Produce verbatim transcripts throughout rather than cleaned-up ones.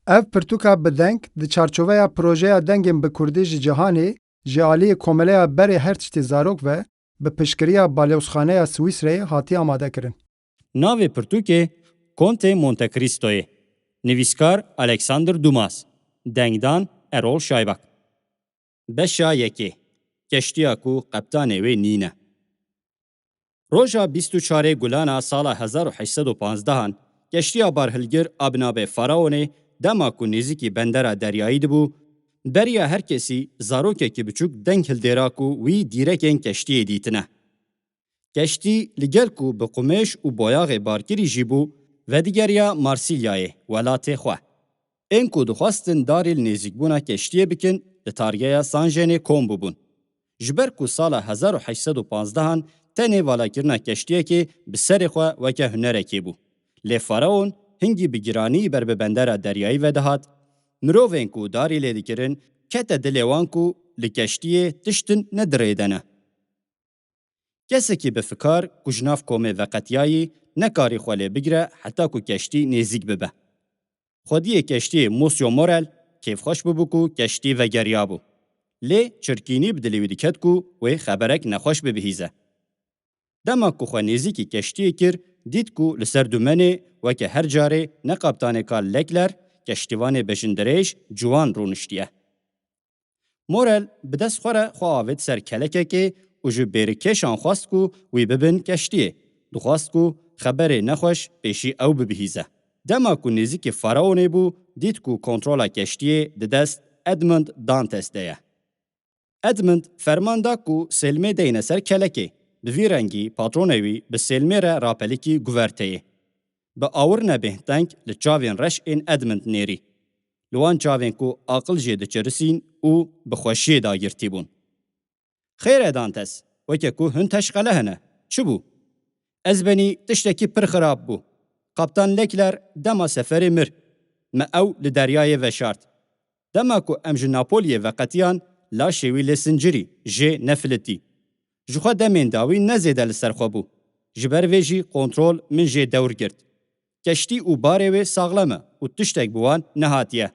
Ev pirtûka bi deng di çarçoveya projeya dengên bi kurdî ji cîhanê ji aliyê Komeleya Berê Her Tiştê Zarok ve bi piştgiriya Balozxaneya Swîsreyê hatiye amadekirin. Navê pirtûkê Konte Monte Cristoyê. Nivîskar Alexander Dumas. Dengdan Erol Şaybak. Beşa yekê. Keştiya ku qeptanê wê nîne. Roja bîst û çarê Gulana sala hezar û heşt sed û panzdehan, keştiya barhilgir a bi navê Faraonê, dema ku nêzîkî bendera deryayî dibû, beriya her kesî zarokekî biçûk deng hildêra ku wî dîrekên keştiyê dîtine. Keştî li gel ku bi qumêş û boyaxê barkirî jî bû, vedigeriya Marsîlyayê, welatê xwe. Ên ku dixwestin darî li nêzîkbûna keştiyê bikin, li targeya Sanjenê kom bûbûn. Ji ber ku sala hezar û heşt sed û panzdehan tenê valakirina keştiyekê bi serê xwe weke hunerekê bû. Lê Faraon hingî bi giranî ber bi bendera deryayî vedihat, mirovên ku darî lê dikirin, kete dilê wan ku li keştiyê tiştin nedirêdene. Kesekî bi fikar ku ji nav komê veqetiyayî, nekarî xwe lê bigire heta ku keştî nêzîk bibe. Xwediyê keştiyê Mosyo Morel kêfxweş bûbû ku keştî vegeriyabû. Lê çirkînî bi dilê wî diket ku wê xeberek nexweş bibihîze. Dema ku xwe nêzîkî keştiyê kir, dît ku li ser dûmenê weke her carê ne qaptanê Karl Lekler, keştîvanê bejindirêj ciwan rûniştiye. Morel bi dest xwe re xwe avêt ser kelekekê û ji bêrikêşan xwest ku wî bibin keştiyê. Dixwest ku xeberê nexweş pêşî ew bibihîze. Dema ku nêzîkî Faraonê bû, dît ku kontrola keştiyê di dest Edmund Dantes de ye. Edmund ferman da ku sêlmê deyne ser kelekê. Bi vî rengî patronê wî bi sêlmê re rapelikî guverteyê. Bi awirine bêhnteng li çavên reş ên Edmund nêrî. Li wan çavên ku aqil jê diçirisîn û bi xweşiyê dagirtî bûn. Xêr e Dantes, weke ku hin teşqele hene. Çi bû? Ez benî tiştekî pir xirab bû. Kaptan Lekler dema seferê mir. Me ew li deryayê veşart. Dema ku em ji Napoliyê veqetiyan, laşê wî lê sincirî, jê nefilitî. Ji xwe demên dawî ne zêde li ser xwe bû. Ji ber vê jî kontrol min jê dewr girt. Keştî û barê wê saxlem e û tiştek bi wan nehatiye.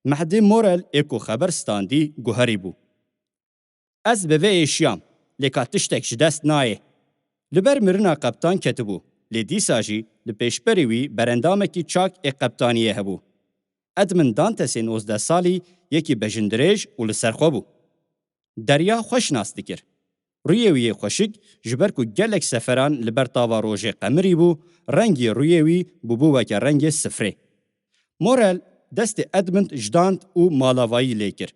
Mehdê Morel ê ku xeber standî guherî bû. Ez bi vê êşiyam, lê ka tiştek ji dest nayê. Li ber mirina qeptan ketibû, lê dîsa jî li pêşberî wî berendamekî çak ê qeptaniyê hebû. Edmund Dantesê nozdeh salî yekî bejindirêj û li ser xwe bû. Derya xweş nas dikir. Rûyê wî yê xweşik, ji ber ku gelek seferan li ber tava rojê qemirî bû, rengî rûyê wî bûbû weke rengê sifrê. Morel destê Edmund ji Dant û malavayî lê kir.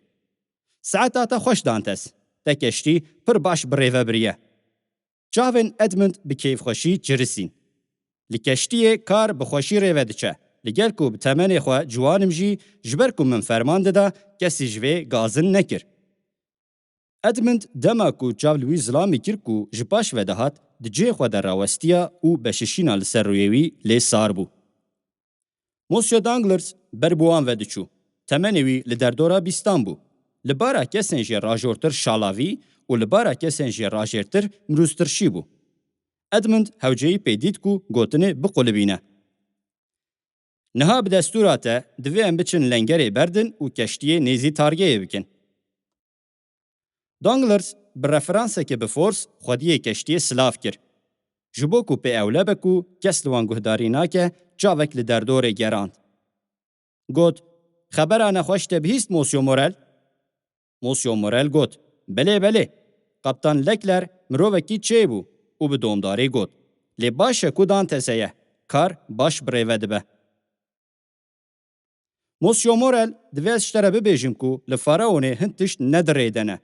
Saeta te xweş Dantes. Te keştî pir baş bi rêve biriye. Çavên Edmund bi kêfxweşî çirisîn. Li keştiyê kar bi xweşî rêve diçe. Li gel ku bi temenê xwe ciwan im jî, ji ber ku min ferman dida, kesî ji vê gazin nekir. Edmund dema ku çav li wî zilamî kir ku ji paş ve dihat, di cihê xwe de rawestiya û beşişîna li ser rûyê wî lê sar bû. Monsieur Danglars ber bi wan ve diçû. Temenê wî li derdora bîstan bû. Li bara kesên jê rajortir şalavî û li bara kesên jê rajêrtir mirûstirşî bû. Edmund hewceyî pê dît ku gotinê biqulibîne. Niha bi destûra te divê em biçin lengerê berdin û keştiyê nêzî targeyê bikin. Danglars bi referanseke bi fors xwediyê keştiyê silav kir. Ji bo ku pê ewle be ku kes li wan guhdarî nake, çavek li derdorê gerand. Got, "Xebera nexweş te bihîst, Monsieur Morel?" Monsieur Morel got, "Belê, belê. Kaptan Lekler mirovekî çêbû û bi domdarî got, 'Lê baş e ku Dantes heye, kar baş bi rêve dibe.'" Monsieur Morel, divê ez ji te re bibêjim ku li Faraonê hin tişt nedirêdene.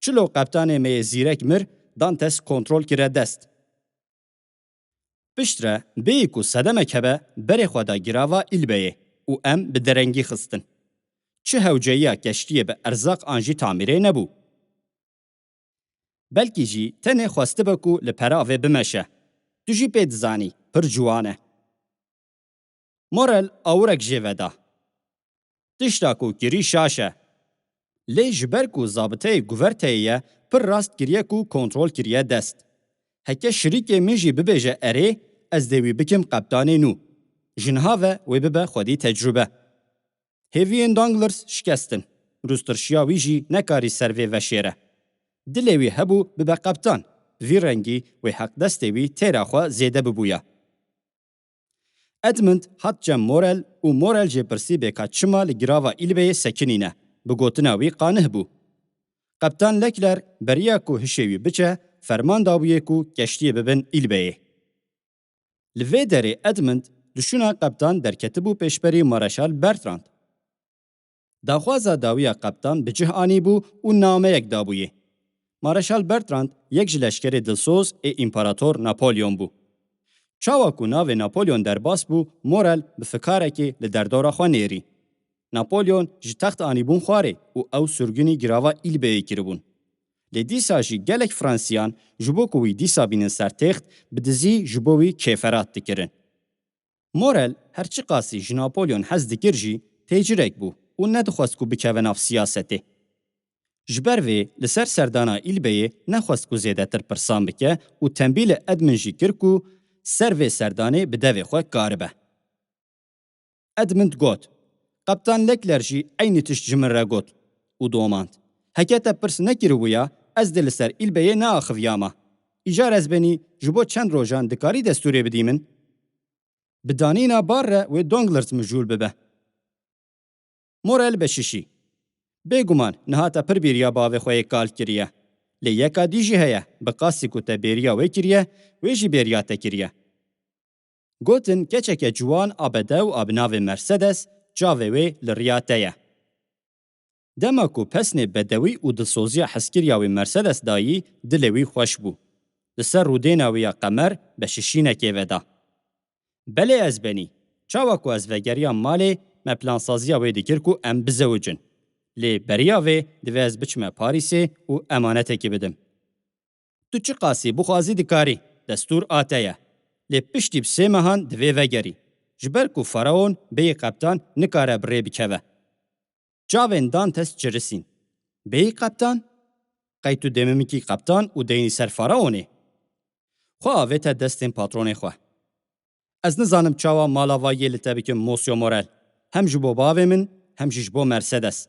Çilo qeptanê me yê zîrek mir, Dantes kontrol kire dest. Piştre, bêyî ku sedemek hebe, berê xwe da girava Îlbeyê û em bi derengî xistin. Çi hewceyiya keştiyê bi erzaq an jî tamîrê nebû. Belkî jî tenê xwestibe ku li peravê bimeşe. Tu jî pê dizanî, pir ciwan e. Morel awirek jê veda. Tişta ku kirî şaş e. Lê ji ber ku zabiteyê guverteyê ye, pir rast kiriye ku kontrol kiriye dest. Heke şirîkê min jî bibêje erê, ez dê wî bikim qeptanê nû. Ji niha ve wê bibe xwedî tecrûbe. Hêviyên Danglers şikestin. Rûstirşiya wî jî nekarî ser vê veşêre. Dilê wî hebû bibe qeptan. Bi vî rengî wê heqdestê wî têra xwe zêde bibûya. Edmund hat cem Morel û Morel jê pirsî bê ka çima li girava Îlbeyê sekinîne. Bi gotina wî qanih bû. Qeptan Lekler beriya ku hişê wî biçe, ferman dabûyê ku keştiyê bibin Îlbeyê. Li vê derê Edmund dişûna qeptan derketibû pêşberî Mareşal Bertrand. Daxwaza dawiya qeptan bi cih anîbû û nameyek dabûyê. Mareşal Bertrand yek ji leşkerê dilsoz ê Împarator Napolyon bû. Çawa ku navê Napolyon derbas bû, Morel bi fikarekê li derdora xwe nêrî. Napolyon ji text anîbûn xwarê û ew sirgûnî girava Îlbeyê kiribûn. Lê dîsa jî gelek Fransiyan ji bo ku wî dîsa bînin ser têxt, bi dizî ji bo wî kêferat dikirin. Morel her çiqasî ji Napolyon hez dikir jî, têcirek bû û nedixwest ku bikeve nav siyasetê. Ji ber vê li ser serdana Îlbeyê nexwest ku zêdetir pirsan bike û tembî li Edmund jî kir ku ser vê serdanê bi devê xwe karibe. Edmund got, Qeptan Lekler jî eynî tişt ji min re got û domand, Heke te pirs nekiribûya, ez dê li ser Îlbeyê neaxiviyama. Îcar ez benî ji bo çend rojan dikarî destûrê bidî min? Bi danîna bar re wê Donglers mijûl bibe. Morel beşişî. Bêguman niha te pir bêriya bavê xwe yê kal kiriye. Lê yeka dî jî heye, bi qasî ku te bêriya wê kiriye, wê jî bêriya te kiriye. Gotin keçeke ciwan a bedew a bi navê Mercedes, çavê wê li riya te ye. Dema ku pesnê bedewî û dilsoziya hezkiriya wî Mercedes dayî, dilê wî xweş bû. Li ser rûdêna wî ya qemer beşişînekê veda. Belê ez benî. Çawa ku ez vegeriyam malê, me plansaziya wê dikir ku em bizewicin. Lê beriya vê divê ez biçime Parîsê û emanetekî bidim. Tu çiqasî bixwazî dikarî, destûr a te ye. Lê piştî bi sê mehan divê vegerî. Ji ber ku Faraon bêyî qeptan nikare bi rê bikeve. Çavên Dantes çirisîn. Bêyî qeptan? Qey tu dê min bikî qeptan û deynî ser Faraonê? Xwe avête destên patronê xwe. Ez nizanim çawa mala va yê li te bikim, Mosyo Morel. Hem ji bo bavê min, hem jî ji bo Mercedes.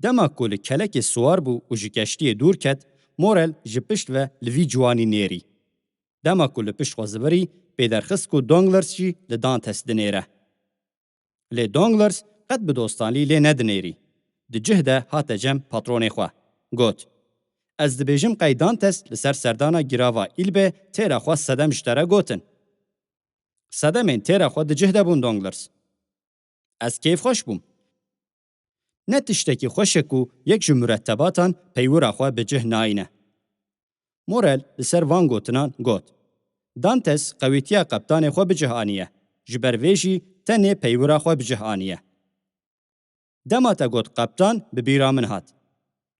Dema ku li kelekê siwar bû û ji keştiyê dûr ket, Morel ji pişt ve li vî ciwanî nêrî. Dema ku li pişt xwe zivirî, pê derxist ku Donglers jî li Dantes dinêre. Lê Donglers qet bi dostanlî lê nedinêrî. Di cih de hate cem patronê xwe. Got, Ez dibêjim qey Dantes li ser serdana girava Îlbe têra xwe sedem ji te re gotin. Sedemên têra xwe di cih de bûn, Donglers. Ez kêfxweş bûm. Ne tiştekî xweş e ku yek ji muretebatan peywira xwe bi cih nayîne. Morel li ser van gotinan got, Dantes qewîtiya qeptanê xwe bi cih aniye, ji ber vê jî tenê peywira xwe bi cih aniye. Dema te got qeptan, bi bîra min hat.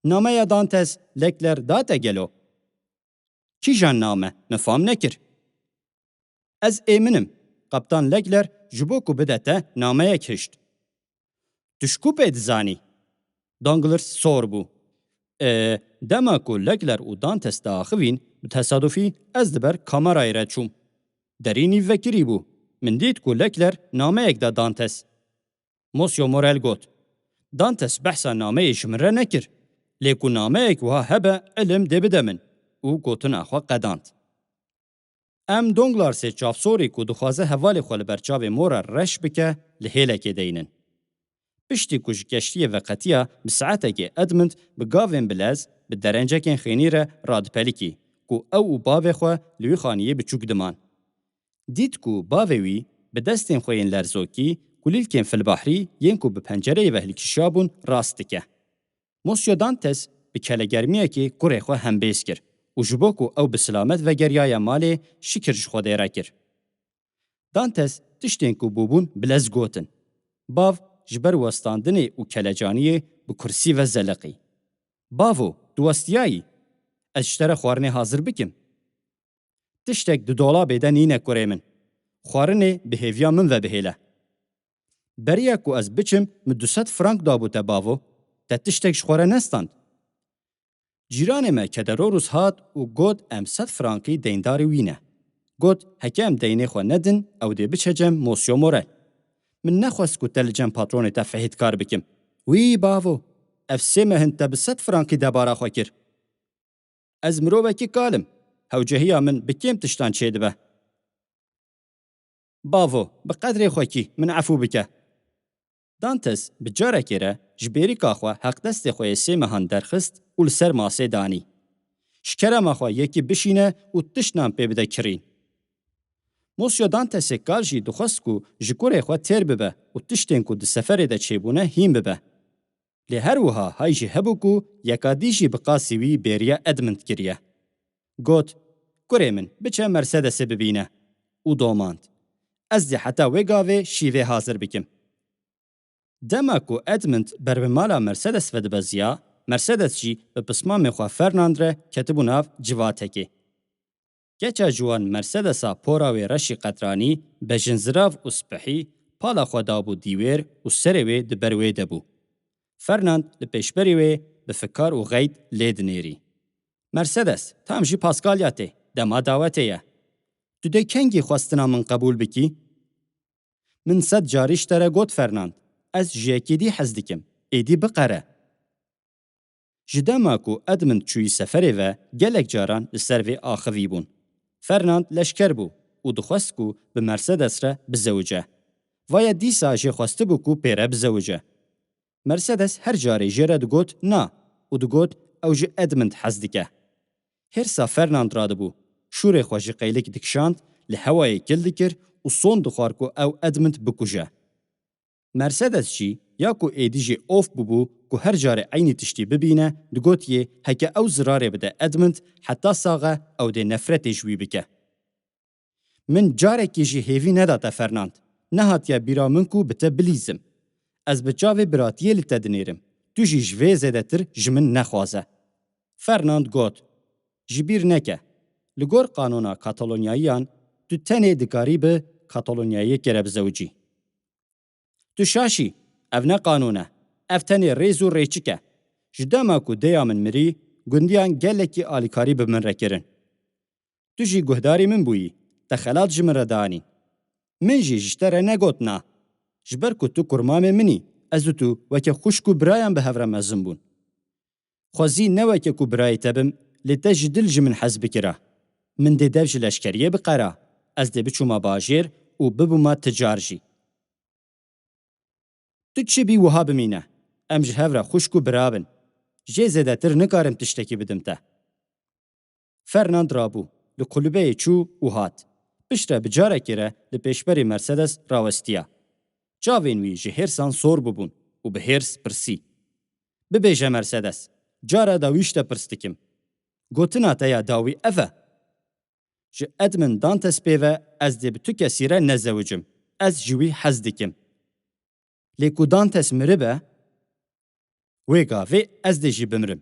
Nameya Dantes Lekler da te gelo? Kîjan name? Min fam nekir. Ez ê min im. Qeptan Lekler ji bo ku bide te nameyek hişt. Tu ji ku pê dizanî? Danglers sor bû. E, dema ku Lekler û Dantes diaxivîn, bi tesadufî ez di ber kamerayê re çûm. Derî nîv vekirî bû. Min dît ku Lekler nameyek da Dantes. Mosyo Morel got, Dantes behsa nameyê ji min re nekir. Lê ku nameyek wiha hebe, ilim dê bide min. Û gotina xwe qedand. Em Donglarsê çavsorî ku dixwaze hevalê xwe li ber çavê Morel reş bike, li hêlekê deynin. Piştî ku ji keştiyê veqetiya, bi saetekê Edmund bi gavên bilez, bi derencekên xênî re radipelikî ku ew û bavê xwe li wî xaniyê biçûk diman. Dît ku bavê wî bi destên xwe yên lerzokî kulîlkên filbahrî yên ku bi pencereyê ve hilkişiyabûn rast dike. Mosyo Dantes bi kelegermiyekê kurê xwe hembêz kir û ji bo ku ew bi silamet vegeriyaye malê, şikir ji Xwedê re kir. Dantes tiştên ku bûbûn bi lez gotin. Bav ji ber westandinê û kelecaniyê bi kursî ve zeliqî. Bavo, tu westiyayî? Ez ji te re xwarinê hazir bikim. Tiştek di dolabê de nîne kurê min. Xwarinê bi hêviya min ve bihêle. Beriya ku ez biçim, min du sed frank dabû te bavo. Te tiştek ji xwe re nestand. Cîranê me Kederorus hat û got em sed frankî deyndarî wî ne. Got, heke em deynê xwe nedin, ew dê biçe cem Mosyo Morel. Min nexwest ku te li cem patronê te fihêtkar bikim. Wî bavo, ev sê meh in te bi sed frankî debara xwe kir. Ez mirovekî kal im. Hewcehiya min bi kêm tiştan çêdibe. Bavo, bi qedrê xwekî min efû bike. Dantes bi carekê re ji bêrîka xwe heqdestê xwe yê sê mehan derxist û li ser masê danî. Ji kerema xwe yekî bişîne û tiştnan pê bide kirîn. Mosyo Dantesê kal jî dixwest ku ji kurê xwe têr bibe û tiştên ku di seferê de çêbûne hîn bibe. Lê her wiha hay jî hebû ku yeka dî jî bi qasî wî bêriya Edmund kiriye. Got, "Kurê min, biçe Mercedesê bibîne." Û domand, "Ez dê heta wê gavê şîvê hazir bikim." Dema ku Edmund ber bi mala Mercedes vedibeziya, Mercedes jî bi pismamê xwe Fernand re ketibû nav civatekê. Keça ciwan Mercedesa pora wê reşî qetranî, bejinzirav û spehî, pala xwe dabû dîwêr û serê wê di ber wê de bû. Fernand li pêşberî wê bi fikar û xeyt lê dinêrî. "Mercedes, tam jî Paskalya tê, dema dawetê ye. Tu dê kengî xwestina min qebûl bikî?" "Min sed carî ji te re got Fernand, ez ji yekî dî hez dikim, êdî biqere." Ji dema ku Edmund çûyî seferê ve gelek caran li ser vê axivî bûn. Fernand leşker bû û dixwest ku bi Mercedes re bizewice. Vaya dîsa jê xwestibû ku pê re bizewice. Mercedes her carê jê re digot na û digot ew ji Edmund hez dike. Hêrsa Fernand radibû, şûrê xwe ji qeylik dikişand, li hewayê kil dikir û son dixwar ku ew Edmund bikuje. Mercedes jî ya ku êdî jê of bûbû ku her carê eynî tiştî bibîne, digotiye heke ew zirarê bide Edmund heta sax e ew dê nefretê ji wî bike. "Min carekê jî hêvî neda te Fernand. Nehatiye bîra min ku bi te bilîzim. Ez bi çavê biratiyê li te dinêrim. Tu jî ji vê zêdetir ji min nexwaze." Fernand got, "Ji bîr neke. Li gor qanûna Katalonyayiyan tu tenê dikarî bi Katalonyayiyekê re bizewicî." "Tu şaş î, ev ne qanûn e. Ev tenê rêz û rêçik e. Ji dema ku dêya min mirî, gundiyan gelekî alîkarî bi min re kirin. Tu jî guhdarî min bûyî, te xelat ji min re danî. Min jî ji te re negot na. Ji ber ku tu kurmamê min î, ez û tu weke xwişk û birayan bi hev re mezin bûn. Xwezî ne weke ku birayê te bim, lê te ji dil ji min hez bikira. Min dê dev ji leşkeriyê biqera, ez dê biçûma bajêr û bibûma ticar jî. Tu çi bî wiha bimîne, em ji hev re xwişk û bira bin. Jê zêdetir nikarim tiştekî bidim te." Fernand rabû, li kulubeyê çû û hat. Piştre bi carekê re li pêşberî Mercedes rawestiya. Çavên wî ji hêrsan sor bûbûn û bi hêrs pirsî, "Bibêje Mercedes, cara dawî ji te pirs dikim. Gotina te ya dawî ev e? Ji Edmund Dantes pê ve ez dê bi tu kesî re nezewicim. Ez ji wî hez dikim. Lê ku Dantes miribe, wê gavê ez dê jî bimrim.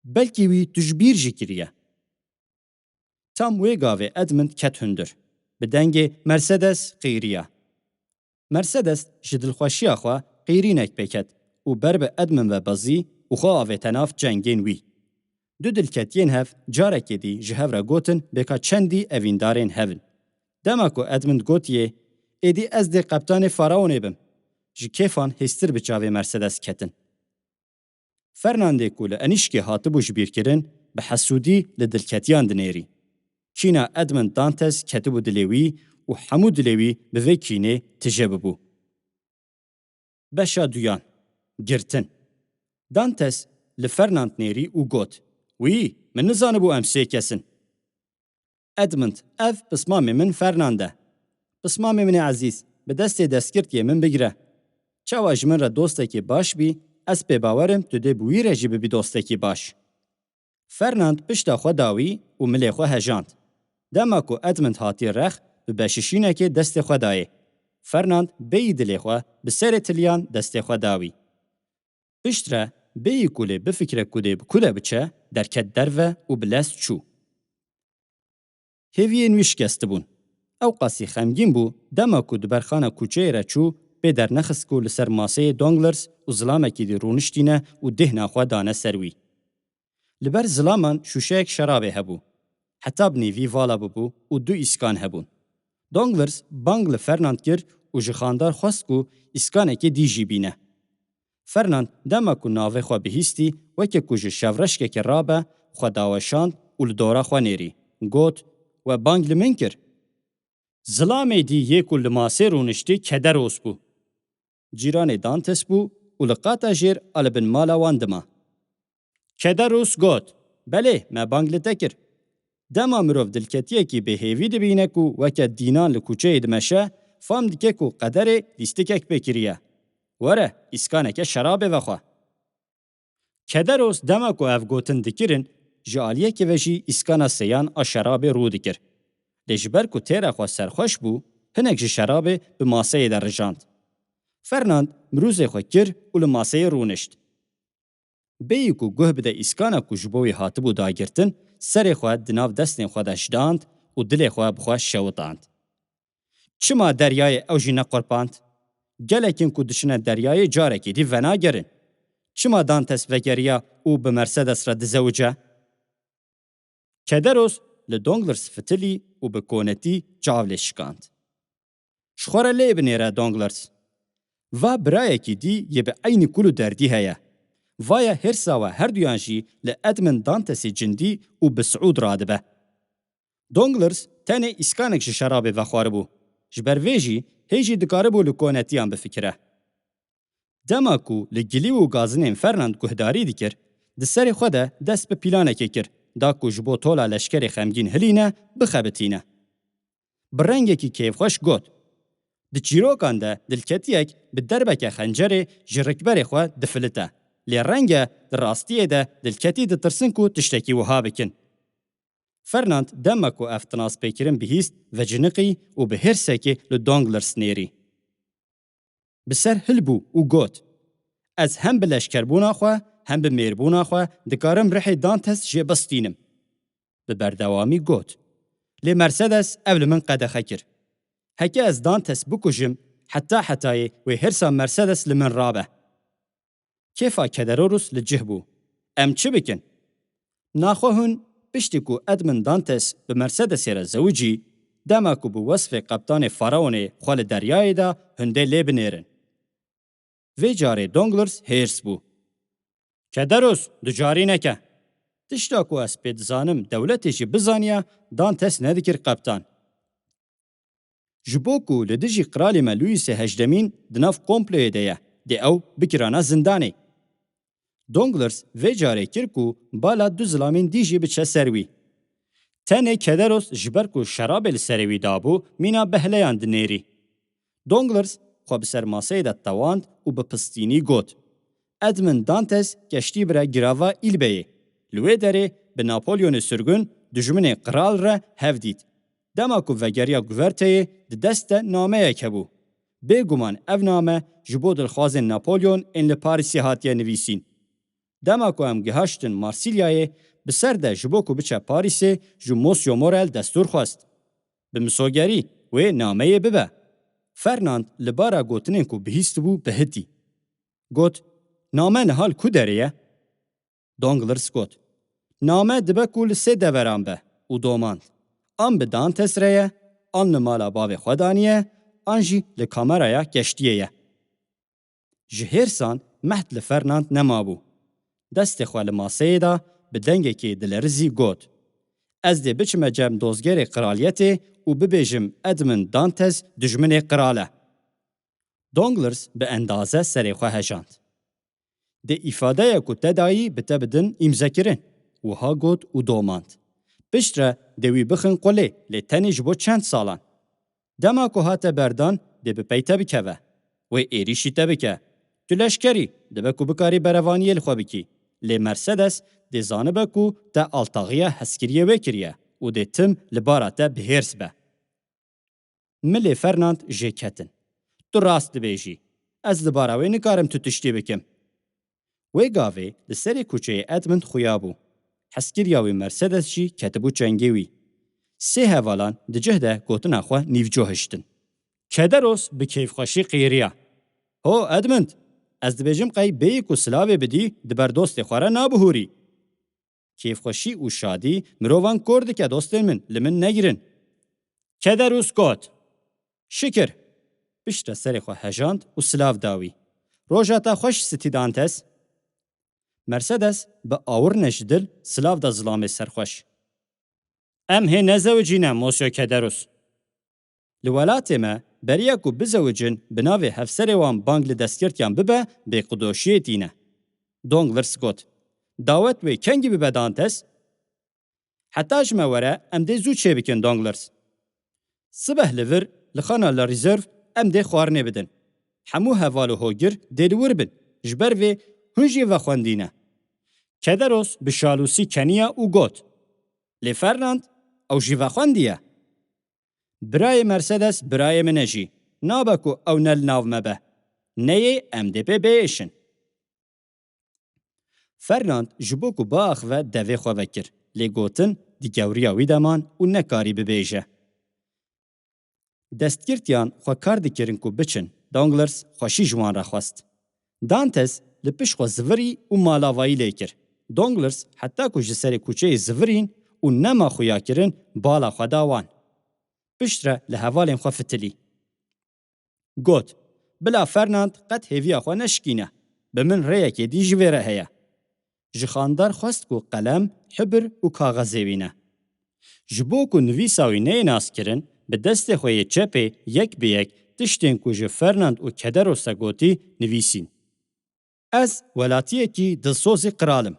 Belkî wî tu ji bîr jî kiriye." Tam wê gavê Edmund ket hundir. Bi dengê Mercedes qîriya. Mercedes ji dilxweşiya xwe qîrînek pê ket û ber bi Edmund ve bezî û xwe avête nav çengên wî. Du dilketiyên hev carekê dî ji hev re gotin bêka çendî evîndarên hev in. Dema ku Edmund gotiye, "Êdî ez dê qeptanê Faraonê bim." Ji kêfan hêstir bi çavê Mercedes ketin. Fernandê ku li enîşkê hatibû ji bîr kirin, bi hesûdî li dilketiyan dinêrî. Kîna Edmund Dantes ketibû dilê wî û hemû dilê wî bi vê kînê tije bibû. Beşa duyan. Girtin. Dantes li Fernand nêrî û got, "Wî, min nizanibû em sê kes in." Edmund, "Ev pismamê min Fernand e. Pismamê min ê ezîz, bi destê destgirtiyê min bigire. Çawa ji min re dostekî baş bî, ez pê bawer im tu dê bi wî re jî bibî dostekî baş." Fernand pişta xwe da wî û milê xwe hejand. Dema ku Edmund hatî rex, bi beşişînekê destê xwe dayê. Fernand bêyî dilê xwe bi serê tiliyan destê xwe da wî. Piştre bêyî ku lê bifikire ku dê bi ku de biçe, derket derve û bi lez çû. Hêviyên wî şikestibûn. Ewqasî xemgîn bû, dema ku di berxana kûçeyê re çû, pê dernexist ku li ser maseyê Donglers û zilamekî dî rûniştîne û dêhna xwe dane ser wî. Li ber zilaman şûşeyek şerabê hebû. Heta bi nêvî vala bûbû û du îskan hebûn. Donglers bang li Fernand kir û ji xandar xwest ku îskanekê dî jî bîne. Fernand dema ku navê xwe bihîstî, weke ku ji şevreşkekê rabe, xwe daweşand û li dora xwe nêrî. Got, "We bang li min kir." Zilamê dî yê ku li masê rûniştî Kederos bû. Cîranê Dantes bû û li qata jêr a li bin mala wan dima. Kederos got, "Belê, me bang li te kir." Dema mirov dilketiyekî bêhêvî dibîne ku weke dînan li kuçeyê dimeşe, fam dike ku qederê lîstikek pê kiriye. "Were, îskaneke şerabê vexwe." Kederos dema ku ev gotin dikirin, ji aliyekê ve jî îskana seyan a şerabê rû dikir. Lê ji ber ku têra xwe serxweş bû, hinek ji şerabê bi maseyê de rijand. Fernand mirûzê xwe kir û li maseyê rûnişt. Bêyî ku guh bide îskana ku ji bo wî hatibû dagirtin, serê xwe di nav destên xwe de şidand û dilê xwe bi xwe şewitand. "Çima deryayê ew jî nequrpand? Gelek in ku diçine deryayê carekê dî venagerin. Çima Dantes vegeriya û bi Mercedes re dizewice?" Kederos li Donglers fitilî û bi konetî çav lê şikand. "Ji xwe re lê binêre, Donglers. Va birayekî dî yê bi eynî kul û derdî heye. Vaya hêrsa we herduyan jî li Edmund Dantesê cindî û bi siûd radibe. Donglers tenê îskanek ji şerabê vexwaribû. Ji ber vê jî hê jî dikaribû li konetiyan bifikire." Dema ku li gilî û gazinên Fernand guhdarî dikir, di serê xwe de dest bi planekê kir, da ku ji bo tola leşkerê xemgîn hilîne, bixebitîne. Bi rengekî kêfxweş got, "Di çîrokan de dilketiyek bi derbeke xencerê ji rikberê xwe difilite, lê renge di rastiyê de dilketî ditirsin ku tiştekî wiha bikin." Fernand dema ku ev tinaspêkirin bihîst, veciniqî û bi hêrsekê li Donglers nêrî. Bi ser hilbû û got, "Ez hem bi leşkerbûna xwe, hem bi mêrbûna xwe dikarim rihê Dantes jê bistînim." Bi berdewamî got, "Lê Mercedes ev li min qedexe kir. Heke ez Dantes bikujim, heta hetayê wê hêrsa Mercedes li min rabe." Kêfa Kederorus li cih bû. "Em çi bikin?" Naxwe hûn, piştî ku Edmund Dantes bi Mercedesê re zewicî, dema ku bi wesfê qeptanê Faraonê xwe li deryayê da, hûn dê lê binêrin. Vê carê Donglers hêrs bû. "Kederos, ducarî neke. Tişta ku ez pê dizanim dewletê jî bizaniya, Dantes nedikir qeptan. Ji bo ku li dijî qralê me Louisê hejdemîn di nav komployê de ye, dê ew bikirana zindanê." Donglers vê carê kir ku bala du zilamên dî jî biçe ser wî. Tenê Kederos ji ber ku şerabê li serê wî dabû, mîna behleyan dinêrî. Donglers xwe bi ser maseyê de tewand û bi pistînî got, "Edmund Dantes keştî bire girava Îlbeyê. Li wê derê bi Napolyonê sirgun, dijminê qral re hev dît. Dema ku vegeriya guverteyê, di dest de nameyek hebû. Bêguman ev name ji bo dilxwazên Napolyon ên li Parîsê hatiye nivîsîn. Dema ku em gihaştin Marsîlyayê, bi ser de ji bo ku biçe Parîsê, ji Mosyo Morel destûr xwest. Bi misogerî wê nameyê bibe." Fernand li bara gotinên ku bihîstibû bihitî. Got, "Name niha li ku derê ye?" Donglers got, "Name dibe ku li sê deveran be û domand. An bi Dantes re ye, an li mala bavê xwe daniye, an jî li kameraya keştiyê ye." Ji hêrsan mehd li Fernand nemabû. Destê xwe li maseyê da, bi dengekê dilerizî got, "Ez dê biçime cem dozgerê qraliyetê û bibêjim Edmund Dantes dijminê qral e." Donglers bi endaze serê xwe hejand. "Dê îfadeya ku te dayî bi te bidin îmzekirin," wiha got û domand. "Piştre dê wî bixin qulê, lê tenê ji bo çend salan. Dema ku hate berdan, dê bi pey te bikeve. Wê êrîşî te bike. Tu leşkerî, dibe ku bikarî berevaniyê li xwe bikî. Lê Mercedes dê zanibe ku te altaxiya hezkiriyê wê kiriye û dê tim li bara te bi hêrs be." Milê Fernand jê ketin. "Tu rast dibêjî. Ez li bara wê nikarim tu tiştî bikim." Wê gavê li serê kuçeyê Edmund xuya bû. Hezkiriya wî Mercedes jî ketibû çengê wî. Sê hevalan di cih de gotina xwe nîvcoh hiştin. Kederos bi kêfxweşî qîriya, "Ho, Edmund, ez dibêjim qey bêyî ku silavê bidî, di ber dostê xwe re nabihûrî." Kêfxweşî û şadî mirovan kor dike, dostên min, li min negirin. Kederus got, "Şikir." Piştre serê xwe hejand û silav da wî. Roja te xweş Stî Dantes. Mercedes bi awirine ji dil silav da zilamê serxweş. Em hê nezewicîne, Mosyo Kederus. Li welatê me beriya ku bizewicin bi navê hevserê wan bang li destgirtiyan bibe, bêqedoşiyê tîne. Donglers got, dawet wê kengî bibe Dantes? Heta ji me were em dê zû çêbikin Donglers. Sibeh li vir li xana La Reserve em dê xwarinê bidin. Hemû heval û hogir dê li wir bin. Ji ber vê hûn jî vexwendîne. Kederos bi şalûsî keniya û got, lê Fernand, ew jî vexwendiye. Birayê Mercedes birayê min e jî. Nabe ku ew ne li nav me be. Neyê em dê pê biêşin. Fernand ji bo ku biaxive devê xwe vekir. Lê gotin di gewriya wî de man û nekarî bibêje. Destgirtiyan xwe kar dikirin ku biçin. Donglers xweşî ji wan re xwest. Dantes li pişt xwe zivirî û malavayî lê kir. Donglers heta ku ji serê kuçeyê zivirîn û nema xuya kirin, bala xwe da wan. Piştre li hevalên xwe fitilî. Got, bila Fernand qet hêviya xwe neşikîne. Bi min rêyekê dî ji vê re heye. Ji xandar xwest ku qelem, hibir û kaxezê wîne. Ji bo ku nivîsa wî neyê naskirin, bi destê xwe yê çepê yek bi yek tiştên ku ji Fernand û Kederos re gotî nivîsîn. Ez welatiyekî dilsozî qral im.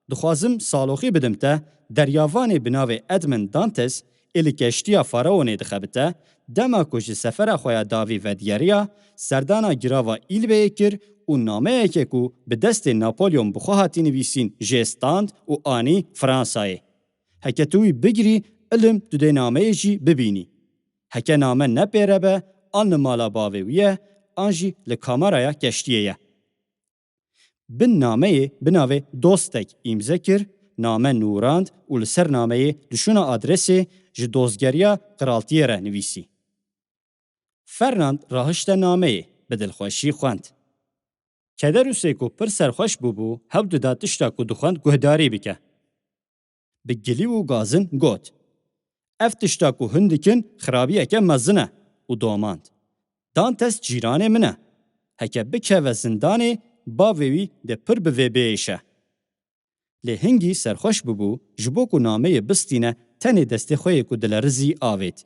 Dixwazim saloxî bidim te, deryavanê bi navê Edmund Dantes ê li keştiya Faraonê dixebite, dema ku ji sefera xwe ya dawî vedigeriya, serdana girava Îlbeyê kir û nameyeke ku bi destê Napolyon bi xwe hatî nivîsîn jê stand û anî Fransayê. Heke tu wî bigirî, ilim tu dê nameyê jî bibînî. Heke name ne pê re be, an li mala bavê wî ye, an jî li kameraya keştiyê ye. Bin nameyê bi navê Dostek îmze kir, name nûrand û li ser nameyê dişûna adresê ji dozgeriya qiraltiyê re nivîsî. Fernand rahişte nameyê, bi dilxweşî xwend. Kederusê ku pir serxweş bûbû, hewl dida tişta ku dixwend guhdarî bike. Bi gilî û gazin got, ev tişta ku hûn dikin xirabiyeke mezin e û domand. Dantes cîranê min e. Heke bikeve zindanê, bavê wî dê pir bi vê biêşe. Lê hingî serxweş bûbû, ji bo ku nameyê bistîne, tenê destê xwe yê ku dilerizî avêt.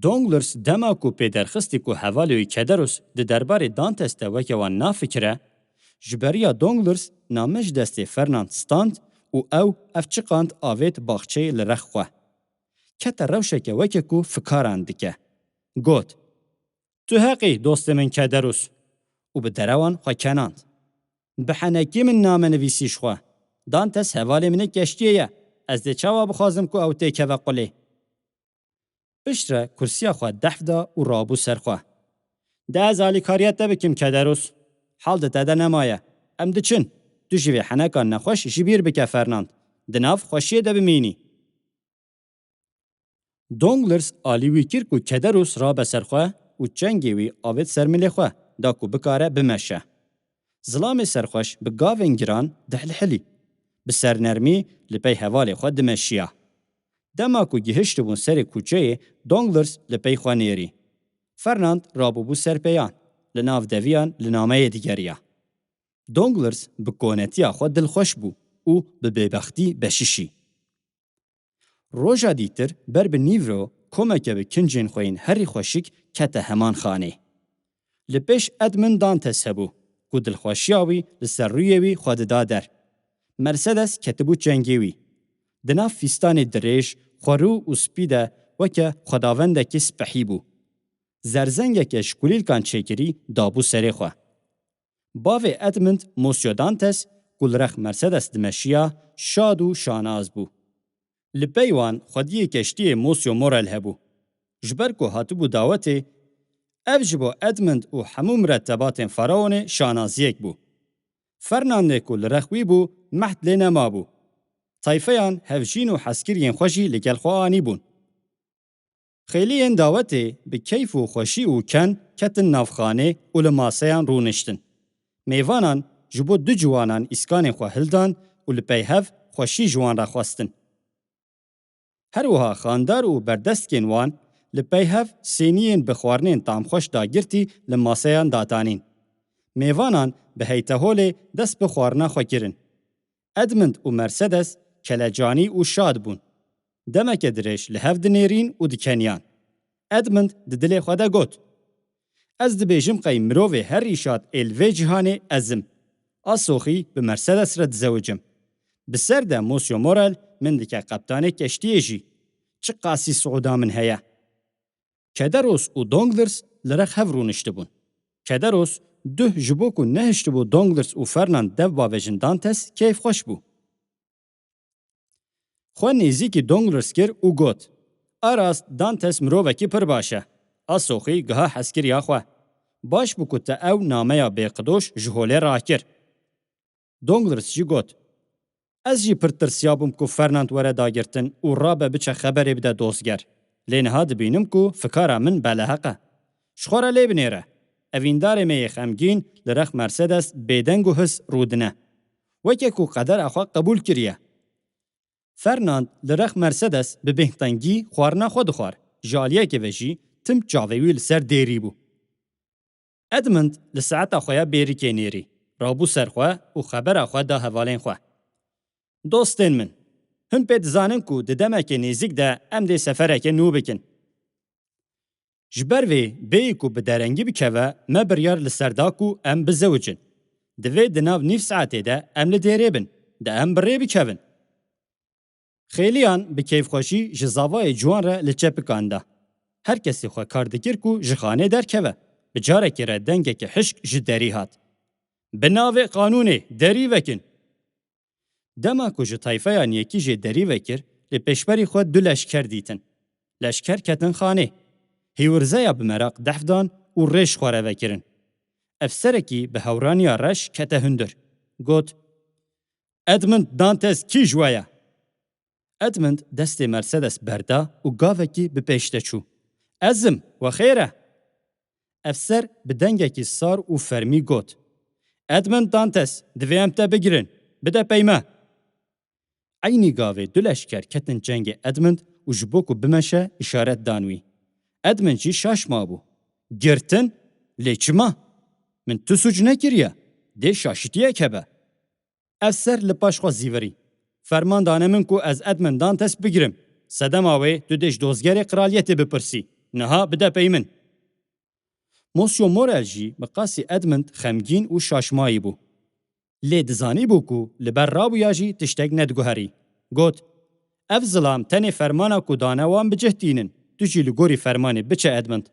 Donglers dema ku pê derxistî ku hevalê wî Kederus di derbarê Dantes de weke wan nafikire, ji beriya Donglers name ji destê Fernand stand û ew ev çiqand avêt baxçeyê li rex xwe. Kete rewşeke weke ku fikaran dike. Got, tu heq î dostê min Kederus û bi derewan xwe kenand. Bi henekî min name nivîsî ji xwe. Dantes hevalê min ê keştiyê ye. Ez dê çawa bixwazim ku ew têkeve qulê? Piştre kursiya xwe dehf da û rabû ser xwe. De ez alîkariya te bikim Kederus. Hal di te de nemaye. Em diçin. Tu jî vê henekan nexweş ji bîr bike Fernand. Di nav xweşiyê de bimînî. Donglers alî wî kir ku Kederus rabe ser xwe û çengê wî avêt ser milê xwe, da ku bikare bimeşe. Zilamê serxweş bi gavên giran dihlhilî. Bi sernermî li pey hevalê xwe dimeşiya. Dema ku gihiştibûn serê kuçeyê, Donglers li pey xwe nêrî. Fernand rabûbû ser pêyan, li nav deviyan li nameyê digeriya. Donglers bi konetiya xwe dilxweş bû û bi bêbextî beşişî. Roja dîtir ber bi nîvro komeke bi kincên xwe yên herî xweşik kete heman xanê. Li pêş Edmund Dantes hebû ku dilxweşiya wî li ser rûyê wî xwe dida der. Mercedes ketibû çengê wî. Di nav fîstanê dirêj, xwerû û spî de weke xwedavendekî spehî bû. Zerzengeke ji kulîlkan çêkirî dabû serê xwe. Bavê Edmund Mosyo Dantes ku li rex Mercedes dimeşiya, şad û şanaz bû. Li pey wan xwediyê keştiyê Mosyo Morel hebû. Ji ber ku hatibû dawetê, ev ji bo Edmund û hemû miretebatên Faraonê şanaziyek bû. Fernandê ku li rex wî bû, mehd lê nemabû. Tayfeyan hevjîn û hezkiriyên xwe jî li gel xwe anîbûn. Xêliyên dawetê bi keyf û xweşî û ken ketin nav xanê û li maseyan rûniştin. Mêvanan ji bo du ciwanan îskanên xwe hildan û li pey hev xweşî ji wan re xwestin. Her wiha xandar û berdestkên wan Li pey hev sêniyên bi xwarinên tamxweş dagirtî li maseyan datanîn. Mêvanan bi heyteholê dest bi xwarina xwe kirin. Edmund û Mercedes kelecanî û şad bûn. Demeke dirêj li hev dinêrîn û dikeniyan. Edmund di dilê xwe de got, "Ez dibêjim qey mirovê herî şad ê li vê cîhanê ez im. A soxî bi Mercedes re dizewicim. Bi ser de Monsieur Morel min dike qeptanê keştiyê jî. Çiqasî siûda min heye." Kederos û Donglers li rex hev rûniştibûn. Kederos duh ji bo ku nehiştibû Donglers û Fernand dev bavêjin Dantes keyfxweş bû. Xwe nêzîkî Donglers kir û got, "A rast Dantes mirovekî pir baş e. A soxî giha hezkiriya xwe. Baş bû ku te ew nameya bêqidoş ji holê rakir." Donglers jî got, "Ez jî pir tirsiyabûm ku Fernand were dagirtin û rabe biçe xeberê bide dozger. Lê niha dibînim ku fikara min beleheq e. Ji xwe re lê binêre. Evîndarê me yê xemgîn li rex Mercedes bêdeng û his rûdine. Weke ku qedera xwe qebûl kiriye." Fernand li rex Mercedes bi bêhtengî xwarina xwe dixwar, ji aliyekê ve jî tim çavê wî li ser dêrî bû. Edmund li saeta xwe ya bêrîkê nêrî, rabû ser xwe û xebera xwe da hevalên xwe. "Dostên min, hûn pê dizanin ku di demeke nêzîk de em dê sefereke nû bikin. Ji ber vê bêyî ku bi derengî bikeve, me biryar li ser da ku em bizewicin. Divê di nav nîv saetê de em li dêrê bin, de em bi rê bikevin." Xêliyan bi keyfxweşî ji zavayê ciwan re li çepikan da. Her kesê xwe kar dikir ku ji xanê derkeve. Bi carekê re dengeke hişk ji derî hat, "Bi navê qanûnê derî vekin!" Dema ku ji tayfeyan yekî jê derî vekir, li pêşberî xwe du leşker dîtin. Leşker ketin xanê. Hêwirzeya bi meraq dehf dan û rê ji xwe re vekirin. Efserekî bi hewraniya reş kete hundir. Got, "Edmund Dantes kî ji we ye?" Edmund destê Mercedes berda û gavekî bi pêş de çû. "Ez im, we xêr e?" Efser bi dengekî sar û fermî got, "Edmund Dantes, divê em te bigirin. Bide pey me." Eynî gavê du leşker ketin cengê Edmund û ji bo ku bimeşe, îşaret dan wî. Edmund jî şaş mabû. "Girtin? Lê çima? Min tu sûc nekiriye. Dê şaşitiyek hebe." Efser li paş xwe zîvirî. "Ferman dane min ku ez Edmund Dantes bigirim. Sedema wê tu dê ji dozgerê qraliyetê bipirsî. Niha bide pey min." Monsieur Morel jî bi qasî Edmund xemgîn û şaşmayî bû. Lê dizanîbû ku li ber rabûya jî tiştek nediguherî. Got, "Ev zilam tenê fermana ku dane wan bi cih tînin. Tu jî li gorî fermanê biçe Edmund.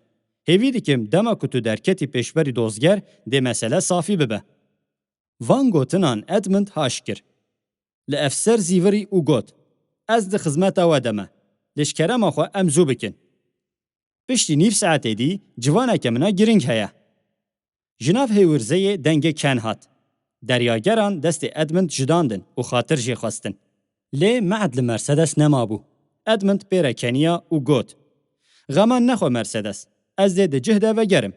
Hêvî dikim dema ku tu derketî pêşberî dozger dê mesele safî bibe." Van gotinan Edmund haş kir. Li efser zîvirî û got, "Ez di xizmeta we de me. Lê ji kerema xwe em zû bikin. Piştî nîv saetê dî ciwaneke min a giring heye." Ji nav hêwirzeyê dengê ken hat. Deryageran destê Edmund jidandin û xatir jê xwestin. Lê me'd li Mercedes nemabû. Edmund pê re keniya û got, "Xeman nexwe Mercedes, ez dê di cih de vegerim."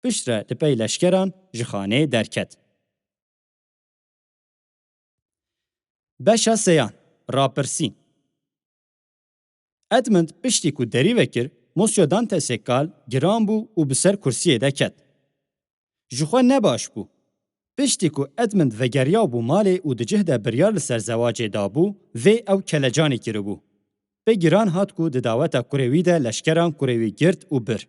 Piştre li pey leşkeran ji xaneyê derket. Beşa seyan, rapirsîn. Edmund piştî ku derî vekir, Monsieur Dantesê kal giran bû û bi ser kursiyê de ket. Ji xwe nebaş bû. Piştî ku Edmund vegeriyabû malê û di cih de biryar li ser zewacê dabû, vê ew kelecanî kiribû. Pê giran hat ku di daweta kurê wî de leşkeran kurê wî girt û bir.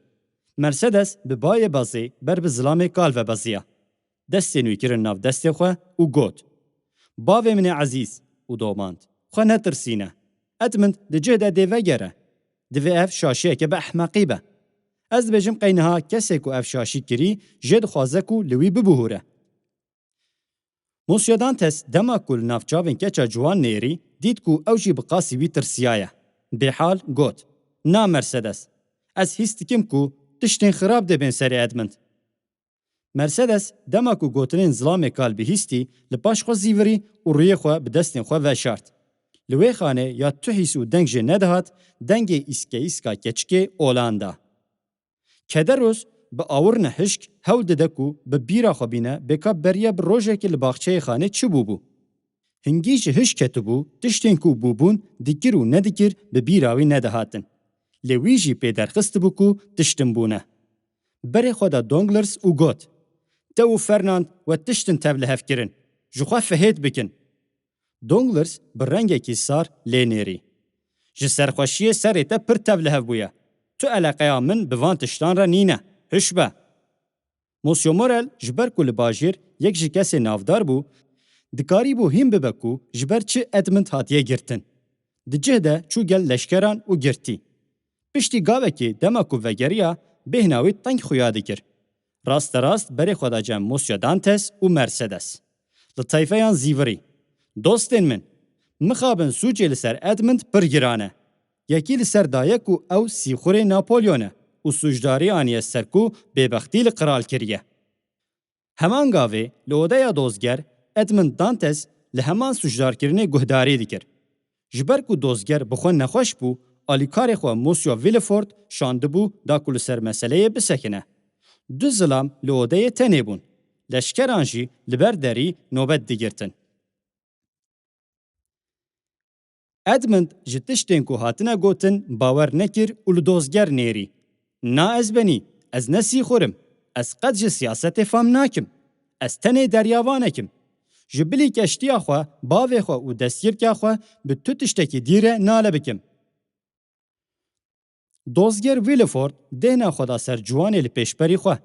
Mercedes bi bayê bezê ber bi zilamê kal ve beziya. Destên wî kirin nav destê xwe û got, "Bavê min ê ezîz û domand, xwe netirsîne. Edmund di cih de dê vegere. Divê ev şaşiyeke bi ehmeqî be. Ez dibêjim qey niha kesê ku ev şaşî kirî jê dixwaze ku li wî bibihûre." Monsieur Dantes dema ku li nav çavên keça ciwan nêrî, dît ku ew jî bi qasî wî tirsiyaye. Bêhal got, "Na Mercedes, ez hîs dikim ku tiştên xirab dê bên serê Edmund." Mercedes dema ku gotinên zilamê kal bihîstî, li paş xwe zîvirî û rûyê xwe bi destên xwe veşart. Li wê xanê ya tu hîs û deng jê nedihat, dengê îske îska keçikê olan da. Kederos bi awirine hişk hewl dide ku bi bîra xwe bîne bêka beriya bi rojekê li baxçeyê xanê çi bûbû. Hingî ji hişk ketibû, tiştên ku bûbûn dikir û nedikir bi bîra wî nedihatin. Lê wî jî pê derxistibû ku tiştin bûne. Berê xwe da Donglers û got, "Te û Fernand we tiştin tevlihev kirin. Ji xwe fihêt bikin." Donglers bi rengekî sar lê nêrî. "Ji serxweşiyê serê te pir tevlihev bûye. Tu eleqeya min bi van tiştan re nîne. Hiş be." Monsieur Morel ji ber ku li bajêr yek ji kesê navdar bû, dikarîbû hîn bibe ku ji ber çi Edmund hatiye girtin. Di cih de çû gel leşkeran û girtî. Piştî gavekê dema ku vegeriya, bêhna wî teng xuya dikir. Rasterast berê xwe da cem Monsieur Dantes û Mercedes. Li teyfeyan zîvirî. "Dostên min, mixabin sûcê li ser Edmund pir giran e. Yekî li ser daye ku ew sîxurê Napolyon e û sûcdarî aniye ser ku bêbextî li qral kiriye." Heman gavê li odeya dozger Edmund Dantes li heman sûcdarkirinê guhdarî dikir. Ji ber ku dozger bi xwe nexweş bû, alîkarê xwe Monsieur Villefort şandibû da ku li ser meseleyê bisekine. Du zilam li odeyê tenê bûn. Leşkeran jî li ber derî nobet digirtin. Edmund ji tiştên ku hatine gotin bawer nekir û li dozger nêrî. "Na ez benî, ez ne sîxur im, ez qet ji siyasetê fam nakim. Ez tenê deryavanek im. Ji bilî keştiya xwe, bavê xwe û destgirka xwe bi tu tiştekî dî re nale bikim." Dozger Villefort dêhna xwe da ser ciwanê li pêşberî xwe.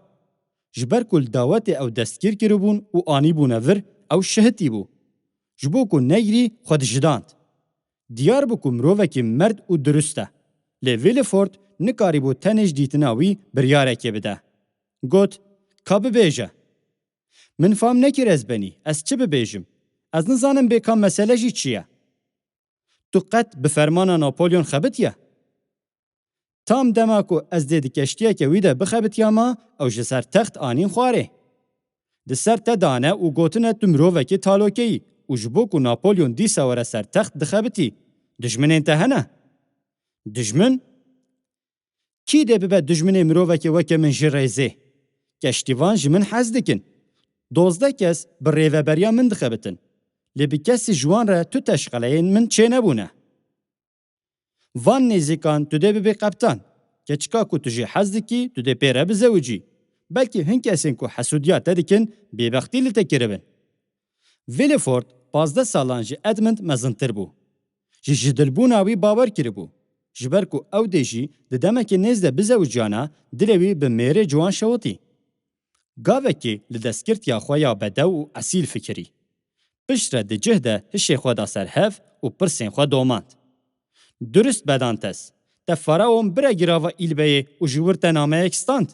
Ji ber ku li dawetê ew destgîr kiribûn û anîbûne vir, ew şihitî bû. Ji bo ku negirî, xwe dijidand. Diyar bû ku mirovekî merd û dirust e. Lê Villefort nikarîbû tenê ji dîtina wî biryarekê bide. Got, "Ka bibêje." "Min fam nekir ez benî, ez çi bibêjim? Ez nizanim bêka mesele jî çi ye." "Tu qet bi fermana Napolyon xebitiye?" "Tam dema ku ez dê di keştiyeke wî de bixebitiyama, ew ji ser text anîn xwarê. Di ser te dane û gotine tu mirovekî talokeyî û ji bo ku Napolyon dîsa were ser text dixebitî. Dijminên te hene?" "Dijmin? Kî dê bibe dijminê mirovekê weke min ji rêzê? Keştîvan ji min hez dikin. Dozdeh kes bi rêveberiya min dixebitin. Lê bi kesî ji wan re tu teşqeleyên min çênebûne. Van nêzîkan tu dê bibî qeptan. Keçika ku tu jê hez dikî, tu dê pê re bizewicî. Belkî hin kesên ku hesûdiya te dikin, bêbextî li te kiribin." Villefort pazdeh salan ji Edmund mezintir bû. Ji jidilbûna wî bawer kiribû. Ji ber ku ew dê jî di demekê nêz de bizewiciyana, dilê wî bi mêrê ciwan şewitî. Gavekê li destgirtiya xwe ya bedew û esîl fikirî. Piştre di cih de hişê xwe da ser hev û pirsên xwe domand. "Durust be Dantes, te faraon bire girava Îlbeyê û ji wir te nameyek stand.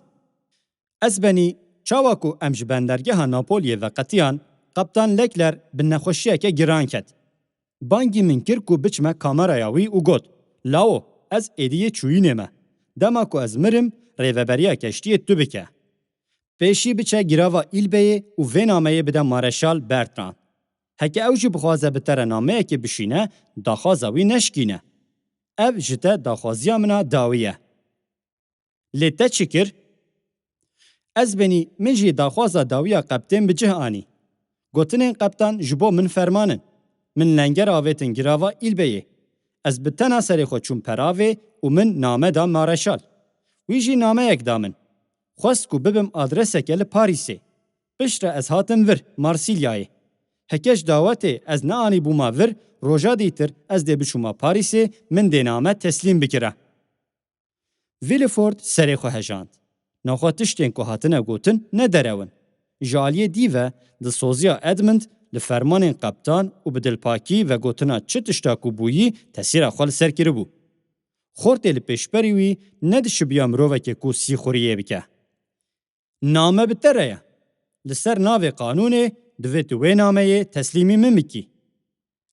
Ez benî, çawa ku em ji bendergeha Napoliyê veqetiyan, Qeptan Lekler bi nexweşiyeke giran ket. Bangî min kir ku biçime kameraya wî û got, 'Lawo, ez êdî yê çûyînê me. Dema ku ez mirim, rêveberiya keştiyê tu bike. Pêşî biçe girava Îlbeyê û vê nameyê bide Mareşal Bertrand. Heke ew jî bixwaze bi te re nameyekê bişîne, daxwaza wî neşikîne. Ev ji te daxwaziya min a dawî ye.'" "Lê te çi kir?" "Ez benî, min jî daxwaza dawiya qeptên bi cih anî. Gotinên qeptan ji bo min ferman in. Min lenger avêtin girava Îlbeyê. Ez bi tena serê xwe çûm peravê û min name da mareşal. Wî jî nameyek da min. Xwest ku bibim adreseke li Parîsê. Piştre ez hatim vir, Marsîlyayê. Heke ji dawetê ez neanîbûma vir, roja dîtir ez dê biçûma Parîsê, min dê name teslîm bikira." Villefort serê xwe hejand. Naxwe tiştên ku hatine gotin ne derew in. Ji aliyê dî ve, dilsoziya Edmund li fermanên qeptan û bi dilpakî vegotina çi tişta ku bûyî tesîra xwe li ser kiribû. Xortê li pêşberî wî nedişibiya mirovekê ku sîxuriyê bike. "Name bi te re ye. Li ser navê qanûnê divê tu wê nameyê teslîmî min bikî."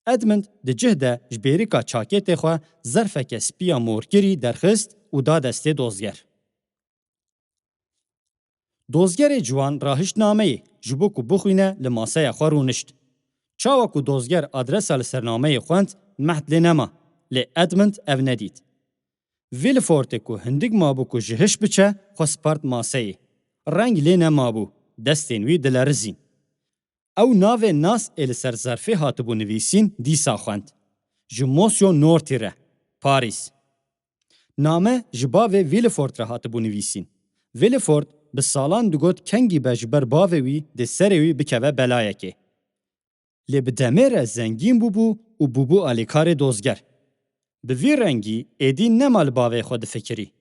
Edmund di cih de ji bêrîka çakêtê xwe zerfeke spî ya morkirî derxist û da destê dozger. Dozgerê ciwan rahişt nameyê, ji bo ku bixwîne, li maseya xwe rûnişt. Çawa ku dozger adresa li ser nameyê xwend, mehd lê nema, lê Edmund ev nedît. Villefortê ku hindik mabû ku ji hiş biçe, xwe spart maseyê. Reng lê nemabû, destên wî dilerizîn. Ew navê nas ê li ser zerfê hatibû nivîsîn dîsa xwend. "Ji Monsieur Nortî re, Parîs." Name ji bavê Villefort re hatibû nivîsîn. Villefort bi salan digot kengî be ji ber bavê wî dê serê wî bikeve belayekê. Lê bi demê re zengîn bûbû û bûbû alîkarê dozger. Bi vî rengî êdî nema li bavê xwe difikirî.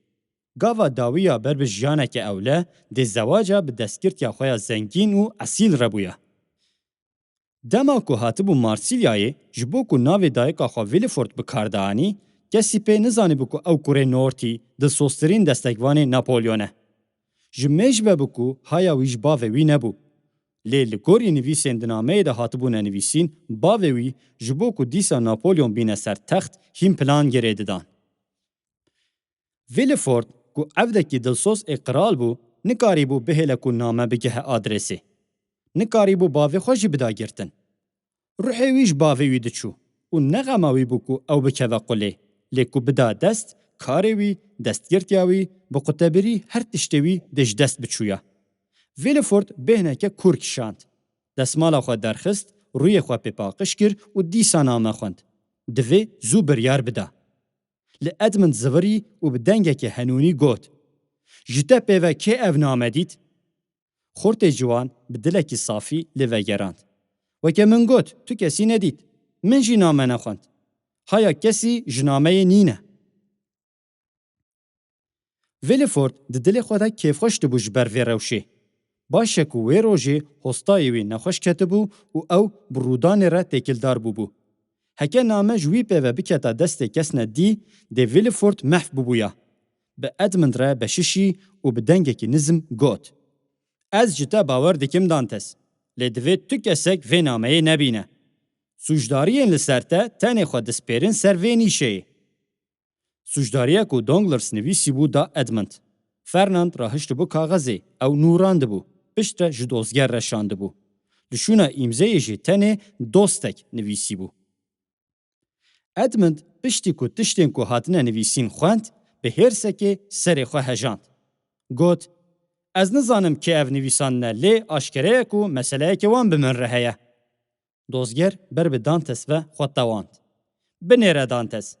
Gava dawî ya ber bi jiyaneke ewle dê zewaca bi destgirtiya xwe ya zengîn û esîl re bûya. Dema ku hatibû Marsîlyayê, ji bo ku navê dayika xwe Villefort bi kar dianî, kesî pê nizanîbû ku ew kurê Nortî, dilsoztirîn destekvanê Napolyon e. Ji mêj vebû ku haya wî ji bavê wî nebû. Lê li gorî nivîsên di nameyê de hatibûne nivîsîn, bavê wî ji bo ku dîsa Napolyon bîne ser text, hîn plan girê didan. Villefort, ku evdekî dilsoz ê qral bû, nikarîbû bihêle ku name bigihe adresê. Nikarîbû bavê xwe jî bida girtin. Ruhê wî ji bavê wî diçû û ne xema wî bû ku ew bikeve qulê, lê ku bida dest karê wî, destgirtiya wî, bi qutebirî her tiştê wî dê ji dest biçûya. Villefort bêhneke kûr kişand. Destmala xwe derxist, rûyê xwe pê paqij kir û dîsa name xwend. Divê zû biryar bida. Li Edmund zivirî û bi dengekê henûnî got, "Ji te pê ve kê ev name dît?" Xortê ciwan bi dilekî safî lê vegerand. "Weke min got, tu kesî nedît. Min jî name nexwend. Haya kesî ji nameyê nîne." Villefort di dilê xwe de kêfxweş dibû ji ber vê rewşê. Baş e ku wê rojê hostayê wî nexweş ketibû û ew bi rûdanê re têkildar bûbû. Heke name ji wî pê ve biketa destê kesne dî, dê Villefort mehf bûbûya. Bi Edmund re beşişî û bi dengekî nizm got, "Ez ji te bawer dikim, Dantes, lê divê tu kesek vê nameyê nebîne. Sûcdariyên li ser te tenê xwe dispêrin ser vê nîşeyê." Sûcdariya ku Danglars nivîsîbû da Edmund. Fernand rahiştibû kaxezê, ew nûrandibû, piştre ji dozger re şandibû. Li şûna îmzeyê jî tenê dostek nivîsîbû. Edmund piştî ku tiştên ku hatine nivîsîn xwend, bi hêrsekê serê xwe hejand. Got, "Ez nizanim kê ev nivîsandine, lê aşkere ye ku meseleyeke wan bi min re heye." Dozger ber bi Dantes ve xwe tewand. "Binêre Dantes.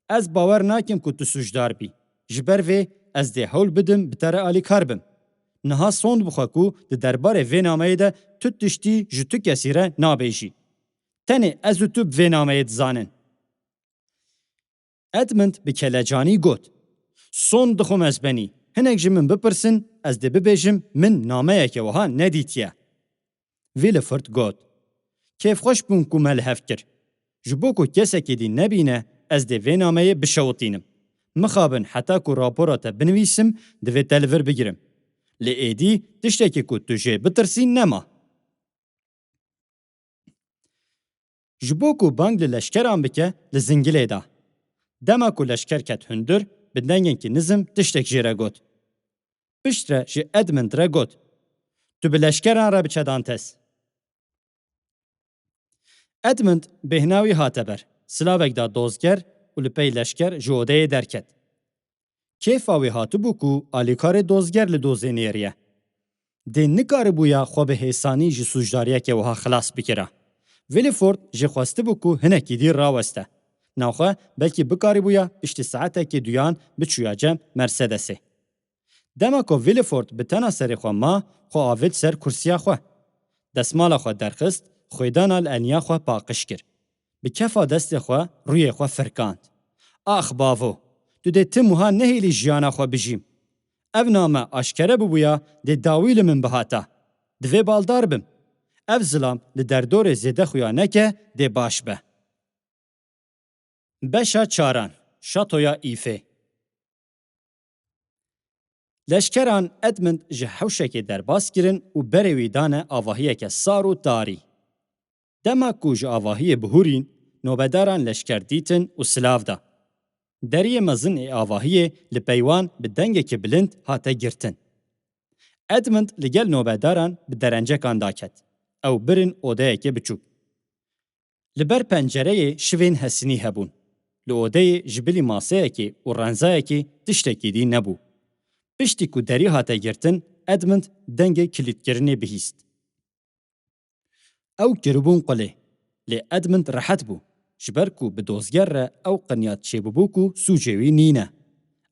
Ez bawer nakim ku tu sûcdar bî. Ji ber vê ez dê hewl bidim bi te re alîkar bim. Niha sond bixwe ku di derbarê vê nameyê de tu tiştî ji tu kesî re nabêjî. Tenê ez û tu bi vê nameyê dizanin." Edmund bi kelecanî got, "Sond dixwim ez benî. Hinek ji min bipirsin, ez dê bibêjim min nameyeke wiha nedîtiye." Villefort got, "Kêfxweş bûm ku me li hev kir. Ji bo ku kesekî dî nebîne, ez dê vê nameyê bişewitînim. Mixabin heta ku rapora te binivîsim, divê te li vir bigirim. Lê êdî tiştekî ku tu jê bitirsî nema." Ji bo ku bang li leşkeran bike, li zingilê da. Dema ku leşker ket hundir, bi dengekî nizm tiştek jê re got. Piştre ji Edmund re got, "Tu bi leşkeran re biçe Dantes." Edmund bêhna wî hate ber, silavek da dozger û li pey leşker ji odeyê derket. Kêfa wî hatibû ku alîkarê dozger li dozê nêriye. Dê nikaribûya xwe bi hêsanî ji sûcdariyeke wiha xilas bikira. Villefort jê xwestibû ku hinekî dî raweste. Naxwe belkî bikaribûya piştî saetekê duyan biçûya cem Mercedesê. Dema ku Villefort bi tena serê xwe ma, xwe avêt ser kursiya xwe. Destmala xwe derxist, xwêdana li eniya xwe paqij kir. Bi kefa destê xwe rûyê xwe firkand. "Ax bavo, tu dê tim wiha nehêlî jiyana xwe bijîm. Ev name aşkere bibûya dê dawî li min bihata. Divê baldar bim. Ev zilam li derdorê zêde xuya neke dê baş be." Beşa çaran, Şatoya Îfê. Leşkeran Edmund ji hewşekê derbas kirin û berê wî dane avahiyeke sar û tarî. Dema ku ji avahiyê bihûrîn, nobedaran leşker dîtin û silav da. Deriyê mezin ê avahiyê li pey wan bi dengekî bilind hate girtin. Edmund li gel nobedaran bi derencekan daket. Ew birin odeyekê biçûk. Li ber pencereyê şivên hesinî hebûn. Li odeyê ji bilî maseyekê û renzayekê tiştekî dî nebû. Piştî ku derî hate girtin, Edmund dengê kilîtkirinê bihîst. Ew kiribûn qulê. Lê Edmund rehet bû, ji ber ku bi dozger re ew qinyat çêbûbû ku sûcê wî nîne.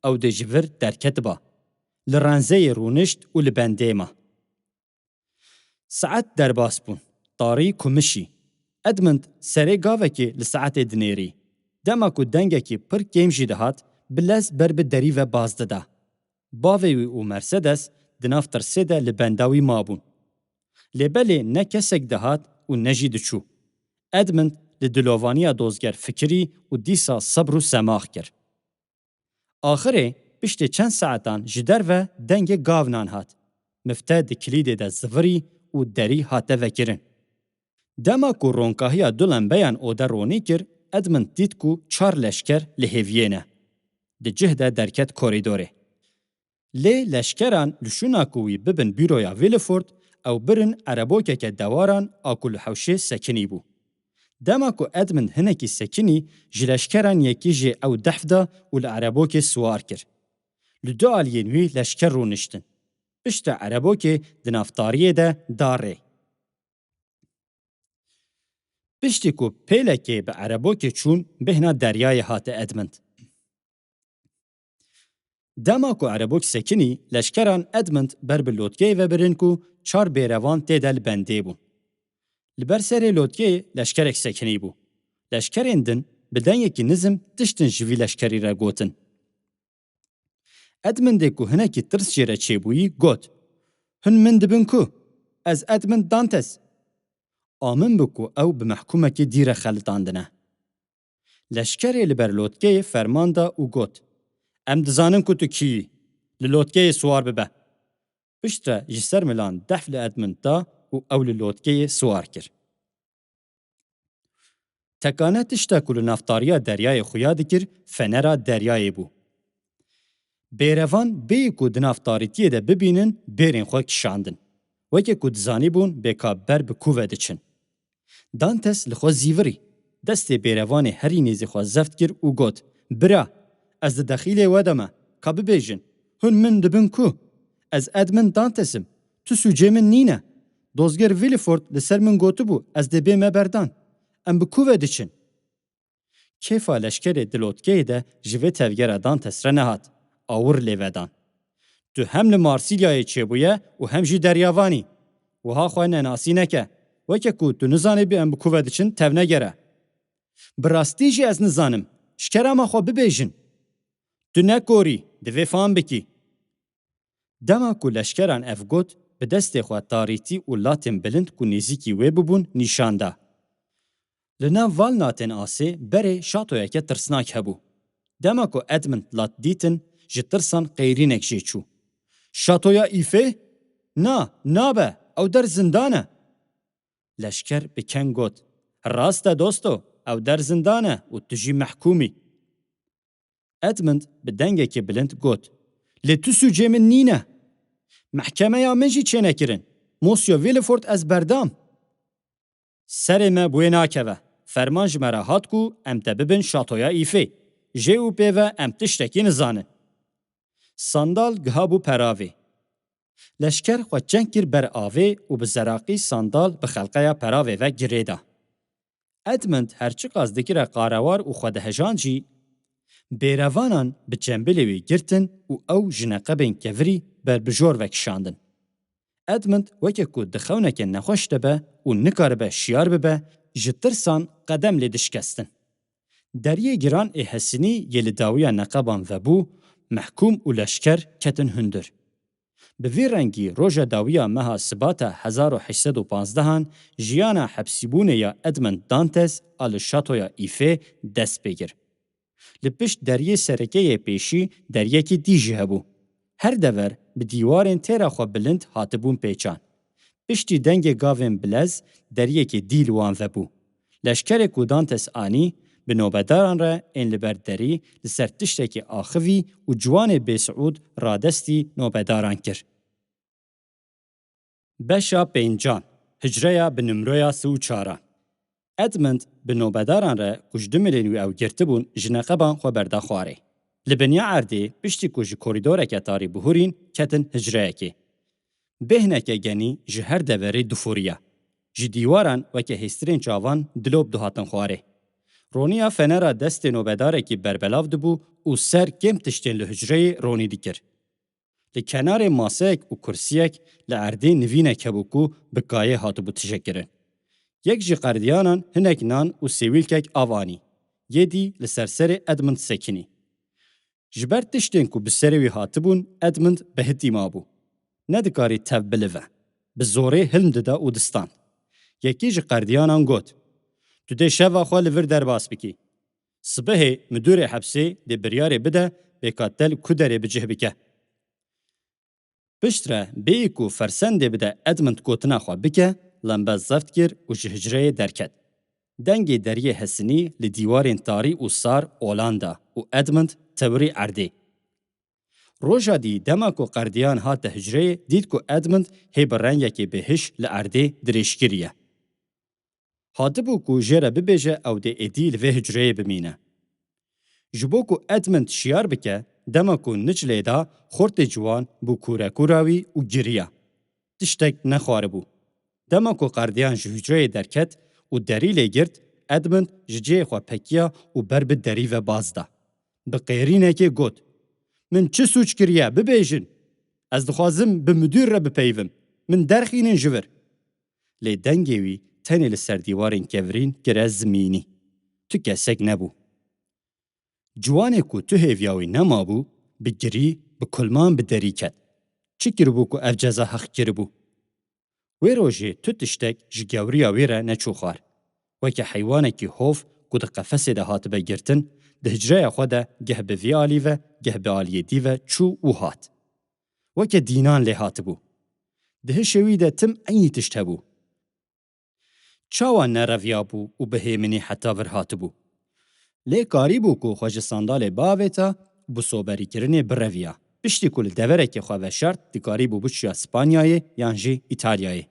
Ew dê ji vir derketiba. Li renzeyê rûnişt û li bendê ma. Saet derbas bûn. Tarî kumişî. Edmund serê gavekê li saetê dinêrî. Dema ku dengekî pir kêm jî dihat, bi lez ber bi derî ve baz dida. Bavê wî û Mercedes di nav tirsê de li benda wî mabûn. Lê belê ne kesek dihat û ne jî diçû. Edmund li dilovaniya dozger fikirî û dîsa sebr û semax kir. Axirê, piştê çend saetan ji derve dengê gavnan hat. Mifte di kilîdê de zivirî û derî hate vekirin. Dema ku ronkahiya du lembeyan ode ronî kir, Edmund dît ku çar leşker li hêviyê ne. Di cih de derket korîdorê. Lê leşkeran li şûna ku wî bibin bîroya Williford, ew birin erebokeke dewaran a ku li hewşê sekinî bû. Dema ku Edmund hinekî sekinî, ji leşkeran yekî jê ew dehf da û li erebokê siwar kir. Li du aliyên wî leşker rûniştin. Piştre erebokê di nav tariyê de da rê. Piştî ku pêlekê bi erebokê çûn, bêhna deryayê hate Edmund. Dema ku erebok sekinî, leşkeran Edmund ber bi lotkeyê ve birin ku çar bêrevan tê de li bendê bûn. Li ber serê lotkeyê leşkerek sekinî bû. Leşkerên din bi dengekî nizm tiştin ji vî leşkerî re gotin. Edmundê ku hinekî tirs jê re çêbûyî, got, "Hûn min dibin ku? Ez Edmund Dantes." Amin bi ku ew bi mehkûmekî dî re xelitandine. Leşkerê li ber lotkeyê ferman da û got, "Em dizanin ku tu kî yî. Li lotkeyê siwar bibe." Piştre ji ser milan dehf li Edmund da û ew li lotkeyê siwar kir. Tekane tişta ku li nav tariya deryayê xuya dikir, fenera deryayê bû. Bêrevan bêyî ku di nav tarîtiyê de bibînin, bêrên xwe kişandin. Weke ku dizanîbûn bêka ber bi ku ve diçin. Dantes li xwe zîvirî, destê bêrevanê herî nêzî xwe zeft kir û got, "Bira, ez di dexîlê we de me, ka bibêjin, hûn min dibin ku? Ez Edmund Dantes im, tu sûcê min nîne. Dozger Williford li ser min gotibû, ez dê bême berdan. Em bi ku ve diçin?" Kêfa leşkerê di lotkeyê de ji vê tevgera Dantes re nehat, awir lê vedan. "Tu hem li Marsîlyayê çêbûye û hem jî deryavan î. Wiha xwe nenasî neke. Weke ku tu nizanîbî em bi ku ve diçin, tevnegere." "Bi rastî jî ez nizanim. Ji kerema xwe bibêjin." "Tu ne kor î, divê fam bikî." Dema ku leşkeran ev got, bi destê xwe tarîtî û latên bilind ku nêzîkî wê bibûn nîşan da. Li nav van latên asê berê şatoyeke tirsnak hebû. Dema ku Edmund lat dîtin, ji tirsan qeyrînek jê çû. "Şatoya Îfê? Na, nabe, ew der zindan e." Leşker bi keng got, "Rast e dosto, ew der zindan e û tu jî mehkûm î." Edmund bi dengekî bilind got, "Lê tu sûcê min nîne. Mehkemeya min jî çênekirin. Mosyo Williford ez berdam." "Serê me bi wê nakeve. Ferman ji me re hat ku em te bibin şatoya Îfê. Jê û pê ve em tiştekî nizanin." Sandal giha bû peravê. Leşker xwe çeng kir ber avê û bi zeraqî sandal bi xelqeya peravê ve girê da. Edmund her çiqas dikire qarewar û xwe dihejan jî, bêrevanan bi çembilê wî girtin û ew ji neqebên kevirî ber bi jor ve kişandin. Edmund weke ku di xewneke nexweş de be û nikaribe şiyar bibe, ji tirsan qedem lê dişkestin. Deriyê giran ê hesinî yê li dawiya neqeban vebû, mehkûm û leşker ketin hundir. Bi vî rengî roja dawiya meha Sibata hezar û heşt sed û panzdeh an jiyana hepsîbûnê ya Edmund Dantes a li şatoya Îfê dest pê kir. Li pişt deriyê sereke yê pêşî deriyekî dî jî hebû. Her dever bi dîwarên têra xwe bilind hatibûn pêçan. Piştî dengê gavên bilez deriyekê dî li wan vebû. Leşkerê ku Dantes anî, bi nobedaran re ên li ber derî li ser tiştekî axivî û ciwanê bêsiûd radestî nobedaran kir. Beşa pêncan, hicreya bi nimroya sî û çaran. Edmund bi nobedaran re ku ji du milên wî ew girtibûn, ji neqeban xwe berda xwarê. Li binya erdê, piştî ku ji korîdoreke tarî bihurîn, ketin hicreyekê. Bêhneke genî ji her deverê difûriya. Ji dîwaran weke hêstirên çavan dilop dihatin xwarê. Roniya fenera destê nobedarekî berbelav dibû û ser kêm tiştên li hucreyê ronî dikir. Li kenarê maseyek û kursiyek li erdê nivînek hebû ku bi kayê hatibû tijekirin. Yek ji qerdiyanan hinek nan û sêwîlkek av anî. Yê dî li ser serê Edmund sekinî. Ji ber tiştên ku bi serê wî hatibûn, Edmund behitî mabû. Nedikarî tev bilive. Bi zorê hilm dida û distand. Yekî ji qerdiyanan got, "Tu dê şeva xwe li vir derbas bikî. Sibehê midûrê hepsê dê biryarê bide bêka te li ku derê bi cih bike." Piştre bêyî ku fersendê bide Edmund gotina xwe bike, lembe zeft kir û ji hicreyê derket. Dengê deriyê hesinî li dîwarên tarî û sar olan da û Edmund tewirî erdê. Roja dî dema ku qerdiyan hate hicreyê, dît ku Edmund hê bi rengekê bêhiş li erdê dirêj kiriye. Hatibû ku jê re bibêje ew dê êdî li vê hucreyê bimîne. Ji bo ku Edmund şiyar bike, dema ku niç lê da, xortê ciwan bû kûrekûra wî û giriya. Tiştek nexwaribû. Dema ku qerdiyan ji hucreyê derket û derî lê girt, Edmund ji cihê xwe pekiya û ber bi derî ve baz da. Bi qêrînekê got, "Min çi sûc kiriye, bibêjin! Ez dixwazim bi midûr re bipeyivim. Min derxînin ji vir." Lê dengê wî tenê li ser dîwarên kevirîn kire zimînî. Tu kesek nebû. Ciwanê ku tu hêviya wî nemabû, bi girî, bi kulman bi derî ket. Çi kiribû ku ev ceza heq kiribû? Wê rojê tu tiştek ji gewriya wî re neçû xwar. Weke heywanekî hov ku di qefesê de hatibe girtin, di hicreya xwe de geh bi vî alî ve, geh bi aliyê dî ve çû û hat. Weke dînan lê hatibû. Di hişê wî de tim eynî tişt hebû. Çawa nereviyabû û bi hêminî heta vir hatibû? Lê karîbû ku xwe ji sandalê biavêta û bi soberîkirinê bireviya. Piştî ku li deverekê xwe veşart, dikarîbû biçûya Spanyayê yan jî Îtalyayê.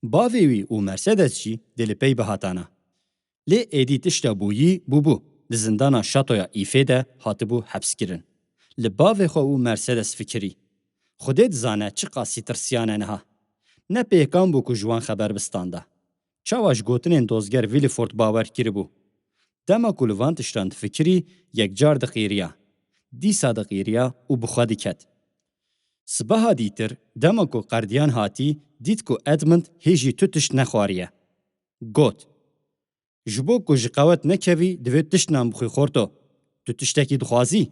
Bavê wî û Mercedes jî dê li pey bihatana. Lê êdî tişta bûyî bûbû, di zindana şatoya Îfê de hatibû hepskirin. Li bavê xwe û Mercedes fikirî. Xwedê dizane çiqasî tirsiyane niha. Ne pêkan bû ku ji wan xeber bistanda. Çawa ji gotinên dozger Villefort bawer kiribû? Dema ku li van tiştan difikirî, yekcar diqîriya. Dîsa diqîriya û bi xwe diket. Sibeha dîtir, dema ku qerdiyan hatî, dît ku Edmund hê jî tu tişt nexwariye. Got, "Ji bo ku ji qewet nekevî, divê tiştnan bixwî xorto. Tu tiştekî dixwazî?"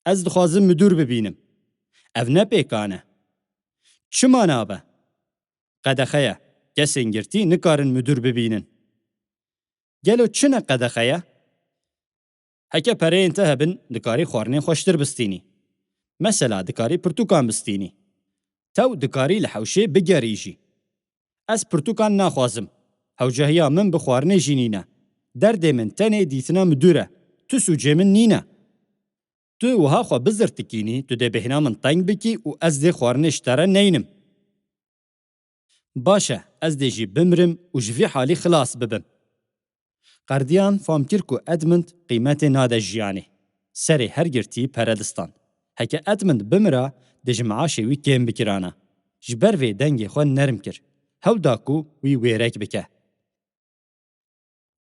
"Ez dixwazim midûr bibînim." "Ev ne pêkan e." "Çima nabe?" "Qedexe ye. Kesên girtî nikarin midûr bibînin." "Gelo çi ne qedexe ye?" "Heke pereyên te hebin, dikarî xwarinên xweştir bistînî. Mesela dikarî pirtûkan bistînî. Tew dikarî li hewşê bigerî jî." "Ez pirtûkan naxwazim. Hewcehiya min bi xwarinê jî nîne. Derdê min tenê dîtina midûr e. Tu sûcê min nîne. Tu wiha xwe bizirtikînî, tu dê bêhna min teng bikî û ez dê xwarinê ji te re neynim." "Baş e, ez dê jî bimirim û ji vî halî xilas bibim." Qerdiyan fam kir ku Edmund qîmetê nade jiyanê. Serê her girtî pere distan. Heke Edmund bimira, dê ji meaşê wî kêm bikirana. Ji ber vê dengê xwe nerm kir. Hewl da ku wî wêrek bike.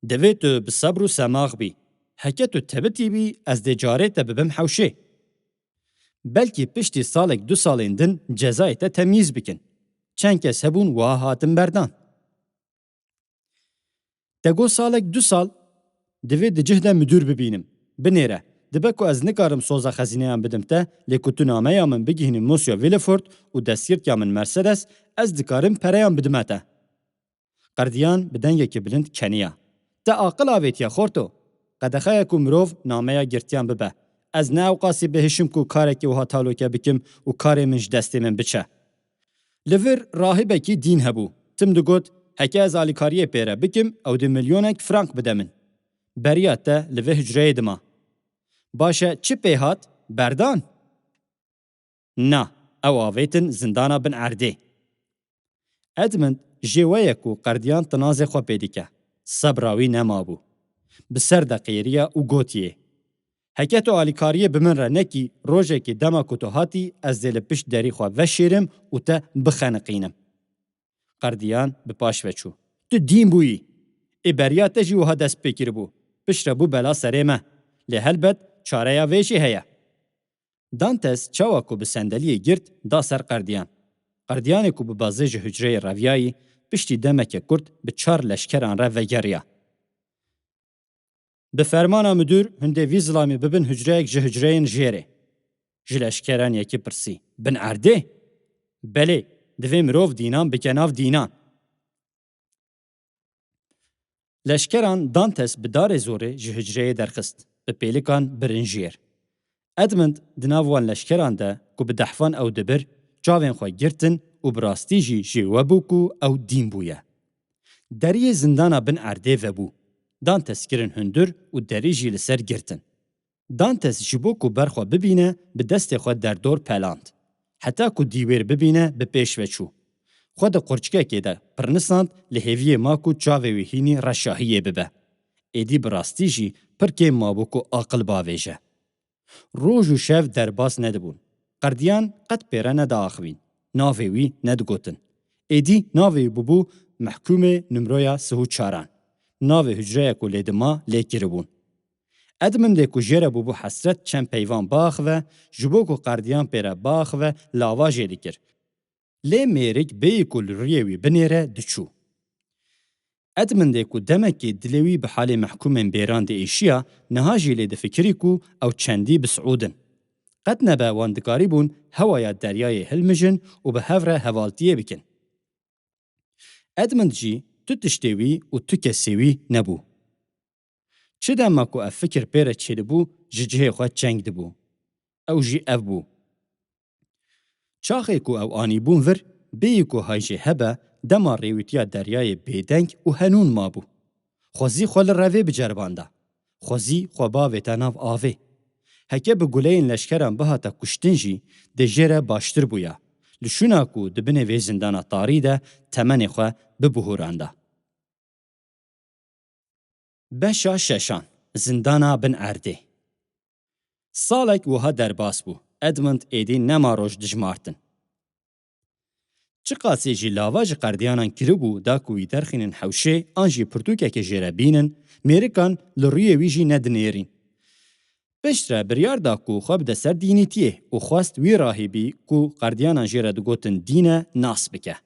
"Divê tu bi sebr û semax bî. Heke tu tebitî bî, ez dê carê te bibim hewşê. Belkî piştî salek du salên din cezayê te temyîz bikin. Çend kes hebûn wiha hatin berdan." "Te got salek du sal? Divê di cih de midûr bibînim. Binêre, dibe ku ez nikarim soza xezîneyan bidim te, lê ku tu nameya min bigihînî Mosya Villefort û destgirtiya min Mercedes, ez dikarim pereyan bidime te." Qerdiyan bi dengekî bilind keniya. "Te aqil avêtiye xorto. Qedexe ye ku mirov nameya girtiyan bibe. Ez ne ewqasî bihişim ku karekî wiha taloke bikim û karê min ji destê min biçe." Li vir rahibekî dîn hebû. Tim digot, "Heke ez alîkariyê pê re bikim, ew dê milyonek frank bide min. Beriya te li vê hucreyê dima." "Baş e, çi pê hat? Berdan?" "Na, ew avêtin zindana bin erdê." Edmund jê we ye ku qerdiyan tinazê xwe pê dike. Sebra wî nemabû. Bi ser de qêriya û gotiye, "Heke tu alîkariyê bi min re nekî, rojekê dema ku tu hatî, ez dê li pişt derî xwe veşêrim û te bixeniqînim." Qerdiyan bi paş ve çû. "Tu dîn bûyî. Ê beriya te jî wiha dest pê kiribû. Piştre bû bela serê me. Lê helbet çareya vê jî heye. Dantes çawa ku bi sendeliyê girt, da ser qerdiyan. Qerdiyanê ku bi bazê ji hucreyê reviyayî, piştî demeke kurt bi çar leşkeran re vegeriya. Bi fermana midûr, hûn dê vî zilamê bibin hucreyek ji hucreyên jêrê. Ji leşkeran yekî pirsî, Bin erdê? Belê, divê mirov dînan bike nav dînan. Leşkeran Dantes bi darê zorê ji hucreyê derxist, bi pêlikan birin jêr. Edmund di nav wan leşkeran de ku bi dehfan ew dibir, çavên xwe girtin û bi rastî jî jê we bû ku ew dîn bûye. Deriyê zindana Bin erdê vebû. Dantes kirin hundir û derî jî li ser girtin. Dantes ji bo ku ber xwe bibîne, bi destê xwe derdor peland. Heta ku dîwêr bibîne, bi pêş ve çû. Xwe di qurçikekê de pirnisand, li hêviyê ma ku çavê wî hînî reşahiyê bibe. Êdî bi rastî jî pir kêm mabû ku aqil bavêje. Roj û şev derbas nedibûn. Qerdiyan qet pê re nediaxivîn. Navê wî nedigotin. Êdî navê wî bûbû Mehkûmê nimroya sih û çaran. Navê hucreya ku lê dima lê kiribûn. Edmundê ku jê re bûbû hesret çend peyvan biaxive, ji bo ku qerdiyan pê re biaxive, lava jê dikir. Lê mêrik bêyî ku li rûyê wî binêre diçû. Edmundê ku demekê dilê wî bi halê mehkûmên bêran diêşiya, niha jî lê difikirî ku ew çendî bisiûdin. Qet nebe wan dikarîbûn hewaya deryayê hilmijin û bi hev re hevaltiyê bikin. Edmund jî tu tiştê wî û tu kesê wî nebû. Çi dema ku ev fikir pê re çêdibû, ji cihê xwe çeng dibû. Ew jî ev bû. Çaxê ku ew anîbûn vir, bêyî ku hay jê hebe, dema rêwîtiya deryayê bêdeng û henûn mabû. Xwezî xwe li revê biceribanda. Xwezî xwe bavêta nav avê. Heke bi guleyên leşkeran bihata kuştin jî, dê jê re baştir bûya. Li şûna ku di binê vê zindana tarî de temenê xwe bibihûranda. Beşa şeşan, Zindana Bin Erdê. Salek wiha derbas bû, Edmund êdî nema roj dijmartin. Çiqasê jî lava ji qerdiyanan kiribû, da ku wî derxînin hewşê, an jî pirtûkekê jê re bînin, mêrikan li rûyê wî jî nedinêrîn. Piştre biryar da ku xwe bide ser dînîtiyê û xwest wî rahîbî ku qerdiyanan jê re digotin dîne, nas bike.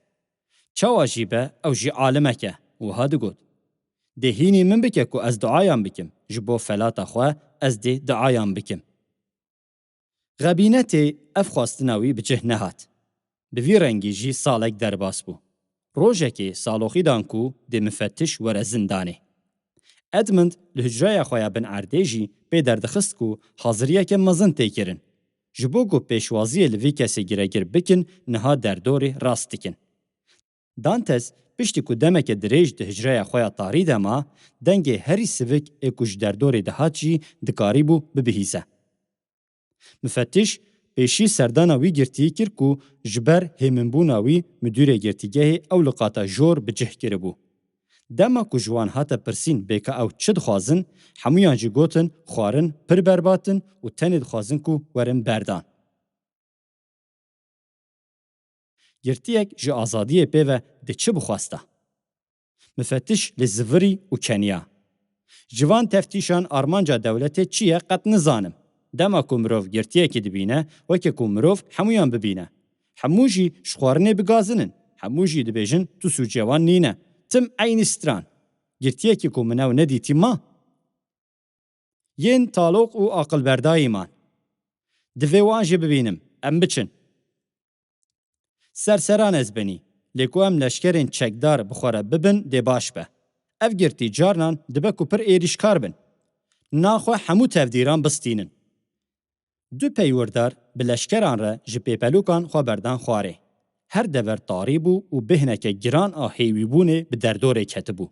Çawa jî be, ew jî alimek e, wiha digot, Dê hînî min bike ku ez duayan bikim, ji bo felata xwe ez dê duayan bikim. Xebînetê ev xwestina wî bi cih nehat. Bi vî rengî jî Salek derbas bû. Rojekê Saloxî dan ku dê mifetiş were zindanê. Edmund li hucreya xwe ya Bin Erdê jî pê derdixist ku haziriyeke mezin tê kirin. Ji bo ku pêşwaziyê li vî kesê giregir bikin, niha derdorê rast dikin. Dantes piştî ku demeke dirêj di hucreya xwe ya tarî de ma, dengê herî sivik ê ku ji derdorê dihat jî dikarîbû bibihîze. Mifetiş pêşî serdana wî girtiyî kir ku ji ber hêminbûna wî midûrê girtîgehê ew li qata jor bi cih kiribû. Dema ku ji wan hate pirsîn bêka ew çi dixwazin, hemûyan jî gotin xwarin pir berbat in û tenê dixwazin ku werin berdan. Girtiyek ji azadiyê pê ve dê çi bixwesta? Mifetiş lê zivirî û keniya. Ji van teftîşan armanca dewletê çi ye qet nizanim. Dema ku mirov girtiyekê dibîne, weke ku mirov hemûyan bibîne. Hemû jî ji xwarinê bigazin in. Hemû jî dibêjin tu sûcê wan nîne. Tim eynî stran. Girtiyekê ku min ew nedîtî ma. Yên taloq û aqilberdayî man. Divê wan jî bibînim, em biçin. Serseran ez benî, lê ku em leşkerên çekdar bi xwe re bibin dê baş be. Ev girtî carnan dibe ku pir êrîşkar bin. Naxwe hemû tevdîran bistînin. Du peywirdar bi leşkeran re ji pêpelûkan xwe berdan xwarê. Her dever tarî bû û bêhneke giran a hêwîbûnê bi derdorê ketibû.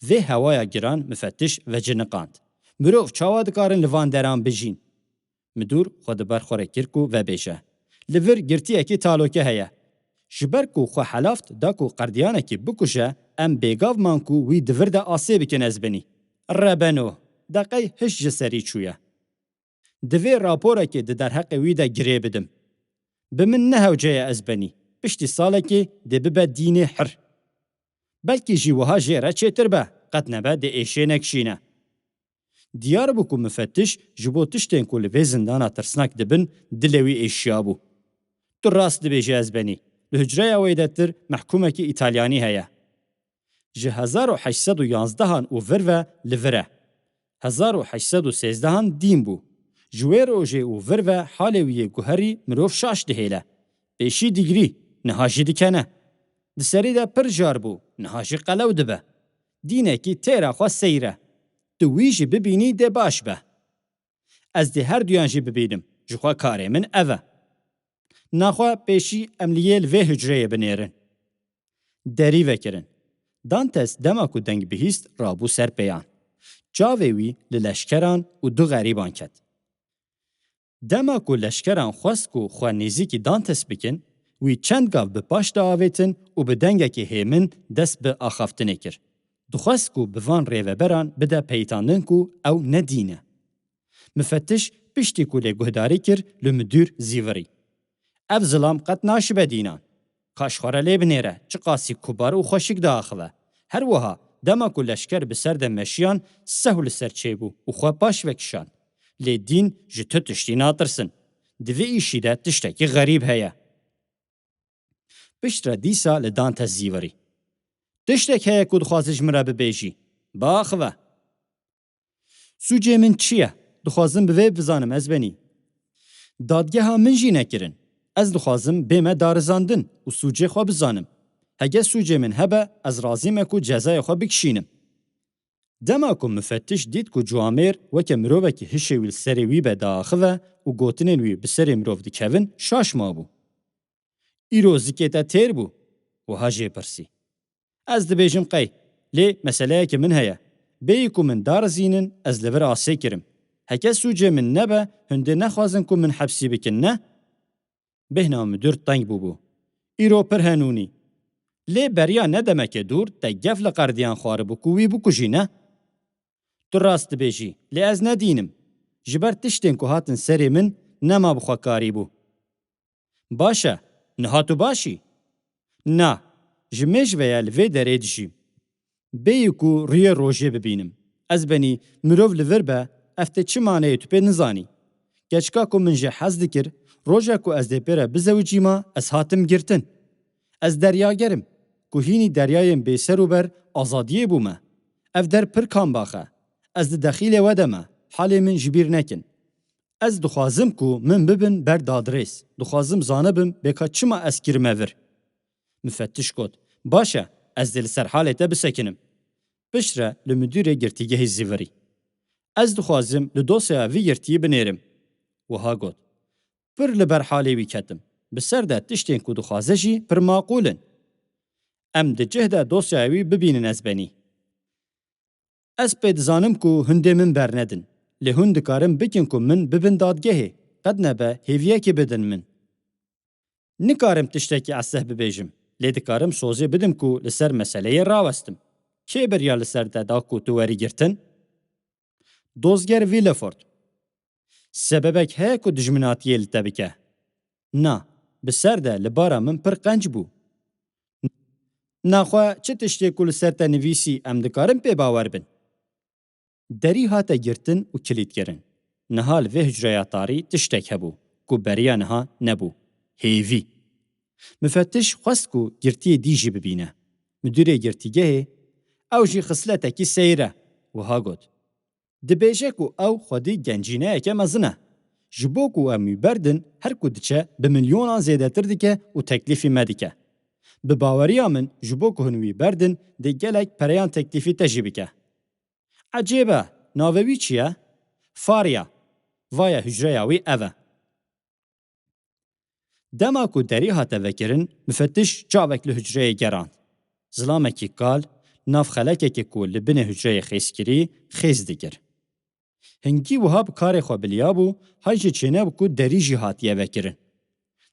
Vê hewaya giran mifetiş veciniqand. Mirov çawa dikarin li van deran bijîn? Midûr xwe di ber xwe re kir ku vebêje, Li vir girtiyekî taloke heye. Ji ber ku xwe helaft da ku qerdiyanekî bikuje, em bêgav man ku wî di vir de asê bikin ez binî. Rebeno, deqey hiş ji serî çûye. Divê raporekê di derheqê wî de girê bidim. Bi min ne hewce ye ez benî. Piştî salekê dê bibe dînê hir. Belkî jî wiha jê re çêtir be, qet nebe dê êşê nekişîne. Diyar bû ku mifetiş ji bo tiştên ku li vê zindana tirsnak dibin, dilê wî êşiyabû. Tu rast dibêjî Ezbenî, li hucreya wê de tir mehkûmekî Îtalyanî heye. Ji hezar û heşt sed û yanzdehan û vir ve li vir e. Hezar û heşt sed û sêzdehan dîn bû. Ji wê rojê û vir ve halê wî yê guherî mirov şaş dihêle. Pêşî dîgrî, niha jî dikene. Di serî de pir jar bû, niha jî qelew dibe. Dînekî têra xwe seyr e. Tu wî jî bibînî dê baş be. Ez dê her duyan jî bibînim, ji xwe karê min ev e. Naxwe pêşî em li yê li vê hucreyê binêrin. Derî vekirin. Dantes dema ku deng bihîst, rabû ser pêyan. Çavê wî li leşkeran û du xerîban ket. Dema ku leşkeran xwest ku xwe nêzîkî Dantes bikin, wî çend gav bi paş de avêtin û bi dengekî hêmin dest bi axaftinê kir. Dixwest ku bi van rêveberan bide peyitandin ku ew ne dîn e. Mifetiş piştî ku lê guhdarî kir, li midûr zîvirî. Ev zilam qet naşibe dînan. Ka ji xwe re lê binêre, çiqasî kubar û xweşik diaxive. Her wiha, dema ku leşker bi ser de meşiyan, sehw li ser çêbû û xwe paş vekişand. Lê dîn ji tu tiştî natirsin. Di vê îşî de tiştekî xerîb heye. Piştre dîsa li Dantes zîvirî. Tiştek heye ku dixwazî ji min re bibêjî. Biaxive. Sûcê min çi ye? Dixwazim bi vê bizanim Ezbenî. Dadgeha min jî nekirin. Ez dixwazim bême darizandin û sûcê xwe bizanim. Hege sûcê min hebe, ez razî me ku cezayê xwe bikişînim. Dema ku mifetiş dît ku ciwamêr weke mirovekî hişê wî li serê wî be diaxive û gotinên wî bi serê mirov dikevin, şaş mabû. Îro zikê te têr bû? Wiha jê pirsî. Ez dibêjim qey, lê meseleyeke min heye. Bêyî ku min darizînin, ez li vir asê kirim. Heke sûcê min nebe, hûn dê nexwazin ku min hepsî bikin, ne? Bêhna midûr teng bûbû. Îro pir henûnî. Lê beriya ne demekê dûr te gef li qerdiyan xwaribû ku wî bikujî, ne? Tu rast dibêjî, lê ez ne dîn im. Ji ber tiştên ku hatin serê min, nema bi xwe karîbû. Baş e, niha tu baş î? Na, ji mêj ve ye li vê derê dijîm. Bêyî ku rûyê rojê bibînim. Ezbenî, mirov li vir be, ev tê çi maneyê tu pê nizanî. Keçika ku min jê hez dikir, roja ku ez dê pê re bizewicîma, ez hatim girtin. Ez deryager im, ku hînî deryayên bêser û ber azadiyê bûme. Ev der pir kambax e. Ez di dexîlê we de me, halê min ji bîr nekin. Ez dixwazim ku min bibin ber dadrêz. Dixwazim zanibim bêka çima ez kirime vir. Mifetiş got, baş e, ez dê li ser halê te bisekinim. Piştre li midûrê girtîgehê zîvirî. Ez dixwazim li dosyaya vî girtiyî binêrim. Wiha got, pir li ber halê wî ketim. Bi ser de tiştên ku dixwaze jî pir maqûl in. Em di cih de dosyaya wî bibînin Ezbenî. Ez pê dizanim ku hûn dê min bernedin, lê hûn dikarin bikin ku min bibin dadgehê, qet nebe hêviyekê bidin min. Nikarim tiştekî eseh bibêjim, lê dikarim sozê bidim ku li ser meseleyê rawestim. Kê beriya li ser te da ku tu werî girtin? Dozger Villefort. Sebebek heye ku dijminatiyê li te bike? Na, bi ser de li bara min pir qenc bû. Naxwe çi tiştê ku li ser te nivîsî em dikarin pê bawer bin? Derî hate girtin û kilîtkirin. Niha li vê hucreya tarî tiştek hebû ku beriya niha nebû. Hêvî. Mifetiş xwest ku girtiyê dî jî bibîne. Midûrê girtîgehê, ew jî xisletekî seyr e, wiha got, dibêje ku ew xwedî gencîneyeke mezin e. Ji bo ku em wî berdin, her ku diçe bi milyonan zêdetir dike û teklîfî me dike. Bi baweriya min, ji bo ku hûn wî berdin, dê gelek pereyan teklîfî te jî bike. Ecêb e, navê wî çi ye? Farya. Vaye hucreya wî ev e. Dema ku derî hate vekirin, mifetiş çavek li hucreyê gerand. Zilamekî kal, nav xelekekê ku li binê hucreyê xêzkirî, xêz dikir. Hingî wiha bi karê xwe biliyabû, hay jê çênebû ku derî jî hatiye vekirin.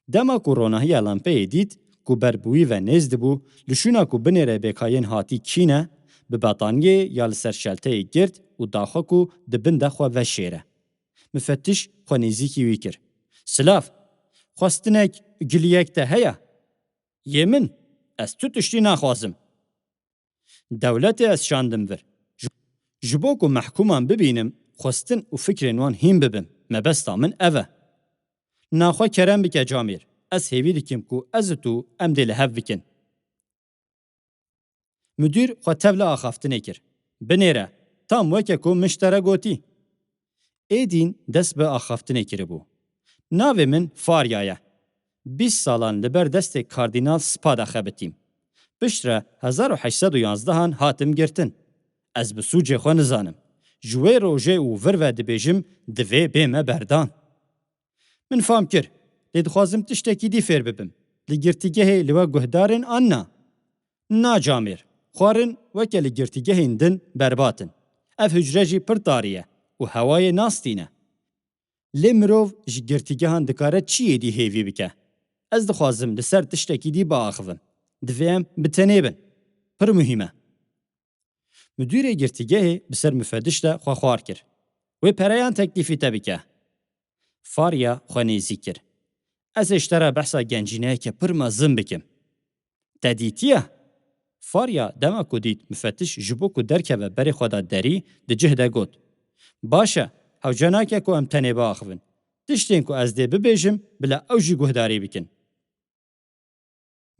Dema ku ronahiya lampeyê dît ku ber bi wî ve nêz dibû, li şûna ku binêre bêkayên hatî kî ne, bi betaniyê ya li ser şelteyê girt û daxwe ku di bin de xwe veşêre. Mifetiş xwe nêzîkî wî kir. Silav, xwestinek, giliyek te heye? Yê min, ez tu tiştî naxwazim. Dewletê ez şandim vir. Ji bo ku mehkûman bibînim, xwestin û fikrên wan hîn bibim. Mebesta min ev e. Naxwe kerem bike camêr. Ez hêvî dikim ku ez û tu em dê li hev bikin. Mudîr xwe tevla axaftinê kir. Binêre, tam weke ku min ji te re gotî. Êdîn dest bi axaftinê kiribû. Navê min Farya ye. Bîst salan li ber destê Kardînal Spa de xebitîm. Piştre hezar û heşt sed û yanzdehan hatim girtin. Ez bi sûcê xwe nizanim. Ji wê rojê û vir ve dibêjim, divê bême berdan. Min fam kir, lê dixwazim tiştekî dî fêr bibim. Li girtîgehê li we guhdar in an na? Na camêr, xwarin weke li girtîgehên din berbat in. Ev hucre jî pir tarî ye û hewayê nastîne. Lê mirov ji girtîgehan dikare çiyê dî hêvî bike. Ez dixwazim li ser tiştekî dî biaxivim. Divê em bi tenê bin. Pir muhîm e. Mudîrê girtîgehê bi ser mufetiş de xwe xwar kir. Wê pereyan teklîfî te bike. Farya xwe nêzîk kir. Ez ê ji te re behsa gencîneyeke pir mezin bikim. Te dîtiye? Farya dema ku dît mufetiş ji bo ku derkeve berê xwe da derî, di cih de got, Baş e, hewce nake ku em tenê biaxivin. Tiştên ku ez dê bibêjim, bila ew jî guhdarî bikin.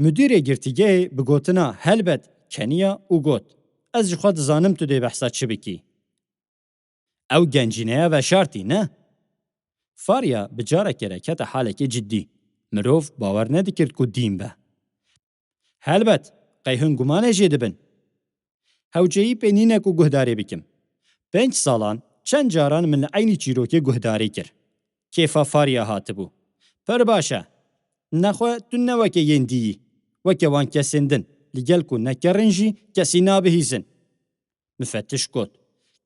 Mudîrê girtîgehê bi gotina helbet keniya û got, Ez ji xwe dizanim tu dê behsa çi bikî. Ew gencîneya veşartî, ne? Farya bi carekê re kete halekê cidî. Mirov bawer nedikir ku dîn be. Helbet, qey hûn gumanê jê dibin? Hewceyî pê nîne ku guhdarê bikim. Pênc salan çend caran min li eynî çîrokê guhdarî kir. Kêfa Farya hatibû. Pir baş e. Nexwe tu ne weke yên dî yî. Weke wan kesên din, li gel ku ne kerr in jî kesî nabihîzin. Mufetiş got,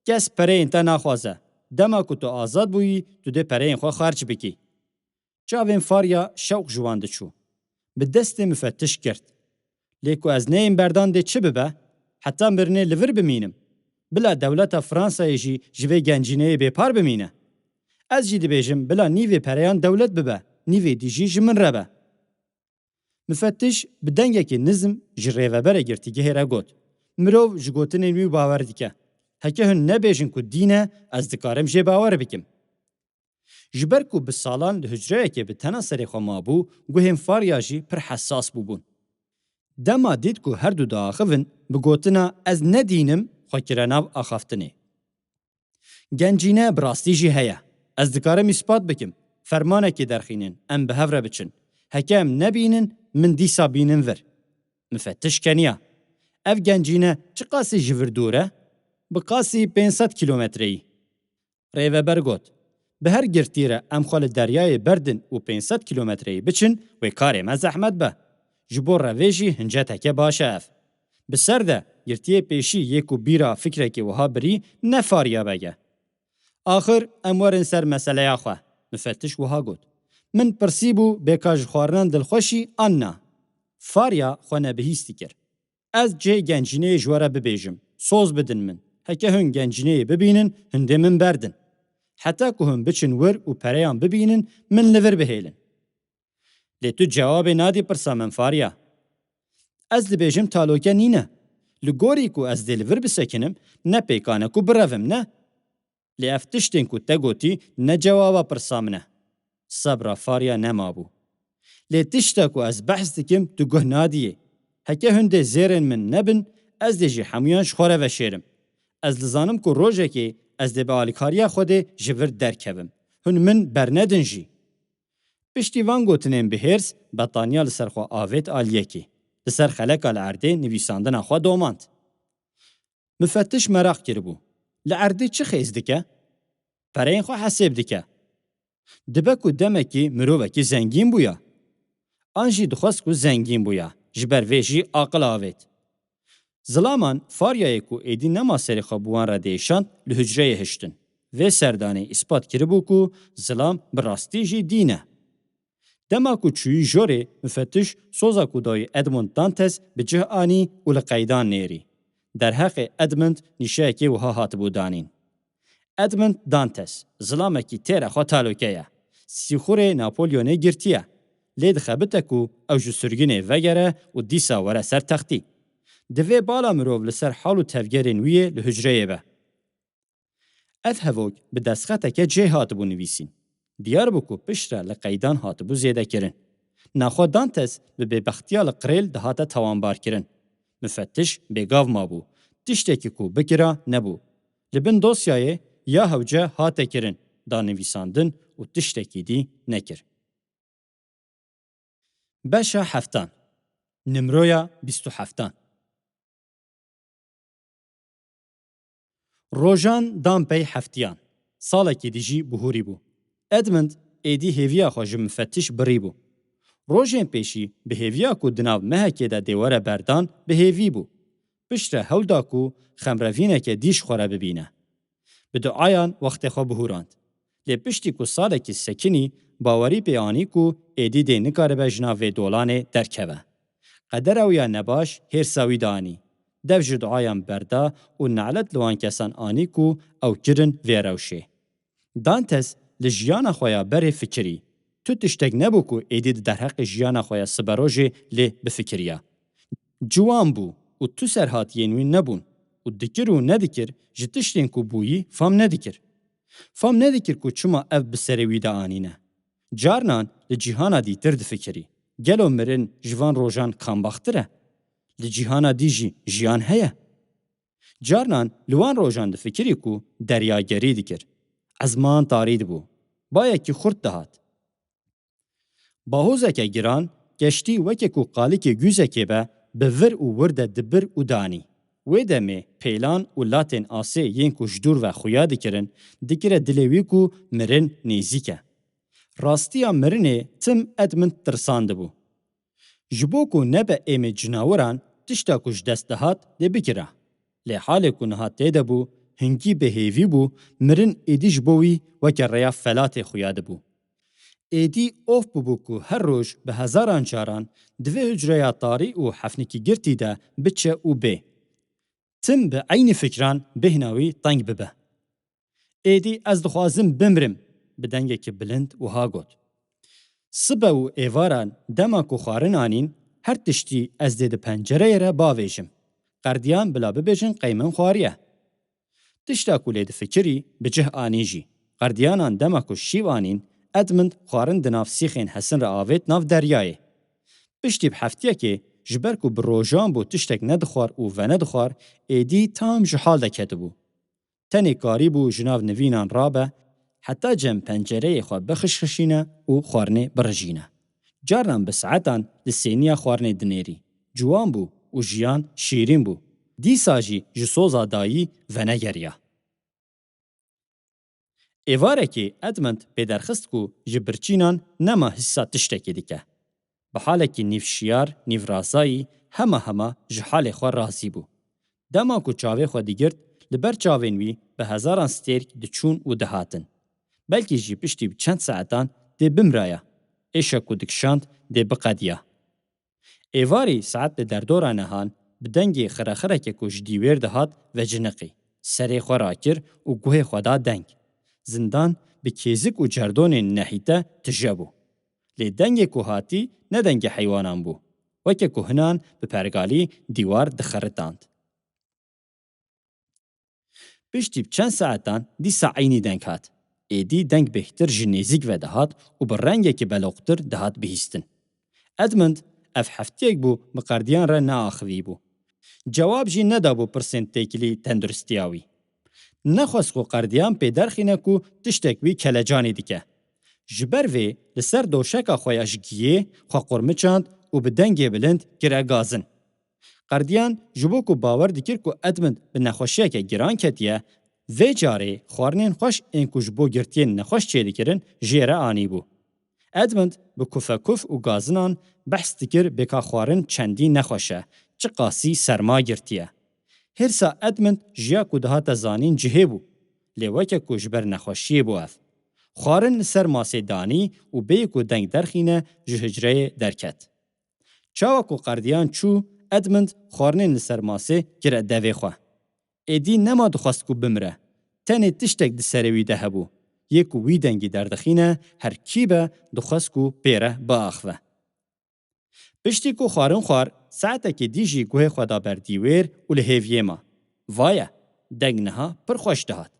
Kes pereyên te naxwaze. Dema ku tu azad bûyî, tu dê pereyên xwe xerc bikî. Çavên Farya şewq ji wan diçû. Bi destê mufetiş girt. Lê ku ez neyêm berdan dê çi bibe? Heta mirinê li vir bimînim. Bila dewleta Fransayê jî ji vê gencîneyê bêpar bimîne. Ez jî dibêjim bila nîvê pereyan dewlet bibe, nîvê dî jî ji min re be. Mufetiş bi dengekî nizm ji rêveberê girtîgehê re got, Mirov ji gotinên wî bawer dike. Heke hûn nebêjin ku dîn e, ez dikarim jê bawer bikim. Ji ber ku bi salan li hucreyekê bi tena serê xwe mabû, guhên Farya jî pir hesas bûbûn. Dema dît ku her du diaxivin, bi gotina Ez ne dîn im xwe kire nav axaftinê. Gencîne bi rastî jî heye. Ez dikarim îspat bikim. Fermanekê derxînin, em bi hev re biçin. Heke em nebînin, min dîsa bînin vir. Mufetiş keniya. Ev gencîne çiqasî ji vir dûr e? Bi qasî pênc sed kîlometreyî. Rêveber got, Bi her girtî re em xwe li deryayê berdin û pênc sed kîlometreyî biçin, wê karê me zehmet be. Ji bo revê jî hinceteke baş e ev. Bi ser de, girtiyê pêşî yê ku bîra fikrekê wiha birî ne Farya Beg e. Axir em werin ser meseleya xwe, mufetiş wiha got. Min pirsîbû bê ka ji xwarinan dilxweş î an na. Farya xwe nebihîstî kir. Ez cihê gencîneyê ji we re bibêjim, soz bidin min. Heke hûn gencîneyê bibînin, hûn dê min berdin. Heta ku hûn biçin wir û pereyan bibînin, min li vir bihêlin. Lê tu cewabê nadî pirsa min Farya. Ez dibêjim taloke nîne. Li gorî ku ez dê li vir bisekinim, ne pêkan e ku birevim, ne? Lê ev tiştên ku te gotî ne cewaba pirsa min e. Sebra Farya nemabû. Lê tişta ku ez behs dikim, tu guh nadiyê. Heke hûn dê zêrên min nebin, ez dê jî hemûyan ji xwe re veşêrim. Ez dizanim ku rojekê ez dê bi alîkariya Xwedê ji vir derkevim. Hûn min bernedin jî. Piştî van gotinên bi hêrs, betaniya li ser xwe avêt aliyekê. Li ser xeleka li erdê nivîsandina xwe domand. Mufetiş meraq kiribû. Li erdê çi xêz dike? Pereyên xwe hesêb dike. Dibe ku demekî mirovekî zengîn bûya. An jî dixwest ku zengîn bûya. Ji ber vê jî aqil avêt. Zilaman Faryayê ku êdî nema serê xwe bi wan re diêşand, li hucreyê hiştin. Vê serdanê îspat kiribû ku zilam bi rastî jî dîn e. Dema ku çûyî jorê, mufetiş soza ku dayî Edmund Dantes bi cih anî û li qeydan nêrî. Derheqê Edmund nîşeyekê wiha hatibû danîn. Edmund Dantes, zilamekî têra xwe taloke ye. Sîxurê Napolyonê girtiye. Lê dixebite ku ew ji sirgînê vegere û dîsa were ser textî. Divê bala mirov li ser hal û tevgerên wî yê li hucreyê be. Ev hevok bi destxeteke cê hatibû nivîsîn. Diyar bû ku piştre li qeydan hatibû zêdekirin. Naxwe Dantes bi bêbextiya li qirêl dihate tawanbarkirin. Mifetiş bêgav mabû. Tiştekî ku bikira nebû. Li bin dosyayê ya hewce hate kirin, da nivîsandin û tiştekî dî nekir. Beşa heftan. Nimroya bîst û heftan. Rojan dan pey heftiyan. Salekî dî jî bihûrî bû. Edmund êdî hêviya xwe ji mifetiş birî bû. Rojên pêşî bi hêviya ku di nav mehekê de dê were berdan, bi hêvî bû. Piştre hewl da ku xemrevîneke dî ji xwe re bibîne. Bi duayan wextê xwe bihûrand. Lê piştî ku salekî sekinî, bawerî pê anî ku êdî dê nikaribe ji nav vê dolanê derkeve. Qedera wî ya nebaş hêrsa wî danî. Dev ji duayan berda û nelet li wan kesan anî ku ew kirin vê rewşê. Dantes li jiyana xwe ya berê fikirî. Tu tiştek nebû ku êdî di derheqê jiyana xwe ya siberojê lê bifikiriya. Ciwan bû û tu serhatiyên wî nebûn û dikir û nedikir ji tiştên ku bûyî fam nedikir. Fam nedikir ku çima ev bi serê wî de anîne. Carnan li cîhana dîtir difikirî. Gelo mirin ji van rojan kambaxtir e? Li cîhana dî jî jiyan heye? Carnan li wan rojan difikirî ku derya gerî dikir. Ezman tarî dibû. Bayekî xurt dihat. Bahozeke giran, keştî weke ku qalikê gûzekê be, bi vir û wir de dibir û danî. Wê demê pêlan û latên asê yên ku ji dûr ve xuya dikirin, dikire dilê wî ku mirin nêzîk e. Rastiya mirinê tim Edmund tirsandibû. Ji bo ku nebe êmê cinawiran, tişta ku ji dest dihat dê bikira. Lê halê ku niha tê de bû, hingî bi hêvî bû, mirin êdî ji bo wî weke rêya felatê xuya dibû. Êdî of bûbû ku her roj bi hezaran caran di vê hucreya tarî û hefnikî girtî de biçe û bê. Tim bi eynî fikran bêhna wî teng bibe. Êdî ez dixwazim bimrim, bi dengekî bilind wiha got. Sibe û êvaran dema ku xwarin anîn, her tiştî ez dê di pencereyê re bavêjim. Qerdiyan bila bibêjin qey min xwariye. Tişta ku lê difikirî, bi cih anî jî. Qerdiyanan dema ku şîv anîn, Edmund xwarin di nav sîxên hesin re avêt nav deryayê. Piştî bi heftiyekê, ji ber ku bi rojan bû tiştek nedixwar û venedixwar, êdî tam ji hal de ketibû. Tenê karîbû ji nav nivînan rabe, heta cem pencereyê xwe bixişxişîne û xwarinê birijîne. Carnan bi saetan li sêniya xwarinê dinêrî. Ciwan bû û jiyan şîrîn bû. Dîsa jî ji soza dayî venegeriya. Êvarekê Edmund pê derxist ku ji birçînan nema hisa tiştekê dike. Bi halekî nîv şiyar, nîv razayî hema hema ji halê xwe razî bû. Dema ku çavê xwe digirt, li ber çavên wî bi hezaran stêrk diçûn û dihatin. Belkî jî piştî bi çend saetan dê bimraya. Êşa ku dikişand dê biqediya. Êvarî saet li derdora nehan bi dengê xirexireke ku ji dîwêr dihat veciniqî. Serê xwe rakir û guhê xwe da deng. Zindan bi kêzik û cerdonên nehîte tije bû. Lê dengê ku hatî ne dengê heywanan bû. Weke ku hinan bi pergalî dîwar dixeritand. Piştî bi çend saetan dîsa eynî deng hat. Êdî deng bêhtir ji nêzîk ve dihat û bi rengekî beloqtir dihat bihîstin. Edmund ev heftiyek bû bi qerdiyan re neaxivîbû. Cewab jî nedabû pirsên têkilî tenduristiya wî. Nexwest ku qerdiyan pê derxîne ku tiştek wî kelecanî dike. Ji ber vê li ser doşeka xwe ya ji giyê xwe qurmiçand û bi dengê bilind kire gazin. Qerdiyan ji bo ku bawer dikir ku Edmund bi nexweşiyeke giran ketiye, vê carê xwarinên xweş ên ku ji bo girtiyên nexweş çêdikirin jê re anîbû. Edmund bi kufekuf û gazinan behs dikir bê ka xwarin çendî nexweş e, çiqasî serma girtiye. Hêrsa Edmund ji ya ku dihate zanîn cihê bû. Lê weke ku ji ber nexweşiyê bû ev. Xwarin li ser masê danî û bêyî ku deng derxîne ji hicreyê derket. Çawa ku qerdiyan çû, Edmund xwarinên li ser masê kire devê xwe. Êdî nema dixwest ku bimire. Tenê tiştek di serê wî de hebû. Yê ku wî dengî derdixîne, her kî be dixwest ku pê re biaxive. Piştî ku xwarin xwar, saetekê dî jî guhê xwe da ber dîwêr û li hêviyê ma. Vaye, deng niha pir xweş dihat.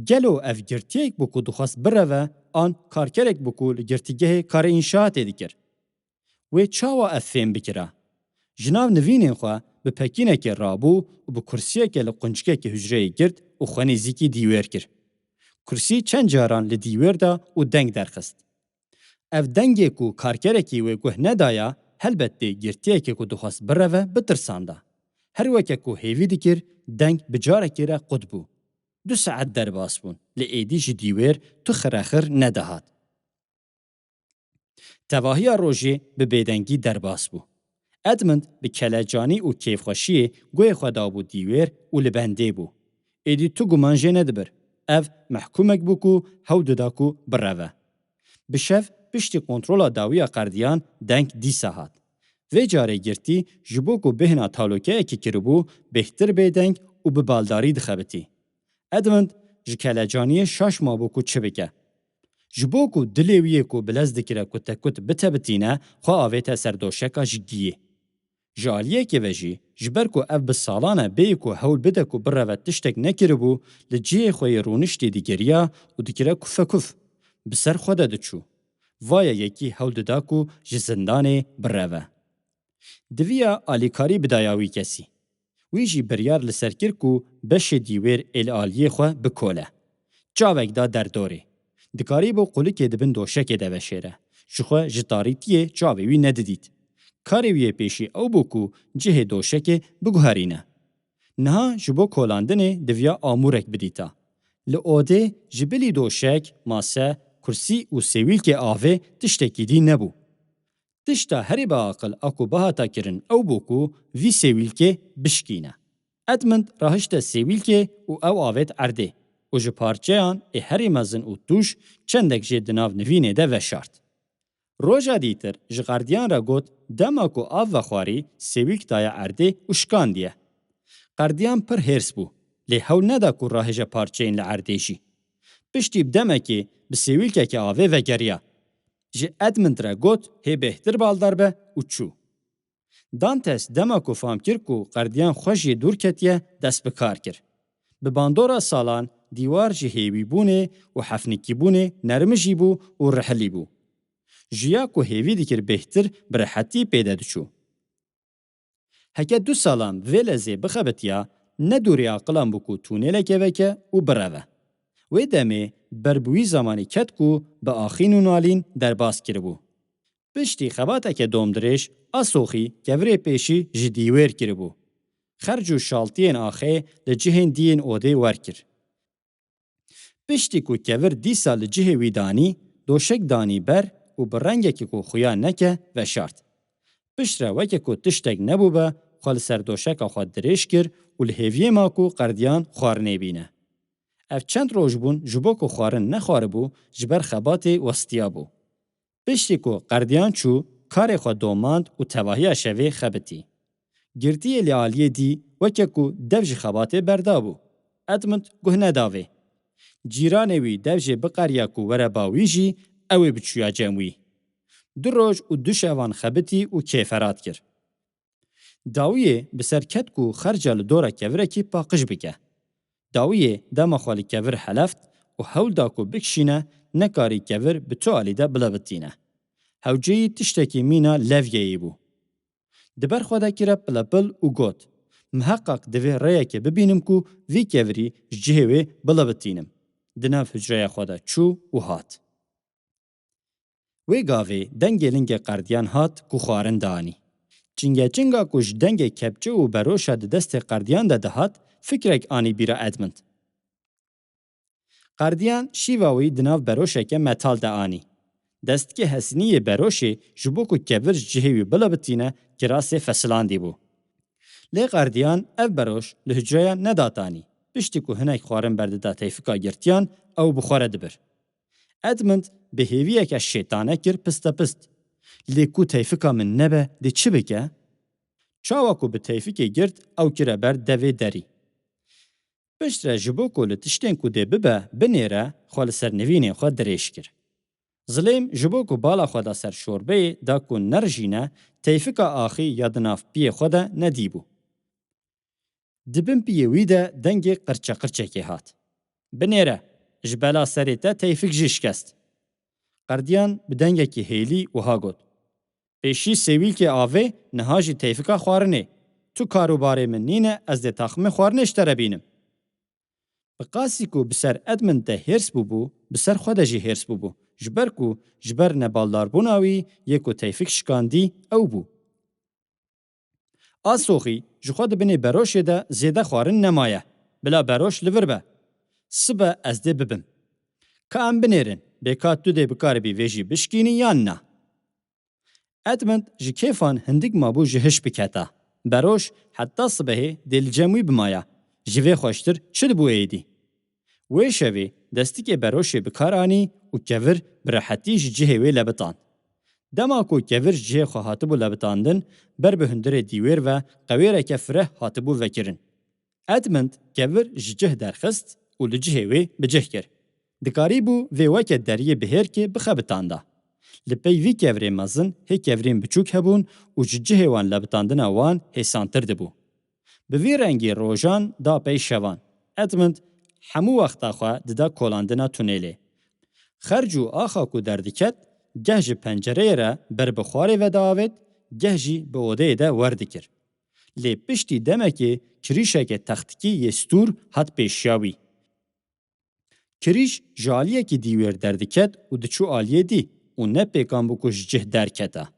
Gelo ev girtiyek bû ku dixwest bireve an karkerek bû ku li girtîgehê karê înşaatê dikir? Wê çawa ev fêm bikira? Ji nav nivînên xwe bi pekînekê rabû û bi kursiyeke li quncikeke hucreyê girt û xwe nêzîkî dîwêr kir. Kursî çend caran li dîwêr da û deng derxist. Ev dengê ku karkerekî wê guh nedaya, helbet dê girtiyekê ku dixwest bireve bitirsanda. Her weke ku hêvî dikir, deng bi carekê re qut bû. Du saet derbas bûn, lê êdî ji dîwêr tu xirexir nedihat. Tevahiya rojê bi bêdengî derbas bû. Edmund bi kelecanî û kêfxweşiyê guhê xwe dabû dîwêr û li bendê bû. Êdî tu guman jê nedibir. Ev mehkûmek bû ku hewl dida ku bireve. Bi şev piştî kontrola dawiya qerdiyan deng dîsa hat. Vê carê girtî ji bo ku bêhna talokeyekê kiribû, bêhtir bêdeng û bi baldarî dixebitî. Edmund ji kelecaniyê şaş mabû ku çi bike. Ji bo ku dilê wî yê ku bilez dikire kutekut bitebitîne, xwe avête ser doşeka ji giyê. Ji aliyekê ve jî, ji ber ku ev bi salan e bêyî ku hewl bide ku bireve tiştek nekiribû, li cihê xwe yê rûniştî digeriya û dikire kufekuf. Bi ser xwe de diçû. Vaye yekî hewl dida ku ji zindanê bireve. Diviya alîkarî bidaya wî kesî. Wî jî biryar li ser kir ku beşê dîwêr ê li aliyê xwe bikole. Çavek da derdorê. Dikarîbû qulikê di bin doşekê de veşêre. Ji xwe ji tarîtiyê çavê wî nedidît. Karê wî yê pêşî ew bû ku cihê doşekê biguherîne. Niha ji bo kolandinê diviya amûrek bidîta. Li odê ji bilî doşek, mase, kursî û sêwîlkê avê tiştekî dî nebû. Tişta herî biaqil a ku bihata kirin ew bû ku vî sêwîlkê bişkîne. Edmund rahişte sêwîlkê û ew avêt erdê û ji parçeyan ê herî mezin û tûj çendek jê di nav nivînê de veşart. Roja dîtir ji qerdiyan re got, dema ku av vexwarî, sêwîlk daye erdê û şikandiye. Qerdiyan pir hêrs bû, lê hewl neda ku rahêje parçeyên li erdê jî. Piştî bi demekê bi sêwîlkeke avê vegeriya. Ji Edmund re got, hê bêhtir baldar be û çû. Dantes dema ku fam kir ku qerdiyan xwe jê dûr ketiye, dest bi kar kir. Bi bandora salan dîwar ji hêwîbûnê û hefnikîbûnê nermijî bû û rihilî bû. Ji ya ku hêvî dikir bêhtir bi rehetî pê de diçû. Heke du salan vê lezê bixebitiya, ne dûrê aqilan bû ku tûnêleke veke û bireve. Wê demê ber bi wî zamanî ket ku bi axîn û nalîn derbas kiribû. Piştî xebateke domdirêj, Asoxî kevirê pêşî ji dîwêr kiribû. Xerc û şaltiyên axê li cihên diyên odê wer kir. Piştî ku kevir dîsa li cihê wî danî, doşek danî ber û bi rengekî ku xuya neke veşart. Piştre weke ku tiştek nebûbe, xwe li ser doşeka xwe dirêj kir û li hêviyê ma ku qerdiyan xwarinê bîne. Ev çend roj bûn ji bo ku xwarin nexwaribû, ji ber xebatê westiyabû. Piştî ku qerdiyan çû, karê xwe domand û tevahiya şevê xebitî. Girtiyê li aliyê dî weke ku dev ji xebatê berdabû. Edmund guh neda vê. Cîranê wî dev jê biqeriya ku were ba wî jî ew ê biçûya cem wî. Du roj û du şevan xebitî û kêferat kir. Dawiyê bi ser ket ku xerca li dora kevirekî paqij bike. Dawiyê dema xwe li kevir heleft û hewl da ku bikişîne, nekarî kevir bi tu alî de bilebitîne. Hewceyî tiştekî mîna levyeyê bû. Di ber xwe de kire pilepil û got, miheqaq divê rêyekê bibînim ku vî kevirî ji cihê wê bilebitînim. Di nav hucreya xwe de çû û hat. Wê gavê dengê lingê qerdiyan hat ku xwarin danî. Çingeçinga ku ji dengê kepçe û beroşa di destê qerdiyan de dihat, fikrek anî bîra Edmund. Qerdiyan şîva wî di nav beroşeke metal de anî. Destikê hesinî yê beroşê ji bo ku kevir ji cihê wî bilebitîne, kirasê fesilandî bû. Lê qerdiyan ev beroş li hucreya nedat anî. Piştî ku hinek xwarin berdida teyfika girtiyan, ew bi xwe re dibir. Edmund bi hêviyeke şêtane kir pistepist. Lê ku teyfika min nebe, dê çi bike? Çawa ku bi teyfikê girt, ew kire ber devê derî. Piştre ji bo ku li tiştên ku dê bibe, binêre, xwe li ser nivînên xwe dirêj kir. Zilêm ji bo ku bala xwe da ser şorbeyê da ku nerijîne, teyfika axî ya di nav piyê xwe de nedîbû. Di bin piyê wî de dengê qirçeqirçekê hat. Binêre! Ji bela serê te teyfik jî şikest. Qerdiyan bi dengekî hêlî wiha got: Pêşî sêwîlkê avê, niha jî teyfika xwarinê. Tu kar û barê min nîne, ez dê taximê xwarinê ji te re bînim. Bi qasî ku bi ser Edmund de hêrs bûbû, bi ser xwe de jî hêrs bûbû, ji ber ku ji ber nebaldarbûna wî yê ku teyfik şikandî ew bû. A soxî ji xwe di binê beroşê de zêde xwarin nemaye. Bila beroş li vir be. Sibe ez dê bibim. Ka em binêrin, bê ka tu dê bikaribî vê jî bişkînî yan na? Edmund ji kêfan hindik mabû ji hiş biketa. Beroş heta sibehê dê li cem wî bimaya. Ji vê xweştir çi dibû êdî? Wê şevê destikê beroşê bi kar anî û kevir bi rehetî ji cihê wê lebitand. Dema ku kevir ji cihê xwe hatibû lebitandin, ber bi hundirê dîwêr ve qewêreke fireh hatibû vekirin. Edmund kevir ji cih derxist û li cihê wê bi cih kir. Dikarîbû vê weke deriyê bihêrkê bixebitanda. Li pey vî kevirê mezin hê kevirên biçûk hebûn û ji cihê wan lebitandina wan hêsantir dibû. Bi vî rengî rojan da pey şevan. Edmund hemû wexta xwe dida kolandina tunêlê. Xerc û axa ku derdiket, geh ji pencereyê re ber bi xwarê ve diavêt, geh jî bi odeyê de werdikir. Lê piştî demekê kirîşeke textikî yê stûr hat pêşiya wî. Kirîş ji aliyekî dîwêr derdiket û diçû aliyê dî û ne pêkan bû ku ji cih derketa.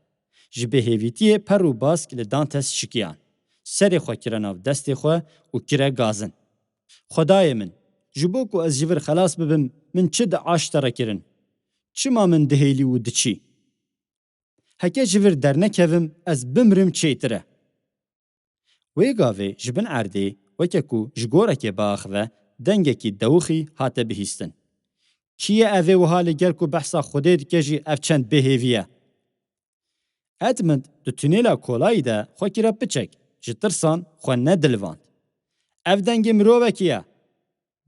Ji bêhêvîtiyê per û bask li Dantes şikiyan. Serê xwe kire nav destê xwe û kire gazin. Xwedayê min, ji bo ku ez ji vir xelas bibim, min çi diaştere kirin? Çima min dihêlî û diçî? Heke ji vir dernekevim, ez bimrim çêtir e. Wê gavê ji bin erdê weke ku ji gorekê biaxive dengekî dewixî hate bihîstin. Kî ye ev ê wiha li gel ku behsa Xwedê dike jî ev çend bêhêvî ye? Edmund di tunêla kolayî de xwe kire piçek, ji tirsan xwe nedilivand. Ev dengê mirovekî ye.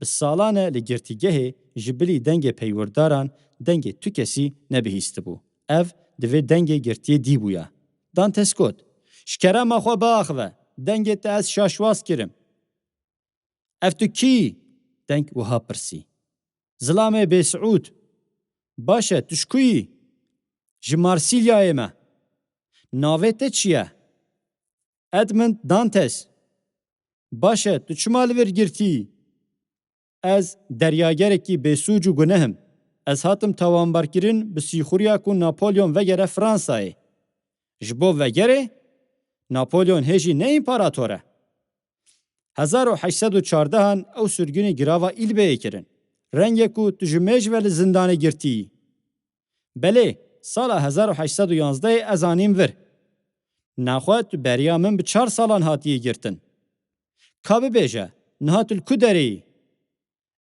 Bi salan e li girtîgehê ji bilî dengê peywirdaran dengê tu kesî nebihîstibû. Ev divê dengê girtiyê dî bûya. Dantes got: Ji kerema xwe biaxive, dengê te ez şaşwaz kirim. Ev tu kî yî? Deng wiha pirsî. Zilamê bêsiûd. Baş e, tu ji ku yî? Ji Marsîlyayê me. Navê te çi ye? Edmund Dantes. Baş e, tu çima li vir girtî? Ez deryagerekî bêsûc û guneh im. Ez hatim tawanbarkirin bi sîxuriya ku Napolyon vegere Fransayê. Ji bo vegerê? Napolyon hê jî ne împarator e. Hezar û heşt sed û çardehan ew sirgûnê girava Îlbeyê kirin. Renge ku tu ji mêj ve li zindanê girtî yî. Belê, sala hezar û heşt sed û yanzdehê ez anîm vir. Naxwe tu beriya min bi çar salan hatiye girtin. Ka bibêje, niha tu li ku derê yî?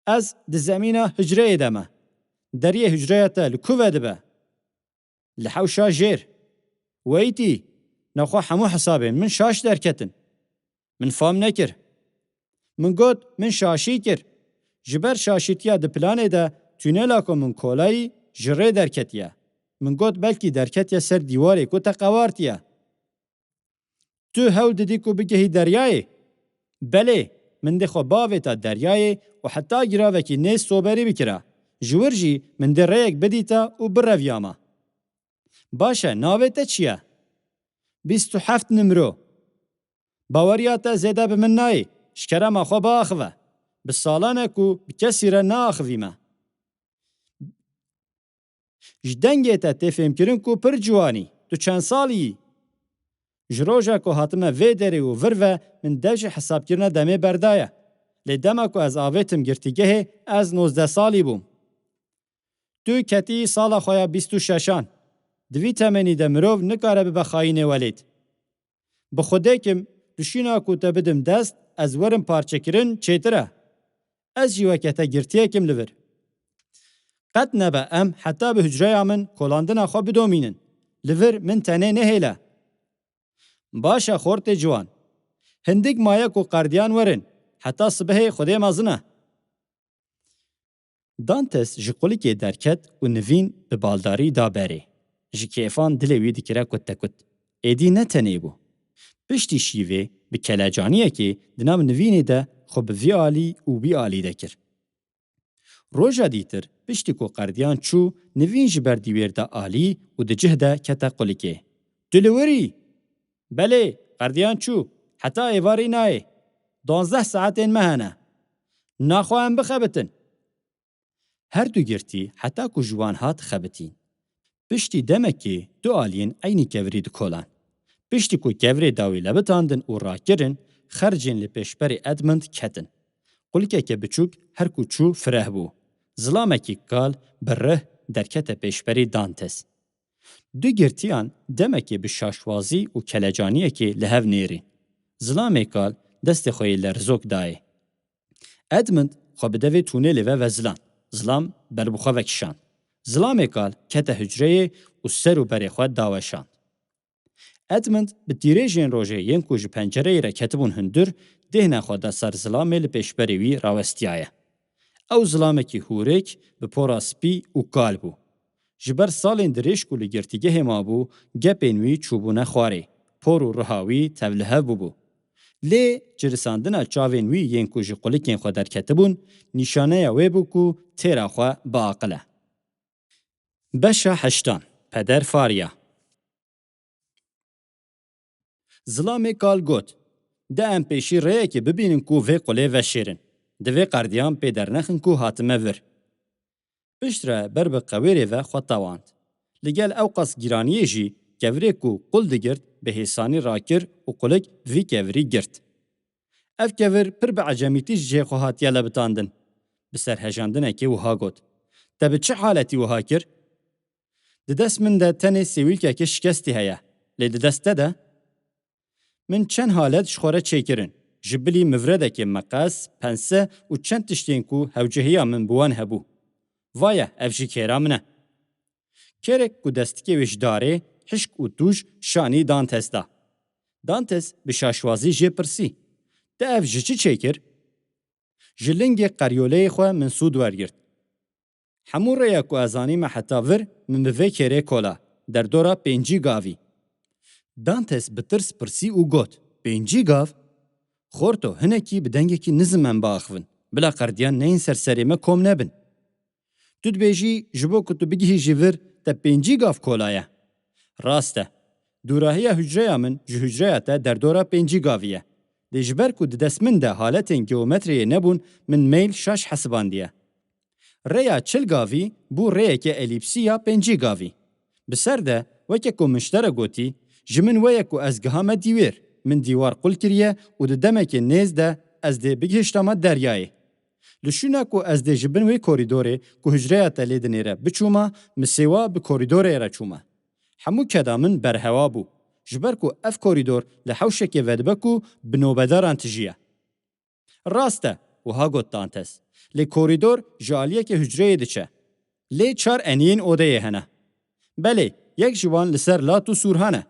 Ez di zemîna hucreyê de me. Deriyê hucreya te li ku ve dibe? Li hewşa jêr. Weytî, naxwe hemû hesabên min şaş derketin. Min fam nekir. Min got, min şaşî kir. Ji ber şaşîtiya di planê de tûnela ku min kolayî ji rê derketiye. Min got, belkî derketiye ser dîwarê ku te qewartiye. Tu hewl didî ku bigihî deryayê? Belê, min dê xwe biavêta deryayê û heta giravekî nêz soberî bikira. Ji wir jî min dê rêyek bidîta û bireviyama. Baş e, navê te çi ye? Bîst û heft nimro. Baweriya te zêde bi min nayê, ji kerema xwe biaxive. Bi salan e ku bi kesî re naaxivîme. Ji dengê te tê fêmkirin ku pir ciwan î. Tu çend salî yî? Ji roja ku hatime vê derê û vir ve min dev ji hesabkirina demê berdaye. Lê dema ku ez avêtim girtîgehê, ez nozdeh salî bûm. Tu ketiyî sala xwe ya bîst û şeşan. Di vî temenî de mirov nikare bibe xayînê welêt. Bi Xwedê kim, tu şîna ku te bidim dest, ez werim parçekirin çêtir e. Ez jî weke te girtiyek im li vir. Qet nebe em heta bi hucreya min kolandina xwe bidomînin. Li vir min tenê nehêle. Baş e xortê ciwan. Hindik maye ku qerdiyan werin. Heta sibehê Xwedê mezin e. Dantes ji qulikê derket û nivîn bi baldarî da berê. Ji kêfan dilê wî dikire kut te kut. Êdî ne tenê bû. Piştî şîvê bi kelecaniyekê di nav nivînê de xwe bi vî alî û wî alî de kir. Roja dîtir, piştî ku qerdiyan çû, nivîn ji ber dîwêr de alî û di cih de kete qulikê. Tu li wir î? Belê, qerdiyan çû. Heta êvarî nayê. Duwazdeh saetên me hene. Naxwe em bixebitin. Her du girtî heta ku ji wan hat xebitîn. Piştî demekê du aliyên eynî kevirî dikolan. Piştî ku kevirê dawî lebitandin û rakirin, xercên li pêşberî Edmund ketin. Qulikeke biçûk her ku çû fireh bû. Zilamekî kal bi rih derkete pêşberî Dantes. Du girtiyan demekê bi şaşwazî û kelecaniyekê li hev nêrîn. Zilamê kal destê xwe yê lerzok dayê. Edmund xwe bi devê tûnêlê ve veziland. Zilam ber bi xwe ve kişand. Zilamê kal kete hucreyê û ser û berê xwe daweşand. Edmund bi tîrêjên rojê yên ku ji pencereyê re ketibûn hundir, dêhna xwe da ser zilamê li pêşberê wî rawestiyaye. Ew zilamekî hûrik, bi pora spî û kal bû. Ji ber salên dirêj ku li girtîgehê mabû, gepên wî çûbûne xwarê, por û riha wî tevlihev bûbû. Lê cirisandina çavên wî yên ku ji qulikên xwe derketibûn, nîşaneya wê bû ku têra xwe biaqile. Beşa heştan, Peder Farya. Zilamê kal got, De em pêşî rêyekê bibînin ku vê qulê veşêrin. Divê qerdiyan pê dernexin ku hatime vir. Piştre ber bi qewêrê ve xwe tewand. Li gel ew qas giraniyê jî kevirê ku qul digirt bi hêsanî rakir û qulik bi vî kevirî girt. Ev kevir pir bi ecemîtî ji cihê xwe hatiye lebitandin. Bi serhejandinekê wiha got, Te bi çi haletî wiha kir? Di dest min de tenê sêwîlkeke şikestî heye, lê di dest te de? Min çend halet ji xwe re çêkirin. Ji bilî mivredekê meqes, pense û çend tiştên ku hewcehiya min bi wan hebû. Vaye, ev jî kêra min e. Kêrek ku destikê wê ji darê, hişk û tûj şanî Dantes da. Dantes bi şaşwazî jê pirsî, Te ev ji çi çêkir? Ji lingê qeryoleyê xwe min sûd wergirt. Hemû rêya ku ez anîme heta vir, min bi vê kêrê kola, derdora pêncî gavî. Dantes bi tirs pirsî û got, Pêncî gav? Xorto, hinekî bi dengekî nizm em biaxivin, bila qerdiyan neyên ser serê me kom nebin. Tu dibêjî, ji bo ku tu bigihîjî vir, te pêncî gav kolaye? Rast e. Dûrahiya hucreya min ji hucreya te derdora pêncî gavî ye. Lê ji ber ku di dest min de haletên geometriyê nebûn, min meyl şaş hesibandiye. Rêya çil gavî bû rêyeke elîpsî ya pêncî gavî. Bi ser de, weke ku min ji te re gotî, ji min wê ye ku ez gihame dîwêr, min dîwar qul kiriye û di demekê nêz de ez dê bigihiştama deryayê. Li şûna ku ez dê ji bin wê korîdorê ku hucreya te lê dinêre biçûma, min sêwa bi korîdorê re çûme. Hemû keda min berhewa bû. Ji ber ku ev korîdor li hewşekê vedibe ku bi nobedaran tijî ye. Rast e, wiha got Dantes. Lê korîdor ji aliyekê hucreyê diçe. Lê çar eniyên odeyê hene. Belê, yek ji wan li ser lat û sûrhan e.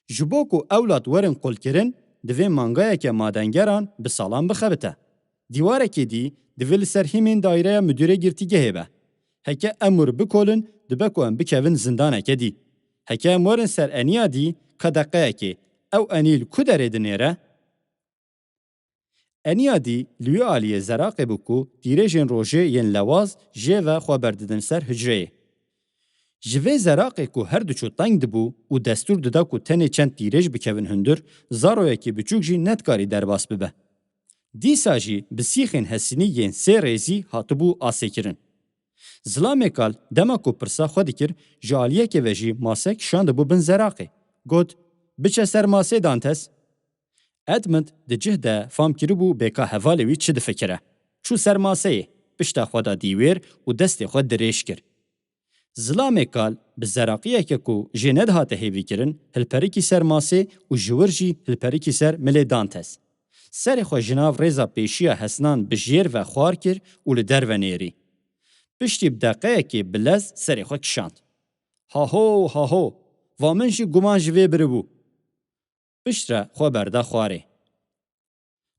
Ji bo ku ew lat werin qulkirin, divê mangayeke madengeran bi salan bixebite. Dîwarekê dî divê li ser hîmên daîreya mudîrê girtîgehê be. Heke em wir bikolin, dibe ku em bikevin zindaneke dî. Heke em werin ser eniya dî, ka deqeyekê, ew enî li ku derê dinêre? Eniya dî li wî aliyê zeraqê bû ku tîrêjên rojê yên lewaz jê ve xwe berdidin ser hucreyê. Ji vê zeraqê ku her diçû teng dibû û destûr dida ku tenê çend tîrêj bikevin hundir, zaroyekî biçûk jî nedikarî derbas bibe. Dîsa jî bi sîxên hesînî yên sê rêzî hatibû asêkirin. Zilamê kal dema ku pirsa xwe dikir, ji aliyekê ve jî masek şandibû bin zeraqê. Got, Biçe ser masê, Dantes. Edmund di cih de fam kiribû bêka hevalê wî çi difikire. Çû ser maseyê, pişta xwe da dîwêr û destê xwe dirêj kir. Zilamê kal bi zeraqiyeke ku jê nedihate hêvîkirin, hilperikî ser masê û ji wir jî hilperikî ser milê Dantes. Serê xwe ji nav rêza pêşiya hesinan bi jêr ve xwar kir û li derve nêrî. Piştî bi deqeyekê bi lez serê xwe kişand. Haho, haho! Va min jî guman ji vê biribû. Piştre xwe berda xwarê.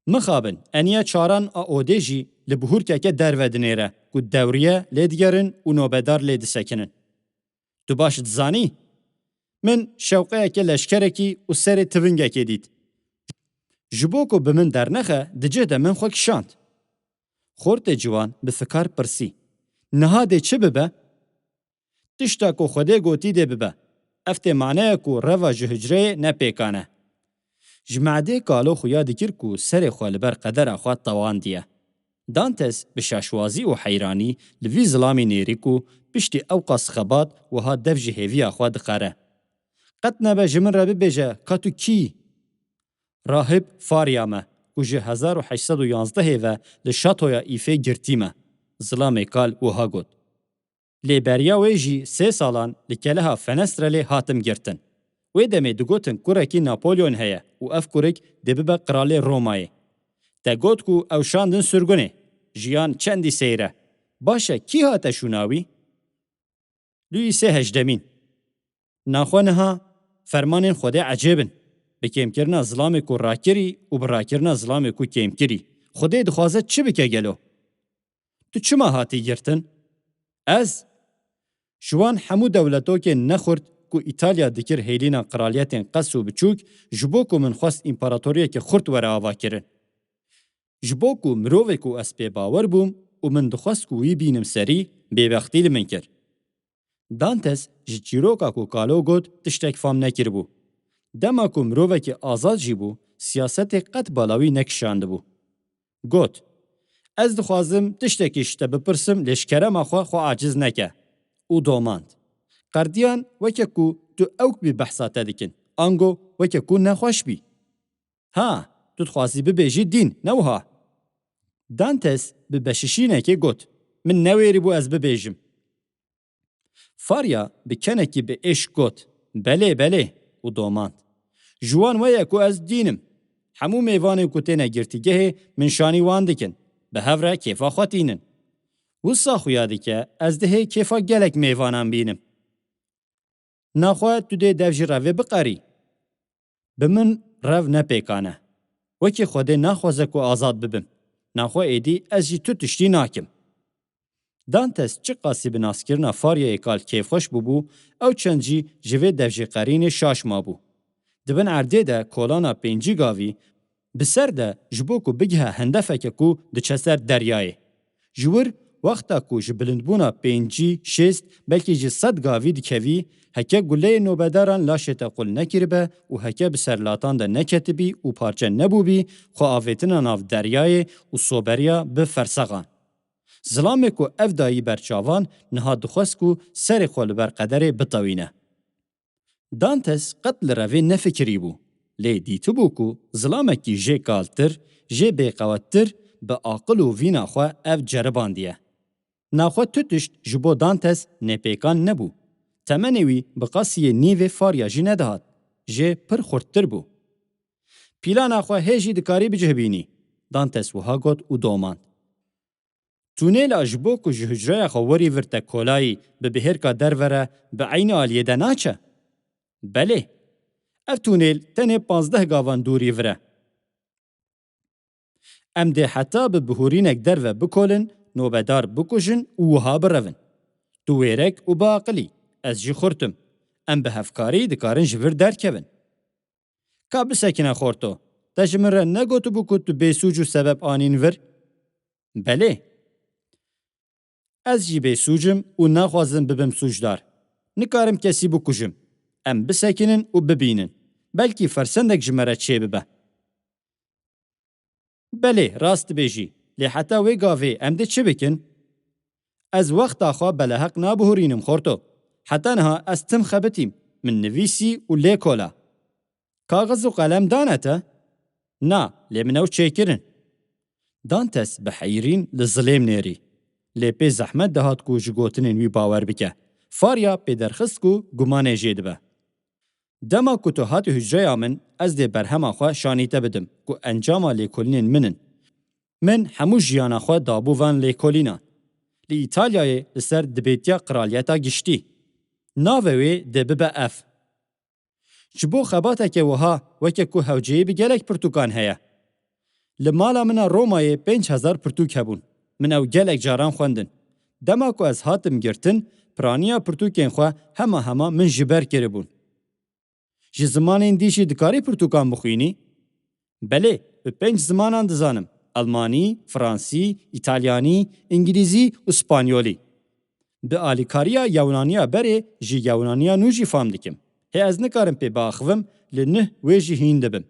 Mixabin, eniya çaran a odê jî li bihûrkeke derve dinêre ku dewriye lê digerin û nobedar lê disekinin. Tu baş dizanî? Min şewqeyeke leşkerekî û serê tivingekê dît. Ji bo ku bi min dernexe, di cih de min xwe kişand. Xortê ciwan bi fikar pirsî: Niha dê çi bibe? Tişta ku Xwedê gotî dê bibe. Ev tê maneya ku reva ji hucreyê ne pêkan e. Ji me'dê kalo xuya dikir ku serê xwe li ber qedera xwe tewandiye. Dantes bi şaşwazî û heyranî li vî zilamî nêrî ku piştî ewqas xebat wiha dev ji hêviya xwe diqere. Qet nebe ji min re bibêje ka tu kî yî? Rahib Farya me, ku ji hezar û heşt sed û yanzdehê ve li şatoya Îfê girtî me, zilamê kal wiha got. Lê beriya wê jî sê salan li keleha Fenestrelê hatim girtin. Wê demê digotin kurekî Napolyon heye û ev kurik dê bibe qiralê Romayê. Te got ku ew şandin sirgunê. Jiyan çendî seyr e. Baş e, kî hate şûna wî? Lûîsê hejdemîn. Naxwe niha fermanên Xwedê ecêb in. Bi kêmkirina zilamê ku rakirî û bi rakirina zilamê ku kêmkirî, Xwedê dixwaze çi bike gelo? Tu çima hatî girtin? Ez? Ji wan hemû dewletokên nexurt ku Îtalya dikir hêlîna qiraliyetên qes û biçûk, ji bo ku min xwest împaratoriyekî xurt were avakirin. Ji bo ku mirovê ku ez pê bawer bûm û min dixwest ku wî bînim serî, bêbextî li min kir. Dantes ji çîroka ku kalo got tiştek fam nekiribû. Dema ku mirovekî azad jî bû, siyasetê qet bala wî nekişandibû. Got, ez dixwazim tiştekî ji te bipirsim, lê ji kerema xwe xwe aciz neke. Û domand. Qerdiyan weke ku tu ewk bî behsa te dikin, ango weke ku nexweş bî. Ha, tu dixwazî bibêjî dîn, ne wiha? Dantes bi beşişînekê got, min newêrîbû ez bibêjim. Farya bi kenekî bi êş got, belê, belê, û domand. Ji wan we ye ku ez dîn im. Hemû mêvanên ku têne girtîgehê min şanî wan dikin. Bi hev re kêfa xwe tînin. Wisa xuya dike ez dihê kêfa gelek mêvanan bînim. Naxwe tu dê dev ji revê biqerî. Bi min rev ne pêkan e. Wekî Xwedê naxwaze ku azad bibim. Naxwe êdî ez jî tu tiştî nakim. Dantes çiqasî bi naskirina Faryayê kal kêfxweş bûbû, ew çend jî ji vê devjêqerînê şaş mabû. Di bin erdê de kolana pêncî gavî bi ser de ji bo ku bigihe hendefeke ku diçe ser deryayê. Ji wir, wexta ku ji bilindbûna pêncî, şêst, belkî jî sed gavî dikevî, heke guleyê nobedaran laşê te qul nekiribe û heke bi ser latan de neketibî û parçe nebûbî, xwe avêtina nav deryayê û soberiya bi fersexan. Zilamê ku ev dayî ber çavan, niha dixwest ku serê xwe li ber qederê bitewîne. Dantes qet li revê nefikirîbû, lê dîtibû ku zilamekî jê kaltir, jê bêqewettir bi aqil û vîna xwe ev ceribandiye. Naxwe tu tişt ji bo Dantes nêpêkan nebû. Temenê wî bi qasiyê nîvê Farya jî nedihat, jê pir xurttir bû. Pîlana xwe hê jî dikarî bi cih bînî, Dantes wiha got û domand. Tûnêla ji bo ku ji hucreya xwe werî vir te kolayî bi bihêrka derve re bi eynî aliyê de naçe? Belê. Ev tûnêl tenê panzdeh gavan dûrî vir e. Em dê heta bi bihûrînek derve bikolin, nobedar bikujin û wiha birevin. Tu wêrek û biaqil î, ez jî xurt im. Em bi hevkarî dikarin ji vir derkevin. Ka bisekine xorto, te ji min re negotibû ku tu bêsûc û sebeb anîn vir? Belê. Ez jî bêsûc im û naxwazim bibim sûcdar. Nikarim kesî bikujim. Em bisekinin û bibînin. Belkî fersendek ji me re çêbibe. Belê, rast dibêjî, lê heta wê gavê em dê çi bikin? Ez wexta xwe beleheq nabihurînim, xorto. Heta niha ez tim xebitîm, min nivîsî û lêkola. Kaxiz û qelem dane te? Na, lê min ew çêkirin. Dantes bi heyrîn li zilêm nêrî. Lê pê zehmet dihat ku ji gotinên wî bawer bike. Farya pê derxist ku gumanê jê dibe. Dema ku tu hatî hucreya min, ez dê berhema xwe şanî te bidim ku encama lêkolînên min in. Min hemû jiyana xwe dabû van lêkolînan. Li Îtalyayê li ser dibêtiya qiraliyeta giştî. Navê wê dê bibe ev. Ji bo xebateke wiha weke ku hewceyî bi gelek pirtûkan heye. Li mala min a Romayê pênc hezar pirtûk hebûn. Min ew gelek caran xwendin. Dema ku ez hatim girtin, piraniya pirtûkên xwe hema hema min ji ber kiribûn. Ji zimanên dî jî dikarî pirtûkan bixwînî? Belê, bi pênc zimanan dizanim. Elmanî, Fransî, Îtalyanî, Îngilîzî û Spanyolî. Bi alîkariya Yewnaniya berê ji Yewnaniya nû jî fam dikim. Hê ez nikarim pê biaxivim, li nih wê jî hîn dibim.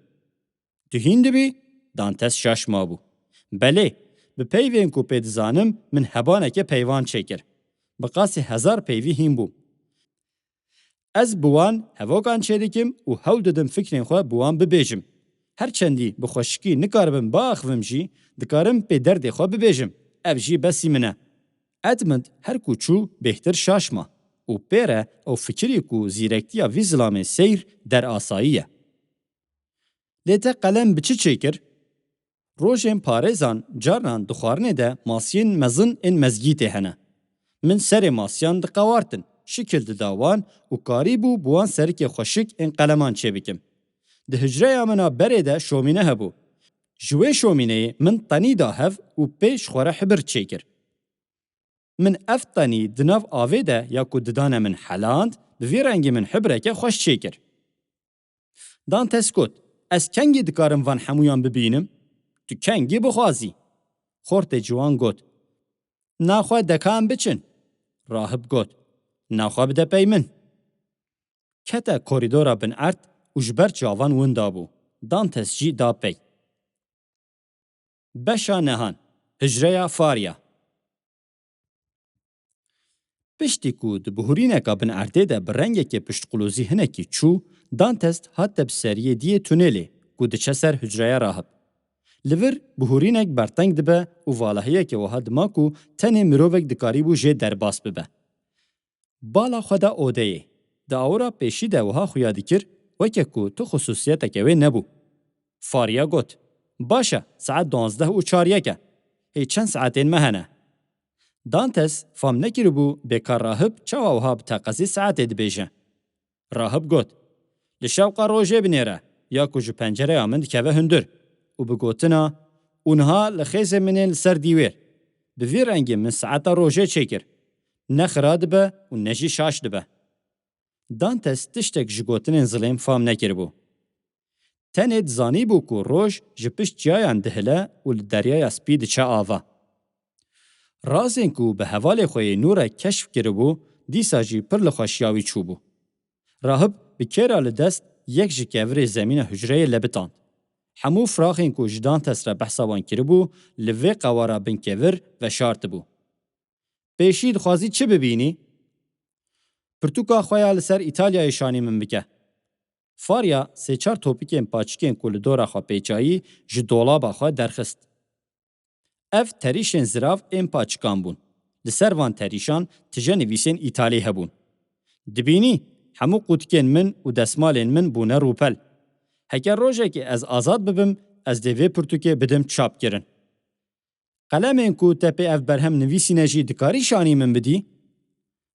Tu hîn dibî? Dantes şaş mabû. Belê, bi peyvên ku pê dizanim, min hebaneke peyvan çêkir. Bi qasî hezar peyvî hîn bûm. Ez bi wan hevokan çêdikim û hewl didim fikrên xwe bi wan bibêjim. Her çendî bi xweşikî nikaribim biaxivim jî, dikarim pê derdê xwe bibêjim. Ev jî besî min e. Edmund her ku çû bêhtir şaş ma û pê re ew fikirî ku zîrektiya vî zilamê seyr derasayî ye. Lê te qelem bi çi çêkir? Rojên parêzan carnan di xwarinê de masiyên mezin ên mezgîtê hene. Min serê masiyan diqewartin, şikil dida wan û karîbû bi wan serikê xweşik ên qeleman çêbikim. Di hicreya min a berê de şomîne hebû. Ji wê şomîneyê min tenî da hev û pê ji xwe re hibir çêkir. Min ev tenî di nav avê de ya ku didane min heland, bi vî rengî min hibireke xweş çêkir. Dantes got, ez kengî dikarim van hemûyan bibînim? Tu kengî bixwazî. Xortê ciwan got, naxwe de ka em biçin. Rahib got, naxwe bide pey min. Kete korîdora bin erd û ji ber çavan winda bû. Dantes jî da pey. Beşa nehan, hicreya Farya. Piştî ku di bihurîneka bin erdê de bi rengekê piştqulozî hinekî çû, Dantes hate bi seriyê diyê tunelê ku diçe ser hucreya rahib. Li vir bihurînek berteng dibe û valahiyeke wiha dima ku tenê mirovek dikarîbû jê derbas bibe. Bala xwe da odeyê. Di awira pêşî de wiha xuya dikir, weke ku tu xusûsiyeteke wê nebû. Fariya got, baş e, saet duwazdeh û çar yek e. Hê çend saetên me hene. Dantes fam nekiribû bêka rahib çawa wiha bi teqezî saetê dibêje. Rahib got, li şewqa rojê binêre, ya ku ji pencereya min dikeve hundir û bi gotina, û niha li xêzê min ên li ser dîwêr. Bi vî rengî min saeta rojê çêkir. Ne xira dibe û ne jî şaş dibe. Dantes tiştek ji gotinên zilêm fam nekiribû. Tenê dizanîbû ku roj ji pişt çiyayan dihile û li Deryaya Spî diçe ava. Razên ku bi hevalê xwe yê nû re keşf kiribû, dîsa jî pir li xweşiya wî çûbû. Rahib bi kêra li dest yek ji kevirê zemîna hucreyê lebitand. Hemû firaxên ku ji Dantes re behsa wan kiribû, li vê qewara bin kevir veşartibû. Pêşî dixwazî çi bibînî? Pirtûka xwe ya li ser Îtalyayê şanî min bike. Farya sê çar topikên paçikên ku li dora xwe pêçayî ji dolaba xwe derxist. Ev terîşên zirav ên paçikan bûn. Li ser van terîşan tije nivîsên îtalî hebûn. Dibînî, hemû qûtikên min û desmalên min bûne rûpel. Heke rojekê ez azad bibim, ez dê vê pirtûkê bidim çapkirin. Qelemên ku te pê ev berhem nivîsîne jî dikarî şanî min bidî?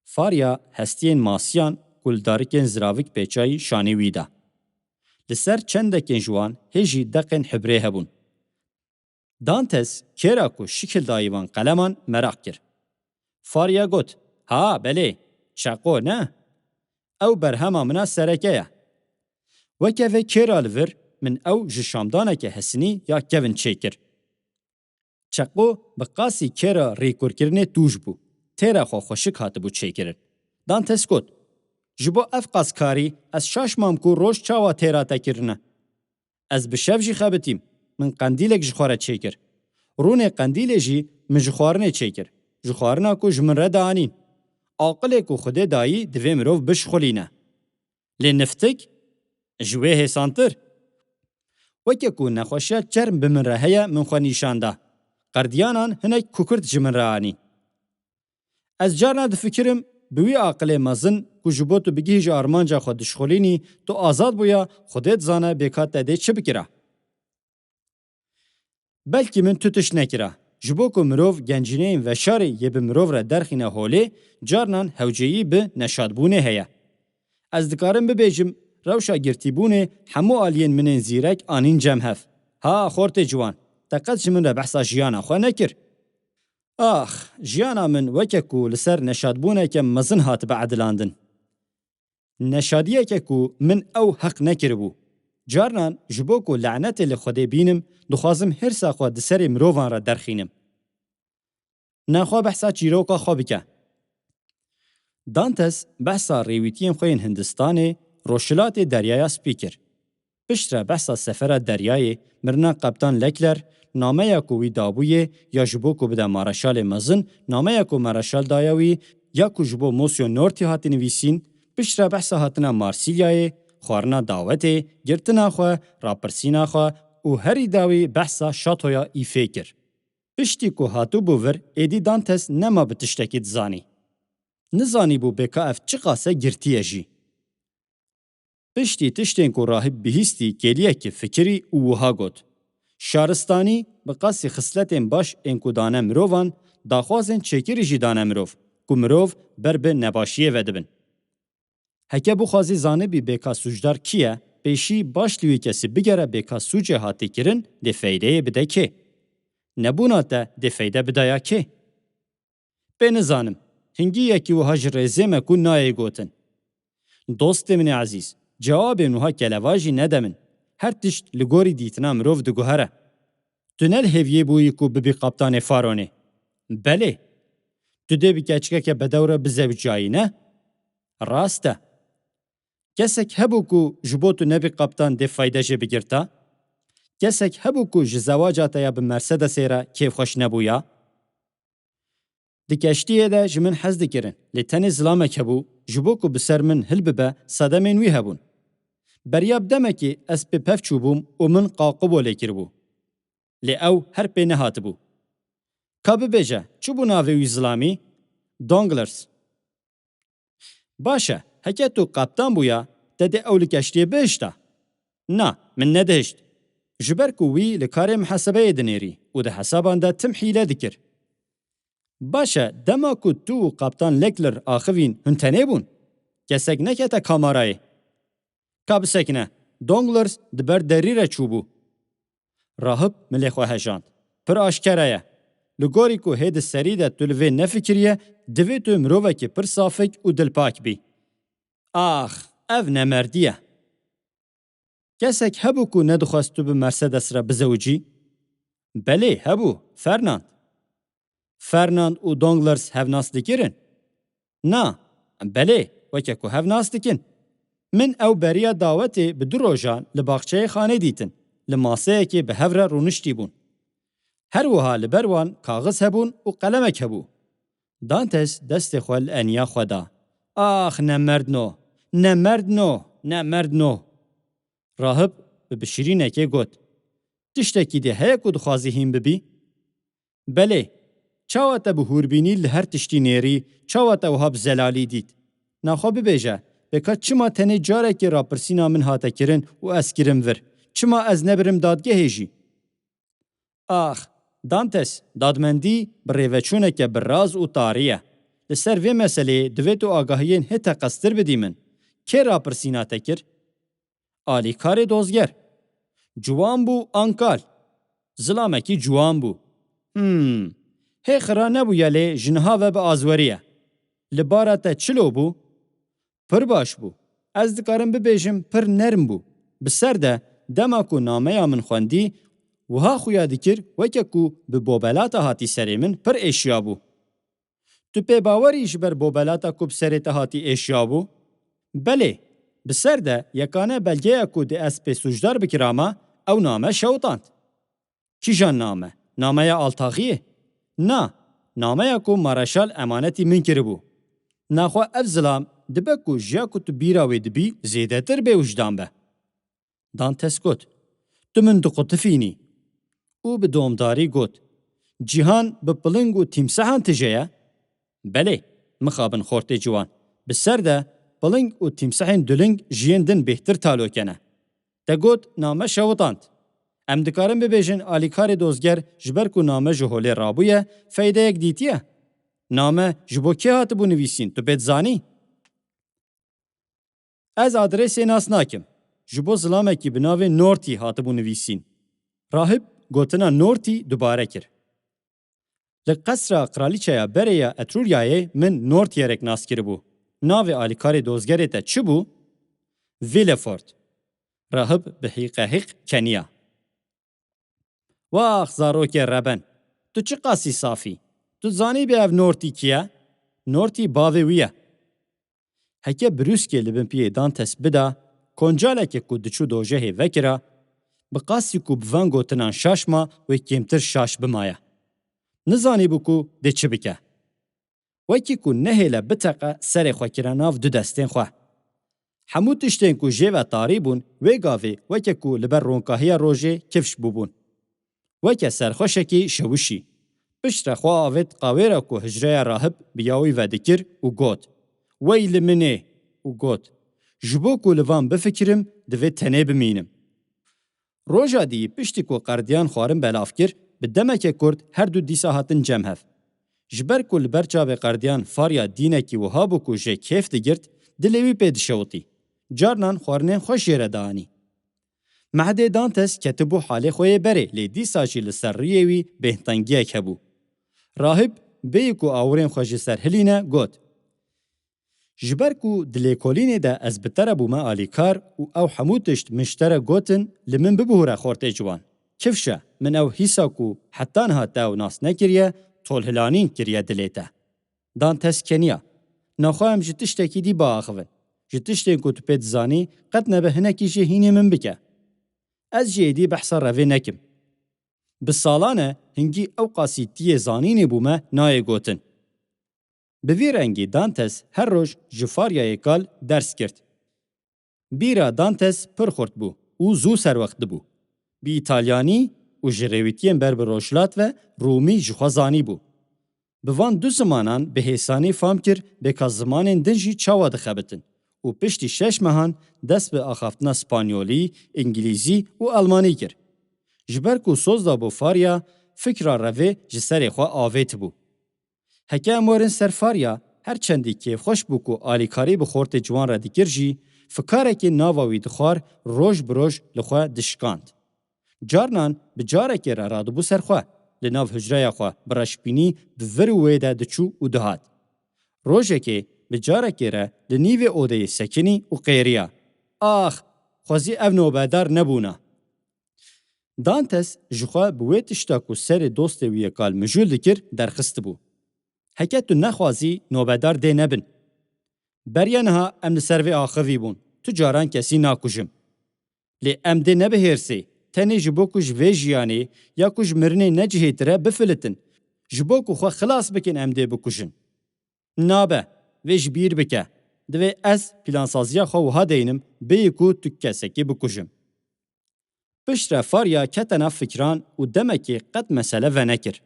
Farya hestiyên masiyan ku li darikên ziravik pêçayî şanî wî da. Li ser çendekên ji wan hê jî deqên hibrê hebûn. Dantes kêra ku şikil dayî van qeleman meraq kir. Farya got, ha, belê, çeqo ne? Ew berhema min a sereke ye. Weke vê kêra li vir min ew ji şamdaneke hesinî ya kevin çêkir. Çeqo bi qasî kêra rêkurkirinê tûj bû. Têra xwe xweşik hatibû çêkirin. Dantes got, ji bo ev qas karî ez şaş mam ku roj çawa têra te kirine. Ez bi şev jî xebitîm. Min qendîlek ji xwe re çêkir. Rûnê qendîlê jî min ji xwarinê çêkir. Ji xwarina ku ji min re dianîn. Aqilê ku Xwedê dayî divê mirov bişxulîne. Lê niftik? Ji wê hêsantir. Weke ku nexweşiya çerm bi min re heye, min xwe nîşan da. Qerdiyanan hinek kukurt ji min re anî. Ez carna difikirim, bi wî aqilê mezin ku ji bo tu bigihîjî armanca xwe dişxulînî, tu azad bûya, Xwedê dizane bêka te dê çi bikira. Belkî min tu tişt nekira. Ji bo ku mirov gencîneyên veşarê yê bi mirov re derxîne holê, carnan hewceyî bi neşadbûnê heye. Ez dikarim bibêjim, rewşa girtîbûnê hemû aliyên min ên zîrek anîn cem hev. Ha, xortê ciwan, te qet ji min re behsa jiyana xwe nekir. Ax, jiyana min weke ku li ser neşadbûneke mezin hatibe edilandin. Neşadiyeke ku min ew heq nekiribû. Carnan ji bo ku lenetê li Xwedê bînim, dixwazim hêrsa xwe di serê mirovan re derxînim. Nexwe behsa çîroka xwe bike. Dantes behsa rêwîtiyên xwe yên Hindistanê, Rojhilatê Deryaya Spî kir. Piştre behsa sefera deryayê, mirina Qeptan Lekler, nameya ku wî dabûyê, ya ji bo ku bide Mareşalê Mezin, nameya ku Mareşal daye wî, ya ku ji bo Mosyo Nortî hatî nivîsîn, piştre behsa hatina Marsilyayê, xwarina dawetê, girtina xwe, rapirsîna xwe û herî dawî behsa şatoya Îfê kir. Piştî ku hatibû vir, êdî Dantes nema bi tiştekî dizanî. Nizanîbû bêka ev çiqas e girtî ye jî. Piştî tiştên ku rahîb bihîstî, kêliyekî fikirî û wiha got, Şaristanî bi qasî xisletên baş ên ku dane mirovan, daxwazên çêkirî jî dane mirov, ku mirov ber bi nebaşiyê ve dibin. Heke bixwazî zanibî bêka sûcdar kî ye, pêşî baş li wî kesî bigere bêka sûcê hatî kirin dê feydeyê bide kê. Nebûna te dê feyde bidaya kê? Pê nizanim. Hingî yekî wiha ji rêzê me ku nayê gotin. Dostê min ê ezîz, cewabên wiha kelevajî nede min. Her tişt li gorî dîtina mirov diguhere. Tu ne li hêviyê bûyî ku bibî qaptanê Faronê? Belê. Tu dê bi keçikeke bedew re bizewicayî, ne? Rast e. Kesek hebû ku ji bo tu nebî qaptan dê fayde jê bigirta? Kesek hebû ku ji zewaca te ya bi Mercedesê re kêfxweş nebûya? Di keştiyê de ji min hez dikirin, lê tenê zilamek hebû, ji bo ku bi ser min hilbibe, sedemên wî hebûn. Beriya bi demekê ez pê pev çûbûm û min qaqibole kiribû. Lê ew her pê nehatibû. Ka bibêje, çi bû navê wî zilamî? Donglers. Baş e, heke tu qeptan bûya, te dê ew li keştiyê bihişta? Na, min nedihişt. Ji ber ku wî li karê mihesebeyê dinêrî û di hesaban de tim hîle dikir. Baş e, dema ku tu û qeptan Lekler axivîn, hûn tenê bûn? Kesek nekete kamarayê. Ka bisekine, Donglers di ber derî re çûbû. Rahib milê xwe hejand. Pir aşkere ye. Li gorî ku hê di serî de tu li vê nefikiriye, divê tu mirovekî pir safik û dilpak bî. Ax, ev nemerdî ye. Kesek hebû ku nedixwest tu bi Mercedes re bizewicî? Belê, hebû, Fernand. Fernand û Donglers hev nas dikirin? Na, belê, weke ku hev nas dikin. Min ew beriya dawetê bi du rojan li baxçeyê xanê dîtin, li maseyekê bi hev re rûniştî bûn. Her wiha li ber wan kaxiz hebûn û qelemek hebû. Dantes destê xwe li eniya xwe da. Ax, nemerdno, nemerdno, nemerdno! Rahib bi bişirînekê got, Tiştekî dê heye ku dixwazî hîn bibî? Belê. Çawa te bi hûrbînî li her tiştî nêrî, çawa te wiha bi zelalî dît? Naxwe bibêje, bêka çima tenê carekê rapirsîna min hate kirin û ez kirim vir? Çima ez nebirim dadgehê jî? Ax, Dantes, dadmendî bi rêveçûneke bi raz û tarî ye. Li ser vê meseleyê divê tu agahiyên hê teqeztir bidî min. Kê rapirsîna te kir? Alîkarê dozger. Ciwan bû an kal? Zilamekî ciwan bû. Hmm. Hê xira nebûye lê ji niha ve bi azwerî ye. Li bara te çilo bû? Pir baş bû. Ez dikarim bibêjim pir nerm bû. Bi ser de dema ku nameya min xwendî, wiha xuya dikir weke ku bi bobelata hatî serê min pir êşiya bû. Tu pê bawer î ji ber bobelata ku bi serê te hatî êşiya bû? Belê, bi ser de yekane belgeya ku dê ez pê sûcdar bikirama, ew name şewitand. Kîjan name? Nameya altaxiyê? Na, nameya ku Mareşal emanetî min kiribû. Naxwe ev zilam dibe ku jiya ku tu bîra wê dibî zêdetir bêwijdan be. Dantes got, Tu min diqutifînî. Û bi domdarî got, Cîhan bi piling û tîmsehan tije ye? Belê, mixabin xortê ciwan. Bi ser de piling û tîmsehên duling ji yên din bêhtir taloke ne. Te got name şewitand. Em dikarin bibêjin alîkarê dozger ji ber ku name ji holê rabûye, feydeyek dîtiye. Name ji bo kê hatibû nivîsîn, tu pê dizanî? Ez adresê nas nakim. Ji bo zilamekî bi navê Nortî hatibû nivîsîn. Rahib gotina Nortî dubare kir. Li qesra qralîçeya berê ya Etrûryayê min Nortiyerek nas kiribû. Navê alîkarê dozgerê te çi bû? Villefort. Rahib bi hîqehîq keniya. Wax zarokê reben, tu çiqasî saf î? Tu zanîbî ev Nortî kî ye? Nortî bavê wî ye. Heke birûskê li bin piyê Dantes bida, koncaleke ku diçû dojehê vekira, bi qasî ku bi van gotinan şaş ma, wê kêmtir şaş bimaya. Nizanîbû ku dê çi bike. Wekî ku nehêle biteqe, serê xwe kire nav du destên xwe. Hemû tiştên ku jê ve tarî bûn, wê gavê weke ku li ber ronkahiya rojê kifş bûbûn. Weke serxweşekî şewişî. Piştre xwe avêt qawêra ku hicreya rahib bi ya wî ve dikir û got, "Wey li min ê!" û got, "Ji bo ku li van bifikirim, divê tenê bimînim." Roja dî piştî ku qerdiyan xwarin belav kir, bi demeke kurt her du dîsa hatin cem hev. Ji ber ku li ber çavê qerdiyan Farya dînekî wiha bû ku jê kêf digirt, dilê wî pê dişewitî. Carnan xwarinên xweş jê re dianî. Mehdê Dantes ketibû halê xwe yê berê, lê dîsa jî li ser riyê wî bêhntengiyek hebû. Rahib bêyî ku awirên xwe ji ser hilîne, got, "Ji ber ku di lêkolînê de ez bi te re bûme alîkar û ew hemû tişt min ji te re gotin, li min bibihûre xortê ciwan. Kifş e, min ew hîsa ku heta niha te ew nas nekiriye, tolhilanîn kiriye dilê te." Dantes keniya. "Naxwe em ji tiştekî dî biaxivin. Ji tiştên ku tu pê dizanî, qet nebe hinekî jê hînê min bike. Ez jî êdî behsa revê nekim. Bi salan e hingî ew qasî tiyê zanînê bûme nayê gotin." Bi vî rengî Dantes her roj ji Faryayê kal ders girt. Bîra Dantes pir xurt bû û zû serwext dibû. Bi îtalyanî û ji rêwîtiyên ber bi rojhilat ve Rûmî ji xwe zanîbû. Bi van du zimanan bi hêsanî fam kir bê ka zimanên din jî çawa dixebitin û piştî şeş mehan dest bi axaftina spanyolî, îngilîzî û almanî kir. Ji ber ku soz dabû Farya, fikra revê ji serê xwe avêtibû. Heke em werin ser Farya, her çendî kêfxweş bû ku alîkarî bi xortê ciwan re dikir jî, fikarekê nava wî dixwar roj bi roj li xwe dişikand. Carnan bi carekê re radibû ser xwe, li nav hucreya xwe bi reşbînî bi vir û wê de diçû û dihat. Rojekê bi carekê re li nîvê odeyê sekinî û qêriya, "Ax, xwezî ev nobedar nebûna." Dantes ji xwe bi wê tişta ku serê dostê wî yê kal mijûl dikir derxistibû. "Heke tu nexwazî nobedar dê nebin. Beriya niha em li ser vê axivî bûn, tu caran kesî nakujim. Lê em dê ne bi hêrsê, tenê ji bo ku ji vê jiyanê ya ku ji mirinê necihêtir e bifilitin. Ji bo ku xwe xilas bikin em dê bikujin. Nabe, vê ji bîr bike. Divê ez plansaziya xwe wiha deynim, bêyî ku tu kesekî bikujim." Piştre Farya kete nav fikiran û demekê qet mesele venekir.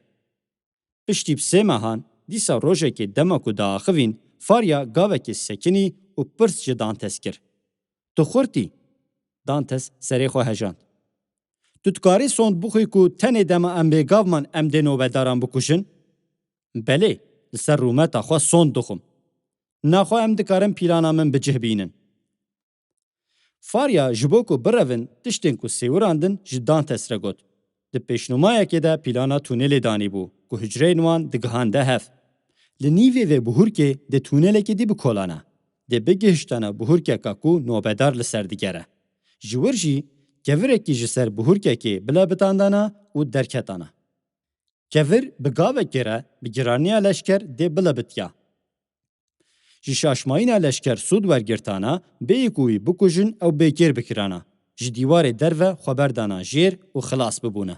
Piştî bi sê mehan, dîsa rojekê dema ku diaxivîn, Farya gavekê sekinî û pirs ji Dantes kir, "Tu xurt î?" Dantes serê xwe hejand. "Tu dikarî sond bixwî ku tenê dema em bêgav man em dê nobedaran bikujin?" "Belê, li ser rûmeta xwe sond dixwim. Naxwe em dikarin pîlana min bi cih bînin." Farya ji bo ku birevin tiştên ku sêwirandin ji Dantes re got. Di pêşnûmayekê de pîlana tûnelê danîbû ku hucreyên wan digihande hev. Li nîvê vê bihûrkê dê tûnelekê dî bikolana. Dê bigihiştana bihûrkeka ku nobedar li ser digere. Ji wir jî kevirekî ji ser bihûrkekê bilebitandana û derketana. Kevir bi gavekê re bi giraniya leşker dê bilebitiya. Ji şaşmayîna leşker sûd wergirtana, bêyî ku wî bikujin ew bêkêr bikirana, ji dîwarê derve xwe berdana jêr û xilas bibûne.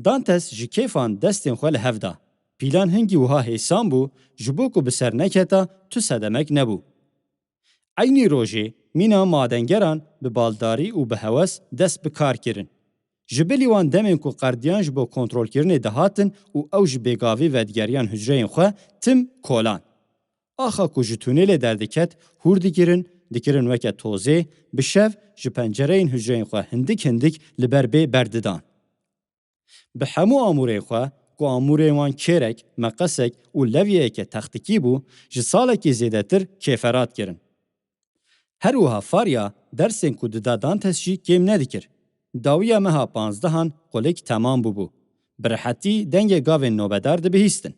Dantes ji kêfan destên xwe li hev da. Pîlan hingî wiha hêsan bû, ji bo ku bi ser neketa tu sedemek nebû. Eynî rojê mîna madengeran bi baldarî û bi hewes dest bi kar kirin. Ji bilî wan demên ku qerdiyan ji bo kontrolkirinê dihatin û ew ji bêgavî vedigeriyan hucreyên xwe, tim kolan. Axa ku ji tûnêlê derdiket, hûr dikirin, dikirin weke tozê, bi şev ji pencereyên hucreyên xwe hindik hindik li ber bê berdidan. Bi hemû amûrên xwe, ku amûrên wan kêrek, meqesek û levyeyeke textikî bû, ji salekî zêdetir kêferat kirin. Her wiha Farya dersên ku dida Dantes jî kêm nedikir. Dawiya meha panzdehan qulik temam bûbû. Bi rehetî dengê gavên nobedar dibihîstin.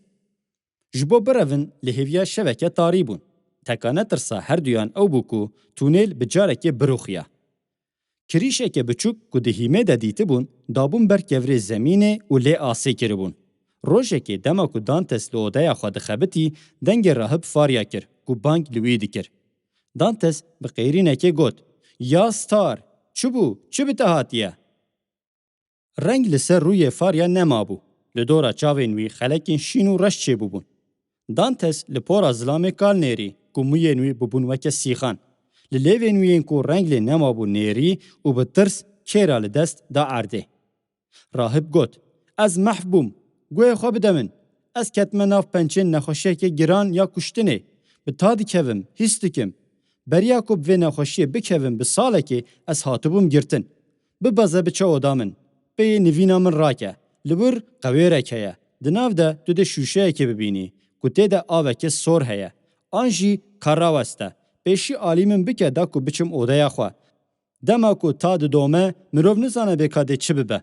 Ji bo birevin li hêviya şeveke tarî bûn. Teka netirsa herduyan ew bû ku tûnêl bi carekê birûxiya. Kirîşeke biçûk ku di hîmê de dîtibûn, dabûn ber kevirê zemînê û lê asê kiribûn. Rojekê dema ku Dantes li odeya xwe dixebitî, dengê rahib fariya kir ku bang li wî dikir. Dantes bi qeyrînekê got, "Ya star, çi bû? Çi bi te hatiye?" Reng li ser rûyê fariya nemabû. Li dora çavên wî xelekên şîn û reş çêbûbûn. Dantes li pora zilamê kal nêrî ku mûyên wî bûbûn weke sîxan. Li lêvên wî yên ku reng lê nemabû nêrî û bi tirs kêra li dest da erdê. Rahib got, "Ez mehf bûm. Guhê xwe bide min. Ez ketime nav pençên nexweşiyeke giran ya kuştinê. Bi ta dikevim, hîs dikim. Beriya ku bi vê nexweşiyê bikevim bi salekê ez hatibûm girtin. Bibeze biçe oda min. Peyê nivîna min rake. Li wir qewêrek heye. Di nav de tu dê şûşeyekê bibînî ku tê de aveke sor heye. An jî ka raweste. Pêşî alî min bike da ku biçim odeya xwe. Dema ku ta didome, mirov nizane bê ka dê çi bibe."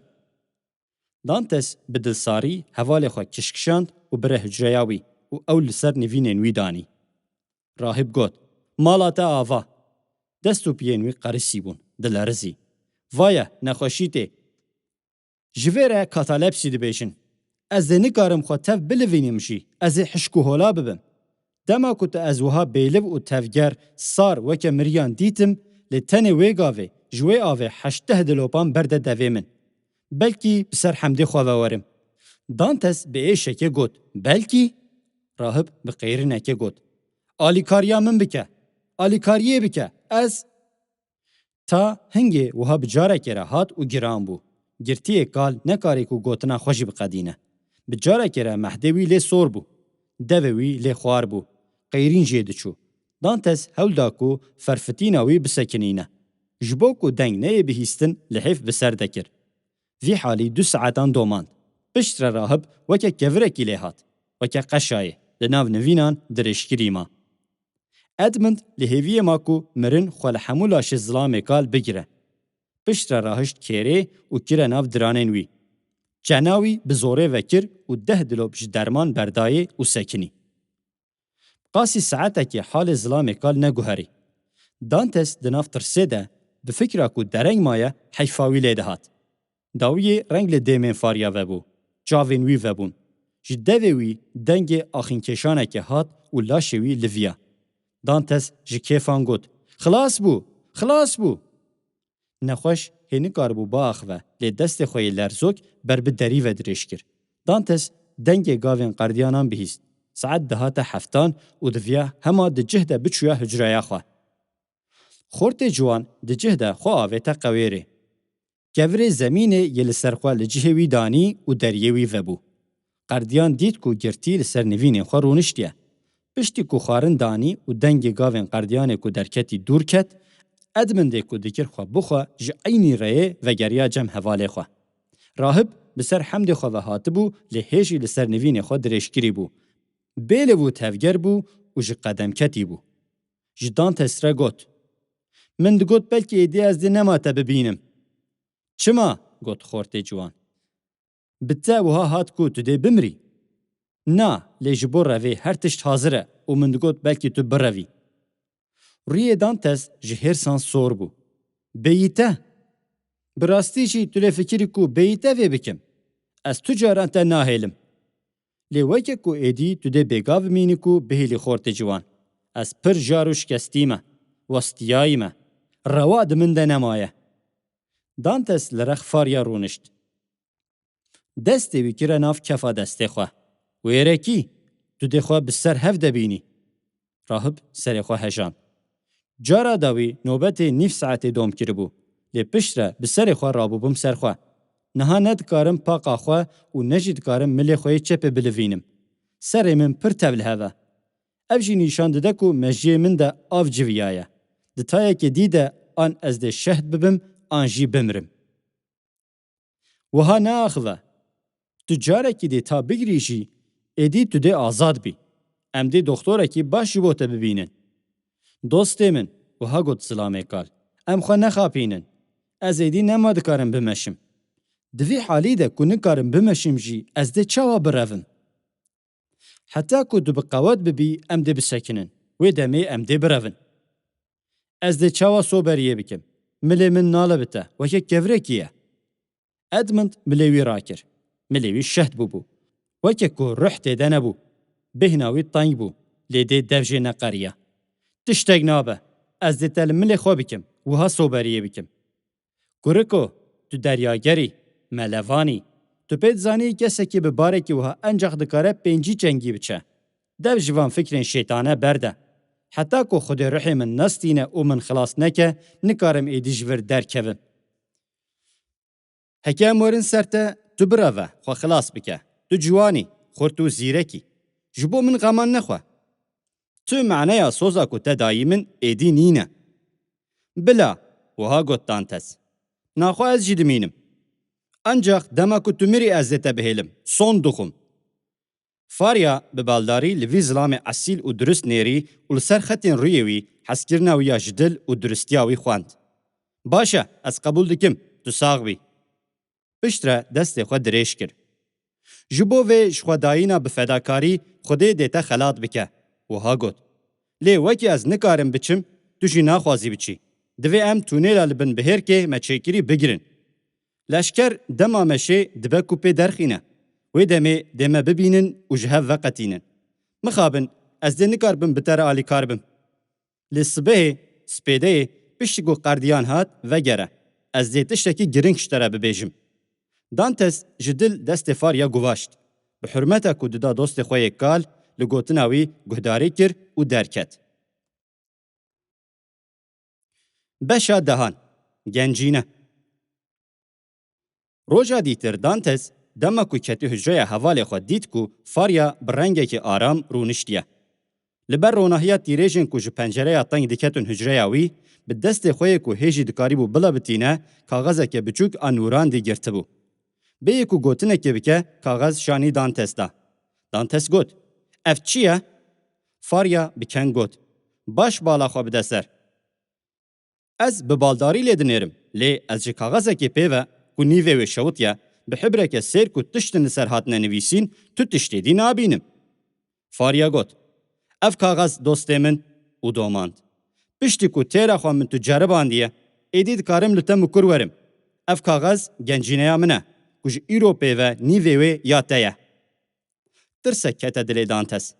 Dantes bi dilsarî hevalê xwe kişkişand û bire hucreya wî û ew li ser nivînên wî danî. Rahib got, "Mala te ava." Dest û piyên wî qerisî bûn, dilerizî. "Vaye, nexweşî tê. Ji vê re katalepsî dibêjin. Ez dê nikarim xwe tev bilivînim jî, ez ê hişk û hola bibim. Dema ku tu ez wiha bêliv û tevger, sar weke miriyan dîtim, lê tenê wê gavê ji wê avê heşteh dilopan berde devê min. Belkî bi ser hemdê xwe ve werim." Dantes bi êşekê got, "Belkî?" Rahib bi qeyrinekê got, "Alîkariya min bike. Alîkariyê bike. Ez" Ta hingê wiha bi carekê re hat û giran bû. Girtiyê kal nekarî ku gotina xwe jî biqedîne. Bi carekê re mehdê wî lê sor bû. Devê wî lê xwar bû. Qeyrîn jê diçû. Dantes hewl da ku ferfitîna wî bisekinîne. Ji bo ku deng neyê bihîstin, lihêf bi ser de kir. Vî halî du saetan domand. Piştre rahib weke kevirekî lê hat. Weke qeşayê, li nav nivînan dirêjkirî ma. Edmund li hêviyê ma ku mirin xwe li hemû laşê zilamê kal bigire. Piştre rahişt kêrê û kire nav diranên wî. Çena wî bi zorê vekir û deh dilop ji derman berdayê û sekinî. Qasî saetekê halê zilamê kal neguherî. Dantes di nav tirsê de, bi fikra ku dereng maye, heyfa wî lê dihat. Dawiyê reng li dêmên fariya vebû. Çavên wî vebûn. Ji devê wî dengê axînkêşanekê hat û laşê wî liviya. Dantes ji kêfan got, "Xilas bû! Xilas bû!" Nexweş hê nikaribû biaxive, lê destê xwe yê lerzok ber bi derî ve dirêj kir. Dantes dengê gavên qerdiyanan bihîst. Saet dihate heftan û diviya hema di cih de biçûya hucreya xwe. Xortê ciwan di cih de xwe avête qewêrê. Kevirê zemînê yê li ser xwe li cihê wî danî û deriyê wî vebû. Qerdiyan dît ku girtî li ser nivînên xwe rûniştiye. Piştî ku xwarin danî û dengê gavên qerdiyanê ku derketî dûr ket, Edmundê ku dikir xwe bixwe ji eynî reyê vegeriya cem hevalê xwe. Rahib bi ser hemdê xwe ve hatibû, lê hê jî li ser nivînê xwe dirêjkirî bû. Bêliv û tevger bû û ji qedem ketî bû. Ji Dantes re got, "Min digot belkî êdî ez dê nema te bibînim." "Çima?" got xortê ciwan. "Bi te wiha hat ku tu dê bimrî?" "Na, lê ji bo revê her tişt hazir e û min digot belkî tu birevî." Rûyê Dantes ji hêrsan sor bû. "Bêyî te? Bi rastî jî tu lê fikirî ku bêyî te vê bikim? Ez tu caran te nahêlim. Lê weke ku êdî tu dê bêgav bimînî ku bihêlî xortê ciwan. Ez pir jar û şikestî me, westiyayî me. Rewa di min de nemaye." Dantes li rex fariya rûnişt. Destê wî kire nav kefa destê xwe. "Wêrekî, tu dê xwe bi ser hev de bînî." Rahib serê xwe hejand. Cara dawî nobetê nîv saetê dom kiribû, lê piştre bi serê xwe rabûbûm ser xwe. Niha ne dikarim paqa xwe û ne jî dikarim milê xwe yê çepê bilivînim. Serê min pir tev li hev e. Ev jî nîşan dide ku mejiyê min de av civiyaye. Di tayekê dî de an ez dê şehd bibim, an jî bimrim. Wiha neaxive. Tu carekî dê ta bigirî jî, êdî tu dê azad bî. Em dê doxtorekî baş ji bo te bibînin. Dostê min, wiha got zilamê kal, em xwe nexapînin. Ez êdî nema dikarim bimeşim. Di vî halî de ku nikarim bimeşim jî, ez dê çawa birevim? Heta ku tu bi qewet bibî, em dê bisekinin. Wê demê em dê birevin. Ez dê çawa soberiyê bikim? Milê min nale bi te, weke kevirekî ye. Edmund milê wî rakir. Milê wî şehd bûbû. Weke ku ruh têde nebû. Bêhna wî teng bû, lê dê dev jê neqeriya. Tiştek nabe. Ez dê te li milê xwe bikim, wiha soberiyê bikim. Kuriko, tu deryager î, melevan î. Tu pê dizanî kesekî bi barekî wiha encax dikare pêncî çengî biçe. Dev ji van fikrên şeytane berde. Heta ku Xwedê ruhê min nestîne û min xilas neke, nikarim êdî ji vir derkevim. Heke em werin ser te, tu bireve, xwe xilas bike. Tu ciwan î, xurt û zîrek î. Ji bo min xeman nexwe. Tu maneya soza ku te dayî min êdî nîne. Bila, wiha got Dantes. Naxwe ez jî dimînim. Encax dema ku tu mirî ez dê te bihêlim, son dixwim. Farya bi baldarî li vî zilamê esîl û durist nêrî û li ser xetên rûyê wî hezkirina wî ya ji dil û duristiya wî xwend. Baş e, ez qebûl dikim, tu sax bî. Piştre destê xwe dirêj kir. Ji bo vê jixwedayîna bi fedakarî Xwedê dê te xelat bike. Wiha got. Lê wekî ez nikarim biçim, tu jî naxwazî biçî. Divê em tûnêla li bin bihêrkê me çêkirî bigirin. Leşker dema meşê dibe ku pê derxîne. Wê demê dê me bibînin û ji hev veqetînin. Mixabin, ez dê nikaribim bi te re alîkar bim. Lê sibehê, spêdeyê, piştî ku qerdiyan hat, vegere. Ez dê tiştekî giring ji te re bibêjim. Dantes ji dil destê Farya guvaşt. Bi hurmeta ku dida dostê xwe yê kal, li gotina wî guhdarî kir û derket. Beşa dehan. Gencîne. Roja dîtir Dantes dema ku ketî hucreya hevalê xwe dît ku Farya bi rengekî aram rûniştiye. Li ber ronahiya tîrêjên ku ji pencereya teng diketin hucreya wî, bi destê xwe yê ku hêjî dikarîbû bila bitîne, kaxezeke biçûk a nûrandî girtibû. Bêyî ku gotinekê bike, kaxez şanî Dantes da. Dantes got, Ev çi ye? Farya bi keng got, Baş bala xwe bide ser. Ez bi baldarî lê dinêrim, lê ez ji kaxezekê pê ve ku nîvê wê şewitiye, bi hibreke sêr ku tiştin li ser hatine nivîsîn, tu tiştê dî nabînim. Farya got, Ev kaxez dostê min û domand. Piştî ku têra xwe min tu ceribandiye, êdî dikarim li te mikur werim. Ev kaxez gencîneya min e, ku ji îro pê ve nîvê wê ya te ye. Tirsek kete dilê Dantes.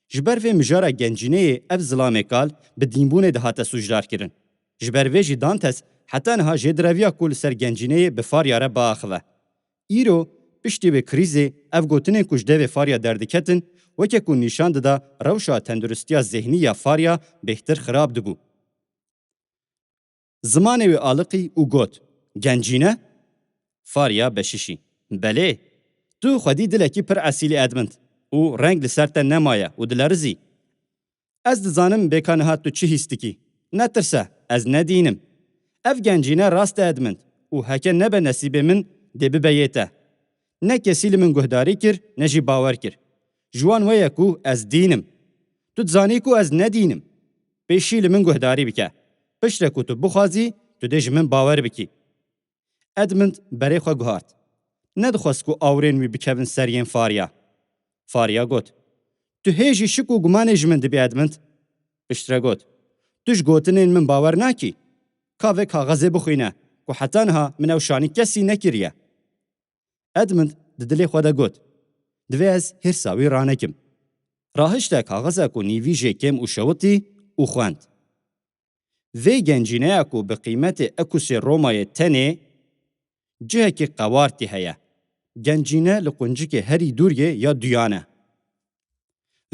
Ji ber vê mijara gencîneyê ev zilamê kal bi dînbûnê dihate sûcdarkirin. Ji ber vê jî Dantes heta niha jêdireviya ku li ser gencîneyê bi Farya re biaxive. Îro piştî vê krîzê ev gotinên ku ji devê Farya derdiketin, weke ku nîşan dida rewşa tenduristiya zêhnî ya Farya bêhtir xirab dibû. Zimanê wê aliqî û got, Gencîne? Farya beşişî, Belê, tu xwedî dilekî pir esîlî Edmund û reng li ser te nemaye û dilerizî. Ez dizanim bêka niha tu çi hîs dikî. Netirse, ez ne dîn im. Ev gencîne rast e Edmund û heke nebe nesîbê min dê bibe yê te. Ne kesî li min guhdarî kir, ne jî bawer kir. Ji wan we ye ku ez dîn im. Tu dizanî ku ez ne dîn im. Pêşî li min guhdarî bike. Piştre ku tu bixwazî, tu dê ji min bawer bikî. Edmund berê xwe guhart. Nedixwest ku awirên wî bikevin ser yên Farya. Farya got, Tu hê jî şik û gumanê ji min dibî Edmund? Piştre got, Tu ji gotinên min bawer nakî? Ka vê kaxezê bixwîne ku heta niha min ew şanî kesî nekiriye. Edmund di dilê xwe de got, Divê ez hêrsa wî ranekim. Rahişte kaxeza ku nîvî jê kêm û şewitî û xwend. Vê gencîneya ku bi qîmetê ekusê Romayê tenê cihekî qewartî heye. Gencîne li quncikê herî dûr yê ya duyan e.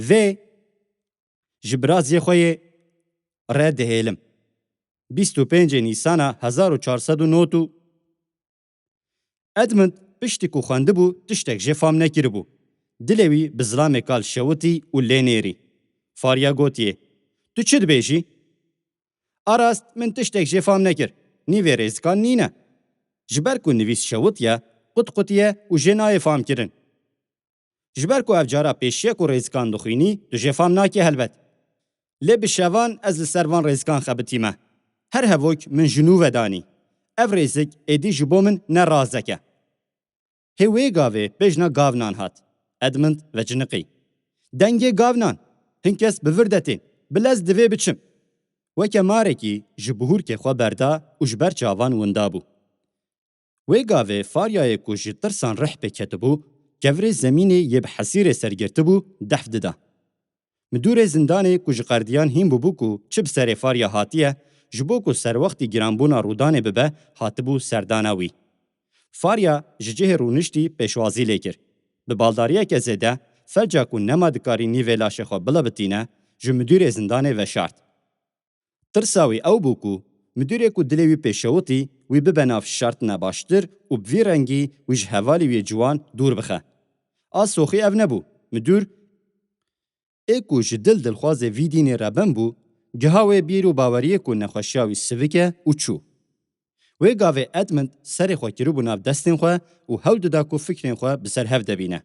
Vê ji biraziyê xwe yê re dihêlim. Bîst û pêncê Nîsana hezar û çar sed û nod û Edmund piştî ku xwendibû, tiştek jê fam nekiribû. Dilê wî bi zilamê kal şewitî û lê nêrî. Farya gotiye, Tu çi dibêjî? A rast, min tiştek jê fam nekir. Nîvê rêzikan nîne. Ji ber ku nivîs şewitiye, qut qutiye û jê nayê famkirin. Ji ber ku ev cara pêşiye ku rêzikan dixwînî, tu jê fam nakî helbet. Lê bi şevan ez li ser van rêzikan xebitîme. Her hevok min ji nû ve danî. Ev rêzik êdî ji bo min ne razek e. Hê wê gavê bêjna gavnan hat. Edmund veciniqî. Dengê gavnan! Hin kes bi vir de tên. Bi lez divê biçim. Weke marekî ji bihûrkê xwe berda û ji ber çavan winda bû. Wê gavê Faryayê ku ji tirsan rih pê ketibû, kevirê zemînê yê bi hesîrê ser girtibû, dehf dida. Midûrê zindanê ku ji qerdiyan hîn bûbû ku çi bi serê Farya hatiye, ji bo ku serwextî giranbûna rûdanê bibe, hatibû serdana wî. Farya ji cihê rûniştî pêşwazî lê kir. Bi baldariyeke zêde, felca ku nema dikarî nîvê laşê xwe bilebitîne, ji midûrê zindanê veşart. Tirsa wî ew bû ku midûrê ku dilê wî pê şewitî, wî bibe nav şartine baştir û bi vî rengî wî ji hevalê wî ciwan dûr bixe. A soxî ev nebû. Midûr ê ku ji dil dilxwazê vî dînê reben bû, giha wê bîr û baweriyê ku nexweşiya wî sivik e û çû. Wê gavê Edmund serê xwe kiribû nav destên xwe û hewl dida ku fikrên xwe bi ser hev de bîne.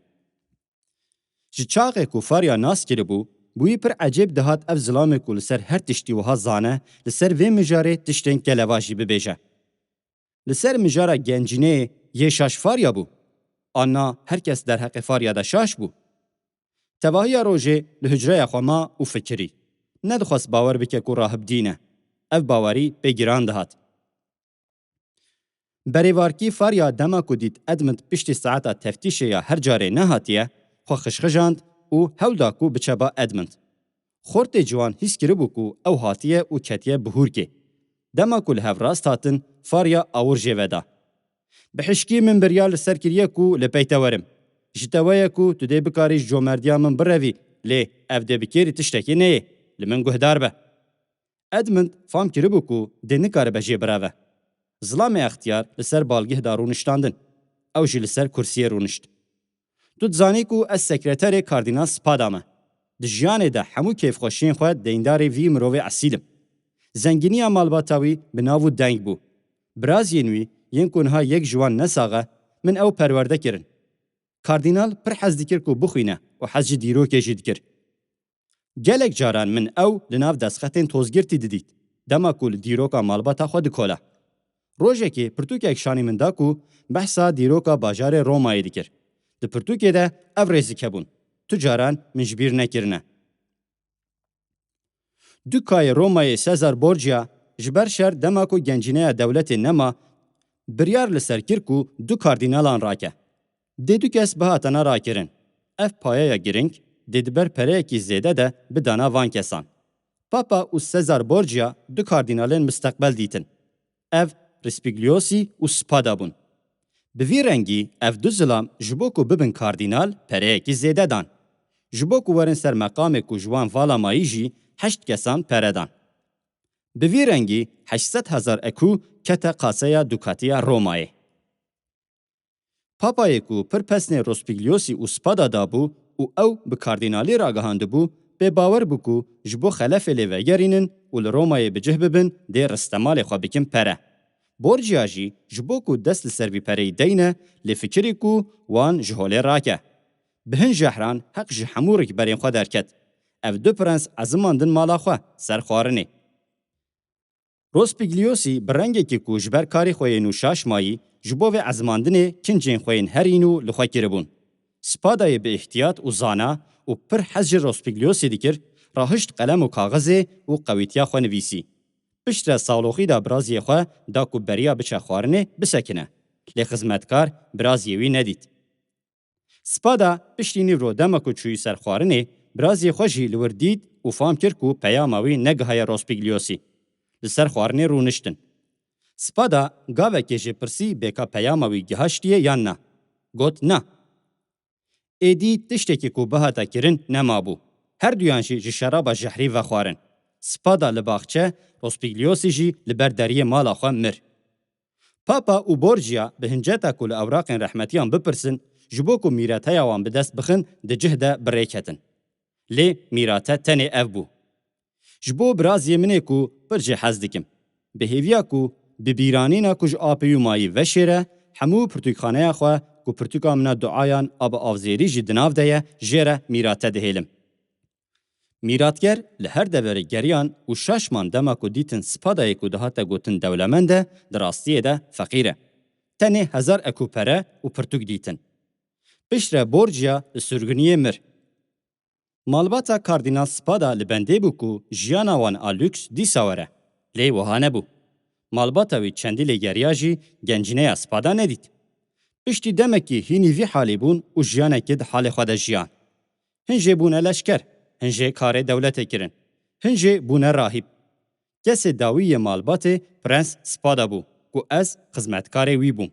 Ji çaxê ku Farya nas kiribû, bi wî pir ecêb dihat ev zilamê ku li ser her tiştî wiha zane, li ser vê mijarê tiştên kelevajî bibêje. Li ser mijara gencîneyê yê şaş Farya bû. Anna her kes derheqê Farya de şaş bû. Tevahiya rojê li hucreya xwe ma û fikirî. Nedixwest bawer bike ku rahib dîn e. Ev bawerî pê giran dihat. Berêvarkî Farya dema ku dît Edmund piştî saeta teftîşê ya her carê nehatiye, xwe xişxijand û hewl da ku biçe ba Edmund. Xortê ciwan hîs kiribû ku ew hatiye û ketiye bihûrkê. Dema ku li hev rast hatin, Farya awir jê ve da. Bi hişkî min biryar li ser kiriye ku li pey te werim. Ji te we ye ku tu dê bikarî ji comerdiya min birevî, lê ev dê bi kêrî tiştekî neyê. Li min guhdar be. Edmund fam kiribû ku dê nikaribe jê bireve. Zilamê extiyar li ser balgih da rûniştandin. Ew jî li ser kursiyê rûnişt. Tu dizanî ku ez sekreterê Kardînal Spada me. Di jiyanê de hemû kêfxweşiyên xwe deyndarê vî mirovê esîl im. Zengîniya malbata wî bi nav û deng bû. Biraziyên wî yên ku niha yek ji wan ne sax e, min ew perwerde kirin. Kardînal pir hez dikir ku bixwîne û hez ji dîrokê jî dikir. Gelek caran min ew li nav destxetên tozgirtî didît, dema ku li dîroka malbata xwe dikola. Rojekê pirtûkek şanî min da ku behsa dîroka bajarê Romayê dikir. Di pirtûkê de ev rêzik hebûn. Tu caran min ji bîr nekirine. Dukayê Romayê Cesar Borgia ji ber şer dema ku gencîneya dewletê nema, biryar li ser kir ku du kardînalan rake. Dê du kes bihatana rakirin. Ev payeya girîng dê di ber pereyekî zêde de bidana van kesan. Papa û Cesar Borgia du kardînalên misteqbel dîtin. Ev Rospigliosi û Spada bûn. Bi vî rengî ev du zilam ji bo ku bibin kardînal pereyekî zêde dan. Ji bo ku werin ser meqamê ku ji wan vala mayî jî heşt kesan pere dan. Bi vî rengî heşt sed hezar ekû kete qaseya dukatiya Romayê. Papayê ku pir pesnê Rospigliosî û Spada dabû û ew bi kardînalî ragihandibû, pê bawer bû ku ji bo xelefê lê vegerînin û li Romayê bi cih bibin, dê ristemalê xwe bikin pere. Borgia jî ji bo ku dest li ser vî pereyî deyne, lê fikirî ku wan ji holê rake. Bi hin jehran heq ji hemû rikberên xwe derket. Ev du prens ezimandin mala xwe ser xwarinê. Rospigliosî bi rengekî ku ji ber karê xwe yên û şaş mayî, ji bo vê ezimandinê kincên xwe yên herîn û li xwe kiribûn. Spadayê bi îhtiyat û zana û pir hez ji Rospigliosî dikir, rahişt qelem û kaxizê û qewîtiya xwe nivîsî. Piştre saloxî da biraziyê xwe, da ku beriya biçe xwarinê bisekine. Lê xizmetkar biraziyê wî nedît. Spada piştî nîvro dema ku çûyî ser xwarinê, biraziyê xwe jî li wir dît û fam kir ku peyama wî negihaye Rospigliosî. Li ser xwarinê rûniştin. Spada gavekê jê pirsî bê ka peyama wî gihaştiye yan na. Got na. Êdî tiştekî ku bihata kirin nemabû. Her duyan jî ji şeraba jehrî vexwarin. Spada li baxçe, Rospigliosî jî li ber deriyê mala xwe mir. Papa û Borgia bi hinceta ku li ewraqên rehmetiyan bipirsin, ji bo ku mîreteya wan bi dest bixin, di cih de bi rê ketin. Lê mîrate tenê ev bû. Ji bo biraziyê min ê ku pir jê hez dikim. Bi hêviya ku bi bîranîna ku ji apê û mayî veşêre, hemû pirtûkxaneya xwe ku pirtûka min a duayan a bi avzêrî jî di nav de ye, jê re mîrate dihêlim. Mîratger li her deverê geriyan û şaş man dema ku dîtin Spadayê ku dihate gotin dewlemend e, di rastiyê de feqîr e. Tenê hezar ekû pere û pirtûk dîtin. Piştre Borgia li sirguniyê mir. Malbata Kardînal Spada li bendê bû ku jiyana wan a lûks dîsa were. Lê wiha nebû. Malbata wî çendî lêgeriya jî gencîneya Spada nedît. Piştî demekî hînî vî halî bûn û jiyanekê di halê xwe de jiyan. Hin jê bûne leşker, hin jê karê dewletê kirin, hin jê bûne rahîb. Kesê dawî yê malbatê Prens Spada bû ku ez xizmetkarê wî bûm.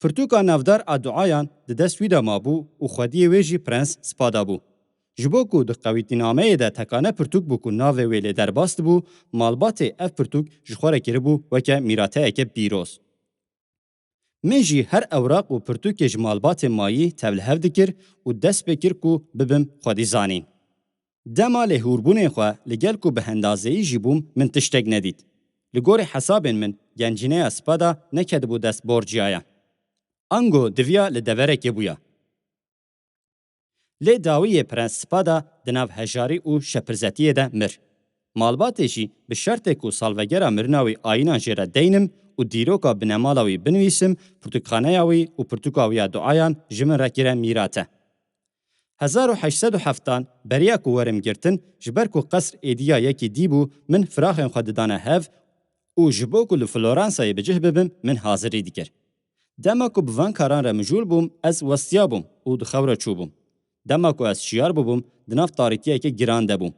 Pirtûka navdar a duayan di dest wî de mabû û xwediyê wê jî Prens Spada bû. Ji bo ku di qewîtînameyê de tekane pirtûk bû ku navê wê lê derbas dibû, malbatê ev pirtûk ji xwe re kiribû weke mîrateyeke pîroz. Min jî her ewraq û pirtûkê ji malbatê mayî tevlihev dikir û dest pê kir ku bibim xwedî zanîn. Dema lêhûrbûnên xwe li gel ku bi hendazeyî jî bûm, min tiştek nedît. Li gorî hesabên min, gencîneya Spada nekedibû dest borciyayan. Ango diviya li deverekê bûya. Lê dawî yê Prens Spada di nav hejarî û şepirzetiyê de mir. Malbatê jî bi şertê ku salvegera mirina wî ayînan jê re deynim û dîroka binemala wî binivîsim, pirtûkxaneya wî û pirtûka wî ya duayan ji min re kire mîrate. Hezar û heşt sed û heftan beriya ku werim girtin, ji ber ku qesr êdî ya yekî dî bû, min firaxên xwe didane hev û ji bo ku li Floransayê bi cih bibim, min hazirî dikir. Dema ku bi van karan re mijûl bûm, ez westiya bûm û di xew re çûbûm. Dema ku ez şiyar bûbûm, di nav tarîtiyeke giran de bûm.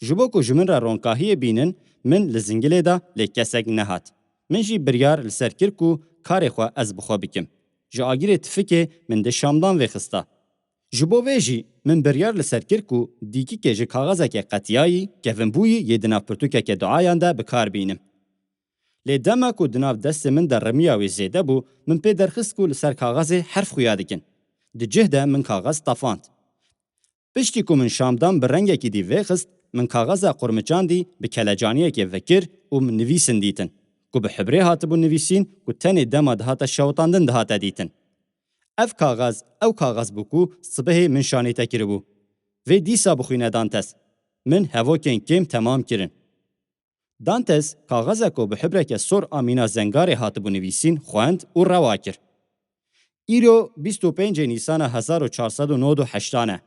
Ji bo ku ji min re ronkahiyê bînin, min li zingilê da, lê kesek nehat. Min jî biryar li ser kir ku karê xwe ez bi xwe bikim. Ji agirê tifikê min di şamdan vêxista. Ji bo vê jî min biryar li ser kir ku dîkikê ji kaxezeke qetiyayî, kevinbûyî yê di nav pirtûkeke duayan de bi kar bînim. Lê dema ku di nav destê min de rimiya wê zêde bû, min pê derxist ku li ser kaxezê herf xuya dikin. Di cih de min kaxez tefand. Piştî ku min şamdan bi rengekî dî vêxist, min kaxeza qurmiçandî bi kelecaniyekê vekir û min nivîsin dîtin, ku bi hibrê hatibû nivîsîn ku tenê dema dihate şewitandin dihate dîtin. Ev kaxez, ew kaxez bû ku sibehê min şanî te kiribû. Vê dîsa bixwîne Dantes. Min hevokên kêm temam kirin. Dantes kaxeza ku bi hibreke sor a mîna zengarê hatibû nivîsîn xwend û rewa kir. Îro bîst û pêncê Nîsana hezar û çar sed û nod û heştan e.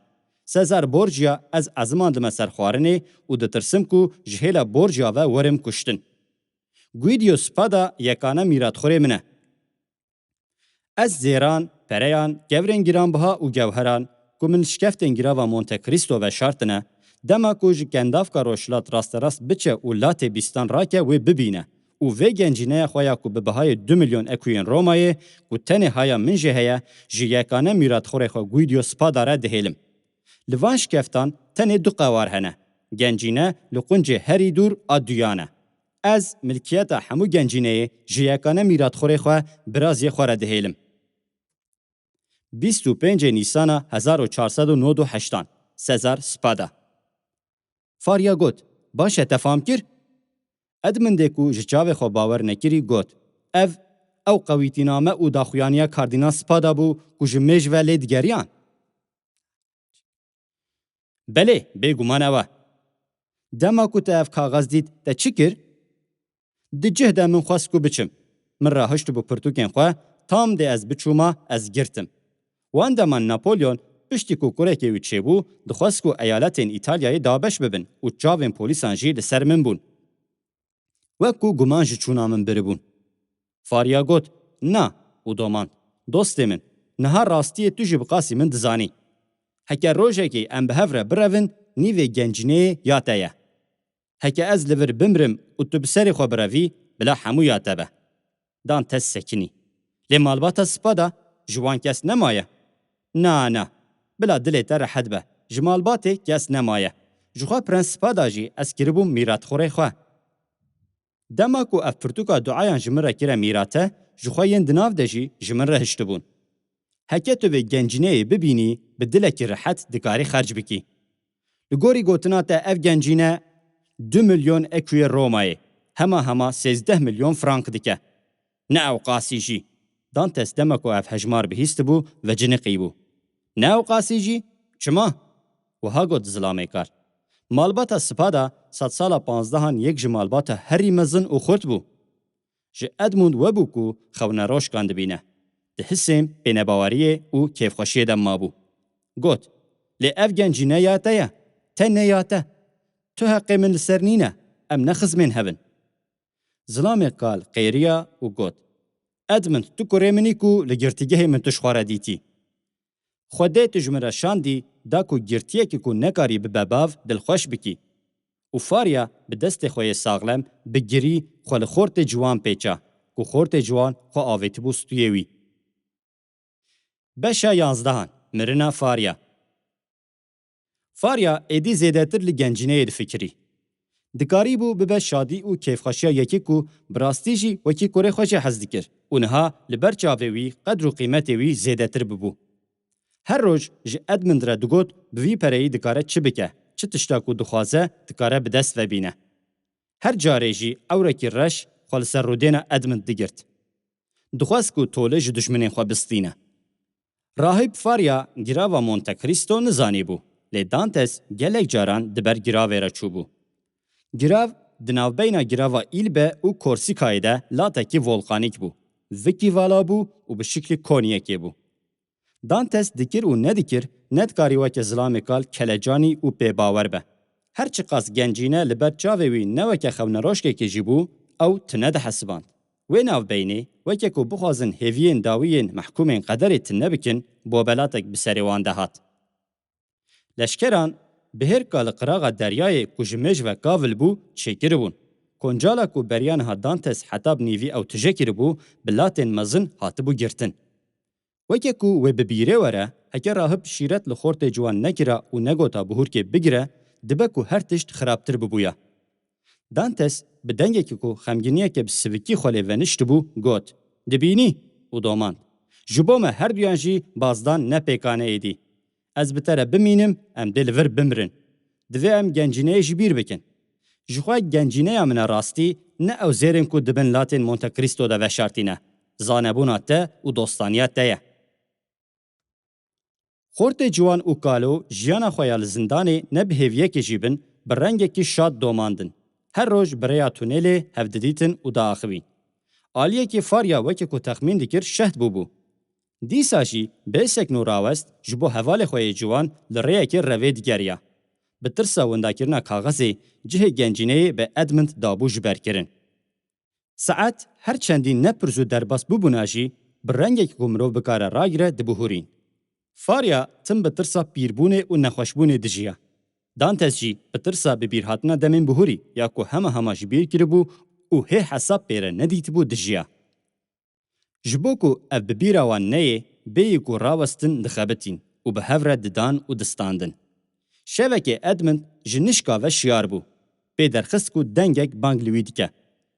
Sezar Borgia, ez ezimandime ser xwarinê û ditirsim ku ji hêla Borgia ve werim kuştin. Guido Spada yekane mîratxurê min e. Ez zêran, pereyan, kevirên giranbiha û gewheran ku min şikeftên girava Monte Cristo veşartine, dema ku ji Kendavka Rojhilat rasterast biçe û latê bîstan rake wê bibîne û vê gencîneya xwe ya ku bi bihayê du milyon ekuyên Romayê ku tenê haya min jê heye, ji yekane mîratxurê xwe Guido Spada re dihêlim. Li van şikeftan tenê du qewar hene. Gencîne li quncê herî dûr a duyan e. Ez milkiyeta hemû gencîneyê ji yekane mîratxurê xwe, biraziyê xwe re dihêlim. Bîst û pêncê Nîsana hezar û çar sed û nod û heştan, Sezar Spada. Farya got, baş e, te fam kir? Edmundê ku ji çavê xwe bawer nekirî got, ev, ew qewîtîname û daxuyaniya Kardînal Spada bû ku ji mêj ve lê digeriyan. Belê, bêguman ew e. Dema ku te ev kaxez dît, te çi kir? Di cih de min xwest ku biçim. Min rahiştibû pirtûkên xwe, tam dê ez biçûma, ez girtim. Wan deman Napolyon, piştî ku kurekê wî çêbû, dixwest ku eyaletên Îtalyayê dabeş bibin û çavên polîsan jî li ser min bûn. Wek ku guman ji çûna min biribûn. Fariya got, na, û domand, dostê min, niha rastiyê tu jî bi qasî min dizanî. Heke rojekê em bi hev re birevin, nîvê gencîneyê ya te ye. Heke ez li vir bimrim û tu bi serê xwe birevî, bila hemû ya te be. Dantes sekinî. Lê malbata Spada, ji wan kes nemaye? Na, na. Bila dilê te rehet be. Ji malbatê kes nemaye. Ji xwe Prens Spada jî ez kiribûm mîratxurê xwe. Dema ku ev pirtûka duayan ji min re kire mîrate, ji xwe yên di nav de jî ji min re hiştibûn. Heke tu vê gencîneyê bibînî, bi dilekî rehet dikarî xerc bikî. Li gorî gotina te ev gencîne du milyon ekuyê Romayê, hema hema sêzdeh milyon frank dike. Ne ewqasî jî. Dantes dema ku ev hejmar bihîstibû, veciniqîbû. Ne ewqasî jî? Çima? Wiha got zilamêkar. Malbata Spada sedsala panzdehan yek ji malbata herî mezin û xurt bû. Ji Edmund webû ku xewnerojkan dibîne. Di hisên pênebaweriyê û kêfxweşiyê de mabû. Got, Lê ev gencîne ya te ye, tenê ya te. Tu heqê min li ser nîne, em ne xizmên hev in. Zilamê kal qêriya û got, Edmund, tu kurê min î ku li girtîgehê min tu ji xwe re dîtî. Xwedê tu ji min re şandî, da ku girtiyekî ku nekarî bibe bav, dilxweş bikî. Û Farya bi destê xwe yê saxlem bi girî xwe li xortê ciwan pêça, ku xortê ciwan xwe avêtibû stûyê wî. Beşa yanzdehan, mirina Farya. Farya êdî zêdetir li gencîneyê difikirî. Dikarîbû bibe şadî û kêfxweşiya yekî ku bi rastî jî wekî kurê xwe jê hez dikir û niha li ber çavê wî qedr û qîmetê wî zêdetir bibû. Her roj ji Edmund re digot bi vî pereyî dikare çi bike, çi tişta ku dixwaze dikare bi dest ve bîne. Her carê jî ewrekî reş xwe li ser rûdêna Edmund digirt. Dixwest ku tolê ji dijminên xwe bistîne. Rahîb Farya girava Monte Cristo nizanîbû, lê Dantes gelek caran di ber giravê re çûbû. Girav di navbeyna girava Îlbe û Korsikayê de latekî volkanîk bû. Vikî vala bû û bi şiklî koniyekê bû. Dantes dikir û nedikir, nedikarî weke zilamê kal kelecanî û pêbawer be. Her çiqas gencîne li ber çavê wî ne weke xewneroşkekê jî bû, ew tune dihesiband. Wê navbeynê, weke ku bixwazin hêviyên dawî yên mehkûmên qederê tune bikin, bobelatek bi serê wan de hat. Leşkeran bi hêrka li qiraxa deryayê ku ji mêj ve kavil bû, çêkiribûn. Koncala ku beriya niha Dantes heta bi nîvî ew tije kiribû, bi latên mezin hatibû girtin. Weke ku wê bi bîrê were, heke rahib şîret li xortê ciwan nekira û negota bihûrkê bigire, dibe ku her tişt xirabtir bibûya. Dantes bi dengekî ku xemgîniyeke bi sivikî xwe lê veniştibû, got, Dibînî? Û domand, Ji bo me herduyan jî bazdan ne pêkan e êdî. Ez bi te re bimînim, em dê li vir bimirin. Divê em gencîneyê ji bîr bikin. Ji xwe gencîneya min e rastî, ne ew zêrên ku di bin latên Monte Cristo de veşartî ne. Zanebûna te û dostaniya te ye. Xortê ciwan û kalo jiyana xwe ya li zindanê ne bi hêviyekê jî bin, bi rengekî şad domandin. Her roj bi rêya tunelê hev didîtin û diaxivîn. Aliyekî Farya weke ku texmîn dikir şehd bûbû. Dîsa jî bê sekno rawest ji bo hevalê xwe yê ciwan li rêyekê revê digeriya. Bi tirsa windakirina kaxezê cihê gencîneyê bi Edmund dabû ji ber kirin. Saet her çendî ne pir zû derbas bûbûna jî, bi rengekî ku mirov bikare ragire dibihûrîn. Farya tim bi tirsa pîrbûnê û nexweşbûnê dijiya. Dantes jî bi tirsa bi bîrhatina demên bihûrî ya ku hema hema ji bîr kiribû û hê hesab pê re nedîtibû dijiya. Ji bo ku ev bi bîra wan neyê, bêyî ku rawestin dixebitîn û bi hev re didan û distandin. Şevekê Edmund ji nişka ve şiyar bû. Pê derxist ku dengek bang li wî dike.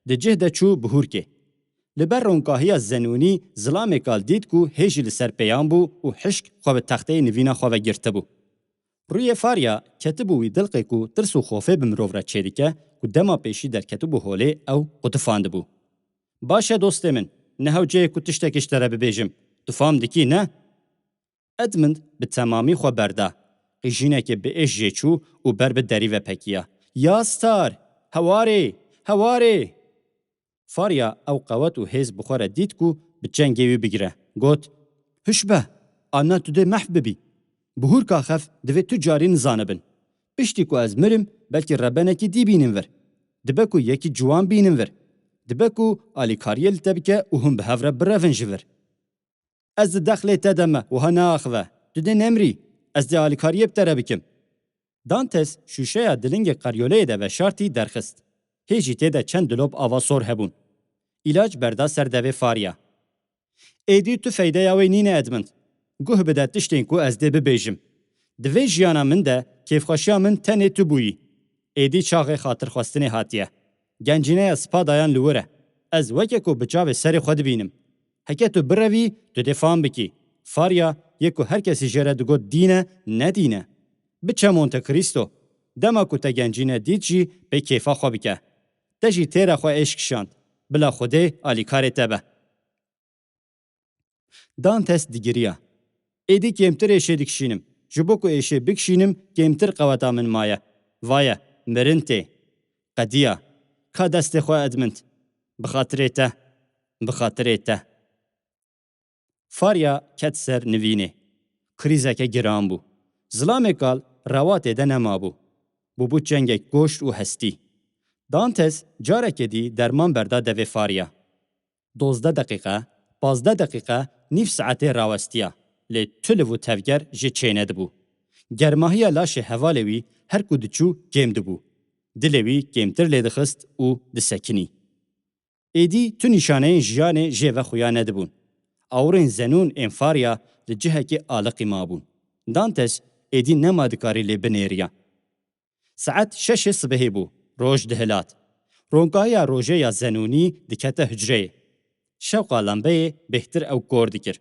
Di cih de çû bihûrkê. Li ber ronkahiya zenûnî zilamê kal dît ku hê jî li ser pêyan bû û hişk xwe bi texteyê nivîna xwe ve girtibû. Rûyê Farya ketibû wî dilqê ku tirs û xofê bi mirov re çêdike ku dema pêşî derketibû holê ew qutifandibû. Baş e dostê min, ne hewce ye ku tiştekî ji te re bibêjim. Tu fam dikî, ne? Edmund bi temamî xwe berda. Qîjînekê bi êş jê çû û ber bi derî ve pekiya. Ya star! Hewarê! Hewarê! Farya ew qewet û hêz bi xwe re dît ku bi çengê wî bigire. Got, Hiş be! Anna tu dê mehf bibî. Bihûrka xef divê tu carî nizanibin. Piştî ku ez mirim, belkî rebenekî dî bînin vir. Dibe ku yekî ciwan bînin vir. Dibe ku alîkariyê li te bike û hûn bi hev re birevin ji vir. Ez di dexlê te de me, wiha neaxive. Tu dê nemirî. Ez dê alîkariyê bi te re bikim. Dantes şûşeya dilingê qeryoleyê de veşartî derxist. Hê jî tê de çend dilop ava sor hebûn. Îlac berda ser devê Farya. Êdî tu feydeya wê nîne Edmund. Guh bide tiştên ku ez dê bibêjim. Di vê jiyana min de kêfxweşiya min tenê tu bûyî. Êdî çaxê xatirxwestinê hatiye. Gencîneya spa dayan li wir e. Ez weke ku bi çavê serê xwe dibînim. Heke tu birevî, tu dê fam bikî. Farya yê ku her kesî jê re digot dîn e, ne dîn e. Biçe Monte Cristo. Dema ku te gencîne dît jî pê kêfa xwe bike. Te jî têra xwe êş kişand. Bila Xwedê alîkarê te be. Dantes digiriya. Êdî kêmtir êşê dikişînim. Ji bo ku êşê bikişînim, kêmtir qeweta min maye. Vaye, mirin tê. Qediya. Ka destê xwe Edmund. Bi xatirê te. Bi xatirê te. Farya ket ser nivînê. Krîzeke giran bû. Zilamê kal rewa tê de nemabû. Bûbû çengek goşt û hestî. Dantes carekê dî derman berda devê Farya. Dozdeh deqîqe, pazdeh deqîqe, nîv saetê rawestiya, lê tu liv û tevger jê çênedibû. Germahiya laşê hevalê wî her ku diçû kêm dibû. Dilê wî kêmtir lê dixist û disekinî. Êdî tu nîşaneyên jiyanê jê ve xuya nedibûn. Awirên zenûn ên Farya li cihekê aliqî mabûn. Dantes êdî nema dikarî lê binêriya. Saet şeşê sibehê bû. Roj dihilat. Ronkahiya rojê ya zenûnî dikete hucreyê. Şewqa lembeyê bêhtir ew kor dikir.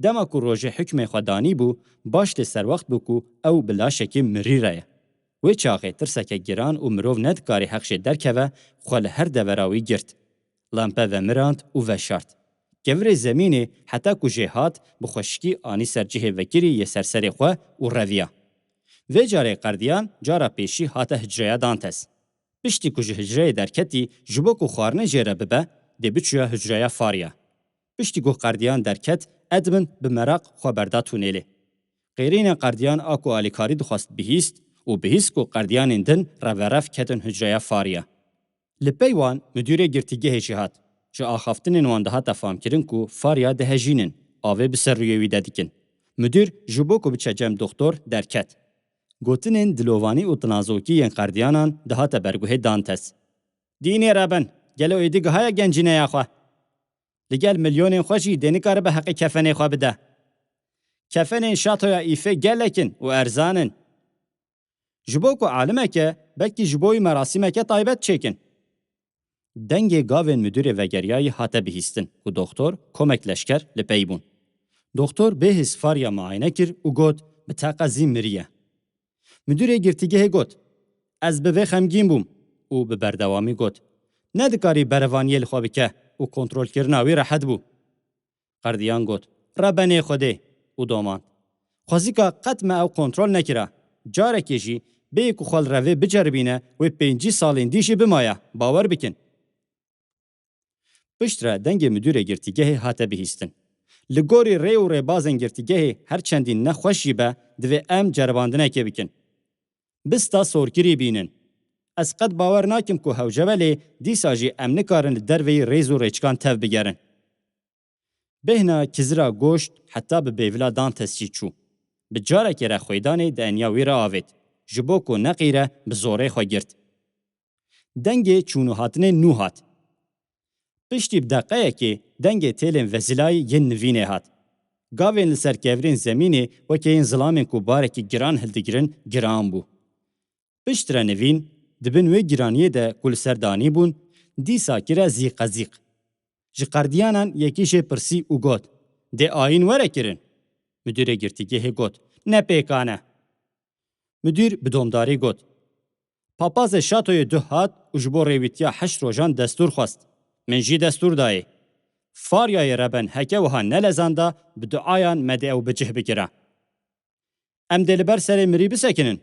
Dema ku rojê hukmê xwe danîbû, baş lê serwext bû ku ew bi laşekî mirî re ye. Wê çaxê tirseke giran û mirov nedikarî heq jê derkeve, xwe li her devera wî girt. Lempe vemirand û veşart. Kevirê zemînê heta ku jê hat, bi xweşikî anî ser cihê vekirî yê ser serê xwe û reviya. Vê carê qerdiyan cara pêşî hate hicreya Dantes. Piştî ku ji hicreyê derketî, ji bo ku xwarinê jê re bibe, dê biçûya hicreya Farya. Piştî ku qerdiyan derket, Edmund bi meraq xwe berda tunêlê. Qêrînên qerdiyan a ku alîkarî dixwest bihîst û bihîst ku qerdiyanên din reverev ketin hicreya Farya. Li pey wan midûrê girtîgehê jî hat. Ji axaftinên wan dihate famkirin ku Farya dihejînin, avê bi ser rûyê wî de dikin. Midûr ji bo ku biçe cem doxtor derket. Gotinên dilovanî û tinazokî yên qerdiyanan dihate berguhê Dantes. Dînê re bin, gelo êdî gihaye gencîneya xwe? Li gel milyonên xwe jî dê nikaribe heqê kefenê xwe bide. Kefenên şatoya Îfê gelek in û erzan in. Ji bo ku alimeke, belkî ji bo wî merasîmeke taybet çêkin. Dengê gavên midûrê vegeriyayî hate bihîstin û doxtor komek leşker li pey bûn. Doxtor bêhîs Farya muayene kir û got, bi teqezî miriye. Midûrê girtîgehê got, ez bi vê xemgîn bûm û bi berdewamî got, nedikarî berevaniyê li xwe bike û kontrolkirina wî rehet bû. Qerdiyan got, rebenê Xwedê û domand. Xwezîka qet me ew kontrol nekira. Carekê jî bêyî ku xwe li revê biceribîne wê pêncî salên dî jî bimaya, bawer bikin. Piştre dengê midûrê girtîgehê hate bihîstin. Li gorî rê û rêbazên girtîgehê her çendî nexweş jî be, divê em ceribandinekê bikin. Bista sorkirî bînin. Ez qet bawer nakim ku hewce be lê dîsa jî em nikarin li derveyî rêz û rêçikan tev bigerin. Bêhna kizira goşt heta bi bêvila Dantes jî çû. Bi carekê re xwêdanê di eniya wî re avêt, ji bo ku neqîre bi zorê xwe girt. Dengê çûn û hatinê nû hat. Piştî bi deqeyekê dengê têlên vezilayî yên nivînê hat. Gavên li ser kevirên zemînê weke yên zilamên ku barekî giran hildigirin giran bû. Piştre nivîn, di bin wê giraniyê de ku li ser danîbûn, dîsa kire zîqezîq. Ji qerdiyanan yekî jê pirsî û got, dê ayîn were kirin? Midûrê girtîgehê got, ne pêkan e. Midûr bi domdarî got, papazê şatoyê duh hat û ji bo rêwîtiya heşt rojan destûr xwest. Min jî destûr dayê. Faryayê reben heke wiha nelezanda, bi duayan me dê ew bi cih bigire. Em dê li ber serê mirî bisekinin.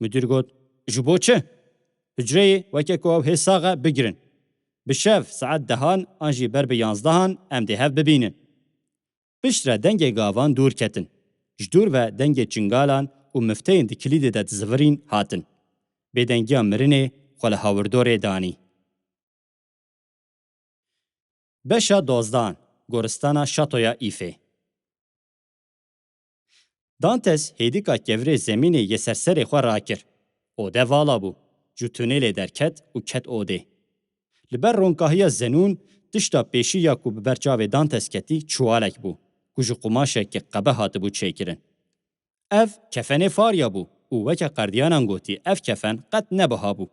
Midûr got, ji bo çi? Hucreyê weke ku ew hê sax e bigirin. Bi şev saet dehan an jî ber bi yanzdehan em dê hev bibînin. Piştre dengê gavan dûr ketin. Ji dûr ve dengê çingalan û mifteyên di kilîdê de dizivirîn hatin. Bêdengiya mirinê xwe li hawirdorê danî. Beşa dozdan, goristana şatoya Îfê. Dantes hêdîka kevirê zemînê yê ser serê xwe rakir. Ode vala bû. Ji tunêlê derket û ket odê. Li ber ronkahiya zenûn, tişta pêşî ya ku bi ber çavê Dantes ketî çuwalek bû, ku ji qumaşekî qebe hatibû çêkirin. Ev kefenê Farya bû û weke qerdiyanan gotî ev kefen qet nebiha bû.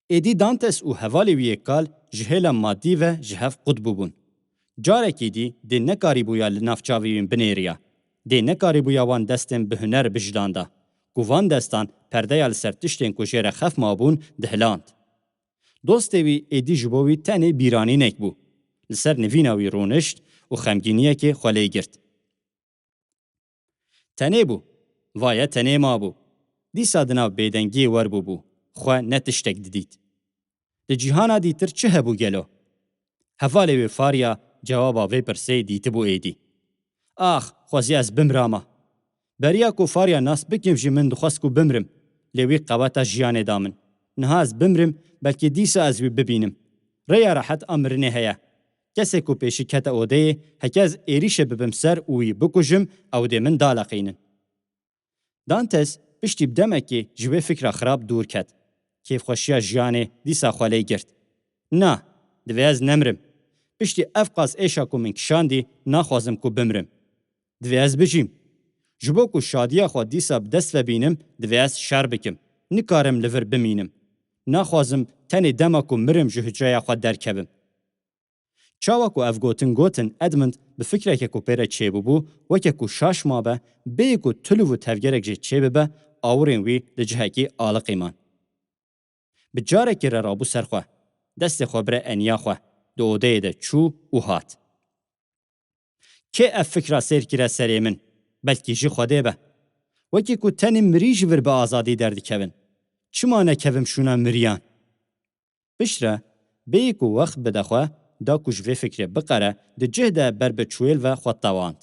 Êdî Dantes û hevalê wî yê kal ji hêla madî ve ji hev qut bûbûn. Carekî dî dê nekarîbûya li nav çavê wî binêriya. Dê nekarîbûya wan destên bi huner bijdanda, ku van destan perdeya li ser tiştên ku jê re xef mabûn dihiland. Dostê wî êdî ji bo wî tenê bîranînek bû. Li ser nivîna wî rûnişt û xemgîniyekê xwe lê girt. Tenê bû. Vaye tenê mabû. Dîsa di nav bêdengiyê wer bûbû. Xwe ne tiştek didît. Di cîhana dîtir çi hebû gelo? Hevalê wê Farya cewaba vê pirsê dîtibû êdî. Ax, xwezî ez bimrama. Beriya ku Farya nas bikim jî min dixwest ku bimrim, lê wî qeweta jiyanê da min. Niha ez bimrim, belkî dîsa ez wî bibînim. Rêya rehet a mirinê heye. Kesê ku pêşî kete odeyê, heke ez êrîşê bibim ser û wî bikujim, ew dê min daleqînin. Dantes piştî bi demekê ji wê fikra xirab dûr ket. Kêfxweşiya jiyanê dîsa xwe lê girt. Na, divê ez nemrim. Piştî ev qas êşa ku min kişandî, naxwazim ku bimrim. Divê ez bijîm. Ji bo ku şadiya xwe dîsa bi dest ve bînim, divê ez şer bikim. Nikarim li vir bimînim. Naxwazim tenê dema ku mirim ji hucreya xwe derkevim. Çawa ku ev gotin gotin, Edmund bi fikreke ku pê re çêbûbû, weke ku şaş mabe, bêyî ku tuluv û tevgerek jê çêbibe, awirên wî li cihekî aliqî man. Bi carekê re rabû ser xwe, destê xwe bire eniya xwe, di odeyê de çû û hat. Kê ev fikra sêr kire serê min? Belkî jî Xwedê be. Wekî ku tenê mirî ji vir bi azadî derdikevin. Çima nekevim şûna miriyan? Piştre, bêyî ku wext bide xwe, da ku ji vê fikrê biqere, di cih de ber bi çûyêl ve xwe tewand.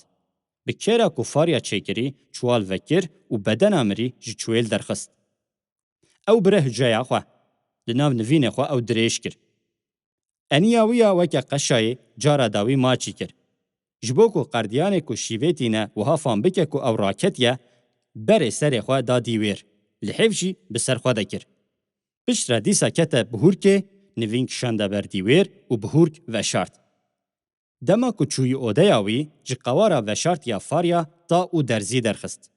Bi kêra ku Farya çêkirî, çûwal vekir û bedena mirî ji çûyêl derxist. Ew bire hucreya xwe. Di nav nivînê xwe ew dirêj kir. Eniya wî ya weke qeşayê cara dawî maçî kir. Ji bo ku qerdiyanê ku şîvê tîne wiha fam bike ku ew raketiye, berê serê xwe da dîwêr. Li hêv jî bi ser xwe de kir. Piştre dîsa kete bihûrkê, nivîn kişande ber dîwêr û bihûrk veşart. Dema ku çûyî odeya wî, ji qewara veşartiya Farya ta û derzî derxist.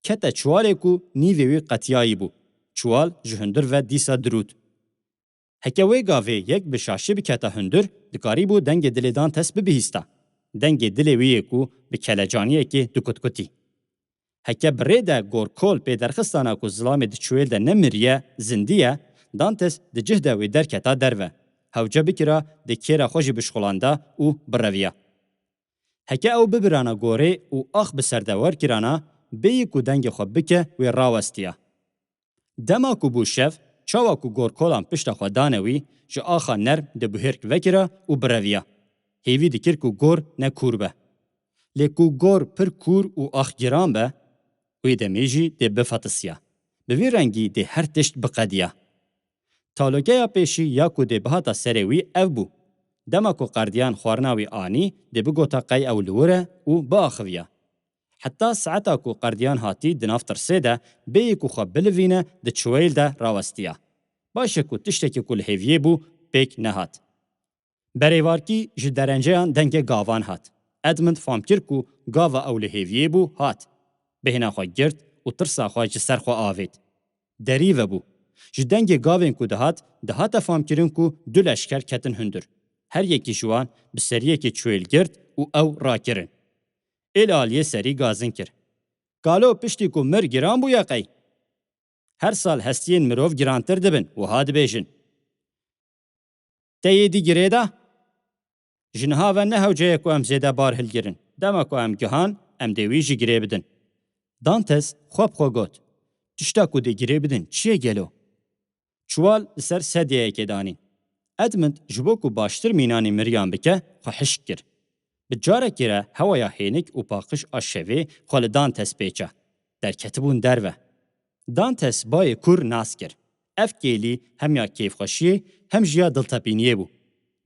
Kete çûwalê ku nîvê wî qetiyayî bû. Çûwal ji hundir ve dîsa dirût. Heke wê gavê yek bi şaşî biketa hundir, dikarîbû dengê dilê Dantes bibihîsta. Dengê dilê wî yê ku bi kelecaniyekê dikutkutî. Heke bi rê de gorkol pê derxistana ku zilamê di çûyêl de nemiriye, zindî ye, Dantes di cih de wê derketa derve. Hewce bikira dê kêra xwe jî bişxulanda û bireviya. Heke ew bibirana gorê û ax bi ser de werkirana, bêyî ku dengê xwe bike wê rawestiya. Dema ku bû şev, çawa ku gorkolan pişta xwe dane wî, ji axa nerm dê buhêrk vekira û bireviya. Hêvî dikir ku gor ne kûr be. Lê ku gor pir kûr û ax giran be, wê demê jî dê bifetisiya. Bi vî rengî dê her tişt biqediya. Talokeya pêşî ya ku dê bihata serê wî ev bû. Dema ku qerdiyan xwarina wî anî, dê bigota qey ew li wir e û biaxiviya. Heta saeta ku qerdiyan hatî di nav tirsê de bêyî ku xwe bilivîne di çiweyl de rawestiya. Baş e ku tiştekî ku li hêviyê bû pêk nehat. Berêvarkî ji derenceyan dengê gavan hat. Edmund fam kir ku gava ew li hêviyê bû hat. Bêhna xwe girt û tirsa xwe ji ser xwe avêt. Derî vebû. Ji dengê gavên ku dihat, dihate famkirin ku du leşker ketin hundir. Her yekî ji wan bi seriyekê çûyêl girt û ew rakirin. Ê li aliyê serî gazin kir. Galo piştî ku mir giran bûye qey? Her sal hestiyên mirov girantir dibin, wiha dibêjin. Te yê dî girê da? Ji niha ve ne hewce ye ku em zêde bar hilgirin. Dema ku em gihan, em dê wî jî girê bidin. Dantes xwe bi xwe got, tişta ku dê girê bidin çi ye gelo? Çuwal li ser sedyeyekê danîn. Edmund ji bo ku baştir mînanî miriyan bike, xwe hişk kir. Bi carekê re hewaya hênik û paqij a şevê xwe li Dantes pêça. Derketibûn derve. Dantes bayê kûr nas kir. Ev kêlî hem ya kêfxweşiyê hem jî ya diltepîniyê bû.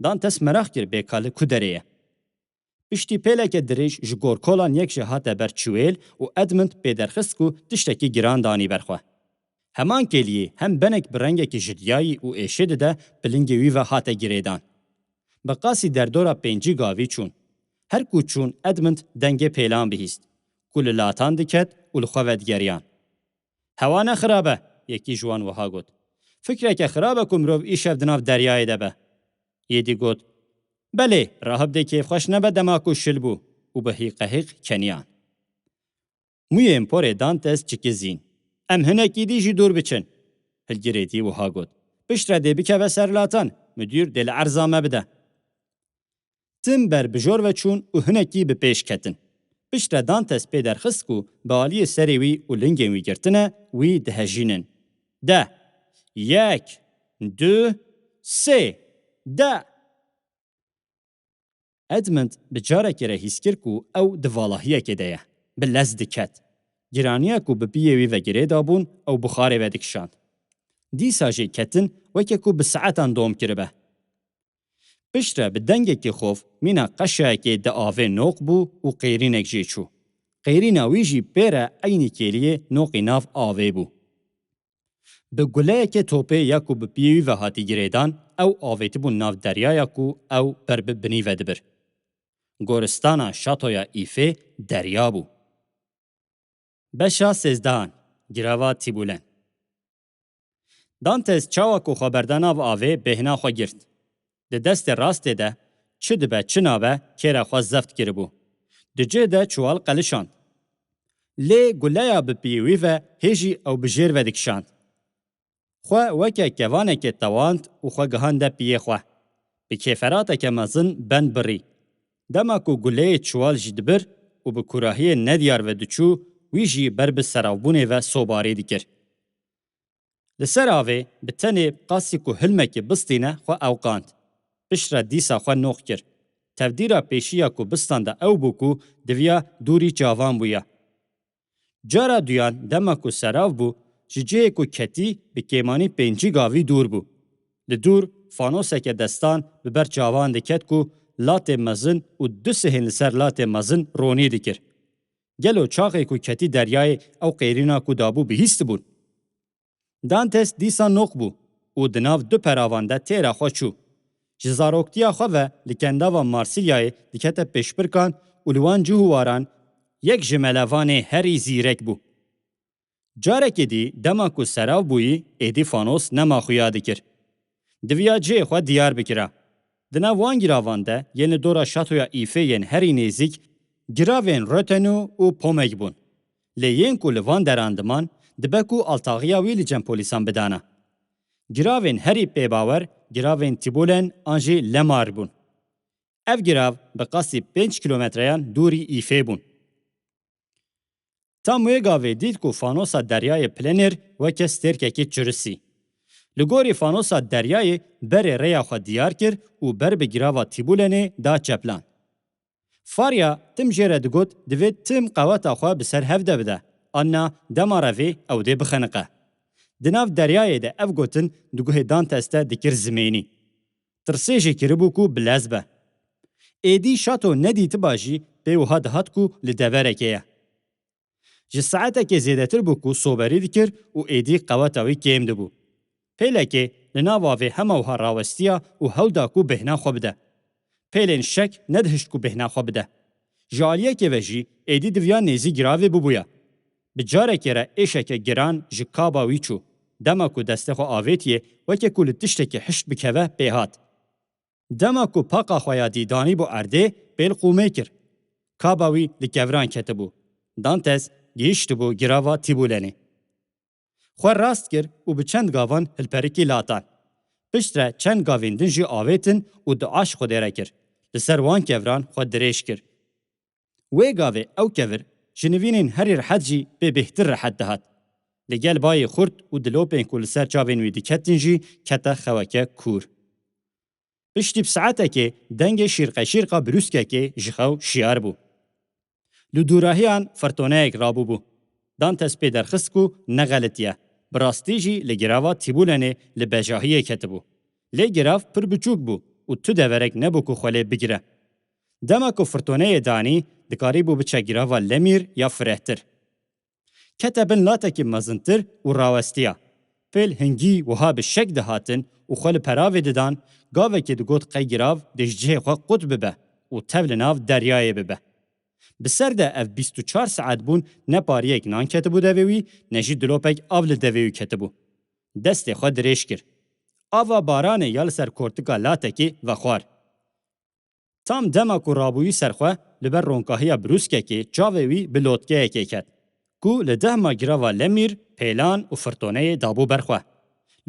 Dantes meraq kir bê ka li ku derê ye. Piştî pêleke dirêj ji gorkolan yek jî hate ber çiwêl û Edmund pê derxist ku tiştekî giran danî ber xwe. Heman kêliyê hem benek bi rengekî jidyayî û êşê dide bi lingê wî ve hate girêdan. Bi qasî derdora pêncî gavî çûn. Her ku çûn Edmund dengê pêlan bihîst, ku li latan diket û li xwe vedigeriyan. Hewa ne xirab e, yekî ji wan wiha got. Fikreke xirab e ku mirov îşev di nav deryayê de be. Yêdî got, belê, rahib dê kêfxweş nebe dema ku şil bû û bi hîqehîq keniyan. Mûyên porê Dantes çikizîn. Em hinekî dî jî dûr biçin. Hilgirêdî wiha got. Piştre dê bikeve ser latan, midûr dê li erza me bide. Tim ber bijor ve çûn û hinekî bi pêş ketin. Piştre Dantes pê derxist ku bi aliyê serê wî û lingên wî girtine, wî dihejînin. De! Yek! Du! Sê! De! Edmund bi carekê re hîs kir ku ew di valahiyekê de ye. Bi lez diket. Giraniya ku bi piyê wî ve girê dabûn, ew buxarê vedikişand. Dîsa jî ketin, weke ku bi saetan dom kiribe. Piştre bi dengekî xof mîna qeşayekê di avê noq bû û qêrînek jê çû. Qêrîna wî jî pê re eynî kêliyê noqî nav avê bû. Bi guleyekê topê ya ku bi piyê wî ve hatî girêdan, ew avêtibû nav deryaya ku ew ber bi binî ve dibir. Goristana şatoya Îfê derya bû. Beşa sêzdehan, Girava Tîbûlen. Dantes çawa ku xwe berda nav avê, bêhna xwe girt. Di destê rastê de çi dibe çi nabe kêra xwe zeft kiribû. Di cih de çuwal qelişand. Lê guleya bi piyê wî ve hê jî ew bi jêr ve dikişand. Xwe weke kevanekê tewand û xwe gihande piyê xwe. Bi kêferateke mezin bend birî. Dema ku guleyê çuwal jî dibir û bi kurahiyê nediyar ve diçû, wî jî ber bi seravbûnê ve sobarî dikir. Li ser avê bi tenê qasî ku hilmekê bistîne xwe ewqand. Piştre dîsa xwe noq kir. Tevdîra pêşî ya ku bistanda ew bû ku diviya dûrî çavan bûya. Cara duyan dema ku serav bû, ji cihê ku ketî bi kêmanî pêncî gavî dûr bû. Li dûr fanoseke destan bi ber çavan diket ku latê mezin û du sihên li ser latê mezin ronî dikir. Gelo çaxê ku ketî deryayê ew qêrîna ku dabû bihîstibûn? Dantes dîsa noq bû û di nav du peravan de têra xwe çû. Ji zaroktiya xwe ve li kendava Marsilyayê dikete pêşbirkan û li wan cih û waran yek ji melevanê herî zîrek bû. Carekê dî dema ku serav bûyî, êdî fanos nema xuya dikir. Diviya cihê xwe diyar bikira. Di nav wan giravan de yên li dora şatoya Îfê yên herî nêzîk giravên Rötenû û Pomek bûn. Lê yên ku li van deran diman, dibe ku altaxiya wî li cem polîsan bidana. Giravên herî pêbawer giravên Tîbûlen an jî Lemar bûn. Ev girav bi qasî pênc kîlometreyan dûrî Îfê bûn. Tam wê gavê dît ku fanosa deryayê Plener weke stêrkekê çirisî. Li gorî fanosa deryayê berê rêya xwe diyar kir û ber bi girava Tîbûlenê da çeplan. Farya tim jê re digot, divê tim qeweta xwe bi ser hev de bide, anna dema re vê ew dê bixeniqe. Di nav deryayê de ev gotin di guhê Dantes de dikir zimênî. Tirsê jê kiribû ku bilez be. Êdî şato nedîtiba jî pê wiha dihat ku li deverekê ye. Ji saetekê zêdetir bû ku soberî dikir û êdî qeweta wî kêm dibû. Pêlekê li nav avê hema wiha rawestiya û hewl da ku bêhna xwe bide. Pêlên şek nedihişt ku bêhna xwe bide. Ji aliyekê ve jî êdî diviya nêzî giravê bibûya. Bi carekê re êşeke giran ji kaba wî çû. Dema ku destê xwe avêtiye, weke ku li tiştekî hişt bikeve, pê hat. Dema ku paqa xwe ya dî danîbû erdê, pêl qûmê kir. Kaba wî li kevran ketibû. Dantes gihîştibû girava Tîbûlenê. Xwe rast kir û bi çend gavan hilperikî latan. Piştre çend gavên din jî avêtin û dua ji Xwedê re kir. Li ser wan kevran xwe dirêj kir. Wê gavê ew kevir ji nivînên herî rehet jî pê bêhtir rehet dihat. Li gel bayê xurt û dilopên ku li ser çavên wî diketin jî kete xeweke kûr. Piştî bi saetekê dengê şîrqeşîrqa brûskekê ji xew şiyar bû. Li dûrahiyan firtoneyek rabûbû. Dantes pê derxist ku ne xelitiye. Bi rastî jî li girava Tîbûlenê li bejahiyê ketibû. Lê girav pir biçûk bû û tu deverek nebû ku xwe lê bigire. Dema ku firtoneyê danî, dikarîbû biçe girava Lemîr ya firehtir. Kete bin latekî mezintir û rawestiya. Pêl hingî wiha bi şek dihatin û xwe li peravê didan, gavekê digot qey girav dê ji cihê xwe qut bibe û tev li nav deryayê bibe. Bi ser de ev bîst û çar saet bûn ne pariyek nan ketibû devê wî, ne jî dilopek av li devê wî ketibû. Destê xwe dirêj kir. Ava baranê ya li ser kortika latekê vexwar. Tam dema ku rabûyî ser xwe, li ber ronkahiya brûskekê çavê wî bi lotkeyekê ket, ku li dehma girava Lemîr, pêlan û firtoneyê dabû ber xwe.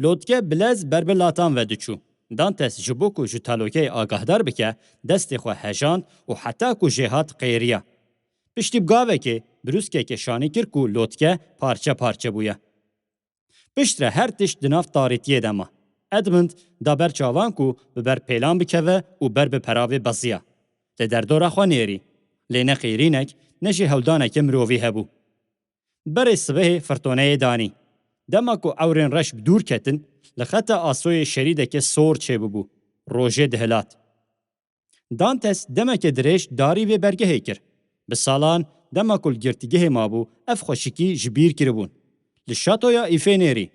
Lotke bilez ber bi latan ve diçû. Dantes ji bo ku ji talokeyê agahdar bike, destê xwe hejand û heta ku jê hat qêriya. Piştî bi gavekê, brûskekê şanî kir ku lotke parçe parçe bûye. Piştre her tişt di nav tarîtiyê de ma. Edmund da ber çavan ku bi ber pêlan bikeve û ber bi peravê beziya. Li derdora xwe nêrî. Lê ne qîrînek, ne jî hewldaneke mirovî hebû. Berê sibehê firtoneyê danî. Dema ku ewrên reş bi dûr ketin, li xeta asoyê şerîdeke sor çêbibû. Rojê dihilat. Dantes demeke dirêj darî vê bergehê kir. Bi salan dema ku li girtîgehê mabû, ev xweşikî ji bîr kiribûn. Li şatoya Îfê nêrî.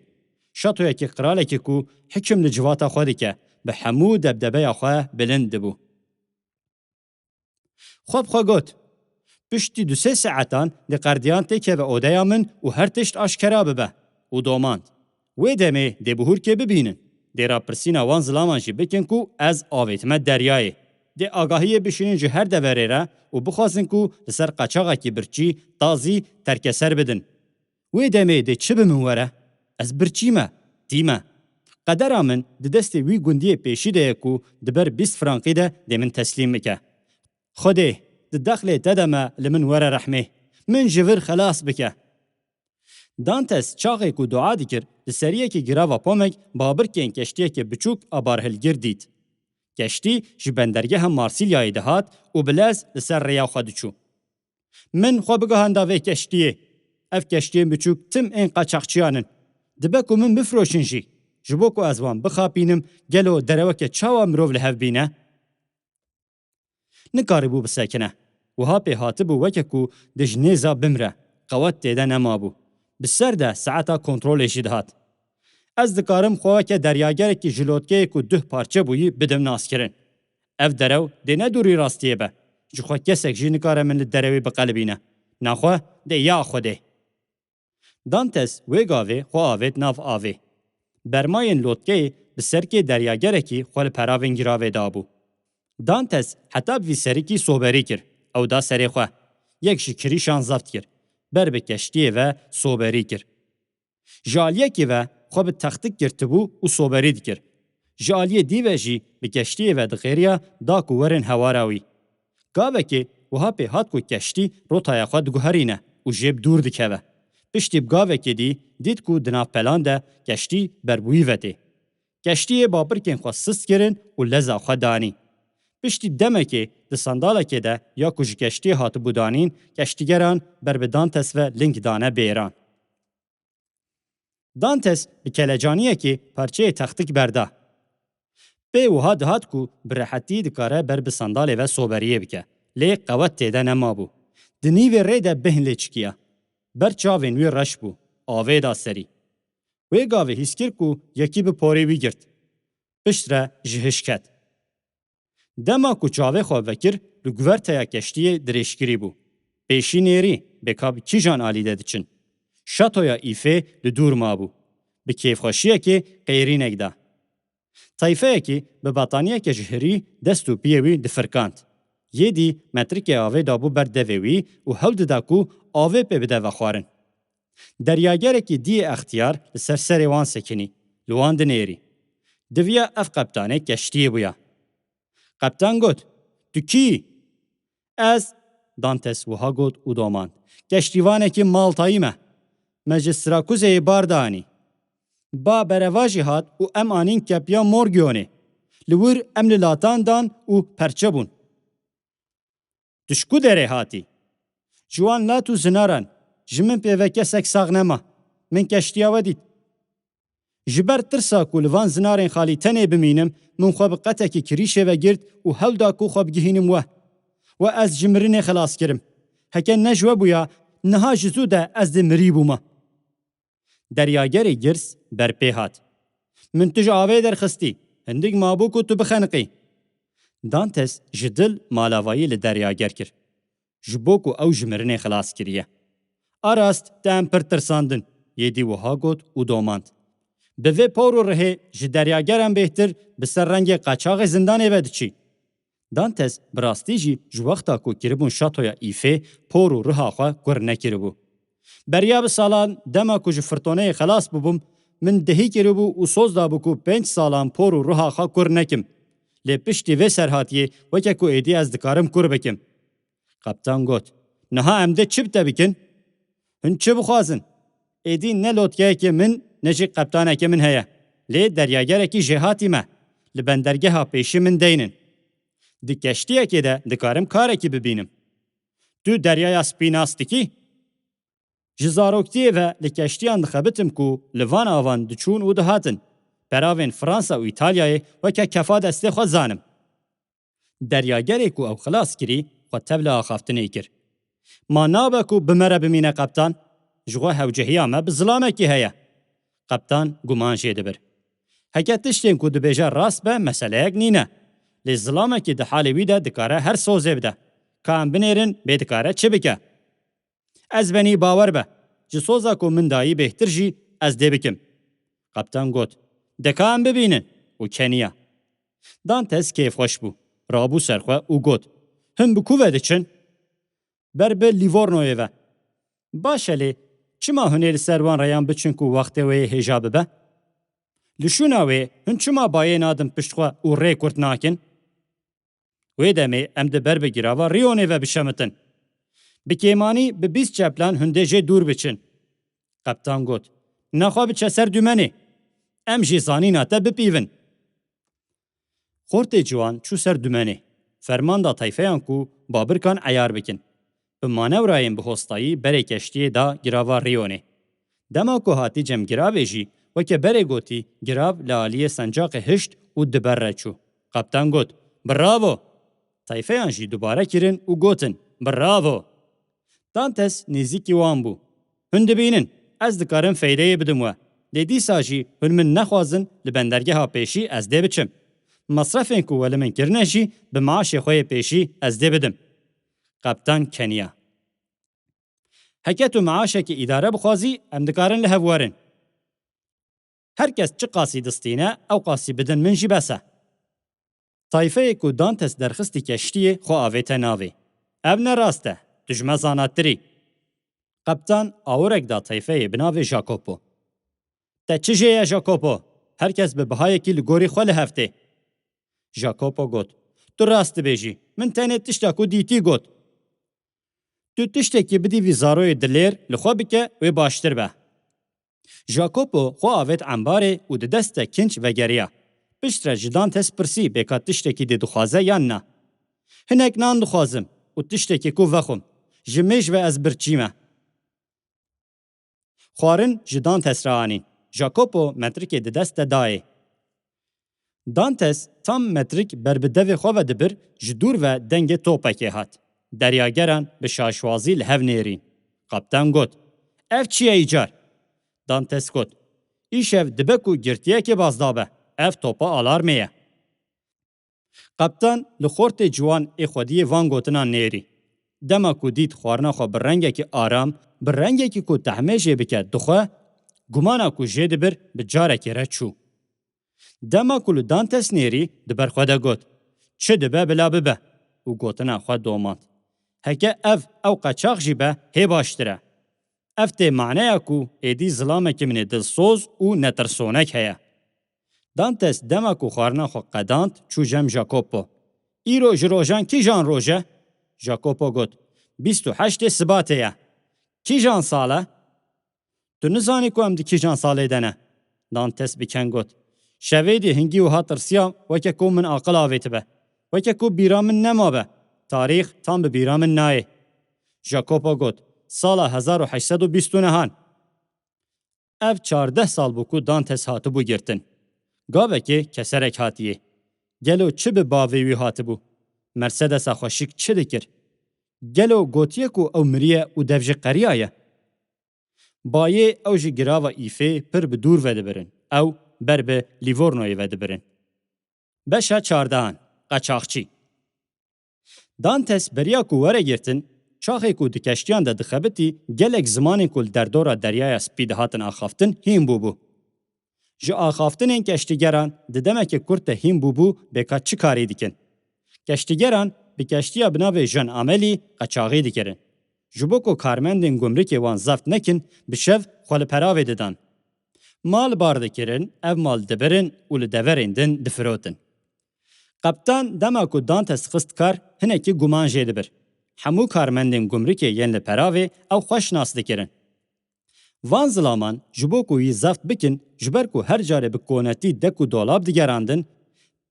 Şatoyekî qiralekî ku hikim li civata xwe dike, bi hemû debdebeya xwe bilind dibû. Xwe bi xwe got, piştî du sê saetan di qerdiyan têkeve odeya min û her tişt aşkera bibe û domand. Wê demê dê bihûrkê bibînin. Dê rapirsîna wan zilaman jî bikin ku ez avêtime deryayê. Dê agahiyê bişînin ji her deverê re û bixwazin ku li ser qeçaxekî birçî tazî terkeser bidin. Wê demê dê çi bi min were? Ez birçî me, tî me. Qedera min di destê wî gundiyê pêşî de ye ku di ber bîst frankî de dê min teslîm bike. Xwedê, di dexlê te de me, li min were rehmê. Min ji vir xelas bike. Dantes çaxê ku dua dikir, li seriyekî girava Pomek babirkên keştiyeke biçûk a barhilgir dît. Keştî ji bendergeha Marsîlyayê dihat û bi lez li ser rêya xwe diçû. Min xwe bigihanda vê keştiyê. Ev keştiyên biçûk tim ên qaçaxçiyan in. Dibe ku min bifroşin jî. Ji bo ku ez wan bixapînim, gelo dereweke çawa mirov li hev bîne? Nikaribû bisekine. Wiha pê hatibû weke ku dij nêza bimre, qewet tê de nemabû. Bi ser de saeta kontrolê jî dihat. Ez dikarim xwe weke deryagerekî ji lotkeyê ku duh parçe bûyî bidim naskirin. Ev derew dê ne dûrî rastiyê be. Ji xwe kesek jî nikare min li derewê biqelibîne. Naxwe dê ya Xwedê. Dantes wê gavê xwe avêt nav avê. Bermayên lotkeyê bi serkê deryagerekî xwe li peravên giravê dabû. Dantes heta bi vî serikî soberî kir, ew da serê xwe. Yek ji kirîşan zeft kir. Ber bi keştiyê ve soberî kir. Ji aliyekî ve xwe bi textik girtibû û soberî dikir. Ji aliyê dî ve jî bi keştiyê ve dixêriya da ku werin hewara wî. Gavekê wiha pê hat ku keştî rotaya xwe diguherîne û jê bi dûr dikeve. Piştî bi gavekê dî dît ku di nav pelan de keştî ber bi wî ve tê. Keştiyê babirkên xwe sist kirin û leza xwe danî. Piştî demekê di sandalekê de ya ku ji keştiyê hatibû danîn, keştîgeran ber bi Dantes ve ling dane bêran. Dantes bi kelecaniyekê parçeyê textik berda. Pê wiha dihat ku bi rehetî dikare ber bi sandalê ve soberiyê bike. Lê qewet tê de nemabû. Di nîvê rê de bêhn lê çikiya. Ber çavên wî reş bû. Avê da serî. Wê gavê hîs kir ku yekî bi porê wî girt. Piştre ji hiş ket. Dema ku çavê xwe vekir, li guverteya keştiyê dirêjkirî bû. Pêşî nêrî, bê ka bi kîjan alî de diçin. Şatoya Îfê li dûr mabû. Bi kêfxweşiyekê qêrînek da. Tayfeyekî bi bataniyeke ji hirî dest û piyê wî difirkand. Yê dî metrikê avê dabû ber devê wî û hewl dida ku avê pê bide vexwarin. Deryagerekî diyê extiyar li ser serê wan sekinî, li wan dinêrî. Diviya ev qeptanê keştiyê bûya. Qeptan got, "Tu kî yî?" "Ez," Dantes wiha got û domand, "keştîvanekî Maltayî me. Me ji Sirakuzeyê bar danî. Ba bereva jî hat û em anîn kepiya Morgionê. Li wir em li latan dan û perçe bûn." "Tu ji ku derê hatî?" "Ji wan lat û zinaran, ji min pê ve kesek sax nema. Min keştiya we dît. Ji ber tirsa ku li van zinarên xalî tenê bimînim, min xwe bi qetekî kirîşê ve girt û hewl da ku xwe bigihînim we. We ez ji mirinê xilas kirim. Heke ne ji we bûya, niha ji zû de ez dê mirî bûma." Deryagerê girs berpê hat. "Min tu ji avê derxistî, hindik mabû ku tu bixeniqî." Dantes ji dil malavayî li deryager kir. Ji bo ku ew ji mirinê xilas kiriye. "A rast, te em pir tirsandin," yê dî wiha got û domand. "Bi vê por û rihê ji deryageran bêhtir bi ser rengê qaçaxê zindanê ve diçî." Dantes bi rastî jî ji wexta ku kiribûn şatoya Îfê por û riha xwe kur nekiribû. "Beriya bi salan dema ku ji firtoneyê xelas bûbûm, min dehî kiribû û soz dabû ku pênc salan por û riha xwe kur nekim. Lê piştî vê serhatiyê weke ku êdî ez dikarim kur bikim." Qeptan got, "Niha em dê çi bi te bikin? Hûn çi bixwazin? Êdî ne lotkeyekê min ne jî qeptanekê min heye. Lê deryagerekî jêhatî me. Li bendergeha pêşî min deynin. Di keştiyekê de dikarim karekî bibînim." "Tu Deryaya Spî nas dikî?" Ji zaroktiyê ve li keştiyan dixebitim ku li van avan diçûn û dihatin. Peravên Fransa û Îtalyayê weke kefa destê xwe zanim. Deryagerê ku ew xilas kirî, xwe tev li axaftinê kir. Ma nabe ku bi me re bimîne qeptan? Ji xwe hewcehiya me bi zilamekî heye. Qeptan guman jê dibir. Heke tiştên ku dibêje rast be, meseleyek nîne. Lê zilamekî di halê wî de dikare her sozê bide. Ka em binêrin, bê dikare çi bike? Ez benî bawer be. Ji soza ku min dayî bêhtir jî ez dê bikim. Qeptan got, deka em bibînin û keniya. Dantes kêfxweş bû. Rabû ser xwe û got, him bi ku ve diçin? Ber bi Livornoyê ve. Baş e lê, çima hûn ê li ser wan reyan biçin ku wextê wê yê hêja bibe? Li şûna wê hûn çima bayê nadin pişt xwe û rê kurt nakin? Wê demê em di ber bi girava Riyonê ve bişemitin. Bi kêmanî bi bîst çeplan hûn dê jê dûr biçin. Qeptan got, nexwe biçe ser dûmenê. Em jî zanîna te bipîvin. Xortê ciwan çû ser dûmenê. Ferman da tayfeyan ku babirkan eyar bikin. Bi manewrayên bi hostayî berê keştiyê da girava Riyonê. Dema ku hatî cem giravê jî, weke berê gotî, girav li aliyê sencaqê hişt û di ber re çû. Qeptan got, bravo! Tayfeyan jî dubare kirin û gotin, bravo! Dantes nêzîkî wan bû. Hûn dibînin, ez dikarim feydeyê bidim we. Lê dîsa jî hûn min nexwazin, li bendergeha pêşî ez dê biçim. Mesrefên ku we li min kirine jî bi maaşê xwe yê pêşî ez dê bidim. Qeptan keniya. Heke tu maaşekî îdare bixwazî, em dikarin li hev werin. Her kes çiqasî distîne, ew qasî bidin min jî bes e. Tayfeyê ku Dantes derxistî keştiyê xwe avête navê. Ev ne rast e, tu ji me zanatir î. Qeptan awirek da tayfeyê bi navê Jacopo. Te çi jê ye Jacopo? Her kes bi bihayekî li gorî xwe li hev tê. Jacopo got, tu rast dibêjî, min tenê tişta ku dîtî got. Tu tiştekî bidî vî zaroyê dilêr, li xwe bike, wê baştir be. Jacopo xwe avêt embarê û di dest de kinç vegeriya. Piştre ji Dantes pirsî bê ka tiştekî dê dixwaze yan na. Hinek nan dixwazim û tiştekî ku vexwim. Ji mêj ve ez birçî me. Xwarin ji Dantes re anîn. Jacopo metrikê di dest de dayê. Dantes tam metrik ber bi devê xwe ve dibir, ji dûr ve dengê topekê hat. Deryageran bi şaşwazî li hev nêrîn. Qeptan got, ev çi ye îcar? Dantes got, îşev dibe ku girtiyekê bazda be. Ev topa alarmê ye. Qeptan li xortê ciwan ê xwediyê van gotinan nêrî. Dema ku dît xwarina xwe bi rengekî aram, bi rengekî ku tehmê jê bike dixwe, gumana ku jê dibir bi carekê re çû. Dema ku li Dantes nêrî di ber xwe de got, çi dibe bila bibe û gotina xwe domand. Heke ev ew qeçax jî be hê baştir e. Ev tê maneya ku êdî zilamekî min ê dilsoz û netirsonek heye. Dantes dema ku xwarina xwe qedand çû cem Jacopo. Îro ji rojan kîjan roj e? Jacopo got, bîst û heştê Sibatê ye. Kîjan sal e? Tu nizanî ku em di kîjan salê de ne? Dantes bi keng got, şevêdî hingî wiha tirsiyam weke ku min aqil avêtibe. Weke ku bîra min nemabe. Tarîx tam bi bîra min nayê. Jacopo got, sala hezar û heşt sed û bîst û nehan. Ev çardeh sal bû ku Dantes hatibû girtin. Gavekê keserek hatiye. Gelo çi bi bavê wî hatibû? Mercedesa xweşik çi dikir? Gelo gotiye ku ew miriye û dev jî qeriyaye? Bayê ew ji girava Îfê pir bi dûr ve dibirin. Ew ber bi Lîvornoyê ve dibirin. Beşa çardehan, Qeçaxçî. Dantes beriya ku were girtin, çaxê ku di keştiyan de dixebitî, gelek zimanên ku li derdora Deryaya Spî dihatin axaftin hîn bûbû. Ji axaftinên keştigeran di demeke kurt de hîn bûbû bê ka çi karî dikin. Keştigeran bi keştiya bi navê Jean Amelî qeçaxî dikirin. Ji bo ku karmendên gumrikê wan zeft nekin, bi şev xwe li peravê didan. Mal bar dikirin, ev mal dibirin û li deverên din difirotin. Qeptan dema ku Dantes xist kar, hinekî guman jê dibir. Hemû karmendên gumrikê yên li peravê ew xweş nas dikirin. Van zilaman ji bo ku wî zeft bikin, ji ber ku her carê bi konetî dek û dolab digerandin,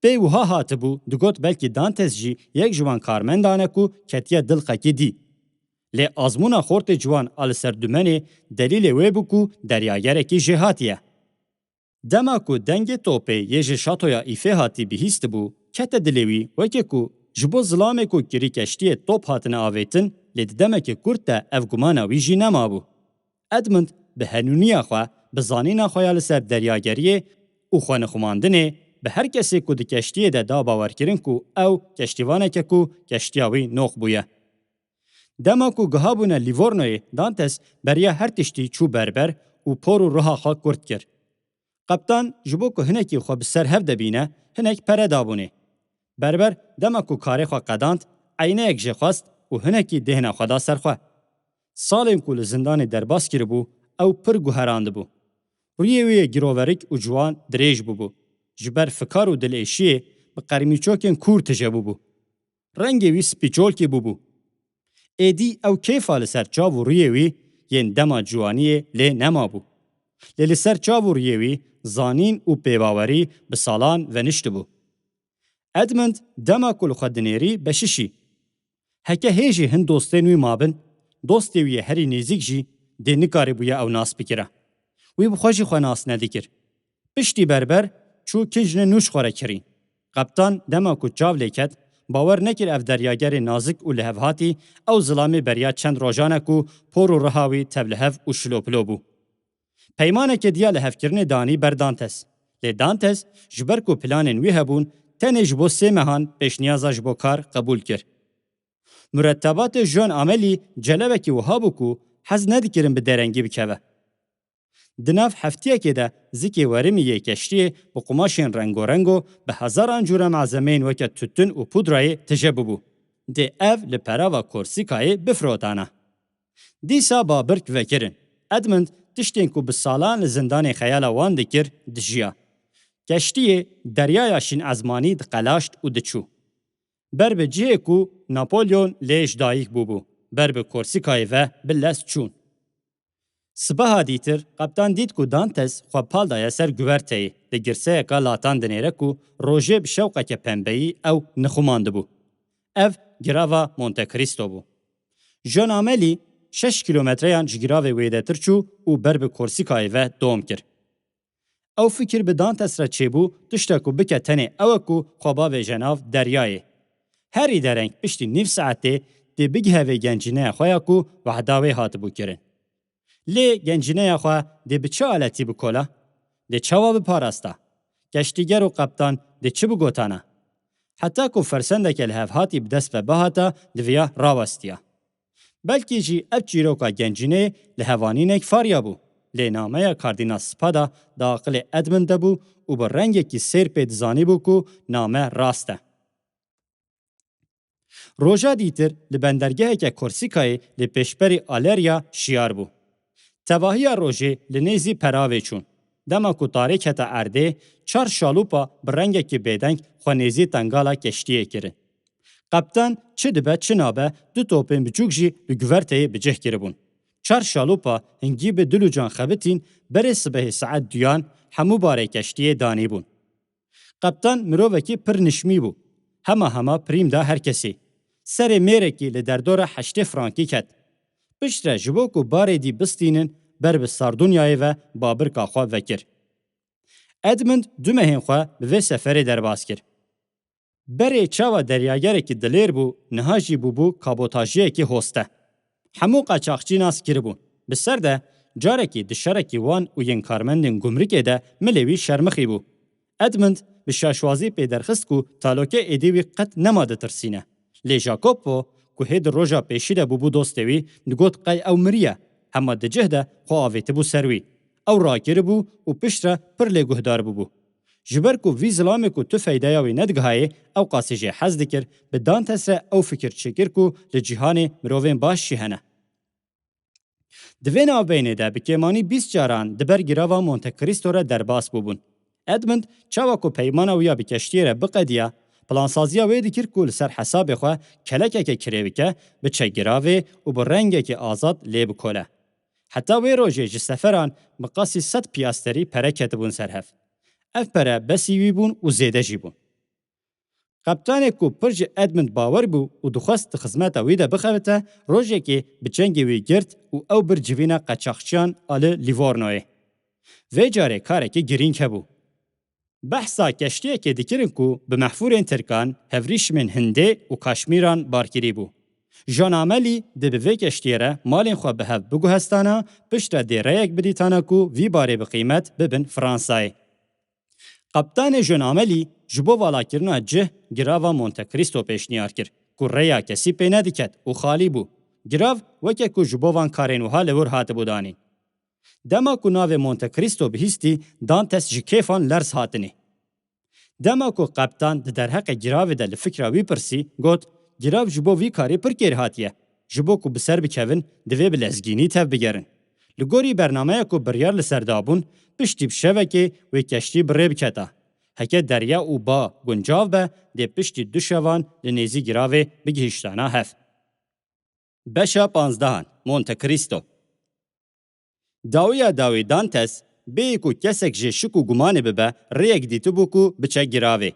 pê wiha hatibû, digot belkî Dantes jî yek ji wan karmendan e ku ketiye dilqekî dî. Lê azmûna xortê ciwan a li ser dumenê delîlê wê bû ku deryagerekî jêhatî ye. Dema ku dengê topê yê ji şatoya Îfê hatî bihîstibû, kete dilê wî, weke ku ji bo zilamê ku kirî keştiyê top hatine avêtin, lê di demeke kurt de ev gumana wî jî nemabû. Edmund bi henûniya xwe, bi zanîna xwe ya li ser deryageriyê û xwenixumandinê, bi her kesê ku di keştiyê de da bawerkirin ku ew keştîvaneke ku keştiya wî noq bûye. Dema ku gihabûne Lîvornoyê, Dantes beriya her tiştî çû berber û por û riha xwe kurt kir. Qeptan ji bo ku hinekî xwe bi ser hev de bîne, hinek pere dabûnê. Berber dema ku karê xwe qedand, eyneyek jê xwest û hinekî dêhna xwe da ser xwe. Salên ku li zindanê derbas kiribû, ew pir guherandibû. Rûyê wê yê giroverik û ciwan dirêj bûbû. Ji ber fikar û dilêşiyê bi qermîçokên kûr tije bûbû. Rengê wî spîçolkî bûbû. Êdî ew kêfa li ser çav û rûyê wî yên dema ciwaniyê lê nemabû. Lê li ser çav û rûyê wî zanîn û pêbawerî bi salan veniştibû. Edmund dema ku li xwe dinêrî beşişî. Heke hê jî hin dostên wî mabin, dostê wî yê herî nêzîk jî dê nikarîbûya ew nas bikira. Wî bi xwe jî xwe nas nedikir. Piştî berber çû kincine nûş xwe re kirî. Qeptan dema ku çav lê ket, bawer nekir ev deryagerê nazik û lihevhatî ew zilamê beriya çend rojan e ku por û riha wî tevlihev û şilopilo bû. Peymaneke diya lihevkirinê danî ber Dantes. Lê Dantes ji ber ku planên wî hebûn, tenê ji bo sê mehan pêşniyaza ji bo kar qebûl kir. Muretebatê Jean Amelî celebekî wiha bû ku hez nedikirin bi derengî bikeve. Di nav heftiyekê de zikê werimî yê keştiyê bi qumaşên rengorengo bi hezaran cûre malzemeyên weke tutun û pudrayê tije bûbû. Dê ev li perava Korsîkayê bifirotana. Dîsa babirk vekirin. Edmund tiştên ku bi salan li zindanê xeyala wan dikir, dijiya. Keştiyê deryaya şîn ezmanî diqelaşt û diçû. Ber bi cihê ku Napolyon lê ji dayik bûbû, ber bi Korsîkayê ve bi lez çûn. Sibeha dîtir, qeptan dît ku Dantes xwe pal daye ser guverteyê, li girseyeka latan dinêre ku rojê bi şewqeke pembeyî ew nixumandibû. Ev girava Monte Cristo bû. Jean Amelî şeş kîlometreyan ji giravê wêdetir çû û ber bi Korsîkayê ve dom kir. Ew fikir bi Dantes re çêbû, tişta ku bike tenê ew e ku xwe bavêje nav deryayê. Herî dereng piştî nîv saetê dê bigihevê gencîneya xwe ya ku wehda wê hatibû kirin. Lê gencîneya xwe dê bi çi aletî bikola? Dê çawa biparasta? Keştîger û qeptan dê çi bigotana? Heta ku fersendeke lihevhatî bi dest ve bihata, diviya rawestiya. Belkî jî ev çîroka gencînê li hevanînek fariya bû, lê nameya Kardînal Spada di aqilê Edmund de bû û bi rengekî sêr pê dizanîbû ku name rast e. Roja dîtir li bendergeheke Korsîkayê li pêşberî Aleria şiyar bû. Tevahiya rojê li nêzî peravê çûn. Dema ku tarê kete erdê, çar şalûpa bi rengekî bêdeng xwe nêzî tengala keştiyê kirin. Qeptan çi dibe çi nabe du topên biçûk jî li guverteyê bi cih kiribûn. Çar şalûpa hingî bi dil û can xebitîn berê sibehê saet duyan hemû barê keştiyê danîbûn. Qeptan mirovekî pir nişmî bû. Hema hema prîm da her kesî. Serê mêrekî li derdora heştê frankî ket. Piştre ji bo ku barê dî bistînin ber bi Sardunyayê ve babirka xwe vekir. Edmund du mehên xwe bi vê seferê derbas kir. Berê çawa deryagerekî dilêr bû, niha jî bûbû kabotajiyekî hoste. Hemû qaçaxçî nas kiribûn. Bi ser de carekî di şerekî wan û yên karmendên gumrikê de milê wî şermixî bû. Edmund bi şaşwazî pê derxist ku talokê êdî wî qet nema ditirsîne. Lê Jacopo ku hê di roja pêşî de bûbû dostê wî, digot qey ew miriye, hema di cih de xwe avêtibû ser wî. Ew rakiribû û piştre pir lê guhdar bûbû. Ji ber ku vî zilamê ku tu feydeya wî nedigihayê, ew qasî jê hez dikir, bi Dantes re ew fikir çêkir ku li cîhanê mirovên baş jî hene. Di vê navbeynê de bi kêmanî bîst caran di ber girava Monte Cristo re derbas bûbûn. Edmund çawa ku peymana wî ya bi keştiyê re biqediya, plansaziya wê dikir ku li ser hesabê xwe kelekeke kirê bike, biçe giravê û bi rengekî azad lê bikole. Heta wê rojê ji seferan bi qasî sed piasterî pere ketibûn ser hev. Ev pere besî wî bûn û zêde jî bûn. Qeptanê ku pir ji Edmund bawer bû û dixwest di xizmeta wî de bixebite, rojekê bi çengê wî girt û ew bir civîna qeçaxçiyan a li Livornoyê. Vê carê karekî girîng hebû. Behsa keştiyekê dikirin ku bi mehfûrên Tirkan, hevrîşmên Hindê û Kaşmîran bar kirîbû. John Ameli dê bi vê keştiyê re malên xwe bi hev biguhestana, piştre dê rêyek bidîtana ku vî barê bi qîmet bibin Fransayê. Qeptanê John Ameli ji bo valakirina cih girava Monte Cristo pêşniyar kir ku rêya kesî pê nediket û xalî bû. Girav weke ku ji bo van karên wiha li wir hatibû danîn. Dema ku navê Monte Cristo bihîstî, Dantes ji kêfan lerz hatinê. Dema ku qeptan di derheqê giravê de li fikra wî pirsî, got, "Girav ji bo vî karê pir kêr hatiye. Ji bo ku bi ser bikevin, divê bi lezgînî tev bigerin." Li gorî bernameya ku biryar li ser dabûn, piştî bi şevekê wê keştî bi rê biketa. Heke derya û ba guncav be, dê piştî du şevan li nêzî giravê bigihîştana hev. Beşa panzdehan, Monte Cristo. Dawiya dawî Dantes, bêyî ku kesek jê şik û gumanê bibe, rêyek dîtibû ku biçe giravê.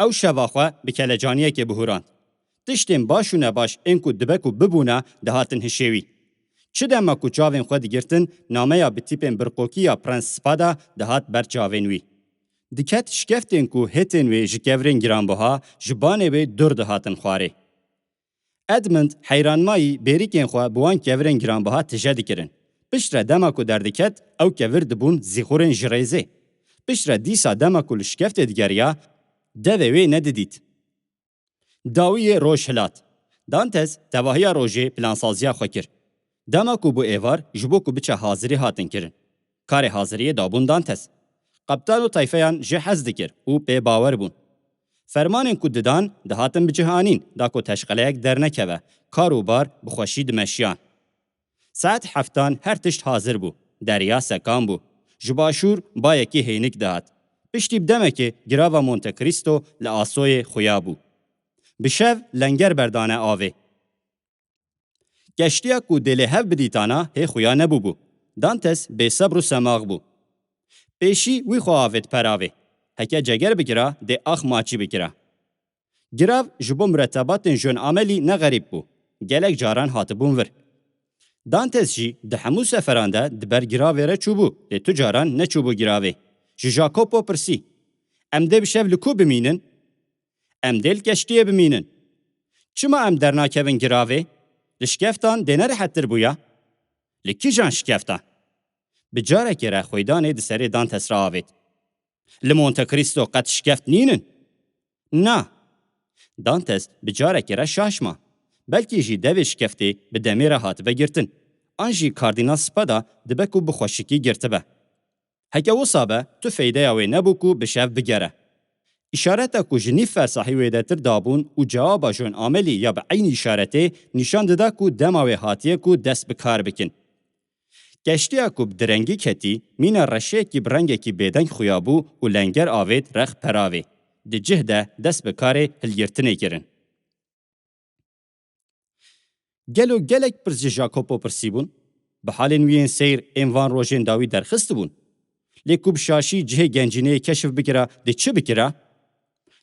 Ew şeva xwe bi kelecaniyekê bihurand. Tiştên baş û nebaş ên ku dibe ku bibûna dihatin hişê wî. Çi dema ku çavên xwe digirtin, nameya bi tîpên birqokî ya Prens Spada dihat ber çavên wî. Diket şikeftên ku hêtên wê ji kevirên giranbiha ji banê wê dûr dihatin xwarê. Edmund heyranmayî bêrîkên xwe bi wan kevirên giranbiha tije dikirin. Piştre dema ku derdiket, ew kevir dibûn zîxurên ji rêzê. Piştre dîsa dema ku li şikeftê digeriya, devê wê nedidît. Dawiyê roj hilat. Dantes tevahiya rojê plansaziya xwe kir. Dema ku bû êvar, ji bo ku biçe hazirî hatin kirin. Karê haziriyê dabûn Dantes. Qeptan û tayfeyan jê hez dikir û pê bawer bûn. Fermanên ku didan, dihatin bi cih anîn, da ku teşqeleyek dernekeve, kar û bar bi xweşî dimeşiyan. Saet heftan her tişt hazir bû. Derya sekan bû. Ji başûr bayekî hênik dihat. Piştî bi demekê girava Monte Cristo li asoyê xuya bû. Bi şev lenger berdane avê. Keştiya ku dê lê hev bidîtana hê xuya nebûbû. Dantes bêsebr û semax bû. Pêşî wî xwe avêt peravê. Heke ceger bikira, dê ax maçî bikira. Girav ji bo muretebatên John Amelî ne xerîb bû. Gelek caran hatibûn vir. Dantes jî di hemû seferan de di ber giravê re çûbû, lê tu caran neçûbû giravê. Ji Jacopo pirsî, "Em dê bi şev li ku bimînin?" "Em dê li keştiyê bimînin." "Çima em dernakevin giravê? Li şikeftan dê ne rehettir bûya?" "Li kîjan şikeftan?" Bi carekê re xweydanê di serê Dantes re avêt. "Li Monte Cristo qet şikeft nînin?" "Na." Dantes bi carekê re şaş ma. Belkî jî devê şikeftê bi demê re hatibe girtin. An jî Kardînal Spada dibe ku bi xweşikî girtibe. Heke wisa be, tu feydeya wê nebû ku bi şev bigere. Îşareta ku ji nîv fersahî wêdetir dabûn û cewaba John Amelî ya bi eynî îşaretê nîşan dida ku dema wê hatiye ku dest bi kar bikin. Keştiya ku bi direngî ketî, mîna reşeyekî bi rengekî bêdeng xuya bû û lenger avêt rex peravê. Di cih de dest bi karê hilgirtinê kirin. Gelo gelek pirs ji Jacopo pirsîbûn? Bi halên wî yên seyr ên van rojên dawî derxistibûn? Lê ku bi şaşî cihê gencîneyê keşif bikira, dê çi bikira?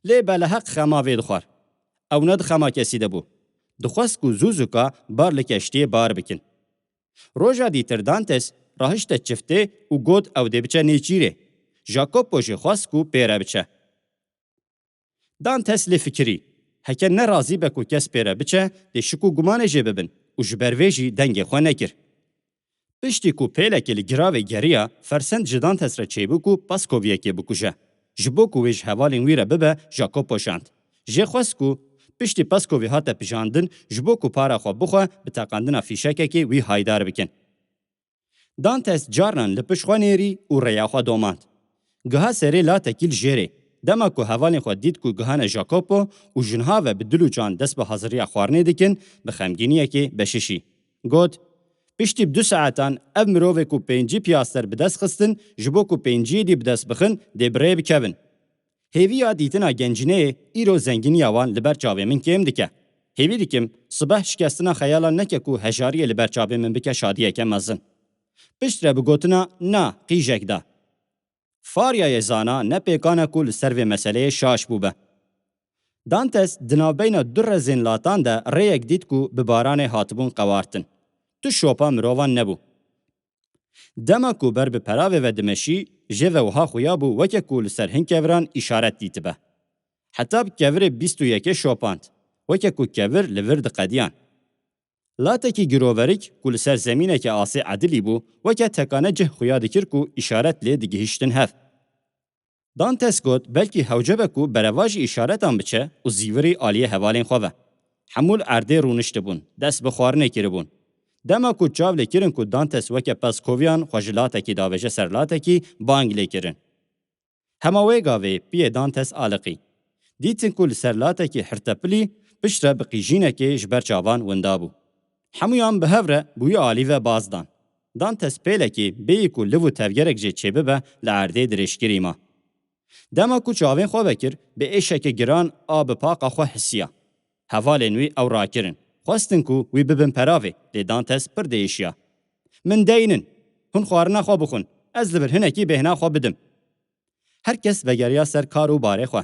Lê beleheq xema vê dixwar. Ew ne di xema kesî de bû. Dixwest ku zû zûka bar li keştiyê bar bikin. Roja dîtir Dantes rahişte çiftê û got ew dê biçe nêçîrê. Jacopo jî xwest ku pê re biçe. Dantes lê fikirî. Heke ne razî be ku kes pê re biçe, dê şik û gumanê jê bibin û ji ber vê jî dengê xwe nekir. Piştî ku pêlekê li giravê geriya, fersend ji Dantes re çêbû ku paskoviyekê bikuje. Ji bo ku wê ji hevalên wî re bibe, Jacopo şand. Jê xwest ku piştî paskovî hate pijandin, ji bo ku para xwe bixwe, bi teqandina fîşekekê wî haydar bikin. Dantes carnan li pişt xwe nêrî û rêya xwe domand. Giha serê latekî li jêrê. Dema ku hevalên xwe dît ku gihane Jacopo û ji niha ve bi dil û can dest bi haziriya xwarinê dikin, bi xemgîniyekê beşişî. Got, "Piştî bi du saetan ev mirovê ku pêncî piyaster bi dest xistin, ji bo ku pênciyê dî bi dest bixin, dê bi rê bikevin. Hêviya dîtina gencîneyê îro zengîniya wan li ber çavê min kêm dike. Hêvî dikim, sibeh şikestina xeyalan neke ku hejariyê li ber çavê min bike şadiyeke mezin." Piştre bi gotina "Na" qîjek da. Faryayê zana ne pêkan e ku li ser vê meseleyê şaş bûbe. Dantes di navbeyna du rezên latan de rêyek dît ku bi baranê hatibûn qewartin. Tu şopa mirovan nebû. Dema ku ber bi peravê ve dimeşî, jê ve wiha xuya bû weke ku li ser hin keviran îşaret dîtibe. Heta bi kevirê bîst û yekê şopand, weke ku kevir li vir diqediyan. Latekî giroverik ku li ser zemîneke asê edilî bû, weke tekane cih xuya dikir ku îşaret lê digihiştin hev. Dantes got, belkî hewce be ku berevajî îşaretan biçe û zîvirî aliyê hevalên xwe ve. Hemû li erdê rûniştibûn, dest bi xwarinê kiribûn. Dema ku çav lê kirin ku Dantes weke pezkoviyan xwe ji latekî davêje ser latekî, bang lê kirin. Hema wê gavê piyê Dantes aliqî. Dîtin ku li ser latekî hirtepilî piştre bi qîjînekê ji ber çavan winda bû. Hemûyan bi hev re bi wî alî ve baz dan. Dantes pêlekê bêyî ku liv û tevgerek jê çêbibe li erdê dirêjkirî ma. Dema ku çavên xwe vekir, bi êşeke giran a bi paqa xwe hisiya. Hevalên wî ew rakirin. Xwestin ku wî bibin peravê, lê Dantes pir diêşiya. Min deynin, hûn xwarina xwe bixwin, ez li vir hinekî bêhna xwe bidim. Her kes vegeriya ser kar û barê xwe.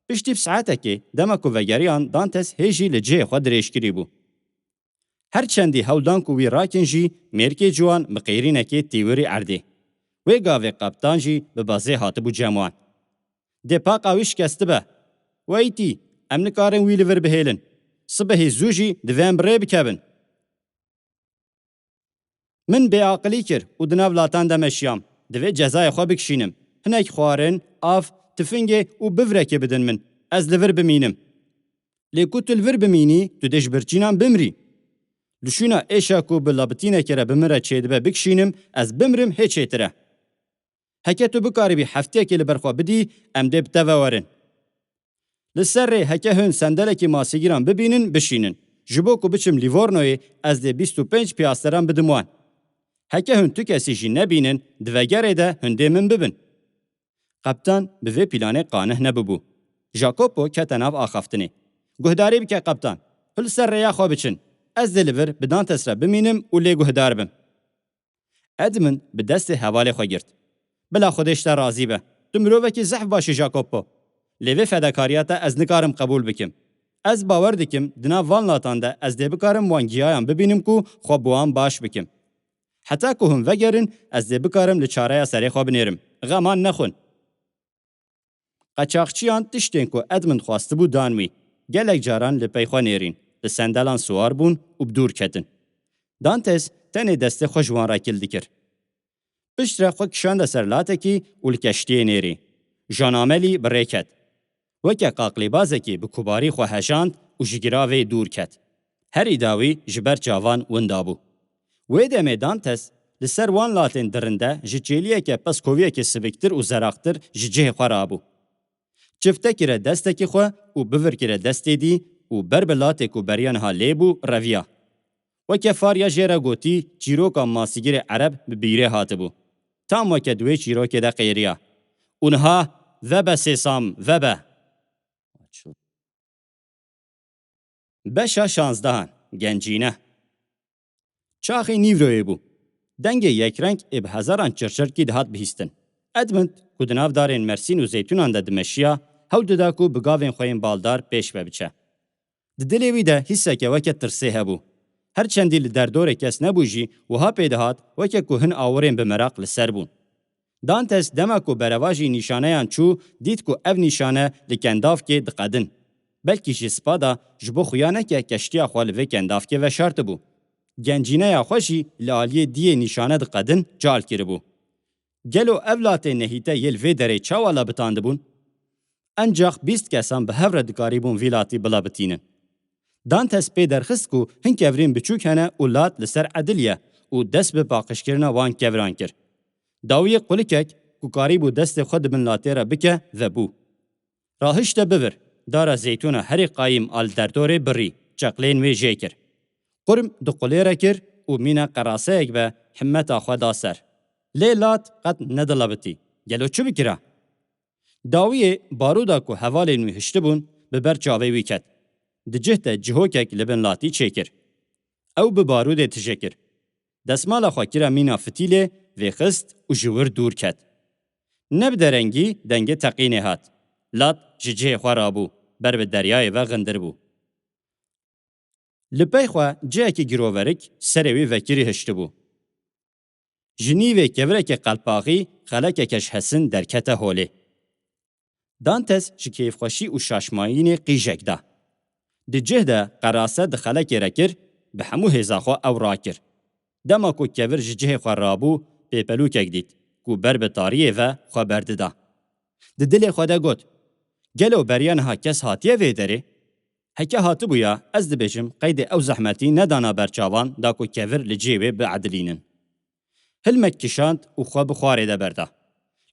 Piştî bi saetekê, dema ku vegeriyan, Dantes hê jî li cihê xwe dirêjkirî bû. Her çendî hewl dan ku wî rakin jî, mêrkê ciwan bi qêrînekê tîwirî erdê. Wê gavê qeptan jî bi bezê hatibû cem wan. Dê paqa wî şikestibe. Weytî, em nikarin wî li vir bihêlin. Sibehê zû jî divê em bi rê bikevin. Min bêaqilî kir û di nav latan de meşiyam. Divê cezayê xwe bikişînim. Hinek xwarin, av, tifingê û bivrekê bidin min. Ez li vir bimînim. Lê ku tu li vir bimînî, tu dê ji birçînan bimrî. Li şûna êşa ku bi labitînekê re bi min re çêdibe bikişînim, ez bimrim hê çêtir e. Heke tu bikaribî hefteyekê li ber xwe bidî, em dê bi te ve werin. Li ser rê heke hûn sendelekî masîgiran bibînin, bişînin. Ji bo ku biçim Lîvornoyê, ez dê bîst û pênc piyasteran bidim wan. Heke hûn tu kesî jî nebînin, di vegerê de hûn dê min bibin. Qeptan bi vê pîlanê qanih nebibû. Jacopo kete nav axaftinê. Guhdarî bike qeptan. Hûn li ser rêya xwe biçin. Ez dê li vir bi Dantes re bimînim û lê guhdar bim. Edmund bi destê hevalê xwe girt. Bila Xwedê ji te razî be. Tu mirovekî zehf baş î Jacopo. Lê vê fedakariya te ez nikarim qebûl bikim. Ez bawer dikim di nav van latan de ez dê bikarim wan giyayan bibînim ku xwe bi wan baş bikim. Heta ku hûn vegerin, ez dê bikarim li çareya serê xwe binêrim. Xeman nexwin. Qeçaxçiyan tiştên ku Edmund xwestibû dan wî. Gelek caran li pey xwe nêrîn, li sendelan siwar bûn û bi dûr ketin. Dantes tenê destê xwe ji wan re kil dikir. Piştre xwe kişande ser latekî û li keştiyê nêrî. Janamelî bi rê ket. Weke qaqlêbazekî bi kubarî xwe hejand û ji giravê dûr ket. Herî dawî ji ber çavan winda bû. Wê demê Dantes li ser wan latên dirinde ji çêliyeke peskoviyekê siviktir û zeraqtir ji cihê xwe rabû. Çifte kire destekî xwe û bivir kire destê dî û ber bi latê ku beriya niha lê bû, reviya. Weke Farya jê re gotî, çîroka masîgirê ereb bi bîrê hatibû. Tam weke di wê çîrokê de qêriya. Û niha vebe sêsam, vebe! Beşa şanzdehan, Gencîne. Çaxê nîvroyê bû. Dengê yekreng ê bi hezaran çirçirkî dihat bihîstin. Edmund, ku di nav darên mersîn û zeytûnan de dimeşiya, hewl dida ku bi gavên xwe yên baldar pêş ve biçe. Di dilê wî de hîseke weke tirsê hebû. Her çendî li derdorê kes nebû jî, wiha pê dihat, weke ku hin awirên bi meraq li ser bûn. Dantes dema ku berevajî nîşaneyan çû, dît ku ev nîşane li kendavkê diqedin. Belkî jî spada ji bo xuya neke keştiya xwe li vê kendavkê veşartibû. Gencîneya xwe jî li aliyê diyê nîşane diqedin cal kiribû. Gelo ev latê nehîte yê li vê derê çawa labitandibûn? Encax bîst kesan bi hev re dikarîbûn vî latî bilabitînin. Dantes pê derxist ku hin kevirên biçûk hene û lat li ser edil ye û dest bi paqijkirina wan keviran kir. Dawiyê qulikek ku karîbû destê xwe di bin latê re bike, vebû. Rahişte bivir, dara zeytûna herî qayîm a li derdorê birî, çeqlên wê jê kir. Qurm di qulê re kir û mîna qeraseyek be himmeta xwe da ser. Lê lat qet nedilabitî. Gelo çi bikira? Dawiyê barûda ku hevalên wî hiştibûn, bi ber çavê wî ket. Di cih de cihokek li bin latî çêkir. Ew bi barûdê tije kir. Desmala xwe kira mîna fitîlê, vêxist û ji wir dûr ket. Ne bi derengî dengê teqînê hat. Lat ji cihê xwe rabû. ber bi deryayê ve xindir bû. Li pey xwe cihekî giroverik serê wî vekirî hiştibû. Ji nîvê kevireke qelpaxî xelekeke ji hesin derkete holê. Dantes ji kêfxweşî û şaşmayînê qîjek da. Di cih de qerase di xelekê re kir, bi hemû hêza xwe ew rakir. Dema ku kevir ji cihê xwe rabû, pêpelûkek dît ku ber bi tariyê ve xwe berdida. Di dilê xwe de got, "Gelo beriya niha kes hatiye vê derê?" Heke hatibûya, ez dibêjim, qeydê ew zehmetî nedana ber çavan da ku kevir li cihê wê biedilînin. Hilmek kişand û xwe bi xwarê de berda.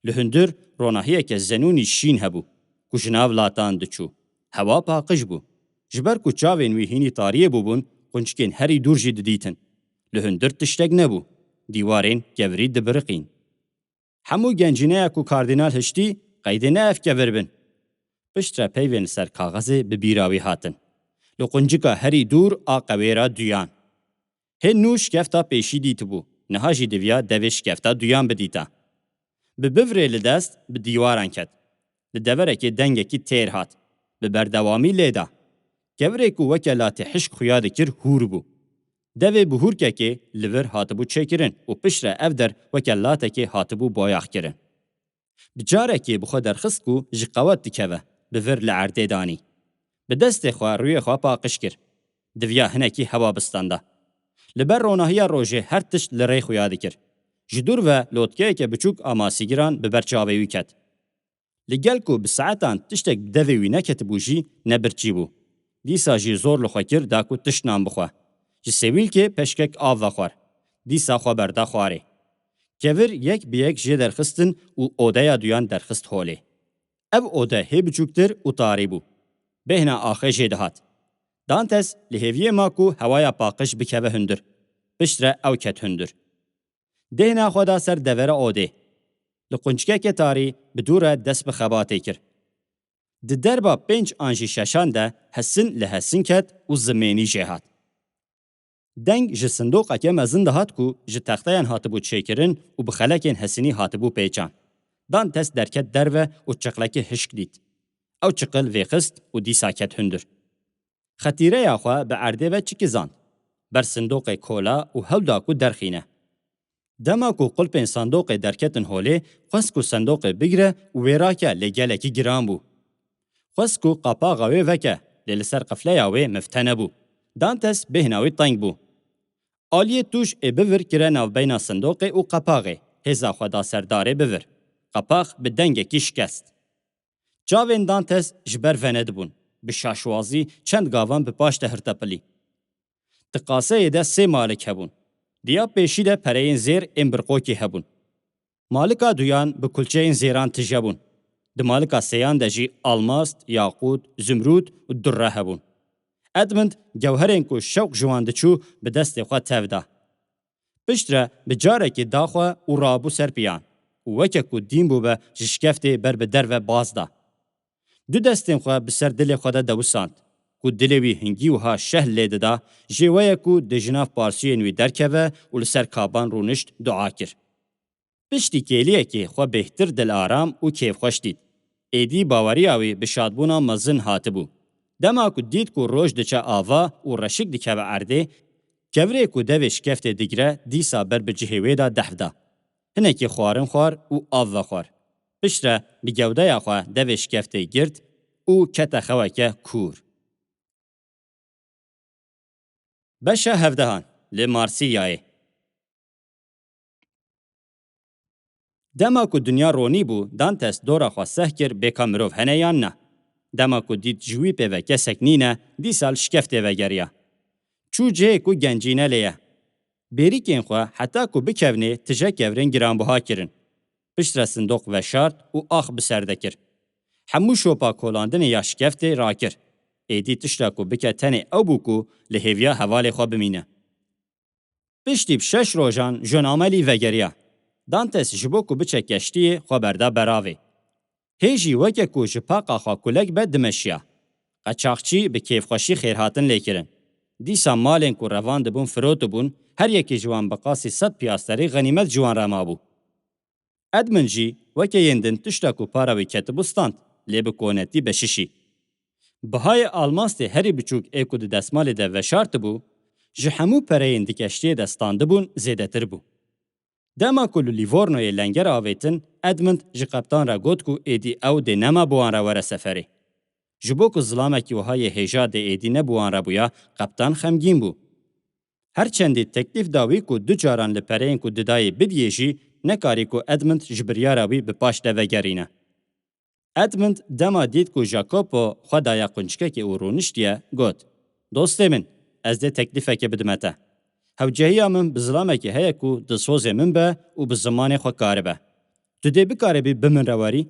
Li hundir ronahiyeke zenûnî şîn hebû, ku ji nav latan diçû. Hewa paqij bû. Ji ber ku çavên wî hînî tariyê bûbûn, quncikên herî dûr jî didîtin. Li hundir tiştek nebû. Dîwarên kevirî dibiriqîn. Hemû gencîneya ku kardînal hiştî, qeydê ne ev kevir bin. Piştre peyvên li ser kaxezê bi bîra wî hatin. Li quncika herî dûr a qewêra duyan. Hê nû şikefta pêşî dîtibû, niha jî diviya devê şikefta duyan bidîta. Bi bivrê li dest bi dîwaran ket. Li deverekê dengekî têr hat. Bi berdewamî lê da. Kevirê ku weke latê hişk xuya dikir hûr bû. Devê bi hûrkekê li vir hatibû çêkirin û piştre ev der weke latekê hatibû boyaxkirin. Bi carekê bi xwe derxist ku ji qewet dikeve, bi vir li erdê danî. Bi destê xwe rûyê xwe paqij kir. Diviya hinekî hewa bistanda. Li ber ronahiya rojê her tişt li rê xuya dikir. Ji dûr ve lotkeyeke biçûk a masîgiran bi ber çavê wî ket. Li gel ku bi saetan tiştek bi devê wî neketibû jî, ne birçî bû. Dîsa jî zor li xwe kir da ku tiştnan bixwe. Ji sêwîlkê peşkek av vexwar. Dîsa xwe berda xwarê. Kevir yek bi yek jê derxistin û odeya duyan derxist holê. Ev ode hê biçûktir û tarî bû. Bêhna axê jê dihat. Dantes li hêviyê ma ku hewaya paqij bikeve hundir. Piştre ew ket hundir. Dêhna xwe da ser devera odê. Li quncikeke tarî bi dû re dest bi xebatê kir. Di derba pênc an jî şeşan de hesin li hesin ket û zimênî jê hat. Deng ji sindoqeke mezin dihat ku ji texteyan hatibû çêkirin û bi xelekên hesinî hatibû pêçan. Dantes derket derve û çiqlekê hişk dît. Ew çiqil vêxist û dîsa ket hundir. Xetîreya xwe bi erdê ve çikizand. Ber sindoqê kola û hewl da ku derxîne. Dema ku qulpên sindoqê derketin holê, xwest ku sindoqê bigire û wê rake, lê gelekî giran bû. Xwest ku qapaxa wê veke, lê li ser qifleya wê mifte nebû. Dantes bêhna wî teng bû. Aliyê tûj ê bivir kire navbeyna sindoqê û qapaxê, hêza xwe da ser darê bivir. Qapax bi dengekî şikest. Çavên Dantes ji ber venedibûn. Bi şaşwazî çend gavan bi paş de hirtepilî. Di qaseyê de sê malik hebûn. Diya pêşî de pereyên zêr ên birqokî hebûn. Malika duyan bi kulçeyên zêran tije bûn. Di malika sêyan de jî almast, yaqût, zimrûd û durre hebûn. Edmund gewherên ku şewq ji wan diçû bi destê xwe tev da. Piştre bi carekê da xwe û rabû ser piyan û weke ku dîn bûbe ji şikeftê ber bi derve baz da. Du destên xwe bi ser dilê xwe de dewisand ku dilê wî hingî wiha şehl lê dida, jê weye ku di ji nav parsiyên wî derkeve û li ser kaban rûnişt dua kir. Piştî kêliyekê xwe bêhtir dilaram û kêfxweş dît. Êdî baweriya wî bi şadbûna mezin hatibû. Dema ku dît ku roj diçe ava û reşik dikeve erdê, kevirê ku devê şikeftê digire dîsa ber bi cihê wê de dehf da. Hinekî xwarin xwar û av vexwar. Piştre bi gewdeya xwe devê şikeftê girt û kete xeweke kûr. Beşa hevdehan li Marsilyayê. Dema ku dinya ronî bû, Dantes dora xwe seh kir bê ka mirov hene yan na. Dema ku dît ji wî pê ve kesek nîne, dîsa li şikeftê vegeriya. Çû cihê ku gencîne lê ye. Bêrîkên xwe heta ku bikevnê tije kevirên giranbiha kirin. Piştre sindoq veşart û ax bi ser de kir. Hemû şopa kolandinê ya şikeftê rakir. Êdî tişta ku bike tenê ew bû ku li hêviya hevalê xwe bimîne. Piştî bi şeş rojan jonamelî vegeriya. Dantes ji bo ku biçe keştiyê xwe berda beravê. Hê jî weke ku ji paqa xwe kulek be dimeşiya. Qeçaxçî bi kêfxweşî xêrhatin lê kirin. Dîsa malên ku revandibûn firotibûn, her yekê ji wan bi qasî sed piyasterî xenîmet ji wan re mabû. Edmund jî weke yên din tişta ku para wî ketibû stand, lê bi konetî beşişî. Bihayê almastê herî biçûk ê ku di destmalê de veşartibû, ji hemû pereyên di keştiyê de standibûn zêdetir bû. Dema ku li Lîvornoyê lenger avêtin, Edmund ji qeptan re got ku êdî ew dê nema bi wan re were seferê. Ji bo ku zilamekî wiha yê hêja dê êdî ne bi wan re bûya, qeptan xemgîn bû. Her çendî teklîf da wî ku du caran li pereyên ku didayê bidiyê jî, nekarî ku Edmund ji biryara wî bi paş de vegerîne. Edmund dema dît ku Jacopo xwe daye qunçikekê û rûniştiye, got, "Dostê min, ez dê teklîfekê bidime te. Hewcehiya min bi zilamekê heye ku dilsozê min be û bi zimanê xwe karibe. Tu dê bikaribî bi min re werî?"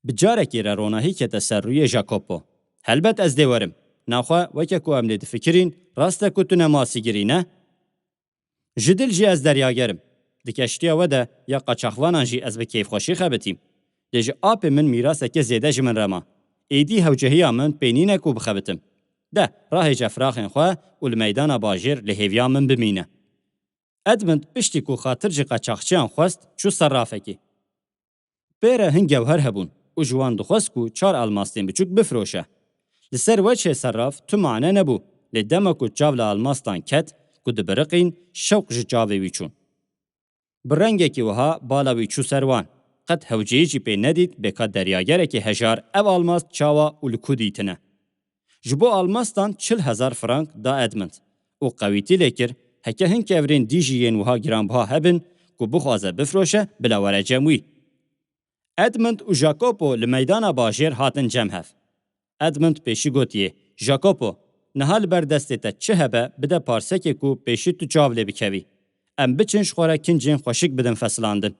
Bi carekî re ronahî kete ser rûyê Jacopo. "Helbet ez dê werim. Naxwe weke ku em lê difikirîn, rast e ku tu ne masîgirî ne?" "Ji dil jî ez deryager im. Di keştiya we de ya qaçaxvanan jî ez bi kêfxweşî xebitîm. Lê ji apê min mîraseke zêde ji min re ma. Êdî hewcehiya min pê nîne ku bixebitim. De, rahêce firaxên xwe û li meydana bajêr li hêviya min bimîne." Edmund piştî ku xatir ji qaçaxçiyan xwest, çû serrafekê. Pê re hin gewher hebûn û ji wan dixwest ku çar almastên biçûk bifroşe. Li ser wechê serraf tu mane nebû, lê dema ku çav li almastan ket ku dibiriqîn, şewq ji çavê wî çûn. Bi rengekî wiha bala wî çû ser wan. Qet hewceyî jî pê nedît bê ka deryagerekî hejar ev almast çawa û li ku dîtine. Ji bo almastan çil hezar frank da Edmund û qewîtî lê kir, heke hin kevirên dî jî yên wiha giranbiha hebin ku bixwaze bifroşe, bila were cem wî. Edmund û Jacopo li meydana bajêr hatin cem hev. Edmund pêşî gotiye, "Jacopo, niha li ber destê te çi hebe, bide parsekê ku pêşî tu çav lê bikevî. Em biçin ji xwe re kincên xweşik bidin fesilandin."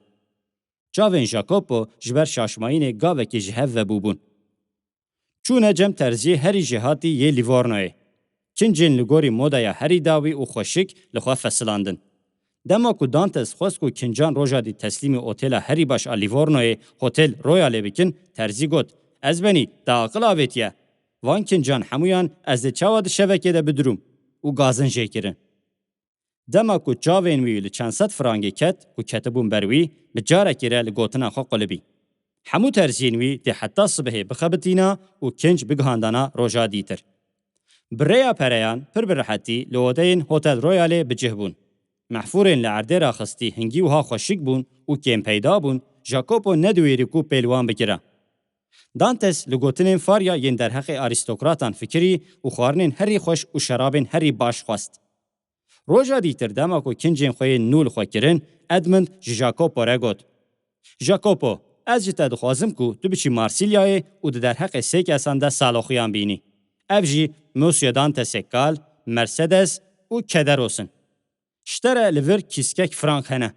Çavên Jacopo ji ber şaşmayînê gavekî ji hev vebûbûn. Çûne cem terziyê herî jêhatî yê Lîvornoyê. Kincên li gorî modaya herî dawî û xweşik li xwe fesilandin. Dema ku Dantes xwest ku kincan roja dî teslîmî otêla herî baş a Lîvornoyê, Hotel Royalê bikin, terzî got, "Ez benî, te aqil avêtiye. Van kincan hemûyan ez ê çawa di şevekê de bidirûm?" û gazin jê kirin. Dema ku çavên wî li çend sed frangê ket ku ketibûn ber wî, bi carekî re li gotina xwe qulibî. Hemû terziyên wî dê heta sibihê bixebitîna û kinc bigihandana roja dîtir. Bi rêya pereyan pir bi rehetî li odeyên Hotel Royalê bi cih bûn. Mehfûrên li erdê raxistî hingî wiha xweşik bûn û kêmpeyda bûn, Jacopo nediwêrî ku pê li wan bigire. Dantes li gotinên Farya yên derheqê arîstokratan fikirî û xwarinên herî xweş û şerabên herî baş xwest. Roja dîtir dema ku kincên xwe yên nû li xwe kirin, Edmund ji Jacopo re got, "Jacopo, ez ji te dixwazim ku tu biçî Marsilyayê û di derheqê sê kesan de saloxiyan bînî. Ev jî Mosyo Dantesê kal, Mercedes û Kederos in. Ji te re li vir kîskek frank hene."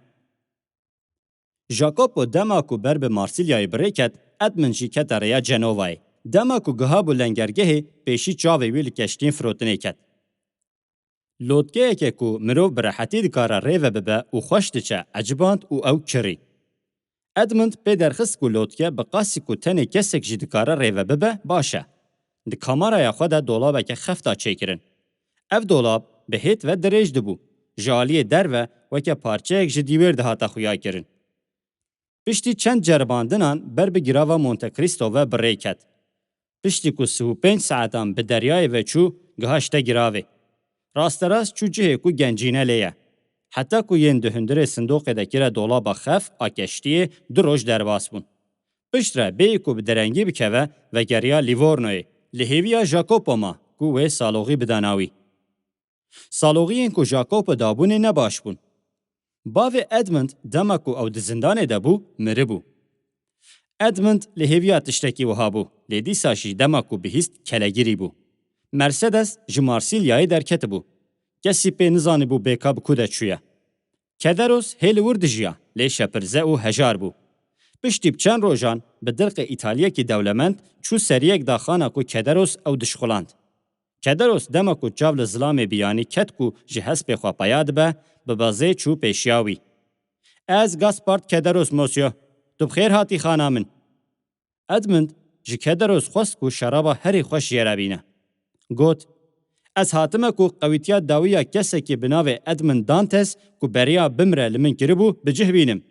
Jacopo dema ku ber bi Marsilyayê bi rê ket, Edmund jî kete rêya Cenovayê. Dema ku gihabû lengergehê, pêşî çavê wî li keştiyên firotinê ket. Lotkeyeke ku mirov bi rehetî dikare rê ve bibe û xweş diçe, eciband û ew kirî. Edmund pê derxist ku lotke bi qasî ku tenê kesek jî dikare rê ve bibe, baş e. Di kameraya xwe de dolabeke xeft da çêkirin. Ev dolab bi hêt ve dirêj dibû. Ji aliyê derve weke parçeyek ji dîwêr dihate xuya kirin. Piştî çend ceribandinan ber bi girava Monte Cristo ve bi rê ket. Piştî ku sî û pênc saetan bi deryayê ve çû, gihişte giravê. Rasterast çû cihê ku gencîne lê ye. Heta ku yên di hundirê sindoqê de kire dolaba xef a keştiyê, du roj derbas bûn. Piştre bêyî ku bi derengî bikeve, vegeriya Livornoyê, li hêviya Jacopo ma ku wê saloxî bidana wî. Saloxiyên ku Jacopo dabûnê ne baş bûn. Bavê Edmund dema ku ew di zindanê de bû, miribû. Edmund li hêviya tiştekî wiha bû, lê dîsa jî dema ku bihîst, kelegirî bû. Mercedes ji Marsilyayê derketibû. Kesî pê nizanîbû bê ka bi ku de çûye. Kederos hê li wir dijiya, lê şepirze û hejar bû. Piştî bi çend rojan bi dirqê Îtaliyekî dewlemend çû seriyek daxana ku Kederos ew dişxuland. Kederos dema ku çav li zilamê biyanî ket ku ji hespê xwe peya dibe, bi bezê çû pêşiya wî. Ez Gaspard Kederos, Mosyo. Tu bi xêr hatî xana min. Edmund ji Kederos xwest ku şeraba herî xweş jê re bîne. Got, Ez hatime ku qewîtiya dawî ya kesekî bi navê Edmund Dantes ku beriya bimre li min kiribû, bi cih bînim.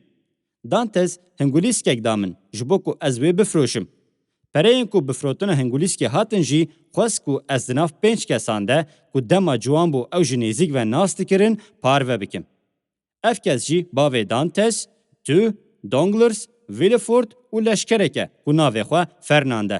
Dantes hingulîskek da min ji bo ku ez wê bifroşim. Pereyên ku bi firotina hingulîskê hatin jî xwest ku ez di nav pênc kesan de ku dema ciwan bû ew ji nêzîk ve nas dikirin, parve bikim. Ev kes jî bavê Dantes, Tu, Donglers, Villefort û leşkerek e ku navê xwe Fernand e.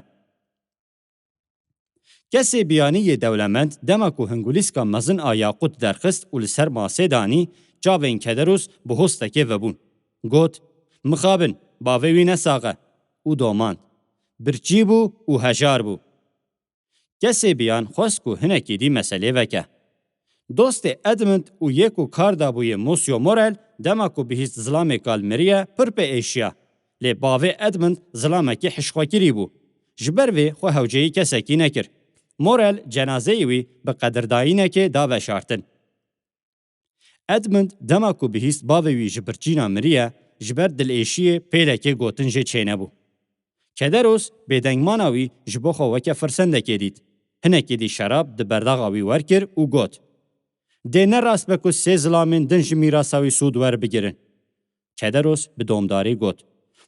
Kesê biyanî yê dewlemend dema ku hingulîska mezin a yaqût derxist û li ser masê danî, çavên Kederos bi hostekê vebûn. Got, Mixabin, bavê wî ne sax e. Û domand. Birçî bû û hejar bû. Kesê biyan xwest ku hinekî dî meselê veke. Dostê Edmund û yê ku kar dabûyê Mosyo Morel dema ku bihîst zilamê kal miriye pir pê êşiya. Lê bavê Edmund zilamekî hişxwekirî bû. Ji ber vê xwe hewceyî kesekî nekir. Morel cenazeyê wî bi qedirdayînekê da veşartin. Edmund dema ku bihîst bavê wî ji birçîna miriye, ji ber dilêşiyê pêlekê gotin jê çênebû. Kederos bêdengmana wî ji bo xwe weke firsendekê dît. Hinekî dî şerab di berdaxa wî werkir û got, Dê ne rast be ku sê zilamên din ji mîrasa wî sûd werbigirin. Kederos bi domdarî got,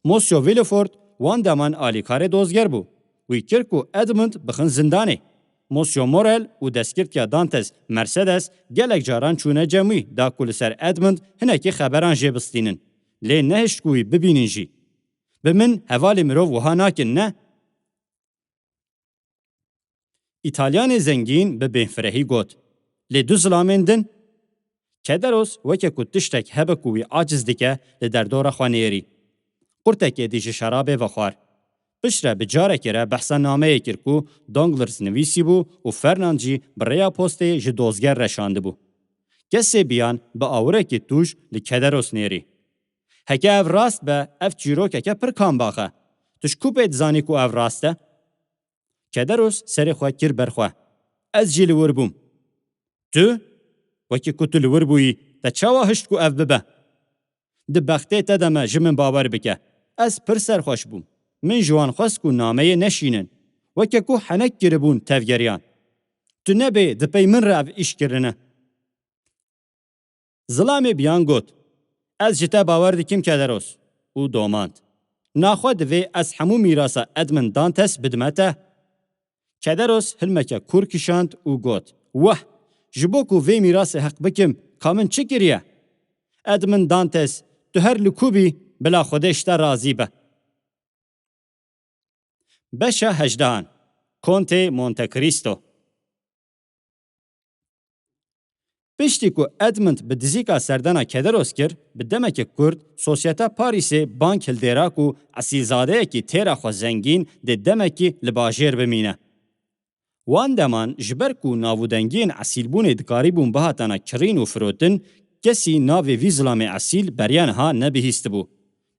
Mosyo Villefort wan deman alîkarê dozger bû. Wî kir ku Edmund bixin zindanê. Mosyo Morel û destgirtiya Dantes Mercedes gelek caran çûne cem wî da ku li ser Edmund hinekî xeberan jê bistînin. Lê nehişt ku wî bibînin jî. Bi min hevalê mirov wiha nakin, ne? Îtalyanê zengîn bi bêfirehî got, Lê du zilamên din? Kederos weke ku tiştek hebe ku wî aciz dike, li derdora xwe nêrî. Qurtekê dî ji şerabê vexwar. Piştre bi carekê re behsa nameyê kir ku Donglers nivîsîbû û Fernand jî bi rêya postê ji dozger re şandibû. Kesê biyan bi awirekî tûj li Kederos nêrî. Heke ev rast be, ev çîrokeke pir kambax e. Tu ji ku pê dizanî ku ev rast e? Kederos serê xwe kir ber xwe. Ez jî li wir bûm. Tu? Wekî ku tu li wir bûyî, te çawa hişt ku ev bibe? Di bextê te de me ji min bawer bike. Ez pir serxweş bûm. Min ji wan xwest ku nameyê neşînin. Weke ku henek kiribûn tevgeriyan. Tu nebê di pey min re ev îş kirine. Zilamê biyan got, Ez ji te bawer dikim Kederos, û domand. Naxwe divê ez hemû mîrasa Edmund Dantes bidime te. Kederos hilmeke kûr kişand û got, Weh! Ji bo ku vê mîrasê heq bikim, ka min çi kiriye? Edmund Dantes, tu her li ku bî, bila Xwedê ji te razî be. Beşa hejdehan. Kontê Monte Cristo. Piştî ku Edmund bi dizîka serdana Kederos kir, bi demeke kurt Sosyeta Parîsê bank hildêra ku esîlzadeyekî têra xwe zengîn dê demekî li bajêr bimîne. Wan deman ji ber ku navûdengiyên esîlbûnê dikarîbûn bihatana kirîn û firotin, kesî navê vî zilamê esîl beriya niha nebihîstibû.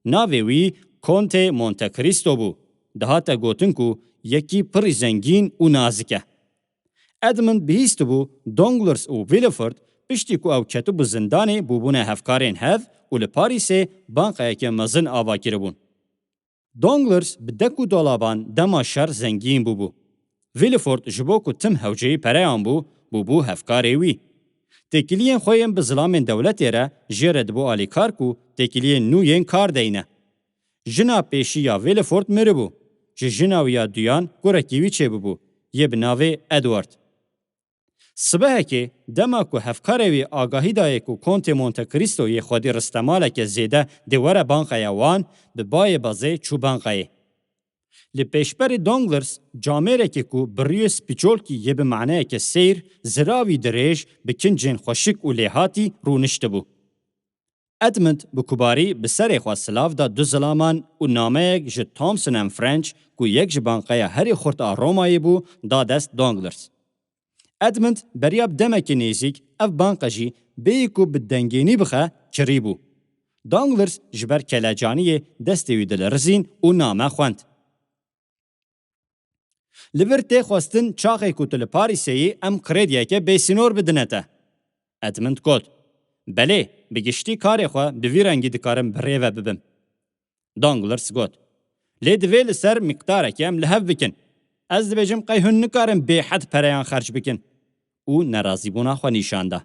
Navê wî Kontê Monte Cristo bû. Dihate gotin ku yekî pirî zengîn û nazik e. Edmund bihîstibû Donglers û Villefort piştî ku ew ketibû zindanê bûbûne hevkarên hev û li Parîsê banqeyeke mezin ava kiribûn. Donglers bi dek û dolaban dema şer zengîn bûbû. Villefort ji bo ku tim hewceyî pereyan bû, bûbû hevkarê wî. Têkiliyên xwe yên bi zilamên dewletê re jê re dibû alîkar ku têkiliyên nû yên kar deyne. Jina pêşî ya Villefort miribû. Ji jina wî ya duyan kurekî wî çêbibû, yê bi navê Edward. Sibehekê, dema ku hevkarê wî agahî dayê ku Kontê Monte Cristo yê xwedî ristemaleke zêde dê were banqeya wan, bi bayê bazê çû banqeyê. Li pêşberî Donglers camêrekê ku bi rûyê spîçolkî yê bi maneyeke seyr, ziravî dirêj, bi kincên xweşik û lêhatî rûniştibû. Edmund bi kubarî bi serê xwe silav da du zilaman û nameyek ji Thomson and French ku yek ji banqeya herî xurt a Romayê bû, da dest Donglers. Edmund beriya bi demekî nêzîk ev banqe jî bêyî ku bi dengênî bixe, kirî bû. Donglers ji ber kelecaniyê destê wî dilirizîn û name xwend. Li vir tê xwestin çaxê ku tu li Parîsê yî em krediyeke bêsînor bidine te. Edmund got, Belê, bi giştî karê xwe bi vî rengî dikarim bi rê ve bibim. Donglers got, Lê divê li ser miqdarekê em li hev bikin. Ez dibêjim qey hûn nikarin bêhed pereyan xerc bikin. Û nerazîbûna xwe nîşan da.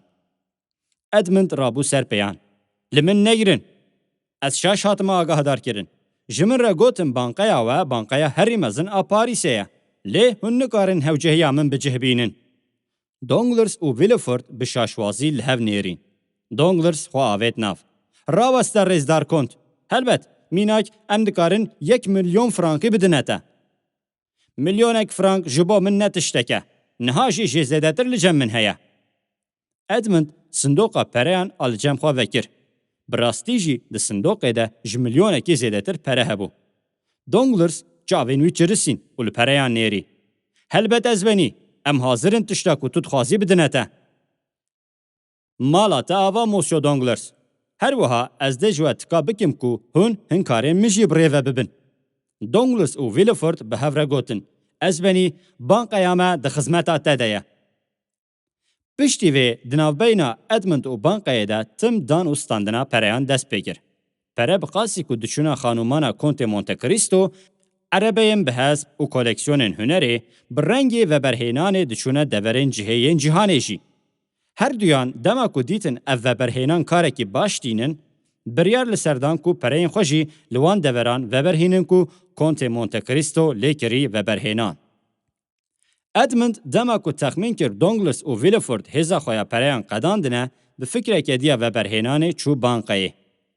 Edmund rabû ser pêyan. Li min negirin. Ez şaş hatime agahdar kirin. Ji min re gotin banqeya we banqeya herî mezin a Parîsê ye. Lê hûn nikarin hewcehiya min bi cih bînin. Donglers û Villefort bi şaşwazî li hev nêrîn. Donglers xwe avêt nav. Raweste rêzdar kont. Helbet, mînak em dikarin yek milyon frankî bidine te. Milyonek frank ji bo min ne tiştek e. Niha jî jê zêdetir li cem min heye. Edmund sindoqa pereyan a li cem xwe vekir. Bi rastî jî di sindoqê de ji milyonekî zêdetir pere hebû. Donglers çavên wî çirisîn û li pereyan nêrî. Helbet ez benî, em hazir in tişta ku tu dixwazî bidine te. Mala te ava Mosyo Donglers. Her wiha ez dê ji we tika bikim ku hûn hin karên min jî bi rê ve bibin. Donglers û Villefort bi hev re gotin, ez benî, banqeya me di xizmeta te de ye. Piştî vê di navbeyna Edmund û banqeyê de tim dan û standina pereyan dest pê kir. Pere bi qasî ku diçûna xanûmana Kontê Monte Cristo, erebeyên bi hesp û koleksiyonên hunerê, bi rengê veberhênanê diçûne deverên cihê yên cîhanê jî. Her duyan dema ku dîtin ev veberhênan karekî baş tînin, biryar li ser dan ku pereyên xwe jî li wan deveran veberhînin ku Kontê Monte Cristo lê kirî veberhênan. Edmund dema ku texmîn kir Donglers û Villefort hêza xwe ya pereyan qedandine, bi fikreke diya veberhênanê çû banqeyê.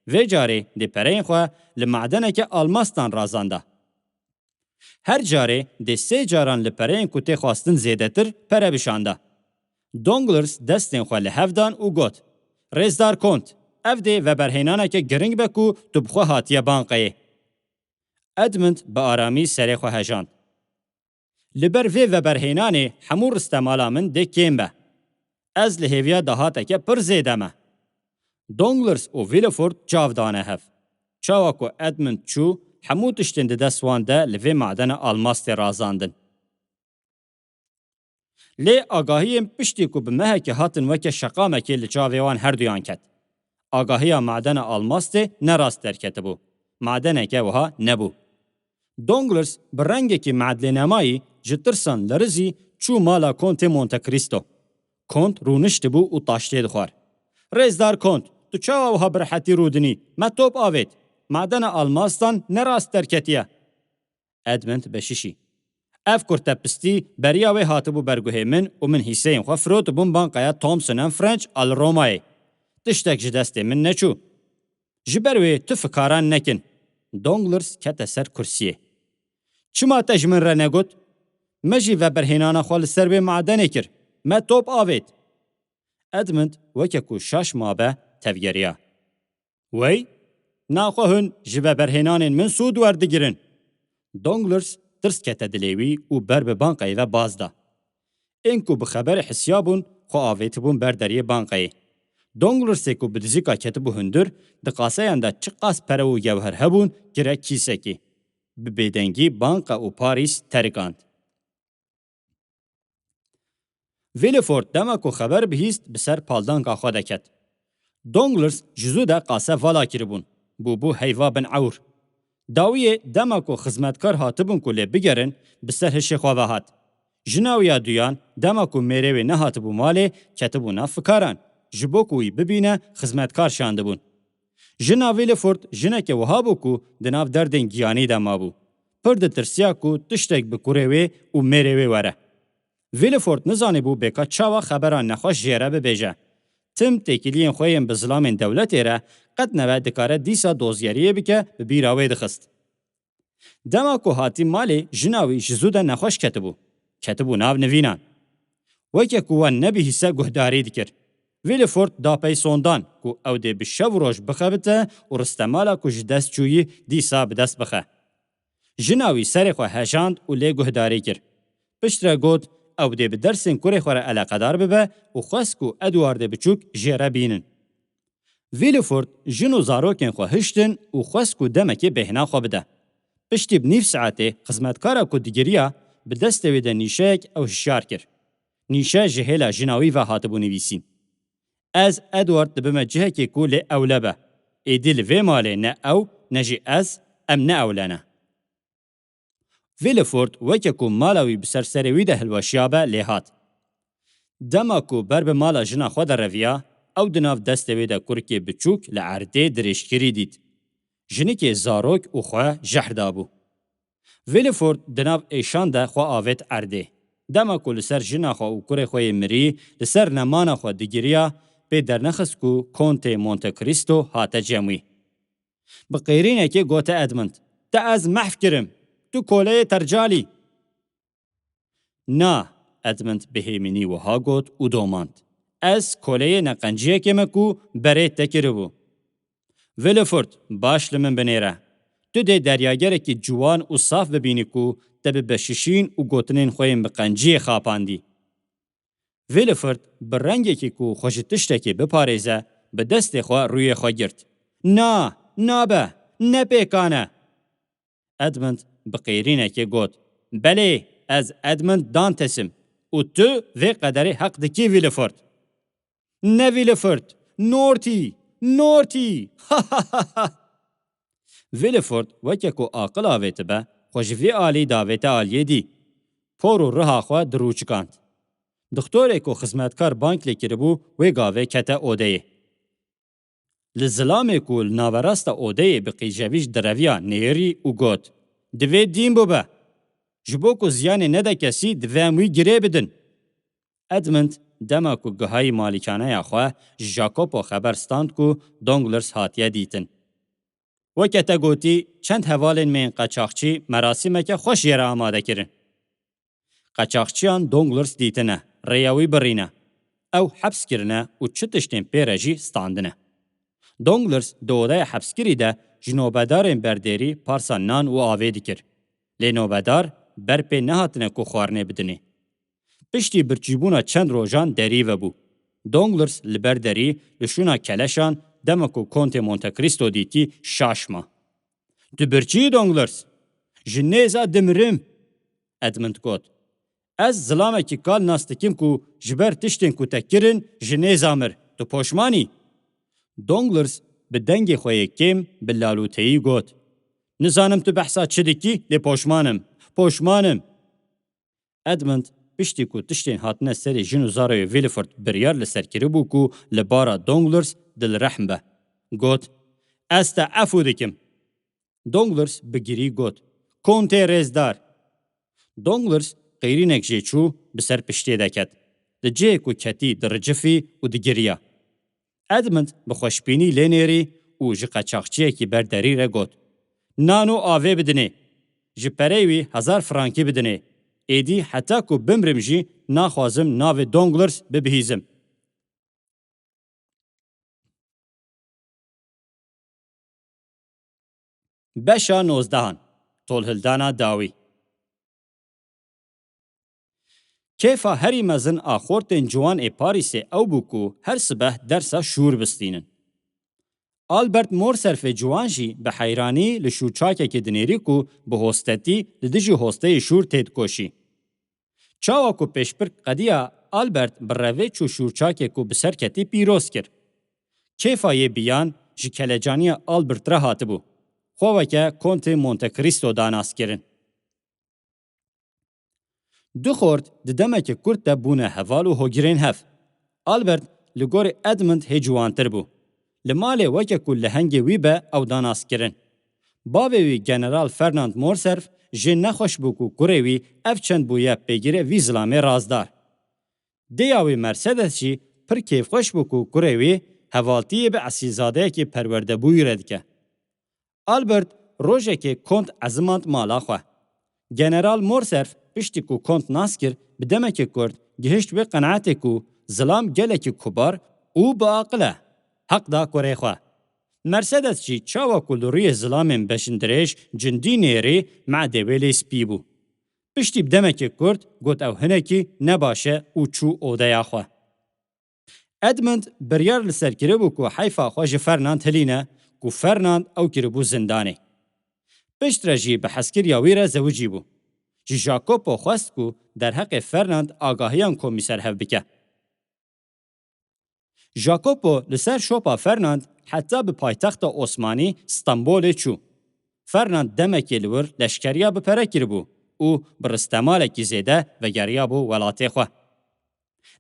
Vê carê dê pereyên xwe li madeneke almastan razanda. Her carê dê sê caran li pereyên ku tê xwestin zêdetir pere bişanda. Donglers destên xwe li hev dan û got, rêzdar kont, ev dê veberhênaneke giring be ku tu bi xwe hatiye banqeyê. Edmund bi aramî serê xwe hejand. Li ber vê veberhênanê hemû ristemala min dê kêm be. Ez li hêviya dahateke pir zêde me. Donglers û Villefort çav dane hev. Çawa ku Edmund çû, hemû tiştên di dest wan de li vê madena almastê razandin. Lê agahiyên piştî ku bi mehekê hatin weke şeqamekê li çavê wan herduyan ket. Agahiya madena almastê ne rast derketibû. Madeneke wiha nebû. Donglers bi rengekî meedlênemayî ji tirsan lerizî çû mala Kontê Monte Cristo. Kont rûniştibû û taştê dixwar. Rêzdar Kont, tu çawa wiha bi rehetî rûdinî? Me top avêt. Madena almastan ne rast derketiye. Edmund beşişî. Ev kurtepistî beriya wê hatibû ber guhê min û min hîseyên xwe firotibûn banqeya Thomson and French a li Romayê. Tiştek ji destê min neçû. Ji ber wê tu fikaran nekin. Donglers kete ser kursiyê. Çima te ji min re negot? Me jî veberhênana xwe li ser wê madenê kir. Me top avêt. Edmund weke ku şaş mabe tevgeriya. Wey, naxwe hûn ji veberhênanên min sûd werdigirin. Donglers tirs kete dilê wî û ber bi banqeyê ve baz da. Ên ku bi xeberê hisiyabûn, xwe avêtibûn ber deriyê banqeyê. Donglersê ku bi dizika ketibû hundir, di qaseyan de çiqas pere û gewher hebûn, kire kîsekê. Bi bêdengî banqe û Parîs terikand. Villefort dema ku xeber bihîst, bi ser paldanka xwe de ket. Donglers ji zû de qase vala kiribûn. Bûbû heyva bin ewr. Dawiyê dema ku xizmetkar hatibûn ku lê bigerin, bi ser hişê xwe ve hat. Jina wî ya duyan dema ku mêrê wê nehatibû malê, ketibû nav fikaran, ji bo ku wî bibîne, xizmetkar şandibûn. Jina Villefort jineke wiha bû ku di nav derdên giyanî de mabû. Pir ditirsiya ku tiştek bi kurê wê û mêrê wê were. Villefort nizanîbû bêka çawa xebera nexweş jê re bibêje. Tim têkiliyên xwe yên bi zilamên dewletê re qet nebe dikare dîsa dozgeriyê bike, bi bîra wê dixist. Dema ku hatî malê, jina wî ji zû de nexweş ketibû. Ketibû nav nivînan. Weke ku wan nebihîse guhdarî dikir. Villefort da pey sondan ku ew dê bi şev û roj bixebite û ristemala ku ji dest çûyî dîsa bi dest bixe. Jina wî serê xwe hejand û lê guhdarî kir. Piştre got, ew dê bi dersên kurê xwe re eleqedar bibe û xwest ku Edwardê biçûk jê re bînin. Villefort jin û zarokên xwe hiştin û xwest ku demekê bêhna xwe bide. Piştî bi nîv saetê xizmetkara ku digiriya, bi destê wê de nîşeyek ew hişyar kir. Nîşe ji hêla jina wî ve hatibû nivîsîn. Ez Edward dibime cihekê ku lê ewle be. Êdî li vê malê ne ew, ne jî ez, em ne ewle ne. Villefort weke ku mala wî bi ser serê wî de hilweşiya be lê hat. Dema ku ber bi mala jina xwe de reviya, ew di nav destê wê de kurikê biçûk li erdê dirêjkirî dît. Jinikê zarok û xwe jehr dabû. Villefort di nav êşan de xwe avêt erdê. Dema ku li ser jina xwe û kurê xwe yê mirî, li ser nemana xwe digiriya, pê dernexist ku Kontê Monte Cristo hate cem wî. Bi qêrînekê gote Edmund, "Te ez mehf kirim. Tu koleyê tercal î." "Na," Edmund bi hêmînî wiha got û domand, "Ez koleyê neqenciyekê me ku berê te kiribû." "Villefort, baş li min binêre. Tu dê deryagerekî ciwan û saf bibînî ku te bi beşişîn û gotinên xwe yên bi qenciyê xapandî." Villefort bi rengekî ku xwe ji tiştekê biparêze, bi destê xwe rûyê xwe girt. "Na, nabe, ne pêkan e." Edmund bi qêrînekê got, "Belê, ez Edmund Dantes im û tu vê qederê heq dikî, Villefort." "Ne Villefort, Nortî, Nortî!" Villefort weke ku aqil avêtibe, xwe ji vê alî davête aliyê dî. Por û riha xwe dirûçikand. Dixtorê ku xizmetkar bank lê kiribû, wê gavê kete odeyê. Li zilamê ku li naverasta odeyê bi qîjevîj direviya nêrî û got, "Divê dîn bibe. Ji bo ku ziyanê nede kesî, divê em wî girê bidin." Edmund dema ku gihayî malîkaneya xwe, ji Jacopo xeber stand ku Donglers hatiye dîtin. "Weke te gotî, çend hevalên me yên qeçaxçî merasîmeke xweş jê re amade kirin." Qeçaxçiyan Donglers dîtine, rêya wî birîne. Ew heps kirine û çi tiştên pê re jî standine. Donglers di odeya hepskirî de ji nobedarên berdêrî parsa nan û avê dikir. Lê nobedar ber pê nehatine ku xwarinê bidinê. Piştî birçîbûna çend rojan derî vebû. Donglers li ber derî li şûna keleşan, dema ku Kontê Monte Cristo dîtî, şaş ma. "Tu birçî, Donglers?" "Ji nêza dimirim," Edmund got. "Ez zilamekî kal nas dikim ku ji ber tiştên ku te kirin ji nêza mir. Tu poşman î?" Donglers bi dengê xwe yê kêm bi lalûteyî got, "Nizanim tu behsa çi dikî, lê poşman im. Poşman im." Edmund, piştî ku tiştên hatine serê jin û zaroyê Villefort biryar li ser kiribû ku li bara Donglers dilrehm be, got, "Ez te efû dikim." Donglers bi girî got, "Kontê rêzdar." Donglers qêrînek jê çû, bi ser piştê de ket. Li cihê ku ketî diricifî û digiriya. Edmund bi xweşbînî lê nêrî û ji qeçaxçiyekî ber derî re got, "Nan û avê bidinê. Ji pereyê wî hezar frankî bidinê. Êdî heta ku bimrim jî naxwazim navê Donglers bibihîzim." Beşa nozdehan. Tolhildana dawî. Kêfa herî mezin a xortên ciwan ê Parîsê ew bû ku her sibeh dersa şûr bistînin. Albert Morserfê ciwan jî bi heyranî li şûrçakekê dinêrî ku bi hostetî li dijî hosteyê şûr têdikoşî. Çawa ku pêşbirk qediya, Albert bi revê çû şûrçakê ku bi ser ketî pîroz kir. Kêfa yê biyan ji kelecaniya Albert re hatibû. Xwe weke Kontê Monte Cristo da nas kirin. Du xort di demeke kurt de bûne heval û hogirên hev. Albert li gorî Edmund hê ciwantir bû. Li malê weke ku lehengê wî be ew da nas kirin. Bavê wî General Fernand Morserf jê nexweş bû ku kurê wî ev çend bûye pêgirê vî zilamê razdar. Dêya wî Mercedes jî pir kêfxweş bû ku kurê wî hevaltiyê bi esîlzadeyekî perwerdebûyî re dike. Albert rojekê Kont ezimand mala xwe. General Morserf piştî ku Kont nas kir, bi demekê kurt gihişt wê qenaetê ku zilam gelekî kubar û biaqil e. Heq da kurê xwe. Mercedes jî çawa ku li rûyê zilamên bejindirêj cindî nêrî, me'dê wê lê spî bû. Piştî bi demekê kurt got ew hinekî nebaş e û çû odeya xwe. Edmund biryar li ser kiribû ku heyfa xwe ji Fernand hilîne, ku Fernand ew kiribû zindanê. Piştre jî bi hezkiriya wî re zewicî bû. Ji Jacopo xwest ku derheqê Fernand agahiyan komîser hev bike. Jacopo li ser şopa Fernand heta bi paytexta Osmanî Stenbolê çû. Fernand demekê li wir leşkeriya bi pere kiribû û bi ristemalekî zêde vegeriyabû welatê xwe.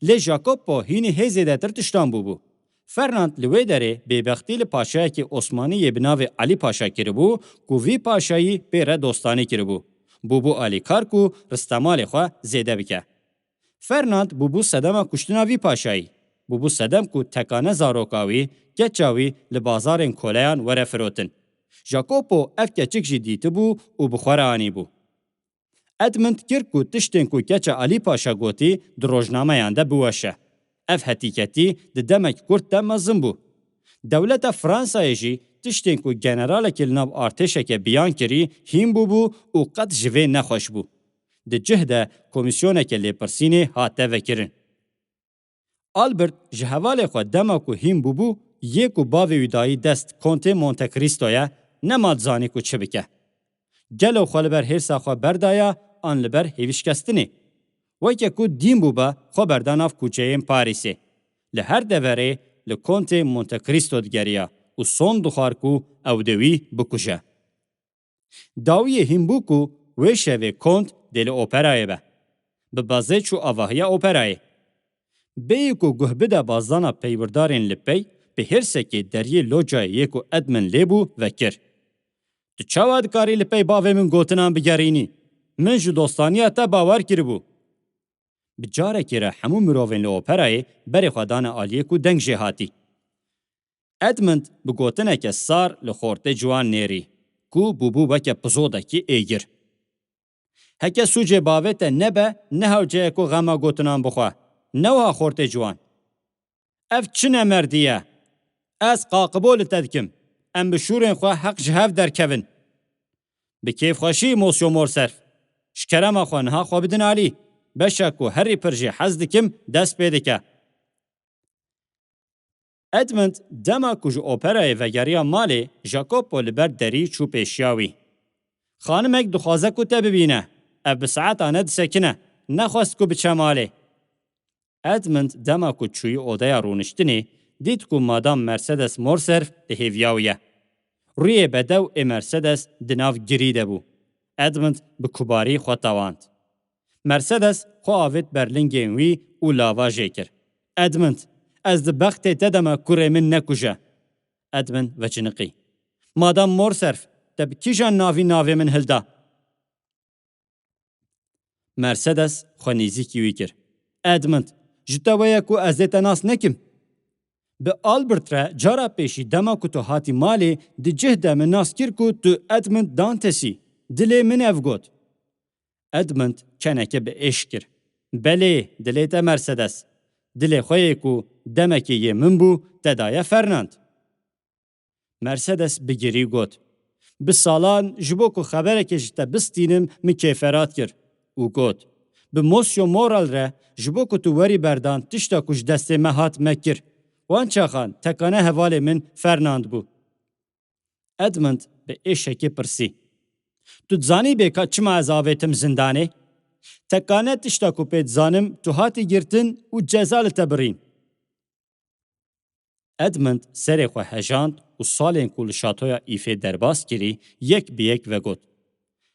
Lê Jacopo hînî hê zêdetir tiştan bûbû. Fernand li wê derê bêbextî li paşayekî Osmanî yê bi navê Alî Paşa kiribû ku vî paşayî pê re dostanî kiribû. Bûbû alîkar ku ristemalê xwe zêde bike. Fernand bûbû sedema kuştina vî paşayî. Bûbû sedem ku tekane zaroka wî, keça wî li bazarên koleyan were firotin. Jacopo ev keçik jî dîtibû û bi xwe re anîbû. Edmund kir ku tiştên ku keça Alî Paşa gotî di rojnameyan de biweşe. Ev hetîketî di demek kurt de mezin bû. Dewleta Fransayê jî tiştên ku generalekî li nav artêşeke biyan kirî hîn bûbû û qet ji vê nexweş bû. Di cih de komîsyoneke lêpirsînê hate vekirin. Albert ji hevalê xwe dema ku hîn bûbû, yê ku bavê wî dayî dest Kontê Monte Cristo ye, nema dizanî ku çi bike. Gelo xwe li ber hêrsa xwe berdaya an li ber hêvîşkestinê? Weke ku dîn bûbe, xwe berda nav kuçeyên Parîsê. Li her deverê li Kontê Monte Cristo digeriya û sond dixwar ku ew dê wî bikuje. Dawiyê hîn bû ku wê şevê Kont dê li operayê be. Bi bezê çû avahiya operayê. Bêyî ku guh bide bazdana peywirdarên li pey, bi hêrsekê deriyê locayê yê ku Edmund lê bû vekir. Tu çawa dikarî li pey bavê min gotinan bigerînî? Min ji dostaniya te bawer kiribû. Bi carekê re hemû mirovên li operayê berê xwe dane aliyê ku deng jê hatî. Edmund bi gotineke sar li xortê ciwan nêrî, ku bûbû weke pizodekî êgir. Heke sûcê bavê te nebe, ne hewce ye ku xema gotinan bixwe. Ne wiha xortê ciwan. Ev çi nemerdî ye? Ez qaqibo li te dikim. Em bi şûrên xwe heq ji hev derkevin. Bi kêfxweşî Mosyo Morserf. Ji kerema xwe niha xwe bidin alî. Beşa ku herî pir jê hez dikim, dest pê dike. Edmund dema ku ji operayê vegeriya malê, Jacopo li ber derî çû pêşiya wî. Xanimek dixwaze ku te bibîne. Ev bi saetane disekine. Nexwest ku biçe malê. Edmund dema ku çûyî odeya rûniştinê, dît ku Madam Mercedes Morserf di hêviya wî ye. Rûyê bedew ê Mercedes di nav girî de bû. Edmund bi kubarî xwe tewand. Mercedes xwe avêt ber lingên wî û lava jê kir. Edmund, ez di bextê te de me, kurê min nekuje. Edmund veciniqî. Madam Morserf, te bi kîjan navî navê min hilda? Mercedes xwe nêzîkî wî kir. Edmund, ji te we ye ku ez ê te nas nekim. Bi Albert re cara pêşî dema ku tu hatî malê, di cih de min nas kir ku tu Edmund Dantes î. Dilê min ev got. Edmund keneke bi êş kir. Belê, dilê te Mercedes. Dilê xwe yê ku demekê yê min bû, te daye Fernand. Mercedes bi girî got. Bi salan ji bo ku xeberekê ji te bistînim, min kêferat kir û got, bi Mosyo Moral re ji bo ku tu werî berdan tişta ku ji destê me hat me kir. Wan çaxan tekane hevalê min Fernand bû. Edmund bi êşekê pirsî. Tu dizanî bê ka çima ez avêtim zindanê? Tekane tişta ku pê dizanim tu hatî girtin û ceza li te birîn. Edmund serê xwe hejand û salên ku li şatoya Îfê derbas kirî yek bi yek vegot.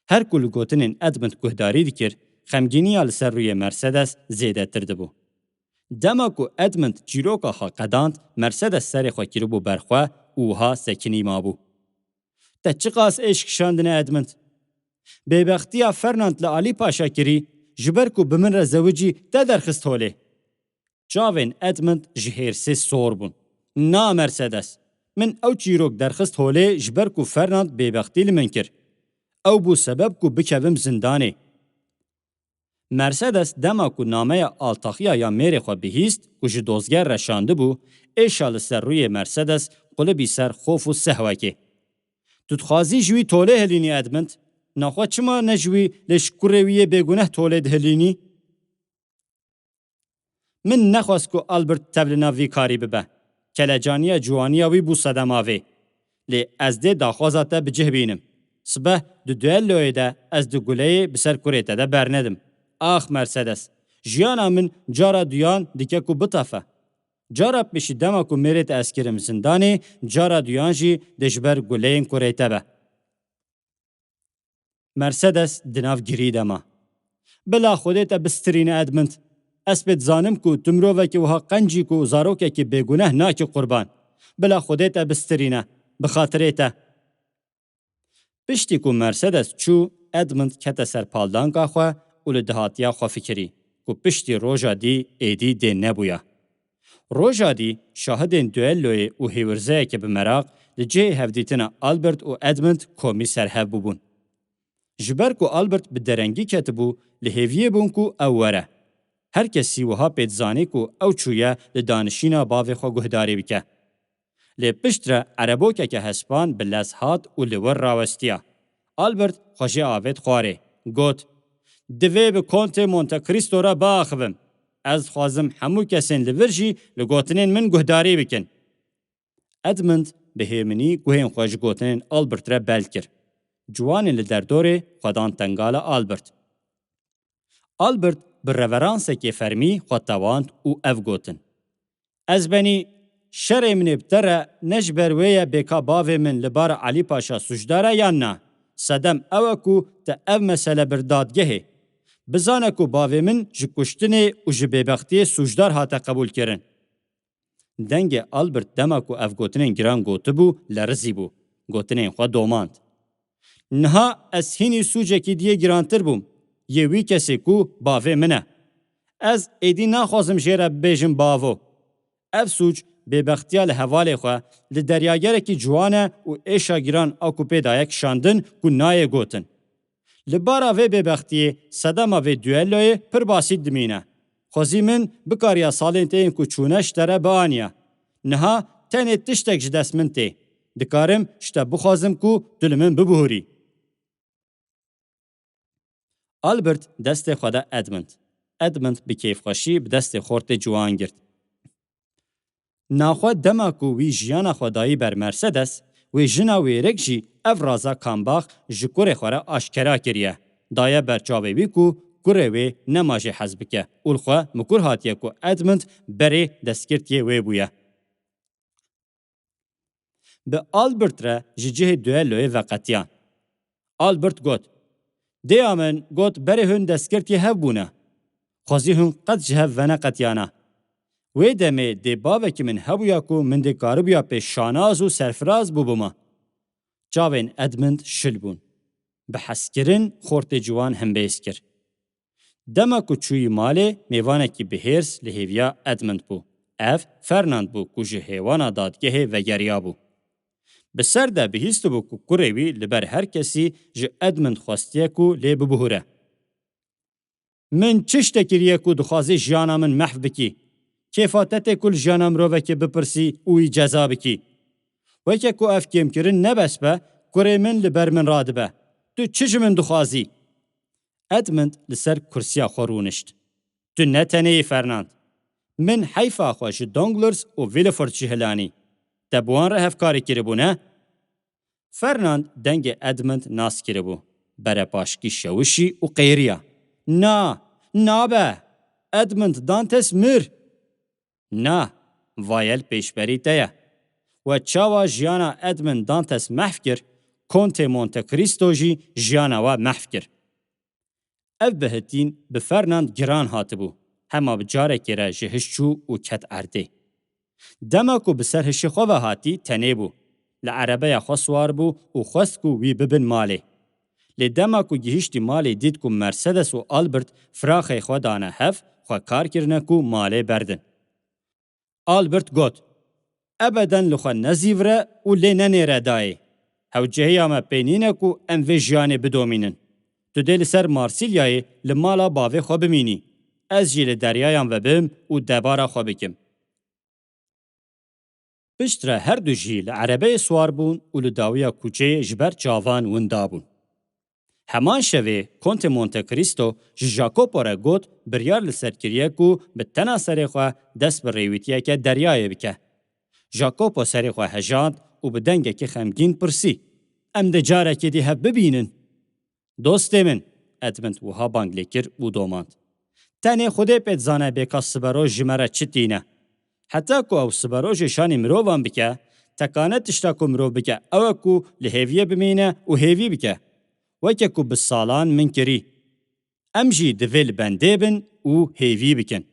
Her ku li gotinên Edmund guhdarî dikir, xemgîniya li ser rûyê Mercedes zêdetir dibû. Dema ku Edmund çîroka xwe qedand, Mercedes serê xwe kiribû ber xwe û wiha sekinî mabû. Te çiqas êş kişandine Edmund? Bêbextiya Fernand li Alî Paşa kirî, ji ber ku bi min re zewicî te derxist holê. Çavên Edmund ji hêrsê sor bûn. Na Mercedes, min ew çîrok derxist holê ji ber ku Fernand bêbextî li min kir. Ew bû sebeb ku bikevim zindanê. Mercedes dema ku nameya altaxiya ya mêrê xwe bihîst ku ji dozger re şandibû, êşa li ser rûyê Mercedes qulibî ser xof û sehwekê. Tu dixwazî ji wî tolê hilînî Edmund? Naxwe çima ne ji wî lê ji kurê wî yê bêguneh tolê dihilînî? Min nexwest ku Albert tev li nav vî karî bibe. Kelecaniya ciwaniya wî bû sedema vê. Lê ez dê daxwaza te bi cih bînim. Sibeh di duelloyê de ez di guleyê bi ser kurê te de bernedim. Ax Mercedes, jiyana min cara duyan dike ku bitefe. Cara pêşî dema ku mêrê te ez kirim zindanê, cara duyan jî dê ji ber guleyên kurê te be. Mercedes di nav girî de ma. Bila Xwedê te bistirîne Edmund. Ez pê dizanim ku tu mirovekî wiha qencî ku zarokekî bêguneh nakî qurban. Bila Xwedê te bistirîne, bi xatirê te. Piştî ku Mercedes çû, Edmund kete ser paldanka xwe û li dihatiya xwe fikirî ku piştî roja dî êdî dê nebûya. Roja dî şahidên duelloyê û hêwirzeyeke bi meraq li cihê hevdîtina Albert û Edmund komî serhev bûbûn. Ji ber ku Albert bi derengî ketibû, li hêviyê bûn ku ew were. Her kesî wiha pê dizanî ku ew çûye li danişîna bavê xwe guhdarî bike. Lê piştre erebokeke hespan bi lez hat û li wir rawestiya. Albert xwe jê avêt xwarê. Got, "Divê bi Kontê Monte Cristo re biaxivim. Ez dixwazim hemû kesên li vir jî li gotinên min guhdarî bikin." Edmund bi hêminî guhên xwe ji gotinên Albert re bel kir. Ciwanên li derdorê xwe dan tengala Albert. Albert bi reveransekê fermî xwe tewand û ev gotin, "Ez benî, şerê min ê bi te re ne ji ber wê ye bêka bavê min li bara Elî Paşa sûcdar e yan na. Sedem ew e ku te ev mesele bir dadgehê. Bizane ku bavê min ji kuştinê û ji bêbextiyê sûcdar hate qebûlkirin." Dengê Albert dema ku ev gotinên giran gotibû, lerizîbû. Gotinên xwe domand. "Niha ez hînî sûcekî diyê girantir bûm. Yê wî kesê ku bavê min e. Ez êdî naxwazim jê re bibêjim bavo. Ev sûc bêbextiya li hevalê xwe li deryagerekî ciwan e û êşa giran a ku pê daye kişandin ku nayê gotin. Li bara vê bêbextiyê sedema vê duelloyê pir basît dimîne. Xwezî min bikariya salên te yên ku çûne ji te re bianiya. Niha tenê tiştek ji dest min tê. Dikarim ji te bixwazim ku tu li min bibihurî." Albert destê xwe da Edmund. Edmund bi kêfxweşî bi destê xortê ciwan girt. Naxwe dema ku wî jiyana xwe dayî ber Mercedes, wê jina wêrek jî ev raza kambax ji kurê xwe re aşkera kiriye. Daye ber çavê wî ku kurê wê nema jê hez bike û li xwe mikur hatiye ku Edmund berê destgirtiyê wê bûye. Bi Albert re ji cihê duelloyê veqetiyan. Albert got, "Dêya min got berê hûn destgirtiyê hev bûne. Xwezî hûn qet ji hev veneqetiyana. Wê demê dê bavekî min hebûya ku min dê karibûya pê şanaz û serfiraz bûbûma." Çavên Edmund şil bûn. Bi hezkirin xortê ciwan hembêz kir. Dema ku çûyî malê, mêvanekî bi hêrs li hêviya Edmund bû. Ev Fernand bû ku ji hêwana dadgehê vegeriyabû. Bi ser de bihîstibû ku kurê wî li ber her kesî ji Edmund xwestiye ku lê bibihure. "Min çi ji te kiriye ku dixwazî jiyana min mehf bikî? Kêfa te tê ku li jiyana mirovekê bipirsî û wî ceza bikî? Weke ku ev kêmkirin ne bes be, kurê min li ber min radibe. Tu çi ji min dixwazî?" Edmund li ser kursiya xwe rûnişt. "Tu ne tenê yî, Fernand. Min heyfa xwe ji Danglars û Villefort jî hilanî. Te bi wan re hevkarî kiribû, ne?" Fernand dengê Edmund nas kiribû. Berepaşkî şewişî û qêriya. "Na, nabe! Edmund Dantes mir!" "Na, Vayel pêşberî te ye. We çawa jiyana Edmund Dantes mehf kir, Kontê Monte Cristo jî jiyana we mehf kir." Ev bihitîn bi Fernand giran hatibû. Hema bi carekê re ji hiş çû û ket erdê. Dema ku bi ser hişê xwe ve hatî, tenê bû. Li erebeya xwe siwar bû û xwest ku wî bibin malê. Lê dema ku gihiştî malê, dît ku Mercedes û Albert firaxê xwe dane hev, xwe kar kirine ku malê berdin. Albert got, "Ebeden li xwe nezîvire û lê nenêre dayê. Hewcehiya me pê nîne ku em vê jiyanê bidomînin. Tu dê li ser Marsilyayê li mala bavê xwe bimînî. Ez jî li deryayan ve bim û debara xwe bikim." Piştre her du jî li erebeyê siwar bûn û li dawiya kuçeyê ji ber çavan winda bûn. Heman şevê Kontê Monte Cristo ji Jacopo re got, biryar li ser kiriye ku bi tena serê xwe dest bi rêwîtiyeke deryayê bike. Jacopo serê xwe hejand û bi dengekî xemgîn pirsî, "Em dê carekê dî hev bibînin?" "Dostê min," Edmund wiha bang lê kir û domand, "Tenê Xwedê pê dizane bêka siberoj ji me re çi tîne. Heta ku ew siberojê şanî mirovan bike, tekane tişta ku mirov bike ew e ku li hêviyê bimîne û hêvî bike. Weke ku bi salan min kirî. Em jî divê li bendê bin û hêvî bikin."